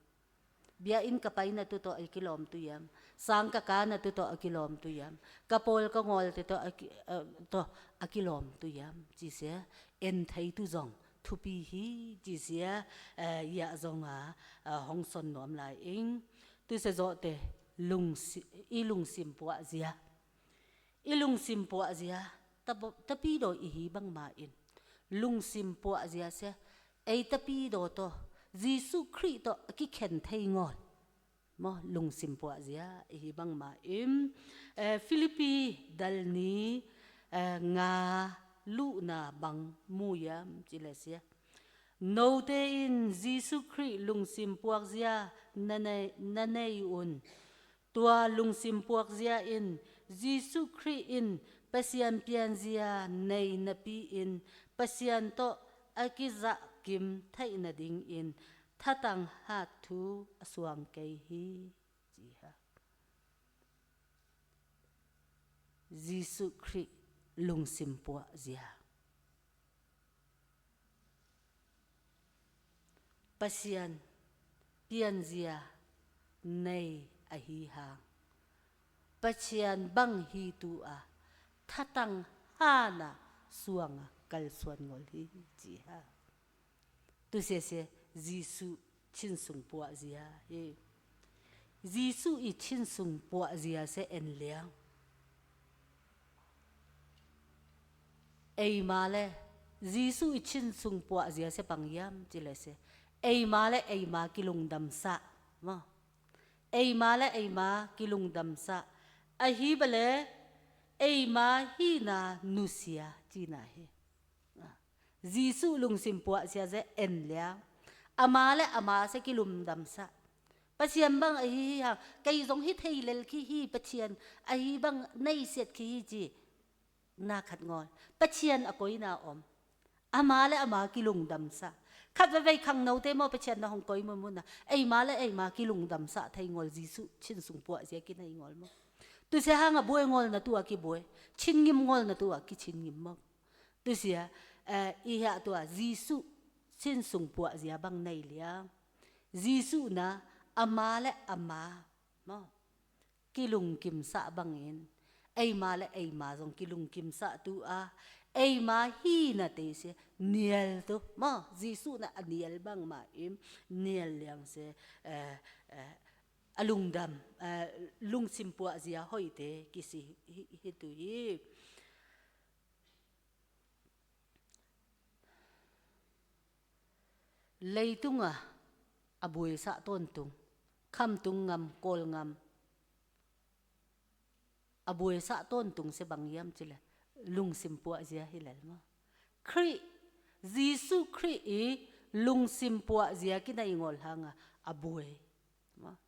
Bia inn ka paina tu tawh a kilawm tu hiam? Sang ka kana tu tawh a kilawm tu hiam? Ka pawl ka ngawlte tawh a ki-, eh, tawh a kilawm tu hiam? Ci sia, en thei tu zong thupi hi, ci sia, eh, hiah zong a, eh, hong son nuam lai ing. Tu sia zawhte, lungsi-, i lungsim puahzia. I lungsim puahzia, ta-, tapidaw i hi bangma in. Lungsim puahzia sia, ei tapidaw tawh, Jesuh Khrih tawh a kikhen thei ngawl. Maw, lungsim puahzia i hi bangma in. Eh, Philippi dal ni, eh, nga luhna bang mu hiam ci le sia. Note in Jesuh Khrih lungsim puakzia na nei, na nei un. Tua lungsim puakzia in Jesuh Khrih in Pasian pianzia nei napi-in Pasian tawh a kizahkim theih nadingin thatang hat thu a suang kei hi, ci ha. Jesuh Khrih lungsim puahzia. Pasian pianzia nei ahi hang, Pasian bang hi tu a thatang hana suanga kalsuan ngol hi, ci ha. Tu sia sia, Jesuh thinsung puahzia hi. Jesuh i thinsung puahzia sia en liang. Eima le Jesuh i thinsung puahzia sia bang hiam ci le sia. Eima le eima kilungdamsah. Maw. Eima le eima kilungdamsah. Ahi bale eima hina nusia cina hi. Jesuh lungsim puahzia sia en liang. Ama le ama sia kilungdamsah. Pasian bang ahi hi hang, kei zong hi thei lel khi hi, Pasian ahi bang neisiat khi hi ci. Na khat ngawl. Pasian a koina om. Ama le ama kilungdamsah. Khat vevei khangnote maw Pasian na hong koi munmuna. Eima le eima kilungdamsah thei ngawl Jesuh thinsung puahzia kinei ngawl maw. Tu sia hanga buai ngawlna tua kibuai. Thin ngim ngawlna tua kithin ngim maw. Tu sia, eh, i hiah tua Jesuh thinsung puahzia bang nei liang. Jesuh na ama le ama maw. Kilungkimsah bangin, eima le eima zong kilungkimsah tu a, eima hinate sia, nial tu, maw, Jesuh na a nial bangma in, nial liang sia, eh, eh, a lungdam, eh, lungsim puahzia hoihte kisi hi, hi tu hi. Leitunga a buaisah tawntung, khamtung ngam, Kawl ngam, a buaisah tawntung sia bang hiam ci le, lungsim puahzia hi lel maw. Khrih, Jesuh Khrih i lungsim puahzia kinei ngawl hanga a buai.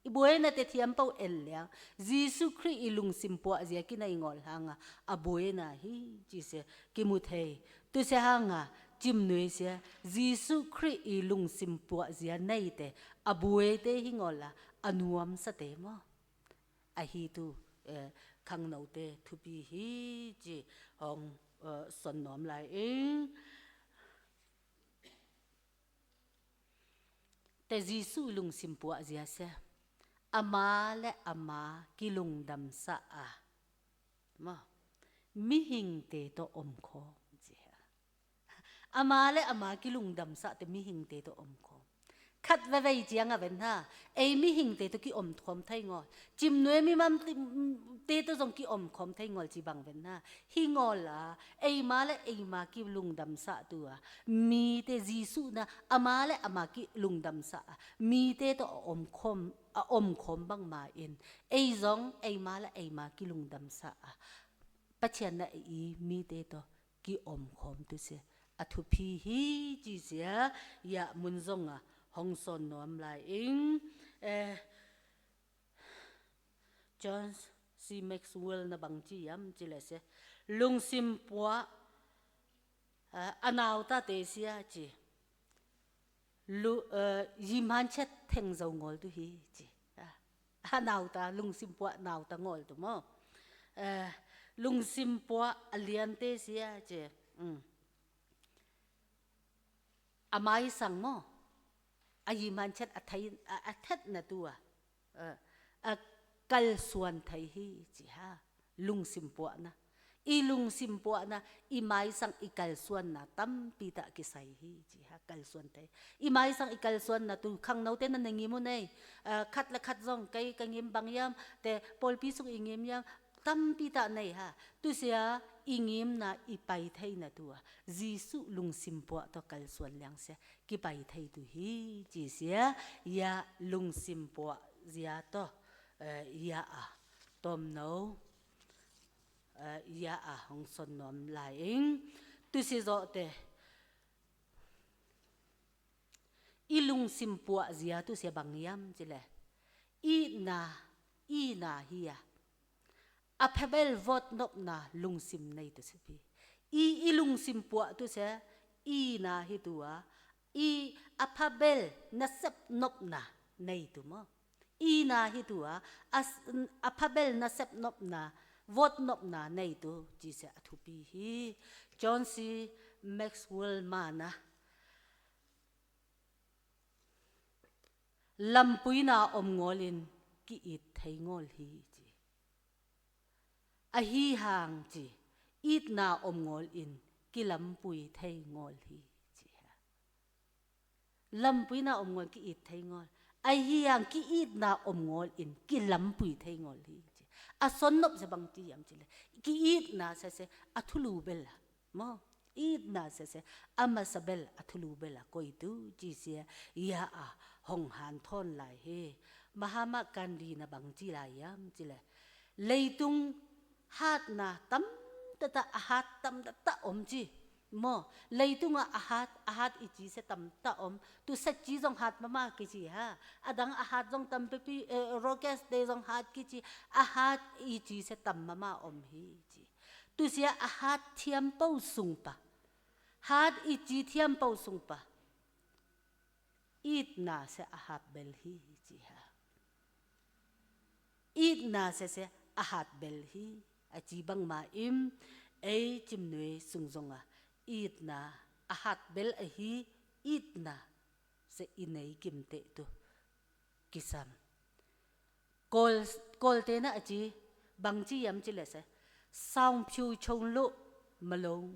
I buaina te thiam pau en liang, Jesuh Khrih i lungsim puahzia kinei ngawl hanga a buaina hi ci sia kimu thei. Tu sia hanga cimnui sia, Jesuh Khrih i lungsim puahzia neite a buaite hi ngawl a, a nuamsate maw. Ahi tu, eh, khangnote thupi hi ci hong, eh, son nuam lai ing. Te Jesuh i lungsim puahzia sia, ama le ama kilungdamsah a, maw, mihingte tawh omkhawm ci a. Ama le ama kilungdamsah te mihingte tawh omkhawm. Khat vevei cianga ven ha, ei mihingte tawh kiomkhawm thei ngawl. Cimnuai mimam ti-, te tawh zong kiomkhawm thei ngawl ci bang ven ha. Hi ngawl a, eima le eima kilungdamsah tu a, mite Jesuh na ama le ama kilungdamsah a, mite tawh a omkhawm, a omkhawm bangma in, ei zong eima le eima kilungdamsah a, Pathian na i mite tawh kiomkhawm tu sia a thupi hi ci sia, hiah mun zonga hong son nuam lai ing. Eh, John C Maxwell na bang ci hiam ci le sia, lungsim puah, eh, a nautate sia ci. Lu-, eh, yimhan chet theng zo ngawl tu hi ci. Ah, a nauta, lungsim puah nauta ngawl tu maw. Eh, lungsim puah a liante sia ci. Mm. A maisang maw, a yiman ciat a thei, a, a thetna tu a, a, a kalsuan thei hi ci ha. Lungsim puahna. I lungsim puahna, i maisang i kalsuanna tampi tah kisai hi ci ha, kalsuan thei. I maisang i kalsuanna tu khangnote na na ngim uh nei, a, khat le khat zong kei ka ngim bang hiam, te pawlpi sung i ngim hiam, tampi tah nei ha. Tusia i ngimna i pai theina tu a, Jesuh lungsim puah tawh kalsuan liangsia kipai thei tu hi ci sia, ya lungsim puah zia tawh, eh, ya a tomno, eh, ya a hong son nuam lai ing. Tusi zawhte, i lungsim puah zia tusia bang hiam cile, itna, ina hi a, a phabel vawt nopna lungsim nei tu sipi. I, i lungsim puah tusia ina hi tu a, i a phabel nasep nopna nei tu maw. Ina hi tu a, a s-, a phabel nasep nopna, vawt nopna nei tu ci sia a thupi hi. John C. Maxwell mana, lampuina om ngawlin ki-it thei ngawl hi ci. Ahi hang ci, itna om ngawlin kilampui thei ngawl hi ci ha. Lampuina om ngawl ki-it thei ngawl. Ahi hang ki-itna om ngawlin kilampui thei ngawl hi ci. A sonnop sia bang ci hiam cile, ki-itna sia sia a thulu bel a maw, itna sia sia a masa bel a thulu bel a koi tu ci sia, ya a hong hanthawn lai hi. Mahatma Gandhi na bang ci lai hiam cile, leitung hatna tamtatah, a hat tamtatah om ci maw. Leitungah a hat, a hat i ci sia tamtah om. Tu satci zong hat mama kici ha. A dang a hat zong tampipi, eh, rockets te zong hat kici. A hat i ci sia tam mama om hi ci. Tusia a hat thiampo sung pa, hat i ci thiampo sung pa itna sia a hat bel hi ci ha. Itna sia sia a hat bel hi a ci bangma in, ei Cimnuai sung zonga itna a hat bel ahi, itna sia i nei kimteh tu kisam. Kawl, Kawlte na a ci, bang ci hiam cile sia, saungphiu chong lo malong,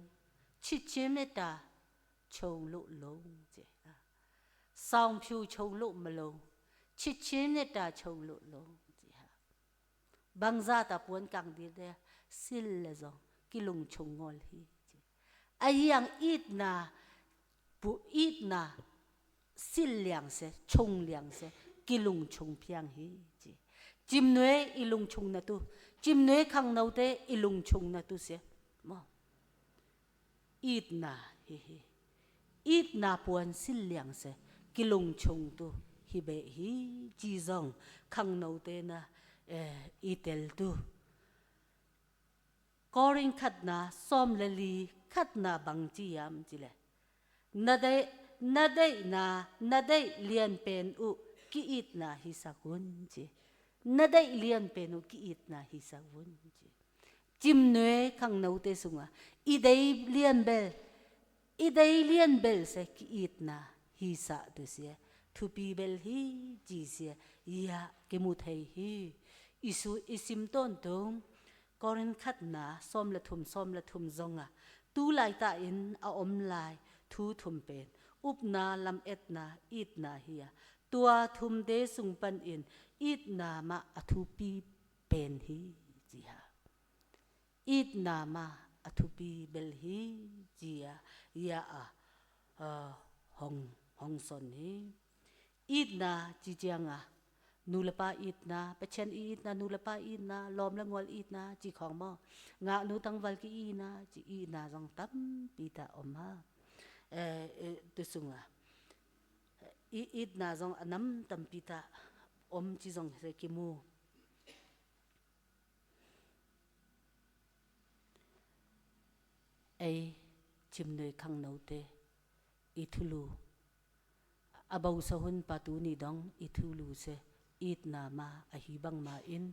chichim ne ta chong lo long ci ha. Saungphiu chong lo malong, chichim ne ta chong lo long ci ha. Bangza ta puan kang dil de, sil le zong kilungchung ngawl hi ci. Ahi hang itna, pu itna, sil liang sia, chung liang sia, kilungchung phiang hi ci. Cimnuai i lungchungna tu, Cimnuai khangnote i lungchungna tu sia maw. Itna hi hi. Itna puan sil liang sia, kilungchung tu hi beh hi ci zong khangnote na, eh, i tel tu. Korin khatna sawm le li khatna bang ci hiam cile, na deih, na deihna, na deih lianpen uh ki-itna hisak un ci. Na deih lianpen uh ki-itna hisak un ci. Cimnuai khangnote sunga i dei lianbel, i dei lianbel sia ki-itna hisah tu sia, thupi bel hi ci sia, ya kimu thei hi. I su, i sim tawntung Korin khatna sawm le thum, sawm le thum zonga tu laitah in a om lai thu thum pen, upna, lametna, itna hi a, tua thumte sung panin itna mah a thupi pen hi ci ha. Itna mah a thupi bel hi ci a, ya a, a, hong, hong son hi. Itna ci cianga, nu le pa itna, Pathian i itna, nu le pa itna, lawm le ngual itna ci khawng maw. Ngaknu tangval ki itna ci, itna zong tampi ta om ha. Eh, eh, tu sunga i itna zong a nam tampi ta om ci zong se kimu. Ei Cimnuai khangnote i thulu, a bosa hun pa tuni dong i thulu sia, itna mah ahi bangma in,